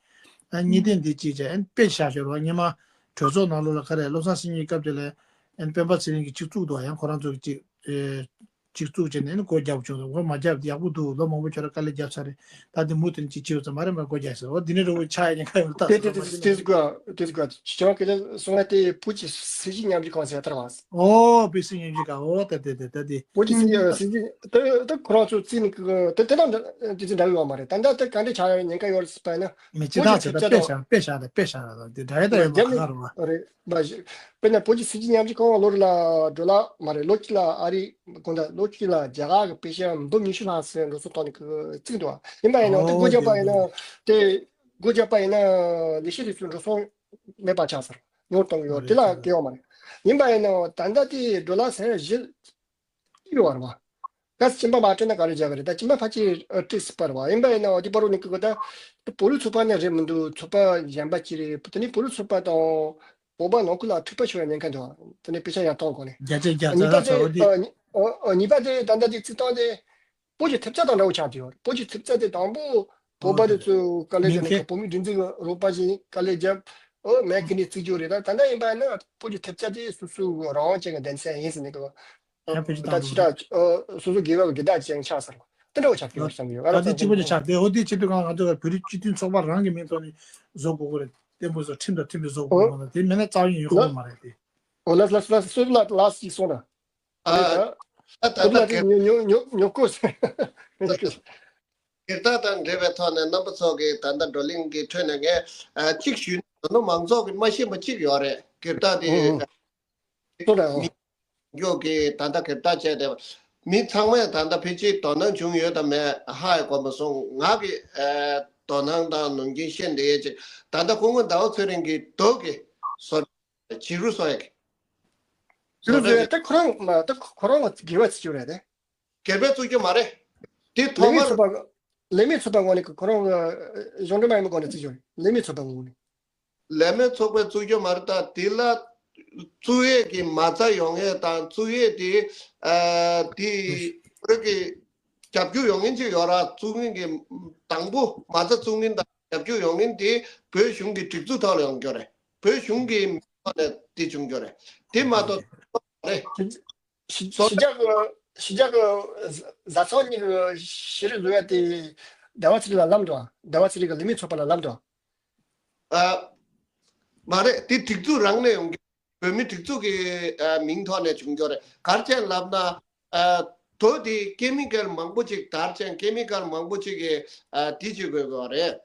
ཨ་གཉིས་ལྡན་འདི་གཅིག་བྱས་ཨ་ནི་དཔེ་བཞག་ཤོར་བ་སྔོན་མ་གྲོས་ཚོགས་ནང་ལོགས་ལ་ག་རེ་བློ་བཟང་སེང་གེའི་སྐབས་དེ་ལ་ཨ་ནི་སྤེན་པ་ཚེ་རིང་གིས་གཅིག་བཙུགས་འདུག་ཡང་ཁོ་རང་ཚོ་གིས་གཅིག་ཨེ་གཅིག་བཙུགས་བྱས་ནས་ཨ་ནི་སྒོ་བརྒྱབ་བྱུང་། སྒོ་མ་བརྒྱབ་དེ་ཡག་པོ་འདུག་ལོ་མང་པོ་ཁྱོད་རང་དཀའ་ལས་བརྒྱབ་ཚར་རེད། ད་དེ་མུ་མཐུད་ནས་གཅིག་བྱེད་འོ་ཙམ་མ་རེད་མ་སྒོ་རྒྱག་ཟེར་འོ་འདི་ནས་རོ་ཆག་ཡ་ཉེན་ཁ་ཡོད་ད་དེ་དེ་དེ་དེ་དེ་ག་དེ་ག་ཁྱོད་རང་སྐད་ཆ་གསུང་ན་དེ་བོད་ཀྱི་སྲིད་ཇུས་ཉམས་ཞིབ་ཁང་ཟེར་ཡ་ལྟར་བ། ཨོ་བོད་སྲིད་ཉམས་ཞིབ་ཁང་ཨོ་ད་དེ་དེ་ད་དེ། བོད་ཀྱི་སྲིད་ཇུས་སྲིད་ཇུས་ད་ད་ཁོ་རང་ཚོ་རྩིས་ནི་དེ་དེ་དང་དེ་ཚོ་འདྲ་བའི་བ་མ་རེད། ད་ལྟ་དེ་ག་འདྲ་ཆགས་ཡ་ཉེན་ཁ་ཡོད་རེད་ཟེར་བ་ན། མི་སྤྱི་བོད་ཀྱི་བདག་ཚེ་ཐེབས་ད་རྩ་དཔེ་དང་བཞག་དཔེ་བཞག་ད་དཔེ་བཞག་ད་དེ་འདྲ་ཡ་ད་ཡོད་མ་རྒྱབ་ནི་གང་རུང་བ། རེད་མ་གཞི་དཔེར་ན་བོད་kie་སྲིད་ཇུས་ཉམས་ཞིབ་ཁང་ལོ་རེ་ལ་ཌོ་ལར་མ་རེད་ལོ་གཅིག་ལ་ཨ་རི་དགོངས་དག་ལོ་གཅིག་ལ་རྒྱ་གར་གྱི་པེ་ཤ་འབུམ་ཉི་ཤུ་ལྷག་ཟེར་འགྲོ་སོང་གཏོང་ནི་གི་རྩིས་འདུག་བ། ཡིན་པ་ཡིན་ན་དེ་སྒོ་ཨོ་རྒྱག་པ་ཡིན་ན་དེ་སྒོ་རྒྱག་པ་ཡིན་ན་ལས་བྱེད་དེ་ཚོ་འགྲོ་སོང་མེད་པ་ཆགས་ཟེར་ཉོ་གཏོང་གི་ཡོད་རེད་དེ་ལ་སྐྱེ་བ་མ་རེད། ཡིན་པ་ཡིན་ན་ད་ལྟ་དེ་ཌོ་ལར་ཟེར་བཞི་ཡོད་རེད་བ། ད་སྤྱི་པ་མ་སྤྲད་ན་ག་རེ་བྱ་གི་རེད། ད་སྤྱི་པ་ཕལ་ཆེར་སྤྲད་སྲིད་པ་རེད་བ། ཡིན་པ་ཡིན་ན་འོ་དེ་པ་རུ་ནི་ཀི་གོ་ད་བོད་རིགས་ཚོགས་པ་ནི་རེད་མི་འདུག་ཚོགས་པ་གཞན་པ་ཅི་རེད། དེ་ནི་བོད་རིགས་ཚོགས་པ་དང་བོད་པ་ནང་ཁུལ་ལ་འཁྲུག་པ་ཤོར་བའི་ཉེན་ཁ་འདུག་དེ་ནི་པེ་ཤ་ཡར་གཏོང་དགོས་ནི། བརྒྱ་ཆ་བརྒྱ་རྩ་གཉིས་པ་ས་དེ་ས་འོ་དེ། ཨ་ཉི་ཨ་ཨ་གཉིས་པ་དེ་ད་ལྟ་དེ་རྩིས་སྟངས་དེ་བོད་ཀྱི་ཐེབས་རྩ་དང་འདྲ་བོ་ཆགས་བསྡད་ཡོད་རེད། བོད་ཀྱི་ཐེབས་རྩ་དེ་དང་པོ་བོད་པ་དེ་ཚོས་དཀའ་ལས་བརྒྱབ་ནས་བོད་མིའི་སྒྲིག་འཛུགས་རོགས་པ་བྱས་དཀའ་ལས་བརྒྱབ། ཨོ་མེད་ཀི་ནི་བརྩི་རྒྱུ་རེད། ད་ད་ལྟ་ཡིན་པ་ཡིན་ན་བོད་ཀྱི་ཐེབས་རྩ་དེ་སོ་སོའི་རང་དབང་ཅན་གྱི་སྡེ་ཚན་ཡིན་ཟེར་ནས་ཀི། ཡང་བེད་སྤྱོད་ད་བཏང་ཕྱི་དྲག་སོ་སོ་དགེ་བ་གི་དགེ་རྟགས་ཅན་ཆགས་ཟེར་བ་དེ་འདྲ་བོ་ཆགས་ཀྱི་ཡོད་བསམ་གྱི་ཡོད། ད་ལྟ་གཅིག་པ་ཅིག་ཆགས་ཏེ་འོ་དེ་ཆེད་དུ་གང་ང་ཚོ་བོད་རིགས་སྤྱི་མཐུན་ཚོགས་པ་རང་གི་མིང་ཐོག་ནས་བཟོ་དགོས་ཀྱི་རེད། བརྟན་པོ་བཟོ་ཁྲིམས་དང་མཐུན་པའི་བཟོ་དགོས་ཀྱི་རེད། དེ་མེད་ན་རྩ་བ་ཉིད་ཡོད་ཁོ་མ་རེད་དེ། འོ་ལ་ལ་ལ་སོ་ལ་ལ་སི་སོང་ན། ཨ་ད་ད་ད་ད་ཉོ་ཉོ་ཉོ་ཉོ་གོ་སྒེར་བདག་དང་འབྲེལ་བའི་ཐོག་ནས་རྣམ་པ་ཚོ་གིས་ད་ལྟ་བགྲོ་གླེང་གི་ཁྲོད་ནས་ངས་གཅིག་ཞུས་ན་ད་ནི་མང་ཚོགས་ཀྱིས་མ་ཤེས་པ་གཅིག་ཡོད་རེད། སྒེར་བདག་དེ་ཨོ་ཨོ་ཨོ་ཨོ། མི་མགྱོགས་ཀྱིས་ད་ལྟ་སྒེར་བདག་བྱས་ཏེ་མི་ཚང་མས་ད་ལྟ་ཕལ་ཆེར་དོ་སྣང་བྱུང་ཡོད་དམ་མེད་ཧ་ཡང་གོ་མ་སོང་། ང་གི་དོ་སྣང་དང་ནམ་རྒྱུན་ཤེས་བསྡད་ཡས་ཅིག་ད་ལྟ་སྐུ་ངོ་ཟླ་བ་ཚེ་རིང་གིས་རྡོ་གི་བཟོ་བྱེ་རུ་བཟོ་ཡས་ཀྱི་བྱེ་རུ་བཟོ་ཡས་ད་ཁོ་རང་མ་ད་ཁོ་རང་ལ་དགེ་བ་བྱེད་རྒྱུ་རེད་དེ། སྒེར་བས་བཙུགས་རྒྱུ་མ་རེད། དེ་ལས་ཐོག་མི་མར་ཚོགས་པ་ལས་མི་ཚོགས་པ་ངོས་ནས་ཁོ་རང་གཞུང་འབྲེལ་མ་ཡིན་པའི་སྒོ་ནས་བཙུགས་རྒྱུ་རེད། ལས་མི་ཚོགས་པ་ངོས་ནས། ལས་མི་ཚོགས་པས་བཙུགས་རྒྱུ་མ་རེད། ད་དེ་ལ་བཙུགས་ཡས་ཀྱི་མ་རྩ་ཡོང་ཡས་དང་བཙུགས་ཡས་དེ་ཨ་དེ་བོད་ཀྱི་རྒྱབ་སྐྱོར་ཡོང་མཁན་ཅིག་ཡོད་ར། བཙུགས་མཁན་གྱི་དང་པོ་མ་རྩ་བཙུགས་མཁན་དང་རྒྱབ་སྐྱོར་ཡོང་མཁན་དེ་བོད་གཞུང་གི་སྒྲིག་འཛུགས་ཐོག་ལ་ཡོང་རྒྱུ་རེད། བོད་གཞུང་གི་མི་ཐོག་ནས་དེ་བྱུང་རྒྱུ་རེད། དེ་མ་གཏོགས་རེད། གཞིས་གཞིས་ཆགས་ཀྱི་གཞིས་ཆགས་ཀྱི་བཟའ་ཚང་གཉིས་ཀྱི་ཤེས་རིག་བཟོ་ཡ་དེ་ཟླ་བ་ཚེ་རིང་ལ་ལབ་འདུག་ཟླ་བ་ཚེ་རིང་གི་ལས་མི་ཚོགས་པ་ལ་ལབ་འདུག་ཨ། མ་རེད། དེ་སྒྲིག་འཛུགས་རང་ནས་ཡོང་གི། བོད་མི་སྒྲིག་འཛུགས་ཀྱི་ཨ་མིང་ཐོག་ནས་བྱུང་རྒྱུ་རེད། ག་རེ་བྱས་ལབ་ན་ཨ་དོ་དེ་ཀེ་མི་ཀལ་མང་པོ་ཅིག་དར་ཅན་ཀེ་མི་ཀལ་མང་པོ་ཅིག་གིས་ཨ་དེ་བྱེད་དགོས་ཀྱི་རེད།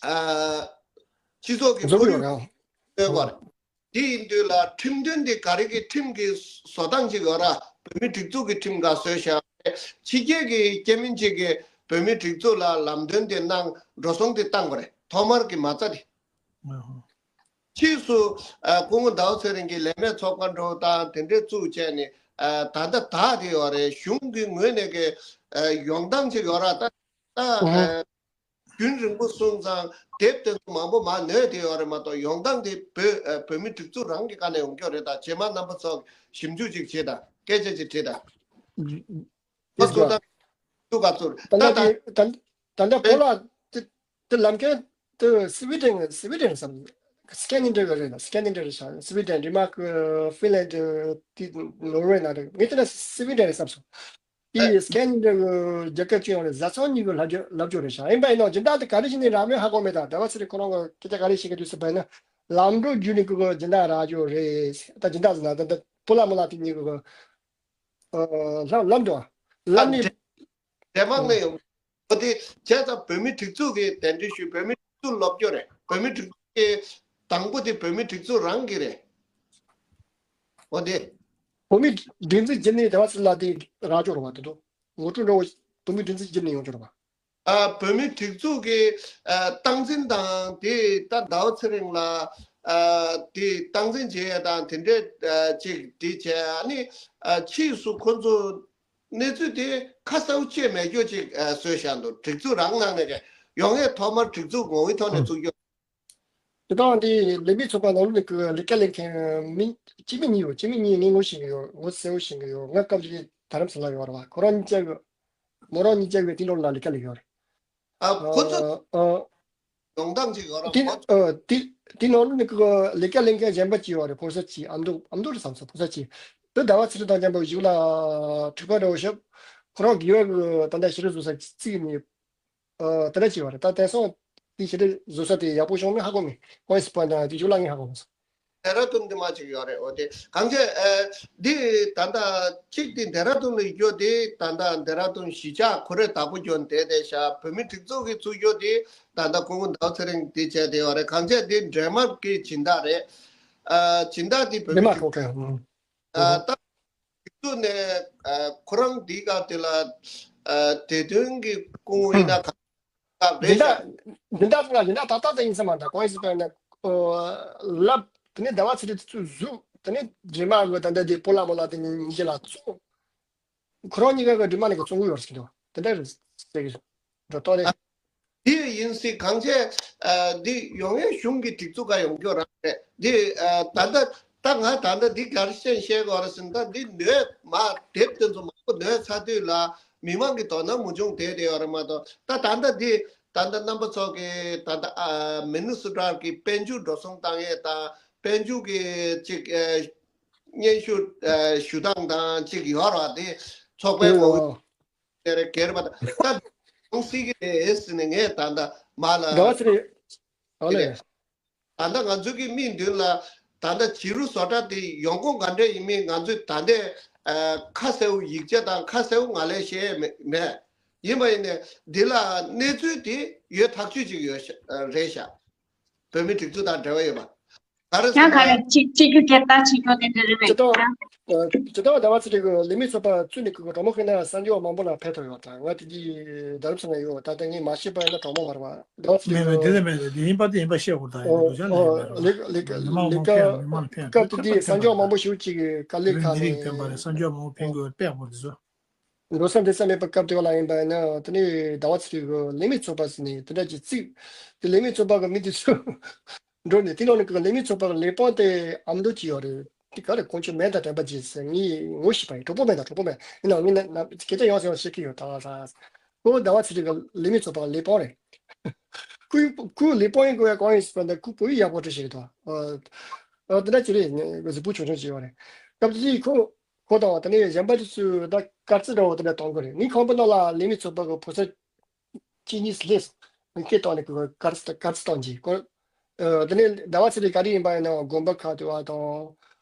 ཨ་སྤྱི་ཚོགས་ཀྱི་ཁོར་ཡུག་སྟོན་དགོས་རེད། དེ་ཡིན་དུས་ལ་ཁྲིམས་དོན་དེ་ག་རེ་གི་ཁྲིམས་ཀྱི་བཟོ་སྟངས་ཅིག་ཡོད་ར། བོད་མི་སྒྲིག་འཛུགས་ཀྱི་ཁྲིམས་འགའ་བཟོས་བཞག་རེད། ཕྱི་རྒྱལ་གྱི་སྐྱེ་དམན་ཅིག་གིས་བོད་མི་སྒྲིག་འཛུགས་ལ་ལམ་སྟོན་དེ་གནང་འགྲོ་སོང་དེ་བཏང་དགོས་རེད། ཐོག་མར་གྱི་མ་རྩ་དེ། ཕྱིས་སུ་ཨ་སྐུ་ངོ་ཟླ་བ་ཚེ་རིང་གིས་ལས་མེད་ཚོགས་པ་འགྲོ་དང་དེ་འདྲས་བཙུགས་བྱས་ནས་ཨ་ད་ལྟ་དག་དེ་ཡོད་རེད། གཞུང་གི་ངོས་ནས་ཀྱི་ཨ་ཡོང་སྟངས་ཅིག་ཡོད་ར། ད་ད་ཨ་རྒྱུན་རིང་པོ་སོང་ཙང་དེབ་དེ་ཚོ་མང་པོ་མར་ནོར་དེ་ཡོད་རེད་མ་གཏོགས། ཡོང་སྟངས་དེ་བོད་ཨ་བོད་མི་སྒྲིག་འཛུགས་རང་གི་སྒང་ནས་ཡོང་གི་ཡོད་རེད། ད་རྗེས་མ་རྣམ་པ་ཚོ་ཞིབ་འཇུག་ཅིག་བྱེད་དང་། སྐད་ཆ་ཅིག་དྲིས་དང་། ཨ་ཡེས་སོ་ཡ། ད་ཚོ་ད་ཚོ་ག་ཚོད་ད་ད་ད་ད་ད་ད་པོ་ལ་དེ་དེ་ལམ་ཁན་དེ་སི་ཝི་ཌེན་སི་ཝི་ཌེན་བསམ། སྐན་ནི་འདྲ་གི་རེད་ན། སྐན་ནི་འདྲ་རེད་ཤག་སི་ཝི་ཌེན། ཌེན་མཱག་ཧྥིན་ལན་ཌི། དེ་ནོར་ཝེ་ན་རེད། ངས་དེ་ན་སི་ཝི་ཌེན་རེད་བསམ་སོང་། དེ་སྐན་ནི་འདྲ་གི་རྒྱལ་ཁབ་ཅིག་ཡོང་རེད། བཟའ་ཚང་གཉིས་ཀྱི་ལབ་རྒྱུ་ལབ་རྒྱུ་རེད་ཤག་ཡིན་པ་ཡིན་ནོ་སྦྱིན་བདག་དེ་ག་རེ་བྱས་ནས་རག་མེད་ཧ་གོ་མེད། ད་ཟླ་བ་ཚེ་རིང་ཁོ་རང་གི་སྐད་ཆ་ག་རེ་བཤད་གི་འདུག་ཟེར་བ་ཡིན་ན། ལམ་འགྲོ་བརྒྱུད་ནས་ཀྱི་སྦྱིན་བདག་རག་རྒྱུ་རེད། ད་སྦྱིན་བདག་ཟེར་ན་ད་ད་པོ་ལ་མོ་ལ་དེ་གཉིས་ཀྱི་ལམ་ལམ་འགྲོ་ལམ་ནས། འདྲེ་མང་ནས་ཡོང་། འོ་དེ་བྱས་ཙང་བོད་མི་སྒྲིག་འཛུགས་ཀྱི་གདན་འདྲེན་ཞུས། བོད་མི་སྒྲིག་འཛུགས་ལོབས་སྐྱོ་རེད། བོད་མི་སྒྲིག་འཛུགས་ཀྱི་དང་པོ་དེ་བོད་མི་སྒྲིག་འཛུགས་རང་གི་རེད། འོ་དེ། བོད་མི་སྒྲིག་འཛུགས་བྱས་ནས་ཟླ་བ་ཚེ་རིང་ལ་དེ་རག་ཅོག་རེད་བ། དེ་ཚོ་ངོ་སྤྲོད་འདྲ་བོ་བོད་མི་སྒྲིག་འཛུགས་བྱས་ནས་ཡོང་ཅོག་རེད་བ། ཨ་བོད་མི་སྒྲིག་འཛུགས་ཀྱི་ཨ་སྟངས་འཛིན་དང་དེ་ད་ཟླ་བ་ཚེ་རིང་ལ་ཨ་དེ་སྟངས་འཛིན་བྱེད་ཡ་དང་དེ་འདྲས་ཨ་ཅིག་དེ་བྱས། ཨ་ནི་ཨ་ཕྱིས་སུ་ཁོ་ཚོ་གནས་ཚུལ་དེ་ཁ་གསལ་པོ་བཅད་མེད་རྒྱུ་ཅིག་ཨ་བཟོས་བཞག་འདུག་སྒྲིག་འཛུགས་རང་ནང་ནས་ཀྱི་ཡོང་ཡས། ཐོག་མར་སྒྲིག་འཛུགས་ངོ་བོའི་ཐོག་ནས་བཙུགས་རྒྱུ། དེ་དང་དེ་ལས་མི་ཚོགས་པ་ནང་ལོགས་ནས་ཀྱི་ལས་ཀ་ལས་མཁན་མི་སྤྱི་མི་གཉིས་ཡོད། སྤྱི་མི་གཉིས་ངས་ངོ་ཤེས་ཀྱི་ཡོད། ངོ་གསལ་པོ་ཤེས་ཀྱི་ཡོད། ང་སྐབས་དེ་དྷ་རམ་ས་ལ་ཡོད་རེད་བ། ཁོ་རང་གཉིས་ཀ་གི་མོ་རང་གཉིས་ཀ་གི་དེ་ནང་ལ་ལས་ཀ་ལས་ཡོད་རེད། ཨ་ཁོ་ཚོ་ཨ་ཨ་ཡོང་སྟངས་ཅིག་ཡོད་ར། དེ་ཁོ་ཚོ་ཨ་དེ་དེ་ནང་ལོགས་ནས་ཀྱི་ལས་ཀ་ལས་མཁན་གཞན་པ་ཅིག་ཡོད་རེད། ཕོ་གསར་ཅིག་ཨ་མདོ་ཨ་མདོ་རེད་བསམ་སོང་། ཕོ་གསར་ཅིག་དེ་ཟླ་བ་ཚེ་རིང་དང་མཉམ་པོ་གཞུག་ལ་འཁྲུག་པ་འདྲ་བོ་བྱས། ཁོ་རང་དགེ་བའི་ད་ལྟ་ཤེས་རིག་བཟོ་ས་བརྩིས་ནས། ཨ་དེ་འདྲ་ཅིག་ཡོད་རེད། ད་དེང་སང་དེ་ཤེས་རིག་བཟོ་ས་དེ་ཡག་པོ་བྱུང་མེད་ཧ་གོ་མེད། ཁོང་ཡིན་སི་པ་ན་དེ་གཞུག་ལ་ངས་ཧ་གོ་མ་སོང་། ལྡེ་ར་ལྡུན་དེ་མ་ཅིག་ཡོད་རེད། འོ་དེ་གང་བྱས་ཨ་འདི་ད་ལྟ་གཅིག་དེ་ལྡེ་ར་ལྡུན་ལ་ཡོད་དེ། ད་ལྟ་ལྡེ་ར་ལྡུན་གཞིས་ཆགས་ཁོ་རེ་བདག་པོ་གྱོན་བསྡད་བསྡད་ཤག་བོད་མི་སྒྲིག་འཛུགས་ཀྱི་ཚུགས་ཡོད་དེ། ད་ལྟ་སྐུ་ངོ་ཟླ་བ་ཚེ་རིང་དེ་བྱས་དེ་ཡོད་རེད། གང་བྱས་དེ་འདྲེ་དམག་གི་སྦྱིན་བདག་རེད། ཨ་སྦྱིན་བདག་དེ་བོད་མི་སྒྲིག་འཛུགས་ཨ་ད། སྒྲིག་འཛུགས་ནས་ཨ་ཁོ་རང་འདི་ག་དེ་ལ་ཨ་བདེ་དོན་གྱི་སྐུ་ངོ་ཡིན་ན་ག་རེད་འདི་ཤག་འདི་འདྲ་ཚོ་ལ་འདི་འདྲ་ཏག་ཏག་ཏག་ཡིན་ས་མ་འདྲ། གང་ཡིན་ཟེར་བ་ན་ཨོ་ལབ། དེ་ནས་ཟླ་བ་ཚེ་རིང་དེ་ཚོ་བཟུང་། དེ་ནས་འདྲེ་དམག་གི་ད་ལྟ་དེ་སྤོ་ལགས་མོ་ལགས་དེ་གཉིས་ཀྱི་ལ་བཙོང་། ཁོ་རང་གཉིས་ཀ་གི་འདྲེ་དམག་ནས་གི་བཙོང་གི་ཡོད་རེད་ཟེར་གི་འདུག་དེ་འདྲ་རེད་ཟེར་གི་འགྲོ་ཐོག་ནས། འདི་ཡིན་སྲིད་གང་བྱས། ཨ་འདི་ཡོང་ཡས་གཞུང་གི་སྒྲིག་འཛུགས་ག་ཡོང་རྒྱུ་རང་རེད། འདི་ཨ་ད་ལྟ་ད་ང་ད་ལྟ་འདི་ག་རེ་བཤད་བཤད་དགོས་རེད་ཟེར་ན། ད་འདི་ནོར་མ་དེབ་དེ་ཚོ་མང་པོ་ནོར་ཚར་དུས་ལ་མི་མང་གི་དོ་སྣང་མི་བྱུང་བསྡད་བསྡད་ཡོད་རེད་མ་གཏོགས། ད་ད་ལྟ་འདི་ད་ལྟ་རྣམ་པ་ཚོ་གི་ད་ལྟ་ཨ་མི་ནི་སོ་ཊ་གི་དཔལ་འབྱོར་འགྲོ་སོང་བཏང་ཡས་དང་། དཔལ་འབྱོར་གི་ཅིག་ཨ་སྙན་ཞུ་ཨ་ཞུ་སྟངས་དང་ཅིག་ཡོད་རེད་བ། དེ་ཚོགས་པའི་ངོ་བོ་དེ་རེད་སྒེར་པ་དང་ད་ཁོང་སྲིད་ཀྱི་རེད་ཟེར་ནས་ངས་ད་ལྟ་མ་ལ་ཟླ་བ་ཚེ་རིང་། ཨོ་ལེ། ད་ལྟ་ང་ཚོ་གི་མིག་མདུན་ལ་ད་ལྟ་བྱིས་རུ་བཟོ་གྲྭ་དེ་ཡོང་ཁུངས་ག་འདྲས་ཡིན་མིན་ང་ཚོས་ད་ལྟའི་ཨ་ཁ་གསལ་པོ་ཡིག་ཆ་དང་ཁ་གསལ་པོ་ང་ལས་ཤེས་ཡས་མེད། མེད། ཡིན་པ་ཡིན་ནས་འདི་ལ་གནས་ཚུལ་དེ་ཡོད་ཐག་ཆོད་ཅིག་ཡོད་ཤ་རེད་ཤག་བོད་མི་སྒྲིག་འཛུགས་དང་འབྲེལ་བ་ཡོད་པ། ག་རེ་ཡང་ག་རེ་གཅིག་གཅིག་གྱུར་སྐད་བརྡ་བྱེད་རྒྱུ་དེ་འདྲ་རེད་པས། ཇི་ལྟར་ཇི་ལྟར་ཟླ་བ་ཚེ་རིང་གིས་ལས་མི་ཚོགས་པ་བཙུགས་ནས་ཁོ་གྲོགས་མོ་ཁེ་ན་གསར་འགྱུར་བ་མང་པོ་ལ་ཕེབས་ཐུབ་ཡོད་ད། ང་དེ་གི་རྡ་རམ་ས་ལ་ཡོད་ད། ལྟ་ངས་མ་ཤེས་པ་ཡིན་ན་གྲོགས་མོ་མ་རེད་བ། ཟླ་བ་ཚེ་མེད་མེད་དེ་རིང་ལས་མེད་དེ་ཡིན་པ་དེ་ཡིན་པ་བཤད་དགོས་ད་ཡིན་འདུག་ཅག་ལས་ཨོ་མེད་ལས་ཀ་ལས་ཀ་མི་མང་མང་ལས་ཀ་ཕེབས་མི་མང་ལ་ཕེབས་སྐབས་དེ་དུས་གསར་འགྱུར་བ་མང་པོ་ཞིག་ཅིག་ག་ལེ་བོད་ཁ་མི་རིགས་ནས་ཕན་པ་རེད། གསར་འགྱུར་བ་མང་པོ་ཕན་དགོས་པའི་དཔེ་ཡག་པོ་འདུག་ཟེར། འགྲོ་ས་འདི་ས་མེད་པ་སྐབས་དེ་བ་ལ་ཡིན་པ་ཡིན་ན་དེ་ནས་ཟླ་བ་ཚེ་རིང་གི་ལས་མི་ཚོགས་པ་ཟེར་ནས་དེ་འདྲ་ཅིག་བརྩིགས། དེ་ལས་མི་ཚོགས་པ་གི་མི་དེ་ཚོ་འགྲོ་ནས་དེ་ནང་ནས་ཀྱི་ལས་མི་ཚོགས་པ་གི་ལས་དཔོན་དེ་ཨ་མདོ་ཅིག་ཡོད་རེད། དེ་ག་རེ་ཁོང་ཚོ་མེད་ད་དྲན་པ་ཅིག་ཟེར། ངས་ངོ་ཤེས་པ་ཡིན། གྲོགས་པོ་མེད་ད་གྲོགས་པོ་མེད་ཡིན་ནའང་ངས་ན་ན་སྐད་ཆ་ཡོང་སེ་ཡོང་ཤེས་ཀྱི་ཡོད་ད་ལ་ས། ཁོ་ཟླ་བ་ཚེ་རིང་གི་ལས་མི་ཚོགས་པ་གི་ལས་དཔོན་རེད། ཁོའི་ཁོའི་ལས་དཔོན་ཡིན་དགོས་ཡ་གང་ཡིན་ཟེར་བ་ན་ཁོ་བོད་ཡིག་ཡག་པོ་འབྲི་ཤེས་ཀྱི་འདུག་ཨ་དེ་འདྲ་ཅིག་རེད། གཟུགས་པོ་ཆུང་ཆུང་ཅིག་ཡོད་རེད། སྐབས་དེ་དུས་ཁོ། ཁོ་དང་དེ་ནས་གཞན་པ་དེ་ཚོས་ད་དཀར་རྩི་འདྲ་བོ་དེ་འདྲ་གཏོང་གི་རེད། ངའི་ཁང་པ་ནང་ལ་ལས་མི་ཚོགས་པ་གི་ཕོ་གསར་གཅིག་གཉིས་སླེབས་སོང་། ངས་སྐད་བཏང་ནས་ཁོ་དཀར་རྩི་དཀར་རྩི་གཏོང་གྱིས་ཁོ། ཨ་དེ་ནས་ཟླ་བ་ཚེ་རིང་ག་རེ་ཡིན་པ་ཡིན་ན་དགོན་པ་ཁག་དེ་བ་དང་།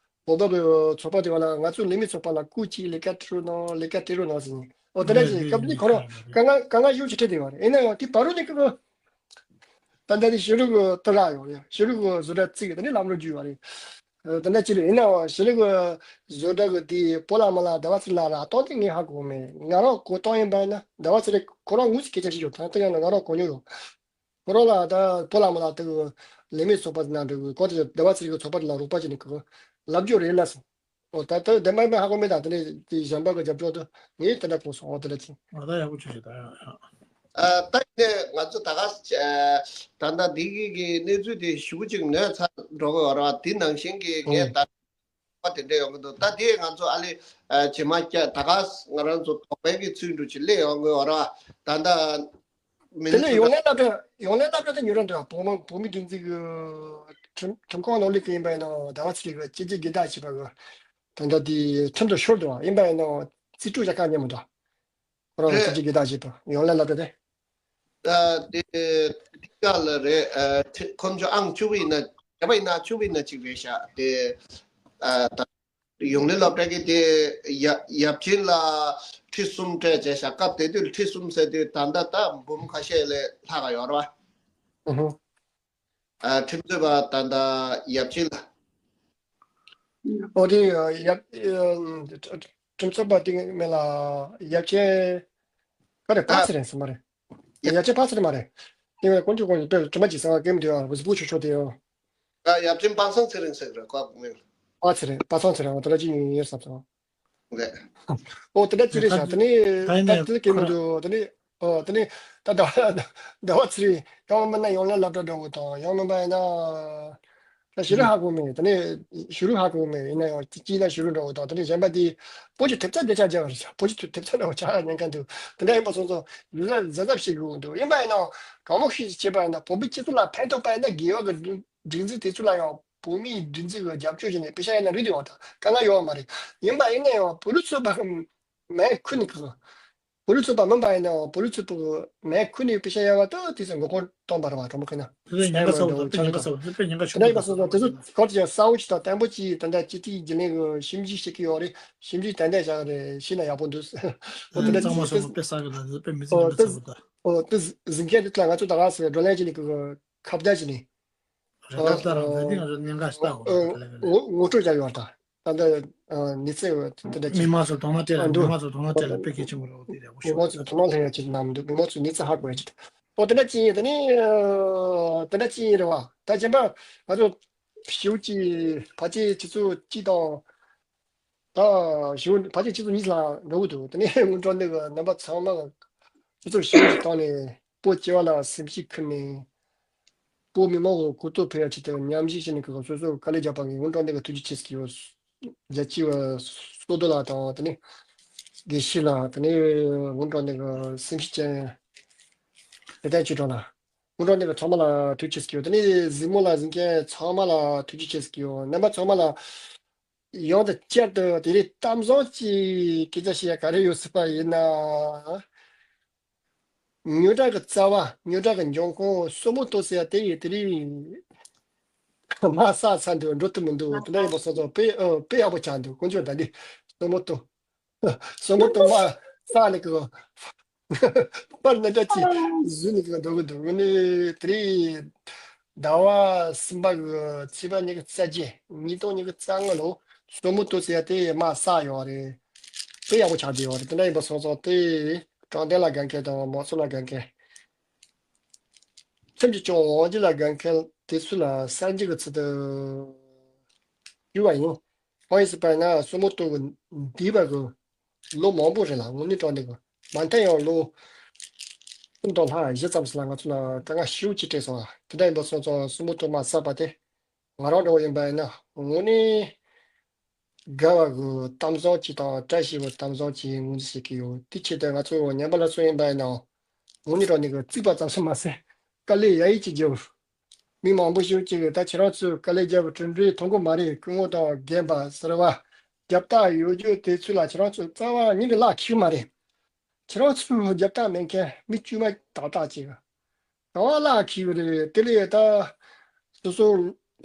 བོད་པ་གི་ཚོགས་པ་དེ་བ་ལ་ང་ཚོའི་ལས་མི་ཚོགས་པ་ལ་སྐུ་གཅིག་ལས་ཀ་སྤྲད་རོགས་གནང་ལས་ཀ་སྤྲད་རོགས་གནང་ཟེར་ནས། འོ་དེ་འདྲ་ཟེར་ནས་སྐབས་དེ་ཁོ་རང་དཀའ་ངལ་དཀའ་ངལ་ཞེ་པོ་ཅིག་འཕྲད་བསྡད་པ་རེད། ཡིན་ན་ཡང་དེ་བར་དུ་ནས་ཁོ་ད་ལྟ་ནས་ཤེས་རིག་གི་དུ་རག་ཡོང་རེད། ཤེས་རིག་གི་བཟོ་གྲྭ་བཙུགས་དེ་ནས་ལམ་འགྲོ་རྒྱུ་ཡོད་རེད། ཨ། དེ་འདྲ་ཅིག་རེད། ཡིན་ནའང་ཞི་ལི་གི་བཟོ་གྲྭ་གི་དེའི་སྤོ་ལགས་མོ་ལགས་ཟླ་བ་ཚེ་རིང་ལགས་ར་སྟོང་དེ་ངས་ཧ་གོ་མེད། ང་རང་གོ་སྟངས་ཡིན་པ་ཡིན་ན་ཟླ་བ་ཚེ་རིང་ཁོ་རང་དངོས་སུ་སྐད་ཆ་བཤད་ཡོད། ད་ལྟ་ཡང་ན་ང་རང་གོ་མྱོང་ཡོད། ཁོ་རང་ལ་ད་སྤོ་ལགས་མོ་ལགས་དེ་གི་ལས་མེད་ཚོགས་པ་དེ་ནང་འགྲོ་གི་གོ། དེ་ཟླ་བ་ཚེ་རིང་གི་ཚོགས་པ་དེ་ལ་རོགས་པ་བྱས་ནས་གི་ལབ་རྒྱུ་རེད་ལ་སོང་། ཨོ། ད་ལྟ་དེ་མ་མ་ཧ་གོ་མེད། ད་དེ་ནས་དེ་གཞན་པ་གི་རྒྱབ་ལྗོངས་དེ་ངས་དེ་འདྲ་གོ་སོང་། ཨོ། དེ་འདྲ་ཅིག་ཨ། ད་ཡག་པོ་བྱུང་ཞིག་ད་ཡང་ཡང་། ཨ། ད་ནས་ང་ཚོ་ད་ག་ཨ་ད་ལྟ་འདི་གི་གི་གནས་ཚུལ་དེ་ཞེ་པོ་ཅིག་ནོར་ཚར་འགྲོ་གི་ཡོད་རེད་བ། དེ་ནང་བཞིན་གི་ངས་ཨོ་ད་པ་དེ་འདྲ་ཡོང་གི་འདུག་ད་དེ་ང་ཚོ་ཨ་ལེ་ཨ་རྗེས་མ་བསྐྱར་ད་ག་ང་རང་ཚོ་དོགས་པའི་གི་ཚུལ་འདྲ་ཅིག་སླེབས་ཡོང་གི་ཡོད་རེད་བ། ད་ལྟ་མི་དེ་ནི་ནས་ཚོ་ཡོང་ལ་ལ་སློབ་གྲྭ་ཡོང་ལ་ལ་སློབ་གྲྭ་དེ་ཉོ་ར་འདུག་བོད་མི་བོད་མིའི་སྒྲིག་འཛུགས་ཀྱི་ཁྲིམས་ཁྲིམས་ཁང་ནང་ལས་ཀྱི་ཡིན་པ་ཡིན་ནོ། ཟླ་བ་ཚེ་རིང་གི་སྤྱི་སྤྱོད་སྒེར་བདག་བྱས་པ་གི་ད་ལྟ་དེ་ཁྲིམས་དང་ཤོར་འདུག་ཡིན་པ་ཡིན་ནོ། རྩིས་སྤྲོད་བྱ་ཁག་ཉན་མི་འདུག་ཁོ་རང་རེད། སྤྱི་སྤྱོད་སྒེར་བདག་བྱས་པ་ཡོང་ལ་ལ་སློབ་གྲྭ་དེ། ད་དེ་དེ་ག་ལ་རེད། ཨ་ཁྲི་ཁོམ་ཆོ་ཨང་བཅུ་པ་ཡིན་ན་བརྒྱད་པ་ཡིན་ན་བཅུ་པ་ཡིན་ན་གཅིག་རེད་ཤག་དེ་ཨ་ད་ཡོང་ལེ་སློབ་གྲྭ་གི་དེ་ཡ་ཡབ་ཆེན་ལ་ཁྲི་གསུམ་སྤྲད་བྱས་ཤག་སྐབས་དེ་དུས་ཁྲི་གསུམ་ཟེར་དུས་ད་ལྟ་ད་འབུམ་ཁ་ཤས་ལས་ལྷག་ག་ཡོད་རེད་བ། ཨུ་ཧུ། ཨ་ཁྲིམས་རྩོད་པ་ད་ལྟ་ཡབ་ཆེན་ལ། ཨོ་དེ་ཡབ་ཁྲིམས་རྩོད་པ་དེ་མེད་ལ་ཡབ་ཆེན་ག་རེ་ད་པ་ཚེ་རིང་ཟེར་མ་རེད། ཡབ་ཡབ་ཆེན་པ་ཚེ་རིང་མ་རེད། དེ་བས་དཀོན་མཆོག་དཀོན་མཆོག་དཔེ་དྲི་མ་ཅིག་ཟེར་བ་སྐད་མི་འདུག་ཨ། བུ་ཆུ་ཆོ་དེ་ཡོ། ཨ་ཡབ་ཆེན་པ་སངས་ཚེ་རིང་ཟེར་རེད་ཀ་མིང་། པ་ཚེ་རིང་པ་སངས་ཚེ་རིང་ད་ལྟ་ཅི་ཡིན་ཡོད་བསམ་སོང་། རེད། ཨོ་དེ་འདྲ་ཅི་རེད་ཤག་དེ་ནི་ད་ཡིན་ད་ནས་དེ་ལ་སྐད་ཁོ་མི་ར་འདུག་དེ་ནི་ཨོ་དེ་ནི་ད་ཟླ་བ་ཟླ་བ་ཚེ་རིང་ཡང་མིན་ན་ཡང་ན་སློབ་གྲྭ་འགྲོ་དགོས་དང་ཡང་མིན་པ་ཡིན་ན། ད་ཞུ་རུ་ཧ་གོ་མེད། དེ་ནས་ཞུ་རུ་ཧ་གོ་མེད། ཡིན་ན་ཡང་སྐྱིད་ན་ཞུ་རུ་འགྲོ་དང་དེ་ནས་གཞན་པ་དེ་བོད་ཀྱི་ཐེབས་རྩ་བདེ་ཆ་རྒྱབ་རེད་ཤག་བོད་ཀྱི་ཐེབས་རྩ་འདྲ་བོ་ཆགས་ཉན་མཁན་འདུག་དེ་འདྲ་ཡིན་པ་སོང་ཙང་ལུས་ལ་གཟབ་གཟབ་བྱེད་དགོས་འདུག་ཡིན་པ་ཡིན་ནའང་གང་མང་ཤེས་བྱེད་པ་ཡིན་ན་བོད་མི་སྤྱི་ཚོགས་ལ་ཕན་ཐོགས་པ་ཡིན་ན་དགེ་བ་གི་སྒྲིག་འཛུགས་དེ་ཚོ་ལ་ཡང་བོད་མིའི་སྒྲིག་འཛུགས་ཀྱི་རྒྱབ་སྐྱོར་བྱས་ནས་པེ་ཤ་ཡིན་ན་རེད་འདུག་ད་དཀའ་ངལ་ཡོད་མ་རེད། ཡིན་པ་ཡིན་ན་ཡང་བོད་ལུགས་ཚོད་དཔག་མེད་ཁུལ་ནས་གི་བོད་རིགས་ཚོགས་པ་མིན་པ་ཡིན་ནའང་བོད་རིགས་ཚོགས་པའི་མེད་ཁུལ་ནས་པེ་ཤ་ཡ་བ་ཏོ་དེ་ཚོ་མགོ་སྐོར་གཏོང་པ་རེད་བ། གྲོགས་མོ་ཁོ་ན་དེ་ཚོ་ཉེན་ཁ་ཚ་བོ་དང་དཔེ་ཉེན་ཁ་ཚ་བོ་དཔེ་ཉེན་ཁ་ཆེན་པོ་རེད་བ། སོང་ཙང་དེ་ཚོ་གོ་ཅི་གསལ་བོ་ཅིག་དང་བརྟན་པོ་ཅིག་ད་ལྟ་སྤྱི་འཐུས་རྒྱུན་ལས་ཀྱི་ཞིབ་འཇུག་བྱེད་ཀྱི་ཡོད་རེད། ཞིབ་འཇུག་ཏན་ཏན་བྱ་གི་རེད། ཤེས་ན་ཡག་པོ་འདུག་ཨོ་དེ་འདྲ་གཙང་མ་ཅིག་སོང་ཙང་དཔེ་གསལ་གི་ད་དཔེ་མི་ཚེ་ཉེན་ཁ་ཚ་བོ་ད། ཨོ་དེ་གཟིགས་མཁན་དེ་ལ་ང་ཚོ་ད་ག་སེ་བགྲོ་གླེང་བྱས་ནས་ཀྱི་ཁ་བརྡ་བྱས་ནས། རེད་ད་ལྟ་རང་རེད་དེ་ང་ཚོ་ཉེན་ཁ་ཞིག་ལྟ་དགོས་རེད་ད་ལས་ཀ་ལས། ངོ་སྤྲོད་བྱ་ཡོད་ད། ད་ལྟ་ཨ་ནི་ཚེ་བ་དེ་འདྲ་མི་ཅིག་མང་ཚོ་དོ་སྣང་སྤྲད་ལ་ཨ་མི་འདུག་མང་ཚོ་དོ་སྣང་སྤྲད་ལ་དཔེ་གལ་ཆེན་པོ་རེད་དེ་རེད་འོ་མི་ཤོད་མང་ཚོ་དོ་སྣང་སླེབས་ཡ་ཅིག་ནམ་འདུག་མི་མང་ཚོ་ནི་ཚེ་ཧ་གོ་ཡ་ཅིག་ཨོ་དེ་འདྲ་ཅིག་ཡིན་དེ་ནི་ཨ་དེ་འདྲ་ཅིག་ཡིན་རེད་བ། ད་གཞན་པ་ང་ཚོ་ཞེའུ་ཅིག་ཕལ་ཆེར་ཆུ་ཚོད་གཅིག་དང་ད་ཞེའུ་ཕལ་ཆེར་ཆུ་ཚོད་གཉིས་ལ་འགྲོ་གི་འདུག་དེ་ནས་སྔོན་འགྲོ་འདི་གི་རྣམ་པ་ཚང་མ་ཆུ་ཚོད་ཞེའུ་ཅིག་བཏང་ནས་བོད་སྤྱི་པ་ལ་སེམས་ཤུགས་ཁུར་ནས། བོད་མི་མང་གི་གོ་རྟོགས་འཕེལ་ཡ་ཆེད་དུ་མཉམ་ཞུགས་བྱས་ནས་ཁོ་སོ་སོའི་དཀའ་ལས་རྒྱག་པ་གི་སྔོན་འགྲོ་འདི་ག་ཐུགས་རྗེ་ཆེ་ཟེར་གྱི་ཡོད། རྒྱལ་སྤྱི་བ་བསོད་རྡོར་ལགས་དང་དེ་ནས་དགེ་བཤེས་ལགས་དེ་ནས་སྔོན་འགྲོ་འདི་ག་སེམས་ཤུགས་ཅན་བདེ་ལྡན་ཆོས་གྲགས་ལགས་སྔོན་འགྲོ་འདི་ག་ཚང་མ་ལ་ཐུགས་རྗེ་ཆེ་ཟེར་གྱི་ཡོད། དེ་ནས་གཟིགས་མོ་ལ་གཟིགས་མཁན་ཚང་མ་ལ་ཐུགས་རྗེ་ཆེ་ཟེར་གྱི་ཡོད། རྣམ་པ་ཚང་མ་ལ་ཡང་དང་བསྐྱར་དུ་དེ་རིང་གཏམ་བཟང་ཅིག་སྐད་ཆ་བཤད་ཡ་ག་རེ་ཡོད་སྲིད་པ་ཡིན་ན། རྙོག་དྲ་གི་རྩ་བ་རྙོག་དྲ་གི་འབྱུང་ཁུངས་སོར་མོ་ཏོ་ཟེར་ཡ་དེ་ཡིན། དེ་རིང་མ་བསགས་ཚར་འདུག་འགྲོ་ཐུབ་མི་འདུག་དེ་འདྲ་ཡིན་པ་སོང་ཙང་དཔེ་ཨ་དཔེ་ཡག་པོ་ཆགས་འདུག་དཀོན་མཆོག་ད་འདི་སོར་མོ་ཏོ་སོར་མོ་ཏོ་མ་བསགས་ནས་གི་པར་སྣ་འདྲ་ཅིག་བཟོས་ནས་གི་འགྲོ་གི་འདུག་དངོས་གནས་དེ་རིང་ཟླ་བ་གསུམ་པ་གི་ཚེས་པ་ཉི་ཤུ་རྩ་བརྒྱད་ཉིས་སྟོང་ཉི་ཤུ་རྩ་ལྔ་ལོ་སོར་མོ་ཏོ་ཟེར་ཡ་དེ་མ་བསགས་ཡོད་རེད། དཔེ་ཡག་པོ་ཆགས་བསྡད་ཡོད་རེད། དེ་འདྲ་ཡིན་པ་སོང་ཙང་དེ་དྲང་བདེན་ལ་དགའ་མཁན་དང་མང་གཙོ་ལ་དགའ་མཁན། ཁྲིམས་ཀྱི་སྐྱོང་དབང་སྒྱུར་ལ་དགའ་མཁན་དེ་ཚོ་ལ་གསར་འགྱུར་གྱི་ཚུལ་དུ་ཞུས་པ་ཡིན། གང་ཡིན་ཟེར་བ་ཡིན་ན་སོར་མོ་ཏོ་གི་འདས་པ་གི་ལོ་མང་པོ་རེད་ལ་དངོས་གནས་དྲང་གནས་གི་མ་མཐའ་ཡང་ལོ་གསུམ་དང་ལྷག་བཞི་ཙམ་ཞིག་ལ་ང་ཚོ་ལ་དཀའ་ངལ་ཞེ་པོ་ཅིག་འཕྲད་སོང་བ། དེ་འདྲ་ཡིན་པ་སོང་ཙང་སོར་མོ་ཏོ་མ་བསགས་པ་དེ་ང་རང་འདྲ་བོ་ཡིན་པ་ཡིན་ན་དངོས་གནས། དགའ་བ་གི་གཏམ་བཟང་ཅིག་དང་བཀྲ་ཤིས་པའི་གཏམ་བཟང་ཅིག་ངོས་འཛིན་བྱེད་ཀྱི་ཡོད། དེ་ཆེད་དུ་ང་ཚོ་ཉན་པ་ལ་སོགས་ཡིན་པ་ཡིན་ནའང་དངོས་གནས་དྲང་གནས་ཀྱི་རྩིག་པ་ཙམ་ཞིག་མ་ཟད་དཀའ་ལས་ཡ་ཡིད་ཀྱིས་རྒྱབ། མི་མང་པོ་ཞིག་ཅིག་གིས་ད་ཁྱེད་རང་ཚོས་དཀའ་ལས་རྒྱབ་གྲུབ་འབྲས་ཐོན་གི་མ་རེད། སྐུ་ངོ་དང་རྒན་པ་ཟུར་པ་རྒྱབ་རྟགས་ཡོད་རྒྱུ་དེ་ཚོ་ལ་ཁྱེད་རང་ཚོས་རྩ་བ་ཉིད་ནས་ལག་འཁྱེར་གི་མ་རེད། ཁྱེད་རང་ཚོའི་རྒྱབ་རྟགས་མེད་མཁན་མི་དཀྱུས་མ་ཏག་ཏག་ཅིག་ག་བ་ལ་འཁྱེར་གི་རེད། དེ་ལས་ད་སོ་སོ་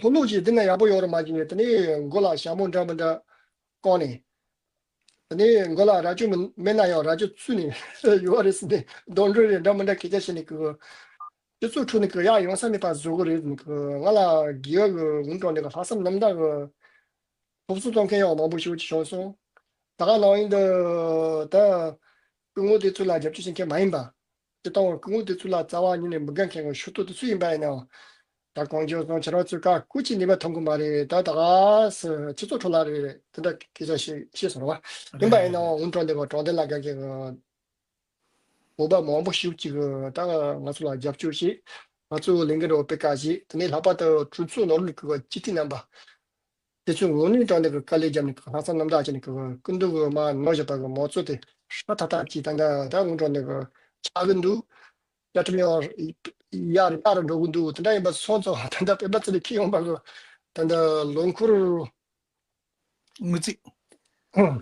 ལྷོད་ལྷོད་ཅིག་འདི་ན་ཡག་པོ་ཡོད་རེད་མ་བྱུང་ནས་དེ་ནས་མགོ་ལ་ཞྭ་མོ་འདྲ་མི་འདྲ་བསྐོན་ནས། དེ་ནས་མགོ་ལ་རྭ་ཅོ་མི་མེད་ན་ཡང་རྭ་ཅོ་བཙུགས་ནས་ཡོད་རེད་ཟེར་ནས་གདོན་འདྲེ་རེད་འདྲ་མི་འདྲ་སྐད་ཆ་བཤད་ནས་གི་སྤྱི་ཚོགས་ཁྲོད་ནས་གི་ཡག་ཡོང་ས་མེད་པ་བཟོ་གི་རེད་ཟེར་ནས་གི་ང་ལ་དགེ་བ་གི་འུན་དྲག་ནས་གི་ལྷག་བསམ་རྣམ་དག་གི་ སློབ་གསོ་གཏོང་མཁན་ཡང་མང་པོ་ཞིག་བྱུང་སོང་། ད་ག་ནང་བཞིན་དུ་ད་སྐུ་ངོ་དེ་ཚོ་ལ་རྒྱབ་སྐྱོར་བྱེད་མཁན་མ་ཡིན་པ། སྤྱིར་བཏང་སྐུ་ངོ་དེ་ཚོ་ལ་རྩ་བ་ཉིད་ནས་མི་དགའ་མཁན་གྱི་ཤོག་ཐོ་དེ་ཚོ་ཡིན་པ་ཡིན་ནའང་། ད་གང་བྱུང་སོང་ཁྱེད་རང་ཚོས་བཀའ་བཀོད་ཀྱི་ནུས་པ་ཐོན་གི་མ་རེད། ད་ད་ག་སེ་སྤྱི་ཚོགས་ཁྲོད་ལ་རེད། དེ་འདྲ་སྐད་ཆ་བཤད་བཤད་སོང་བ། ཡིན་པ་ཡིན་ནའང་འུན་ཀྲང་འདི་ག་དྲང་བདེན་ལ་དགའ་མཁན་གྱི་བོད་པ་མང་པོ་ཞིག་ཅིག་ད་ང་ཚོ་ལ་རྒྱབ་སྐྱོར་བྱེད། ང་ཚོ་ལས་འགུལ་འདྲ་བོ་སྤེལ་ཀ་བྱེད། དེ་ནས་ལྷག་པར་དུ་གྲོས་ཚོགས་ནང་ལོགས་ཀྱི་སྤྱི་འཐུས་རྣམ་པ། དེ་ཚོས་འུན་ཀྲང་འདི་ག་དཀའ་ལས་བརྒྱབ་ནས་ལྷག་བསམ་རྣམ་དག་བྱས་ནས་སྐུ་མདུན་གྱི་མར་ནང་བཞིན་པ་གི་མང་གཙོ་དེ་ཧྲ་ཐག་ཐག་ཅིག་ད་ད་ད་འུན་ཀྲང་འདི་ག་ཆགས་ཀྱི་འདུག་བཅའ་ཁྲིམས་ཡང་ཡར་ཡར་འགྲོ་གི་འདུག་དེ་འདྲ་ཡིན་པ་སོང་ཙང་ད་ལྟ་སྤེན་པ་ཚེ་རིང་འཁྱེར་ཡོང་པ་གི་ད་ལྟ་ལོ་འཁོར་ངོས་རྩིས།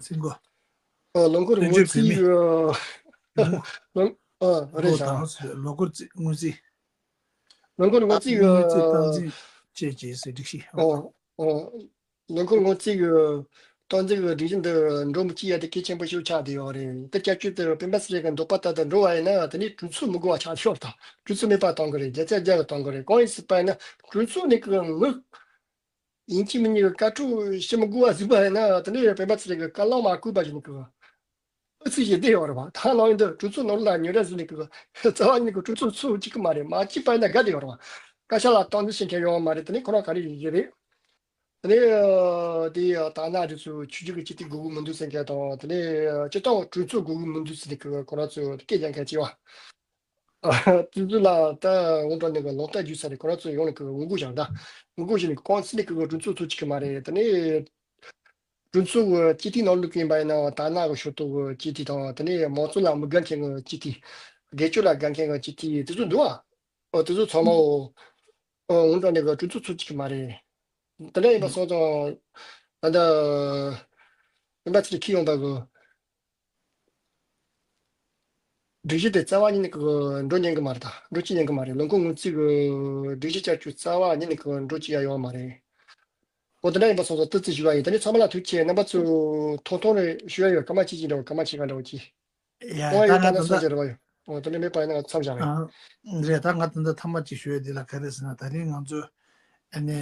ཚིག་མགོ། ཨ་ལོ་འཁོར་དོན་ངོས་གཅོད་བོད་རྩིས་མི། ལོ་ཨ་རེད་ལོ་ཤག་དང་ལོ་འཁོར་རྩིས་ངོས་རྩིས། ལོ་འཁོར་ངོས་རྩིས་ངོས་རྩིས་སྟངས་འཛིན་བཅས་བྱས་ཟེར་སྒྲིག་གཞི། ཨོ་ཨོ། ལོ་འཁོར་ངོས་རྩིས་ཀྱི་སྟངས་འཛིན་གྱི་སྒྲིག་གཞི་འདི་འགྲོ་མི་སྐྱེ་ཡ་དེ་གལ་ཆེན་པོ་ཞིག་ཆགས་བསྡད་ཡོད་རེད། དེ་བསྐྱར་བཅོས་དེ་སྤེན་པ་ཚེ་རིང་གི་འདོད་པ་ལྟར་དུ་འགྲོ་བ་ཡིན་ན་དེ་ནས་གྲོས་ཚོགས་མི་དགོས་པ་ཆགས་ཆོག་དང་གྲོས་ཚོགས་མེད་པ་གཏོང་གི་རེད། རྒྱལ་ཚད་རྒྱ་གི་གཏོང་གི་རེད། གང་ཡིན་ཟེར་བ་ཡིན་ན་གྲོས་ཚོགས་ནས་ཀྱི་མི་ཡིན་གཅིག་མིན་གཉིས་ཀྱི་བཀའ་འཁྲོལ་ཞིབ་མི་དགོས་པ་ཟིག་པ་ཡིན་ན་དེ་ནས་སྤེན་པ་ཚེ་རིང་གི་བཀའ་བློ་མ་བཀུག་པ་ཞིག་ནི་ཀྱི་ཨུ་ཚུགས་ཞིག་བསྡད་ཡོད་རེད་བ། ད་ལོ་ཡིན་དུ་གྲོས་ཚོགས་ནང་ལ་ཉོ་ར་ཟིག་ནི་ཀྱི་རྩ་བ་ཉིད་ཀྱི་གྲོས་ཚོགས་ཚུགས་གཅིག་གི་མ་རེད། མ་གཅིག་པ་ཡིན་ན་དགའ་བསྡད་ཡོད་རེད་བ། བཀའ་ཤག་ལ་སྟངས་འཛིན་བྱེད་མཁན་ཡོད་མ་རེད། དེ་ནས་ཁོ་རང་ག་རེ་ཡིན་གྱི་རེད། དེ་ནས་དེ་ཡ་ད་ན་རེ་ཚོ་ཆུ་རྒྱུག་གི་སྤྱི་འཐུས་དགོས་ཀྱི་མི་འདུག་ཟེར་མཁན་དང་དེ་ནས་སྤྱི་བཏང་གྲོས་ཚོགས་དགོས་ཀྱི་མི་འདུག་ཟེར་ནས་ཀྱི་ཁོ་རང་ཚོ་སྐད་རྒྱག་མཁན་བྱས་བ། དེ་ཚོ་ལ་ད་འོང་གྲོང་ནས་གི་ལོག་ལྟ་རྒྱུ་ས་རེད། ཁོ་རང་ཚོ་ཡོང་ནས་གི་ངོ་རྒོལ་བྱུང་ད། ངོ་རྒོལ་བྱས་ནས་གི་ཁོང་ཚོ་ནས་གི་གྲོས་ཚོགས་ཚོགས་ཀྱི་མ་རེད། དེ་ནས་གྲོས་ཚོགས་ཀྱི་སྤྱི་འཐུས་ནང་ལུགས་ཡིན་པ་ཡིན་ན་ད་ན་གི་ཤོག་ཐོག་གི་སྤྱི་འཐུས་དང་དེ་ནས་མང་གཙོ་ལ་མི་དགའ་མཁན་གི་སྤྱི་འཐུས། སྒེར་གཅོད་ལ་དགའ་མཁན་གི་སྤྱི་འཐུས་དེ་ཚོ་འདུག་ཨ། ཨོ་དེ་ཚོ་ཚང་མ་འོ། ཨོ་འོང་གྲོང་ནས་གི་གྲོས་ཚོགས་ཚོགས་ཀྱི་མ་རེད། དེ་འདྲ་ཡིན་པ་སོང་ཙང་ད་ལྟ་སྤེན་པ་ཚེ་རིང་འཁྱེར་ཡོང་པ་གི་སྒྲིག་གཞི་དེ་རྩ་བ་ཉིད་ནས་ཀྱི་འགྲོ་ཉན་གི་མ་རེད། ད་འགྲོ་ཅི་ཉན་གི་མ་རེད། ལོ་འཁོར་ངོས་རྩིས་ཀྱི་སྒྲིག་གཞི་བསྐྱར་བཅོས་རྩ་བ་ཉིད་ནས་ཀྱི་འགྲོ་ཅི་ཡ་ཡོང་བ་མ་རེད། འོ་དེ་འདྲ་ཡིན་པ་སོང་ཙང་ཏི་ཙི་ཞུ་བ་ཡིན། ད་ནི་ཚང་མ་ལ་ཐུགས་རྗེ་ཆེ། རྣམ་པ་ཚོ་ཐུང་ཐུང་རེ་ཞུ་ཡ་ཡོད། སྐར་མ་གཅིག་གཅིག་འདྲ་བོ་སྐར་མ་གཅིག་ག་འདྲ་བོ་གཅིག་ཡ་ཡ་ད་ང་ད་ལྟ་ད་ལྟ་ད་ལྟ་མཚམས་བཞག་རེད་བ་ཡོད། འོ་དེ་འདྲ་མེད་པ་ཡིན་ན་ང་མཚམས་བཞག་རེད། ཨ་རེད། ད་ང་ད་ལྟ་ཐ་མ་གཅིག་ཞུ་ཡ་འདི་ལ་ག་རེ་ཟེར་ན་ད་རིང་ང་ཚོ་ཨ་ནི་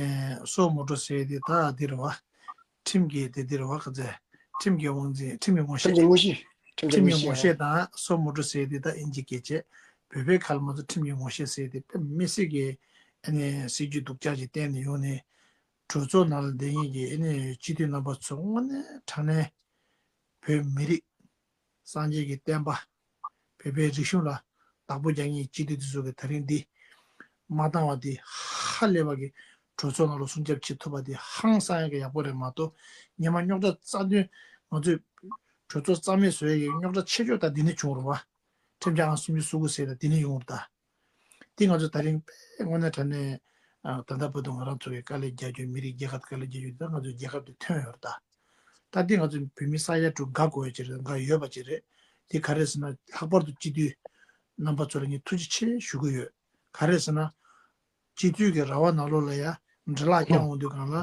སོ་མོ་ཊ་ཟེར་དེ་ད་འདི་རེད་བ། ཁྲིམས་ཀྱི་དེ་འདི་རེད་བ། ག་ཚད་ཁྲིམས་ཀྱི་དབང་འཛིན། ཁྲིམས་ཀྱི་ངོ་ཤེས། ཁྲིམས་ཀྱི་ངོ་ཤེས། ཁྲིམས་ཀྱི་ཁྲིམས་ཀྱི་ངོ་ངོ་ཤེས། ཤེས་དང་སོ་མོ་ཊ་ཟེར་དེ་ད་ཨིན་ཇི་སྐད་བྱས། བོད་པའི་ཁ་ལ་མ་ཚོ་ཁྲིམས་ཀྱི་ངོ་ཤེས་ཟེར་དེ་དཔེ་མི་སྲིད་ཀྱི་ཨ་ནི་སྲིད་ཇུས་སྡུག་ཅག་ཅིག་བསྟན་ནས་ཡོང་ནས་གྲོས་ཚོགས་ནང་ལ་བསྡད་མཁན་གྱི་ཨ་ནི་སྤྱི་འཐུས་རྣམ་པ་ཚོ་དངོས་གནས་དྲང་གནས་བོད་མི་རིགས་སངས་རྒྱས་ཀྱི་བསྟན་པ། བོད་པའི་རིག་གཞུང་ལ་བདག་པོ་རྒྱག་མཁན་སྤྱི་འཐུས་དེ་ཚོ་གི་ད་རིང་འདི་མ་བཏང་བ་འདི་ཧ་ལས་པ་གི་གྲོས་ཚོགས་ནང་ལ་སྲུང་སྐྱོབ་བྱེད་ཐུབ་པ་འདི་ཧང་སང་ཡག་གི་ཡག་པོ་རེད་མ་གཏོགས་ཉི་མ་རྙོག་དྲ་རྩ་དོན་ང་ཚོས་གྲོས་ཚོགས་རྩ་མེད་བཟོ་ཡག་གི་རྙོག་དྲ་ཆེ་ཤོས་ད་འདི་ནས་བྱུང་རུང་བ། ཁྲིམས་འཆར་ཨང་སུམ་ཅུ་སོ་དགུ་ཟེར་ད་འདི་ནས་ཡོང་རུང་ད། འདི་ང་ཚོ་ད་རིང་དཔེ་དངོས་གནས་དྲང་གནས་ཨ་ད་ལྟ་བར་དུ་ང་རང་ཚོ་གི་དཀའ་ལས་རྒྱག་རྒྱུ་མི་རིགས་རྒྱལ་ཁབ་དཀའ་ལས་རྒྱག་རྒྱུ་འདི་ད་ང་ཚོའི་རྒྱལ་ཁབ་འདི་ཐོན་ཡོད་རེད་ད། ད་འདི་ང་ཚོ་བོད་མི་ས་ཡ་དྲུག་དགའ་དགོས་ཡ་ཅིག་རེད། དགའ་ཡོད་པ་ཅིག་རེད། འདི་ག་རེ་ཟེར་ན་ལྷག་པར་དུ་སྤྱི་འཐུས་རྣམ་པ་ཚོ་ལ་ངས་ཐུགས་རྗེ་ཆེ་ཞུ་གི་ཡོད། ག་རེ་ཟེར་ན། སྤྱི་འཐུས་ཀྱི་ར་བ་ནང་ལོགས་ལ་ཡ་འདྲི་ལག་རྐྱང་འོང་དུས་སྒང་ལ་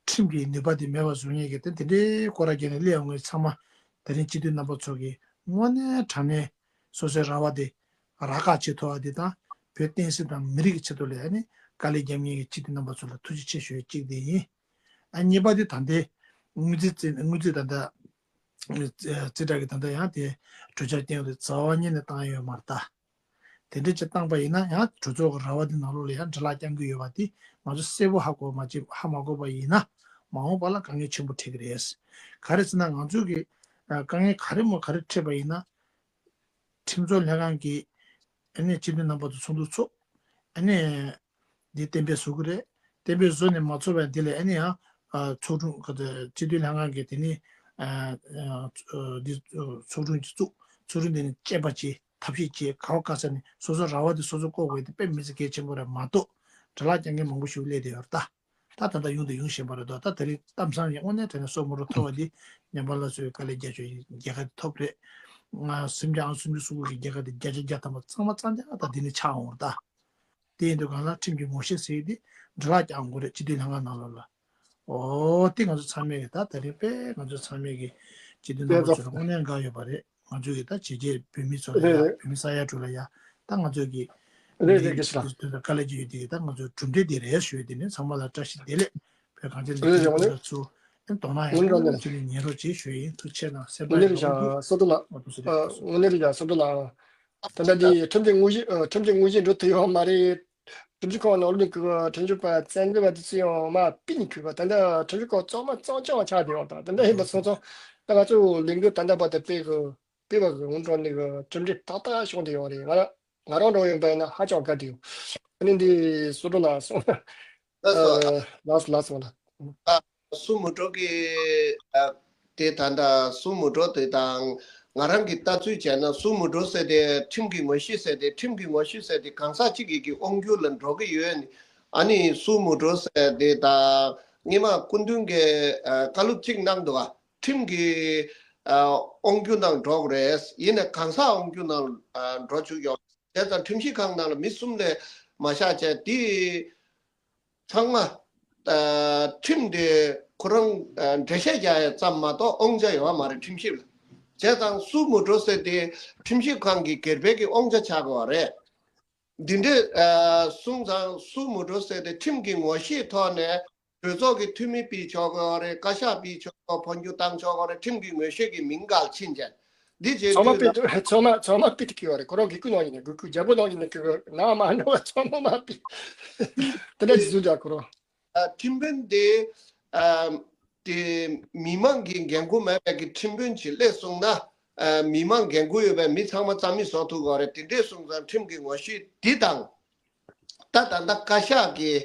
ཁྲིམས་ཀྱི་ནུས་པ་དེ་མེད་པ་བཟོ་མཁན་གྱི་དེ་དེ་འདྲའི་སྐོར་ར་རྒྱག་ནས་སླེབས་ཡོང་མཁན་ཚང་མ་དེ་རིང་སྤྱི་འཐུས་རྣམ་པ་ཚོ་གིས་དངོས་གནས་དྲང་གནས་སོ་སོའི་ར་བ་དེ་རག་ཁ་བྱེད་ཐུབ་པ་དེ་དང་བོད་བསྟན་སྲིད་དང་མི་རིགས་ཀྱི་ཆེད་དུ་ལ་ཡ་ནི་དཀའ་ལས་རྒྱབ་མཁན་གྱི་སྤྱི་འཐུས་རྣམ་པ་ཚོ་ལ་ཐུགས་རྗེ་ཆེ་ཞུ་ཡ་གཅིག་དེ་ཡིན། ཨ་གཉིས་པ་དེ་ད་ལྟའི་དངུལ་རྩིས་རྩིས་དངུལ་རྩིས་ད་ལྟ་རྩིས་ཁྲ་གི་ད་ལྟ་ཡང་དེ་གྲོས་འཆར་བཏོན་ཡོད་དེ་རྩ་བ་ཉིད་ནས་བཏང་ཡོད་མ་རེད་ད། དེ་འདྲ་ཅིག་བཏང་པ་ཡིན་ན་ཡང་གྲོས་ཚོགས་ཀྱི་ར་བ་དེ་ནང་ལོགས་ལ་ཡང་འདྲི་ལག་རྐྱང་གི་ཡོད་པ་དེ་ང་ཚོ་གསལ་པོ་ཧ་གོ་མ་བྱེད་ཧ་མ་གོ་བ་ཡིན་ན་མ་འོངས་པ་ལ་དཀའ་ངལ་ཆེན་པོ་འཕྲད་ཀྱི་རེད། ག་རེ་ཟེར་ན་ང་ཚོ་གི་ཨ་དཀའ་ངལ་ག་རེ་མོ་ག་རེ་འཕྲད་པ་ཡིན་ན། ཁྲིམས་བཟོ་ལྷན་ཁང་གི་ཨ་ནི་སྤྱི་འཐུས་རྣམ་པ་ཚོ་ཚོགས་འདུ་ཚོགས། ཨ་ནི་འདི་གཏན་འབེབས་བཟོ་གི་རེད། གཏན་འབེབས་བཟོ་ནས་མ་ཚོགས་པའི་འདི་ལ་ཨ་ནི་ཡང་ཨ་ཚོགས་དྲུང་ག་ཚོད་སྤྱི་འཐུས་ལྷན་ཁང་གི་དེ་ནི་ཨ་ཨ་འདི་ཚོགས་དྲུང་གི་བཙུགས། ཚོགས་དྲུང་དེ་ནི་དཔྱད་པ་བྱེད། ཐབས་ཤེས་བྱེད། ག་བ་ག་ས་ནས་སོ་སོ་ར་བ་དེ་སོ་སོ་བསྐོར་དགོས་དེ་དཔེ་མི་སྲིད་གལ་ཆེན་པོ་རེད་མ་གཏོགས་འདྲ་ལག་རྐྱང་གི་མང་པོ་ཞིག་སླེབས་བསྡད་ཡོད་རེད་ད། ད་ད་ལྟ་ཡོང་དུ་ཡོང་བཞིན་པ་རེད་དོ། ད་དེ་རིང་གཏམ་བཟང་ཡང་དངོས་གནས་དྲང་གནས་སོ་མོ་རོ་ཐོབ་པ་འདི་ཉམས་པ་ལ་སོའི་དཀའ་ལས་རྒྱ་ཆེ་རྒྱལ་ཁ་འདི་ཐོབ་རེད། ང་སེམས་ཅན་ཨང་སུམ་ཅུ་སོ་དགུ་གི་རྒྱལ་ཁ་འདི་བརྒྱ་ཆ་བརྒྱ་ཐམ་པ་གཙང་མ་གཙང་རྐྱང་ད་འདི་ནས་ཆགས་འོང་རེད་ད། དེ་ཡིན་དུས་གང་ལ་ཁྲིམས་ཀྱི་ངོ་ཤེས་ཟེར་འདི་འདྲི་ལག་རྐྱང་དགོས་རེད་སྤྱི་འཐུས་ལྷན་ཁང་ནང་ལོགས་ལ། ཨོ་དེ་ང་ཚོ་ཚང་མས་ད་དེ་རིང་དཔེ་ང་ཚོ་ཚང་མས་ཀྱི་སྤྱི་འཐུས་རྣམ་པ་ཚོ་ལ་དངོས་གནས་དགའ་ཡོད་པ་རེད། ང་ཚོས་ཀྱི་ད་བྱས་རྗེས་བོད་མི་ཚོ་ལ་ཡ་རེད་རེད། བོད་མི་ས་ཡ་དྲུག་ལ་ཡ་ད་ང་ཚོས་ཀྱི་རེད་རེད་རེད་དགེ་བཤེས་ལགས། དེ་ཚོ་དཀའ་ལས་ཀྱི་ཡོད་དེ་ད་ང་ཚོས་གྲུབ་འབྲས་དེ་རེད་ཞུ་ཡོད་དེ་ནས་ཚང་མ་ལ་བཀྲ་ཤིས་བདེ་ལེགས། བོད་གངས་ཅན་རེད་རེད་རེད། ལ་ཚུར་ དོ་སྣང་ཡང་ཁྱོད་ཀྱིས་ཉན་རོགས་བྱེད་ཞུ་ཡིན། ཐུགས་རྗེ་ཆེ་གནང་། སེམས་པ་ཡང་ལྷོད་ལྷོད། ཨོ་ཐུགས་རྗེ་ཆེ། དངོས་གནས་རེད་ཀྱང་བསོད་ནམས་ལགས། དངོས་གནས་རེད་ཀྱང་བསོད་ནམས་ལགས། ད་ལྟ་འདི་ཁྲིམས་ཀྱི་དངོས་གཞི་ཨ་ཁྲིམས་ཀྱི་དངོས་གཞི་འགྲོ་ཐུབ་ཡོད་མ་རེད། ཁྲིམས་ཞིབ་ཁང་ནང་ལོགས་ཀྱི་ཁྲིམས་ཞིབ་པ་བཙན་འཛུལ་བ་དེ་ཚོ་ཡང་མར་ཕུད་ནས་ཁུར་བ། ད་ལྟ་ཁྲིམས་ཞིབ་ཁང་གཙང་མ་གཙང་རྐྱང་ཆགས་བསྡད་ཡོད། ད་ད་ལྟ་ཡིན་པ་སོང་ཙང་ད་ང་ཚོ་ལས་འགུལ་ད་ལྟ་བར་དུ་སྤེལ་གི་སྤེལ་བ་གི་འོང་འགྲོ་ནས་གི་གྲུབ་འབྲས་ཏག་ཏག་བྱུང་བསྡད་ཡོད་རེད། ང་རང་ང་རང་འདྲ་བོ་ཡིན་པ་ཡིན་ན་ཧ་ཅང་དགའ་བསྡད་ཡོད། ཨ་ནི་འདི་བསོད་ནམས་ལགས་སོང་། ལགས་སོ། ལགས་སོ་ལགས་སོ་ལགས། ཨ། སུ་མི་འགྲོ་གི། ཨ། དེ་ད་ལྟ་སུ་མི་འགྲོ་དེ་དང་། ང་རང་གི་ལྟ་ཚུལ་བྱས་ན་སུ་མི་འགྲོ་ཟེར་དེ་ཁྲིམས་ཀྱི་ངོ་ཤེས་ཟེར་དེ་ཁྲིམས་ཀྱི་ངོ་ཤེས་ཟེར་དེ་གང་ཟག་གཅིག་གི་གི་དབང་སྒྱུར་ལ་འགྲོ་གི་ཡོད། ཨ་ནི་སུ་མི་འགྲོ་ཟེར་དེ་དང་སྔོན་མ་སྐུ་མདུན་གྱི་ཨ་བཀའ་སློབ་གཅིག་གནང་འདུག་ག་ཁྲིམས་ཀྱི་ཨ་དབང་སྒྱུར་ནང་འགྲོ་དགོས་རེད། ཡིན་ནའི་གང་ཟག་དབང་སྒྱུར་ནང་ཨ་འགྲོ་བཅུག་ཡོང་། བྱས་ཙང་ཁྲིམས་ཞིབ་ཁང་ནང་ལ་མི་གསུམ་ལས་མ་བཞག་བྱས་དེ། ཚང་མ། ཨ། ཁྲིམས་དེ་ཁོ་རང་ཨ་འགྲེལ་བཤད་རྒྱག་ཡ་ཙམ་མ་གཏོགས་དབང་ཆ་ཡོད་མ་རེད་ཁྲིམས་ཞིབ་ལ། བྱས་ཙང་སུ་མི་འགྲོ་ཟེར་དེ་ཁྲིམས་ཞིབ་ཁང་གི་སྒེར་པའི་གི་དབང་ཆ་ཆགས་དགོས་པ་རེད། འདི་འདྲས་ཨ་གསུངས་ཙང་སུ་མི་འགྲོ་ཟེར་དེ་ཁྲིམས་ཀྱི་ངོ་ཤེས་ཐོག་ནས་གྲོས་ཚོགས་ཀྱི་འཐུས་མི་ཕུད་ཆོག་གི་རེད། བཀའ་ཤག་ཕུད་ཆོག་གི། འཕོ་འགྱུར་བཏང་ཆོག་གི་རེད། ཁྲིམས་ཀྱི་ངོ་ཤེས་ཀྱི་མིང་འགའ་ཕྱིན་བྱས། འདི་བྱས་ཚང་མ་དུས་ཕུད་ཚང་མ་ཚང་མ་ཕུད་དུ་བསྐྱུར་བ་རེད། ཁོ་རང་གི་སྐུ་ནང་ཡིན་ནས་གུ་གུ་རྒྱལ་པོ་ནང་ཡིན་ནས་གུ་གུ་ནང་མ་འགྲོ་བ་ཚང་མ་མ་ཕུད། དེ་འདྲ་ཞིག་བཟོས་འདུག་ཁོ་རང་། ཨ། ཁྲིམས་དཔོན་དེ་ཨ་དེ་མི་མང་གི་འགན་ཁུར་མེད་པའི་གི་ཁྲིམས་དཔོན་ཅིག་སླེབས་སོང་ན། ཨ། མི་མང་འགན་ཁུར་ཡོད་པའི་མི་ཚང་མ་རྩ་མེད་བཟོ་ཐུབ་དགོས་རེད། དེ་འདྲས་སོང་ཙང་ཁྲིམས་ཀྱི་ངོ་ཤེས་འདི་དང་། ད་ད་ལྟ་བཀའ་ཤག་གིས་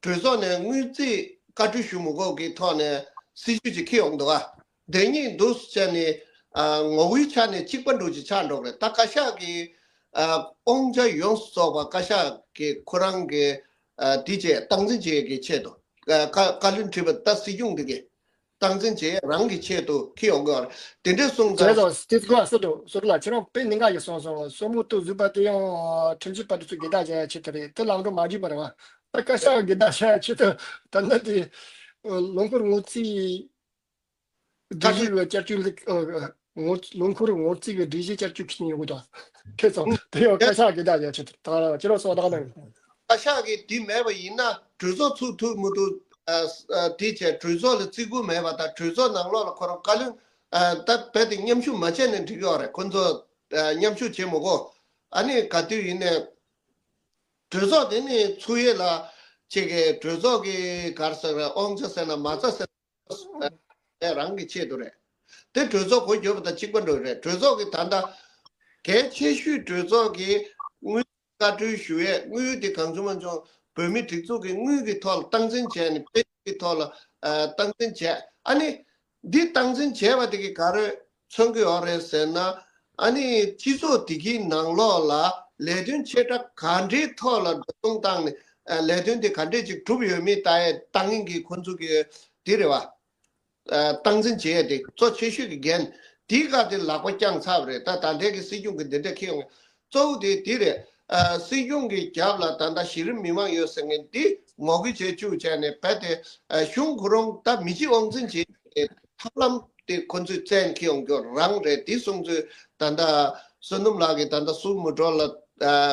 གྲོས་ཚོགས་ནས་སྔོན་རྩིས་བཀའ་འཁྲོལ་ཞུ་མི་དགོས་ཀྱི་ཐོག་ནས་སྲིད་ཇུས་ཅིག་འཁྱེར་ཡོང་འདུག་ག་དེ་གཉིས་འདུག་བྱས་ནས་ཨ་ངོ་བོའི་ཆ་ནས་གཅིག་པ་འདྲ་ཅིག་ཆགས་འགྲོ་གི་རེད། ད་བཀའ་ཤག་གིས་ཨ་དབང་ཆ་ཡོངས་སུ་རྫོགས་པ་བཀའ་ཤག་གིས་ཁོ་རང་གི་ཨ་དེ་བྱས་སྟངས་འཛིན་བྱེད་ཀྱི་ཆེད་དུ་ཨ་བཀའ་བཀའ་བློན་ཁྲི་པ་ད་སྲིད་སྐྱོང་འདི་གིས་སྟངས་འཛིན་བྱེད་རང་གི་ཆེད་དུ་འཁྱེར་ཡོང་གི་ཡོད་རེད། དེ་འདྲས་སོང་ཙང་། བྱས་ཙང་སྟེ་ཁོ་ཨ་སོ་འགྲོ་སོ་འགྲོ་ལ་ཁྱེད་རང་དཔེ་གནད་འགག་ཡིན་སོང་སོང་། སོ་མོ་ཏོ་བཟོས་པ་དེ་ཡང་ཁྲིམས་ཞིབ་པ་དེ་ཚོ་སྒེར་བདག་བྱེད་ཡ་ཆེད་དུ་རེད། དེ་ལམ་འགྲོ་མ་བརྒྱུད་པ་རེད་བ། ད་བཀའ་ཤག་སྒེར་བདག་བྱེད་ཡ་ཆེད་དུ་ད་ནི་དེ་ལོ་འཁོར་ངོ་རྩིས་སྒྲིག་གཞི་བཅར་སྐྱོད་ལས་ལོ་འཁོར་ངོ་རྩིས་ཀྱི་སྒྲིག་གཞི་བཅར་སྐྱོད་བྱེད་ཡོང་གི་འདུག་ཁྱེད་ཚོ་དེ་ཡང་བཀའ་ཤག་སྒེར་བདག་བྱེད་ཡ་ཆེད་དུ་ད་ཁྱེད་རང་སོ་བདག་གནང་། བཀའ་ཤག་གིས་དེ་མེད་པ་ཡིན་ན་གྲོས་ཚོགས་ཚུགས་ཐུབ་མི་ཐུབ། ཨ་ཨ་དེ་བྱས་གྲོས་ཚོགས་ལ་བརྩི་བཀུར་མེད་པ་དང་། གྲོས་ཚོགས་ནང་ལོགས་ལ་ཁོ་རང་བཀའ་བློན་ཨ་ད་རྦད་དེ་མཉམ་ཞུགས་མ་བྱས་ནས་འགྲིག་ཡོད་རེད། ཁོ་ཚོ་ཨ་མཉམ་ཞུགས་བྱེད་མི་དགོས། ཨ་ནི་ག་དུས་ཡིན་ནའི་གྲོས་ཚོགས་དེ་ནི་ཚུགས་ཡས་ལ་ཅིག་གི་གྲོས་ཚོགས་ཀྱི་ག་རེ་ཟེར་རེད། དབང་ཆ་ཟེར་ན་མ་རྩ་ཟེར་ན་རང་གི་ཆེད་དུ་རེད། དེ་གྲོས་ཚོགས་སྒོ་རྒྱབ་པ་དང་གཅིག་པ་འདྲ་རེད། གྲོས་ཚོགས་ཀྱི་ད་ལྟ་གལ་ཆེ་ཤོས་གྲོས་ཚོགས་ཀྱི་དངུལ་བཀའ་འཁྲོལ་ཞུ་ཡས་དངུལ་དེ་གང་བྱུང་མང་བྱུང་བོད་མིའི་སྒྲིག་འཛུགས་ཀྱི་དངུལ་གྱི་ཐོག་ལ་སྟངས་འཛིན་བྱས་ནས་དཔལ་འབྱོར་གྱི་ཐོག་ལ་ཨ་སྟངས་འཛིན་བྱས། ཨ་ནི་འདི་སྟངས་འཛིན་བྱས་པ་དེ་གིས་ག་རེ་མཚོན་གྱི་ཡོད་རེད་ཟེར་ན། ཨ་ནི་སྤྱི་ཚོགས་དེ་གའི་ནང་ལོགས་ལ་ལས་དོན་ཆེ་ཕྲ་ག་འདྲའི་ཐོག་ལ་འགྲོ་སོང་བཏང་ནས་ཨ་ལས་དོན་དེ་ག་འདྲས་ཅིག་གྲུབ་ཡོད་མེད་ལྟ་ཡས་ལྟ་མཁན་གྱི་ཁོ་ཚོ་གི་དེ་རེད་བ། ཨ་སྟངས་འཛིན་བྱེད་ཡས་དེ་གཙོ་ཆེ་ཤོས་ཀྱི་འགན་དེའི་སྒང་དེ་ལག་པ་བརྐྱངས་ཚར་བ་རེད། ད་ད་ལྟའི་གི་སྲིད་སྐྱོང་གི་འདི་འདྲ་འཁྱེར་ཡོང་གི་གཙོ་བོ་དེ་དེ་རེད། ཨ་སྲིད་སྐྱོང་གི་རྒྱབ་ལ་ད་ལྟ་གཞི་རིམ་མི་མང་ཡོད་ཟེར་མཁན་འདི་ངོ་རྒོལ་བྱེད་བཅུག་བྱས་ནས་རྦད་དེ་ཨ་གཞུང་ཁོ་རང་ད་མི་གཅིག་དབང་འཛིན་བྱེད་ཐབས་ལམ་དེ་ཁོ་ཚོས་བཙན་འཁྱེར་ཡོང་རྒྱུ་རང་རེད། དེ་སོང་ཚོས་ད་ལྟ་བསོད་ནམས་ལགས་ཀྱིས་ད་ལྟ་སུ་མི་འགྲོ་ལ་ཨ་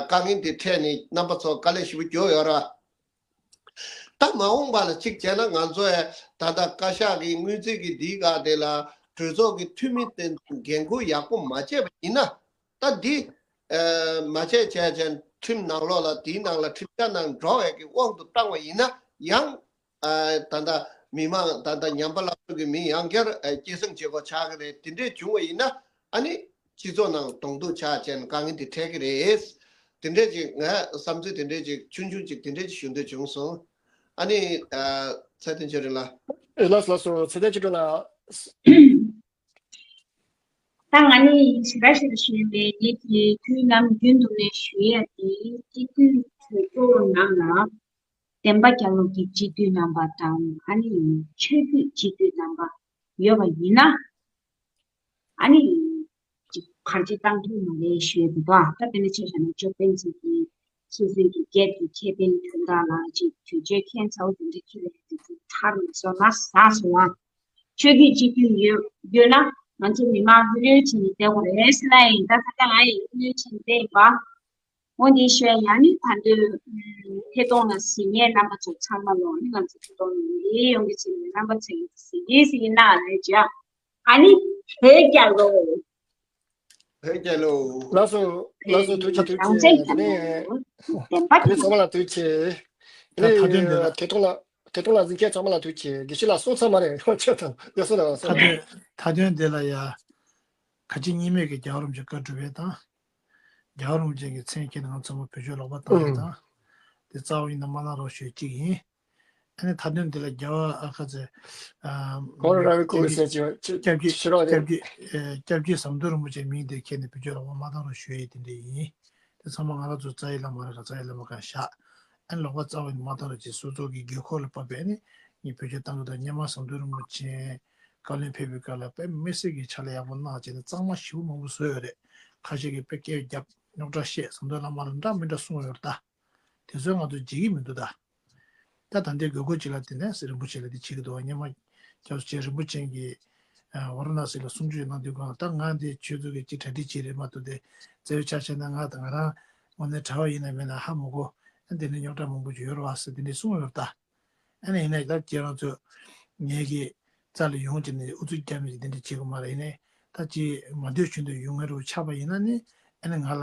དཀའ་ངལ་དེ་འཕྲད་ནས་རྣམ་པ་ཚོ་དཀའ་ལས་ཞེ་པོ་བརྒྱབ་ཡོད་ར། ད་མ་འོངས་པ་ལ་གཅིག་བྱས་ན་ང་ཚོ་ཡ་ད་ལྟ་བཀའ་ཤག་གི་དངུལ་རྩིས་ཀྱི་འདིའི་སྒང་དེ་ལ་གྲོས་ཚོགས་ཀྱི་འཐུས་མི་དེ་འགན་ཁུར་ཡག་པོ་མ་བྱས་པ་ཡིན་ན། ད་འདི་ཨ་མ་བྱས་བྱས་བྱས་ཁྲིམས་ནང་ལོགས་ལ་དེའི་ནང་ལ་ཁྲིམས་འཆར་ནང་འགྲོ་བའི་གི་དབང་དུ་བཏང་བ་ཡིན་ན་ཡང་ཨ་ད་ལྟ་མི་མང་ད་ལྟ་ཉམས་པ་སླར་གསོ་གི་མི་ཡང་བསྐྱར་ཨ་སྐྱེད་སྲིང་བྱེད་དགོས་ཆགས་ཀྱི་རེད། དེ་འདྲས་བྱུང་བ་ཡིན་ན་ཨ་ནི་སྤྱི་ཚོགས་ནང་གདོང་ཐུག་ཆགས་བྱས་ནས་དཀའ་ངལ་འདི་འཕྲད་ཀྱི་རེད། དེ་འདྲས་ཅིག་ངས་བསམ་ཚུལ་དེ་འདྲས་ཅིག་ཆུང་ཆུང་ཅིག་དེ་འདྲས་ཅིག་ཞུ་འདོད་བྱུང་སོང་། ཨ་ནི་ཨ་ཚེ་བརྟན་ཆོས་སྒྲོན་ལགས། ཨེ་ལགས་སོ་ལགས་སོ། ཚེ་བརྟན་ཆོས་སྒྲོན་ལགས། ད་ང་ནི་ཞེ་དྲག་ཞེ་དྲག་ཞུ་ཡིན་པས། ངེད་ཀྱི་དུས་ནམ་རྒྱུན་དུ་ནས་ཞུ་ཡ་དེ་སྤྱི་འཐུས་གཙོ་བོ་རྣམས་ལ་བདེན་པ་རྒྱལ་ལོ་གི་སྤྱི་འཐུས་རྣམ་པ་དང་། ཨ་ནི་ཆོས་བརྒྱུད་སྤྱི་འཐུས་རྣམ་པ་ཡོད་པ་ཡིན་ན། ཨ་ནི་ཅིག་བར་ཆད་བཏང་ཐུབ་མ་རེད་ཞུ་ཡ་འདུག་ད་དཔེར་ན་ཆ་བཞག་ན་ཅོ་པན་ཚེ་གི་སོ་སོའི་གི་སྒེར་གྱི་ཁེ་ཕན་དོན་དག་ལ་ཅིག་དུས་ཚོད་ཁྱད་མཚར་པོ་དེ་འདྲ་འཁྱེར་བའི་དུས་ཚོད་ཐར་མ་སོང་ན་ཟ་སོང་ཨ། ཆོས་བརྒྱུད་སྤྱི་འཐུས་ཡོད་ཡོད་ན་ང་ཚོ་མི་མང་ལྷོད་ལྷོད་བྱས་ནས་བསྡད་དགོས་རེད་ཟེར་ལབ་ཡིན། ད་ད་ལྟ་ང་ཡི་ལྷོད་ལྷོད་བྱས་ནས་བསྡད་ཡིན་པ། འོ་འདི་ཞུ་ཡ་ནི་ད་འདོད་ཐད་གཏོང་ལ་གཟིགས་མཁན་རྣམ་པ་ཚོ་ཚང་མ་ལོ་ནི་ང་ཚོ་ཐད་གཏོང་ཡོང་གི་ཡོང་གི་ཟེར་ནས་རྣམ་པ་ཚོས་གཟིགས་གཟིགས་གནང་རེད་ཅེས། ཨ་ནི་བོད་རྒྱལ་ལོ། བོད་རྒྱལ་ལོ། ལགས་སོ། ལགས་སོ། ཐུགས་རྗེ་ཆེ། ཐུགས་རྗེ་ཆེ། ནས་ནས་ཚང་མ་ལ་ཐུགས་རྗེ་ཆེ། ད་ད་དོན་འདི་ལ་ཐད་གཏོང་ལ་ཐད་གཏོང་ལ་གཟིགས་མཁན་ཚང་མ་ལ་ཐུགས་རྗེ་ཆེ། དགེ་བཤེས་ལགས་གསུངས་ཚར་མ་རེད། ཡོང་ཆེད་དང་ཡོད་སོ་ལ་ཡོད་སོ་ད་ལ། དོན་ད་དོན་འདི་ལ་ཡ། ག་ཅི་གཉིས་མེད་ཀྱི་རྒྱལ་བ་རིན་པོ་ཆེ་བཀའ་སྒྲུབ་པའི་དང་། རྒྱལ་བ་རིན་པོ་ཆེ་གི་མཚན་ཁྱེར་ནས་ང་ཚོ་མ་བོད་ཆོས་ལོག་པ་བཏང་ཡོད་དང་། དེ་རྩ་བ་ཉིད་ནས་མ་གནང་རོགས་ཞུ་གཅིག་ཡིན། ཨ་ནི་མཐའ་དོན་འདི་ལ་རྒྱལ་བ་ཨ་ཁ་ཚེ། ཨ། གོང་ར་ར་བའི་སྐུ་ཟེར་གྱི་སྐྱབས་རྗེ་ཕྱི་རོགས་དེ། སྐྱབས་རྗེ་ཨ། སྐྱབས་རྗེ་ཟམ་གདོང་རིན་པོ་ཆེའི་མིང་དེ་ཁྱེར་ནས་བོད་ཆོས་ལོག་པ་མ་བཏང་རོགས་ཞུ་ཡས་དེ་འདྲ་ཡིན། དེ་ཚང་མ་ང་རང་ཚོ་རྩ་བའི་བླ་མ་རེད་ལ་རྩ་བའི་བླ་མ་གང་བཞག་ཨ་ནི་ལོག་པ་རྩ་བ་ནས་མ་བཏང་རོགས་ཅེས་སོ་སོ་གི་དགོས་མཁོ་ལ་བབས་པས་ནི་ངས་བོད་ཆོས་བཏང་གི་འདུག་སྔོན་མ་ཟམ་གདོང་རིན་པོ་ཆེ་བཀའ་བློན་ཕེབས་པའི་སྐབས་ལ་དཔེ་མི་སྲིད་ཀྱི་ཕྱག་ལས་ཡག་པོ་གནང་བྱས་ནས་གཙང་མ་ཞེ་པོ་མང་པོ་བཟོས་ཡོད་རེད། ཁ་ཤས་ཀྱིས་དཔེ་སྐད་རྒྱབ་རྙོག་དྲ་བཤད། ཟམ་གདོང་བླ་མ་ལ་འདྲ་མི་འདྲ་གསུངས་ཡོད་རེད་ད། དེ་ཚོ་ང་ཚོ་བརྗེད་ཀྱི་མི་འདུག་ད། ད་ད་ལྟའི་དགོས་མཁོ་ཅིག་ལ་དེ་ནས་རིན་པོ་ཆེ་ལ་དེ་བྱེད་ཀྱི་འདུག་སྔོན་མ་སྐྱབས་སུ་མཆི་རིན་པོ་ཆེ་གིས་ཝཱ་ར་ཎ་སི་ལ་གསུང་ཆོས་གནང་དུས་སྒང་ད་ང་འདི་ཆོས་ཚོགས་ཀྱི་ཅིག་གྲ་སྒྲིག་བྱེད་རེད་མ་གཏོགས་དེ་རྩ་བའི་ཆ་བཞག་ན་ང་དང་ང་རང་དངོས་གནས་གྲྭ་པ་ཡིན་ན་མིན་ན་ཧ་མ་གོ་ཨ་འདི་ནས་རྙོག་དྲ་མང་པོ་ཅིག་ཡོད་རེད་བ་ཟེར་དེ་འདྲས་གསུངས་ཡོད་རེད་ད། ཨ་ནི་ཡིན་ན་ད་ཁྱེད་རང་ཚོ་ངེད་ཀྱི་རྩ་ལ་ཡོང་བྱས་ནས་ཨུ་ཚུགས་རྒྱབ་ནས་དེ་འདྲས་བྱེད་དགོས་མ་རེད། ཡིན་ནའི་ད་ཅིག་མ་འདོད་བཞིན་དུ་ཡོང་མཁན་རུ་ཆགས་པ་ཡིན་ན་ནི་ཨ་ནི་ང་ལ་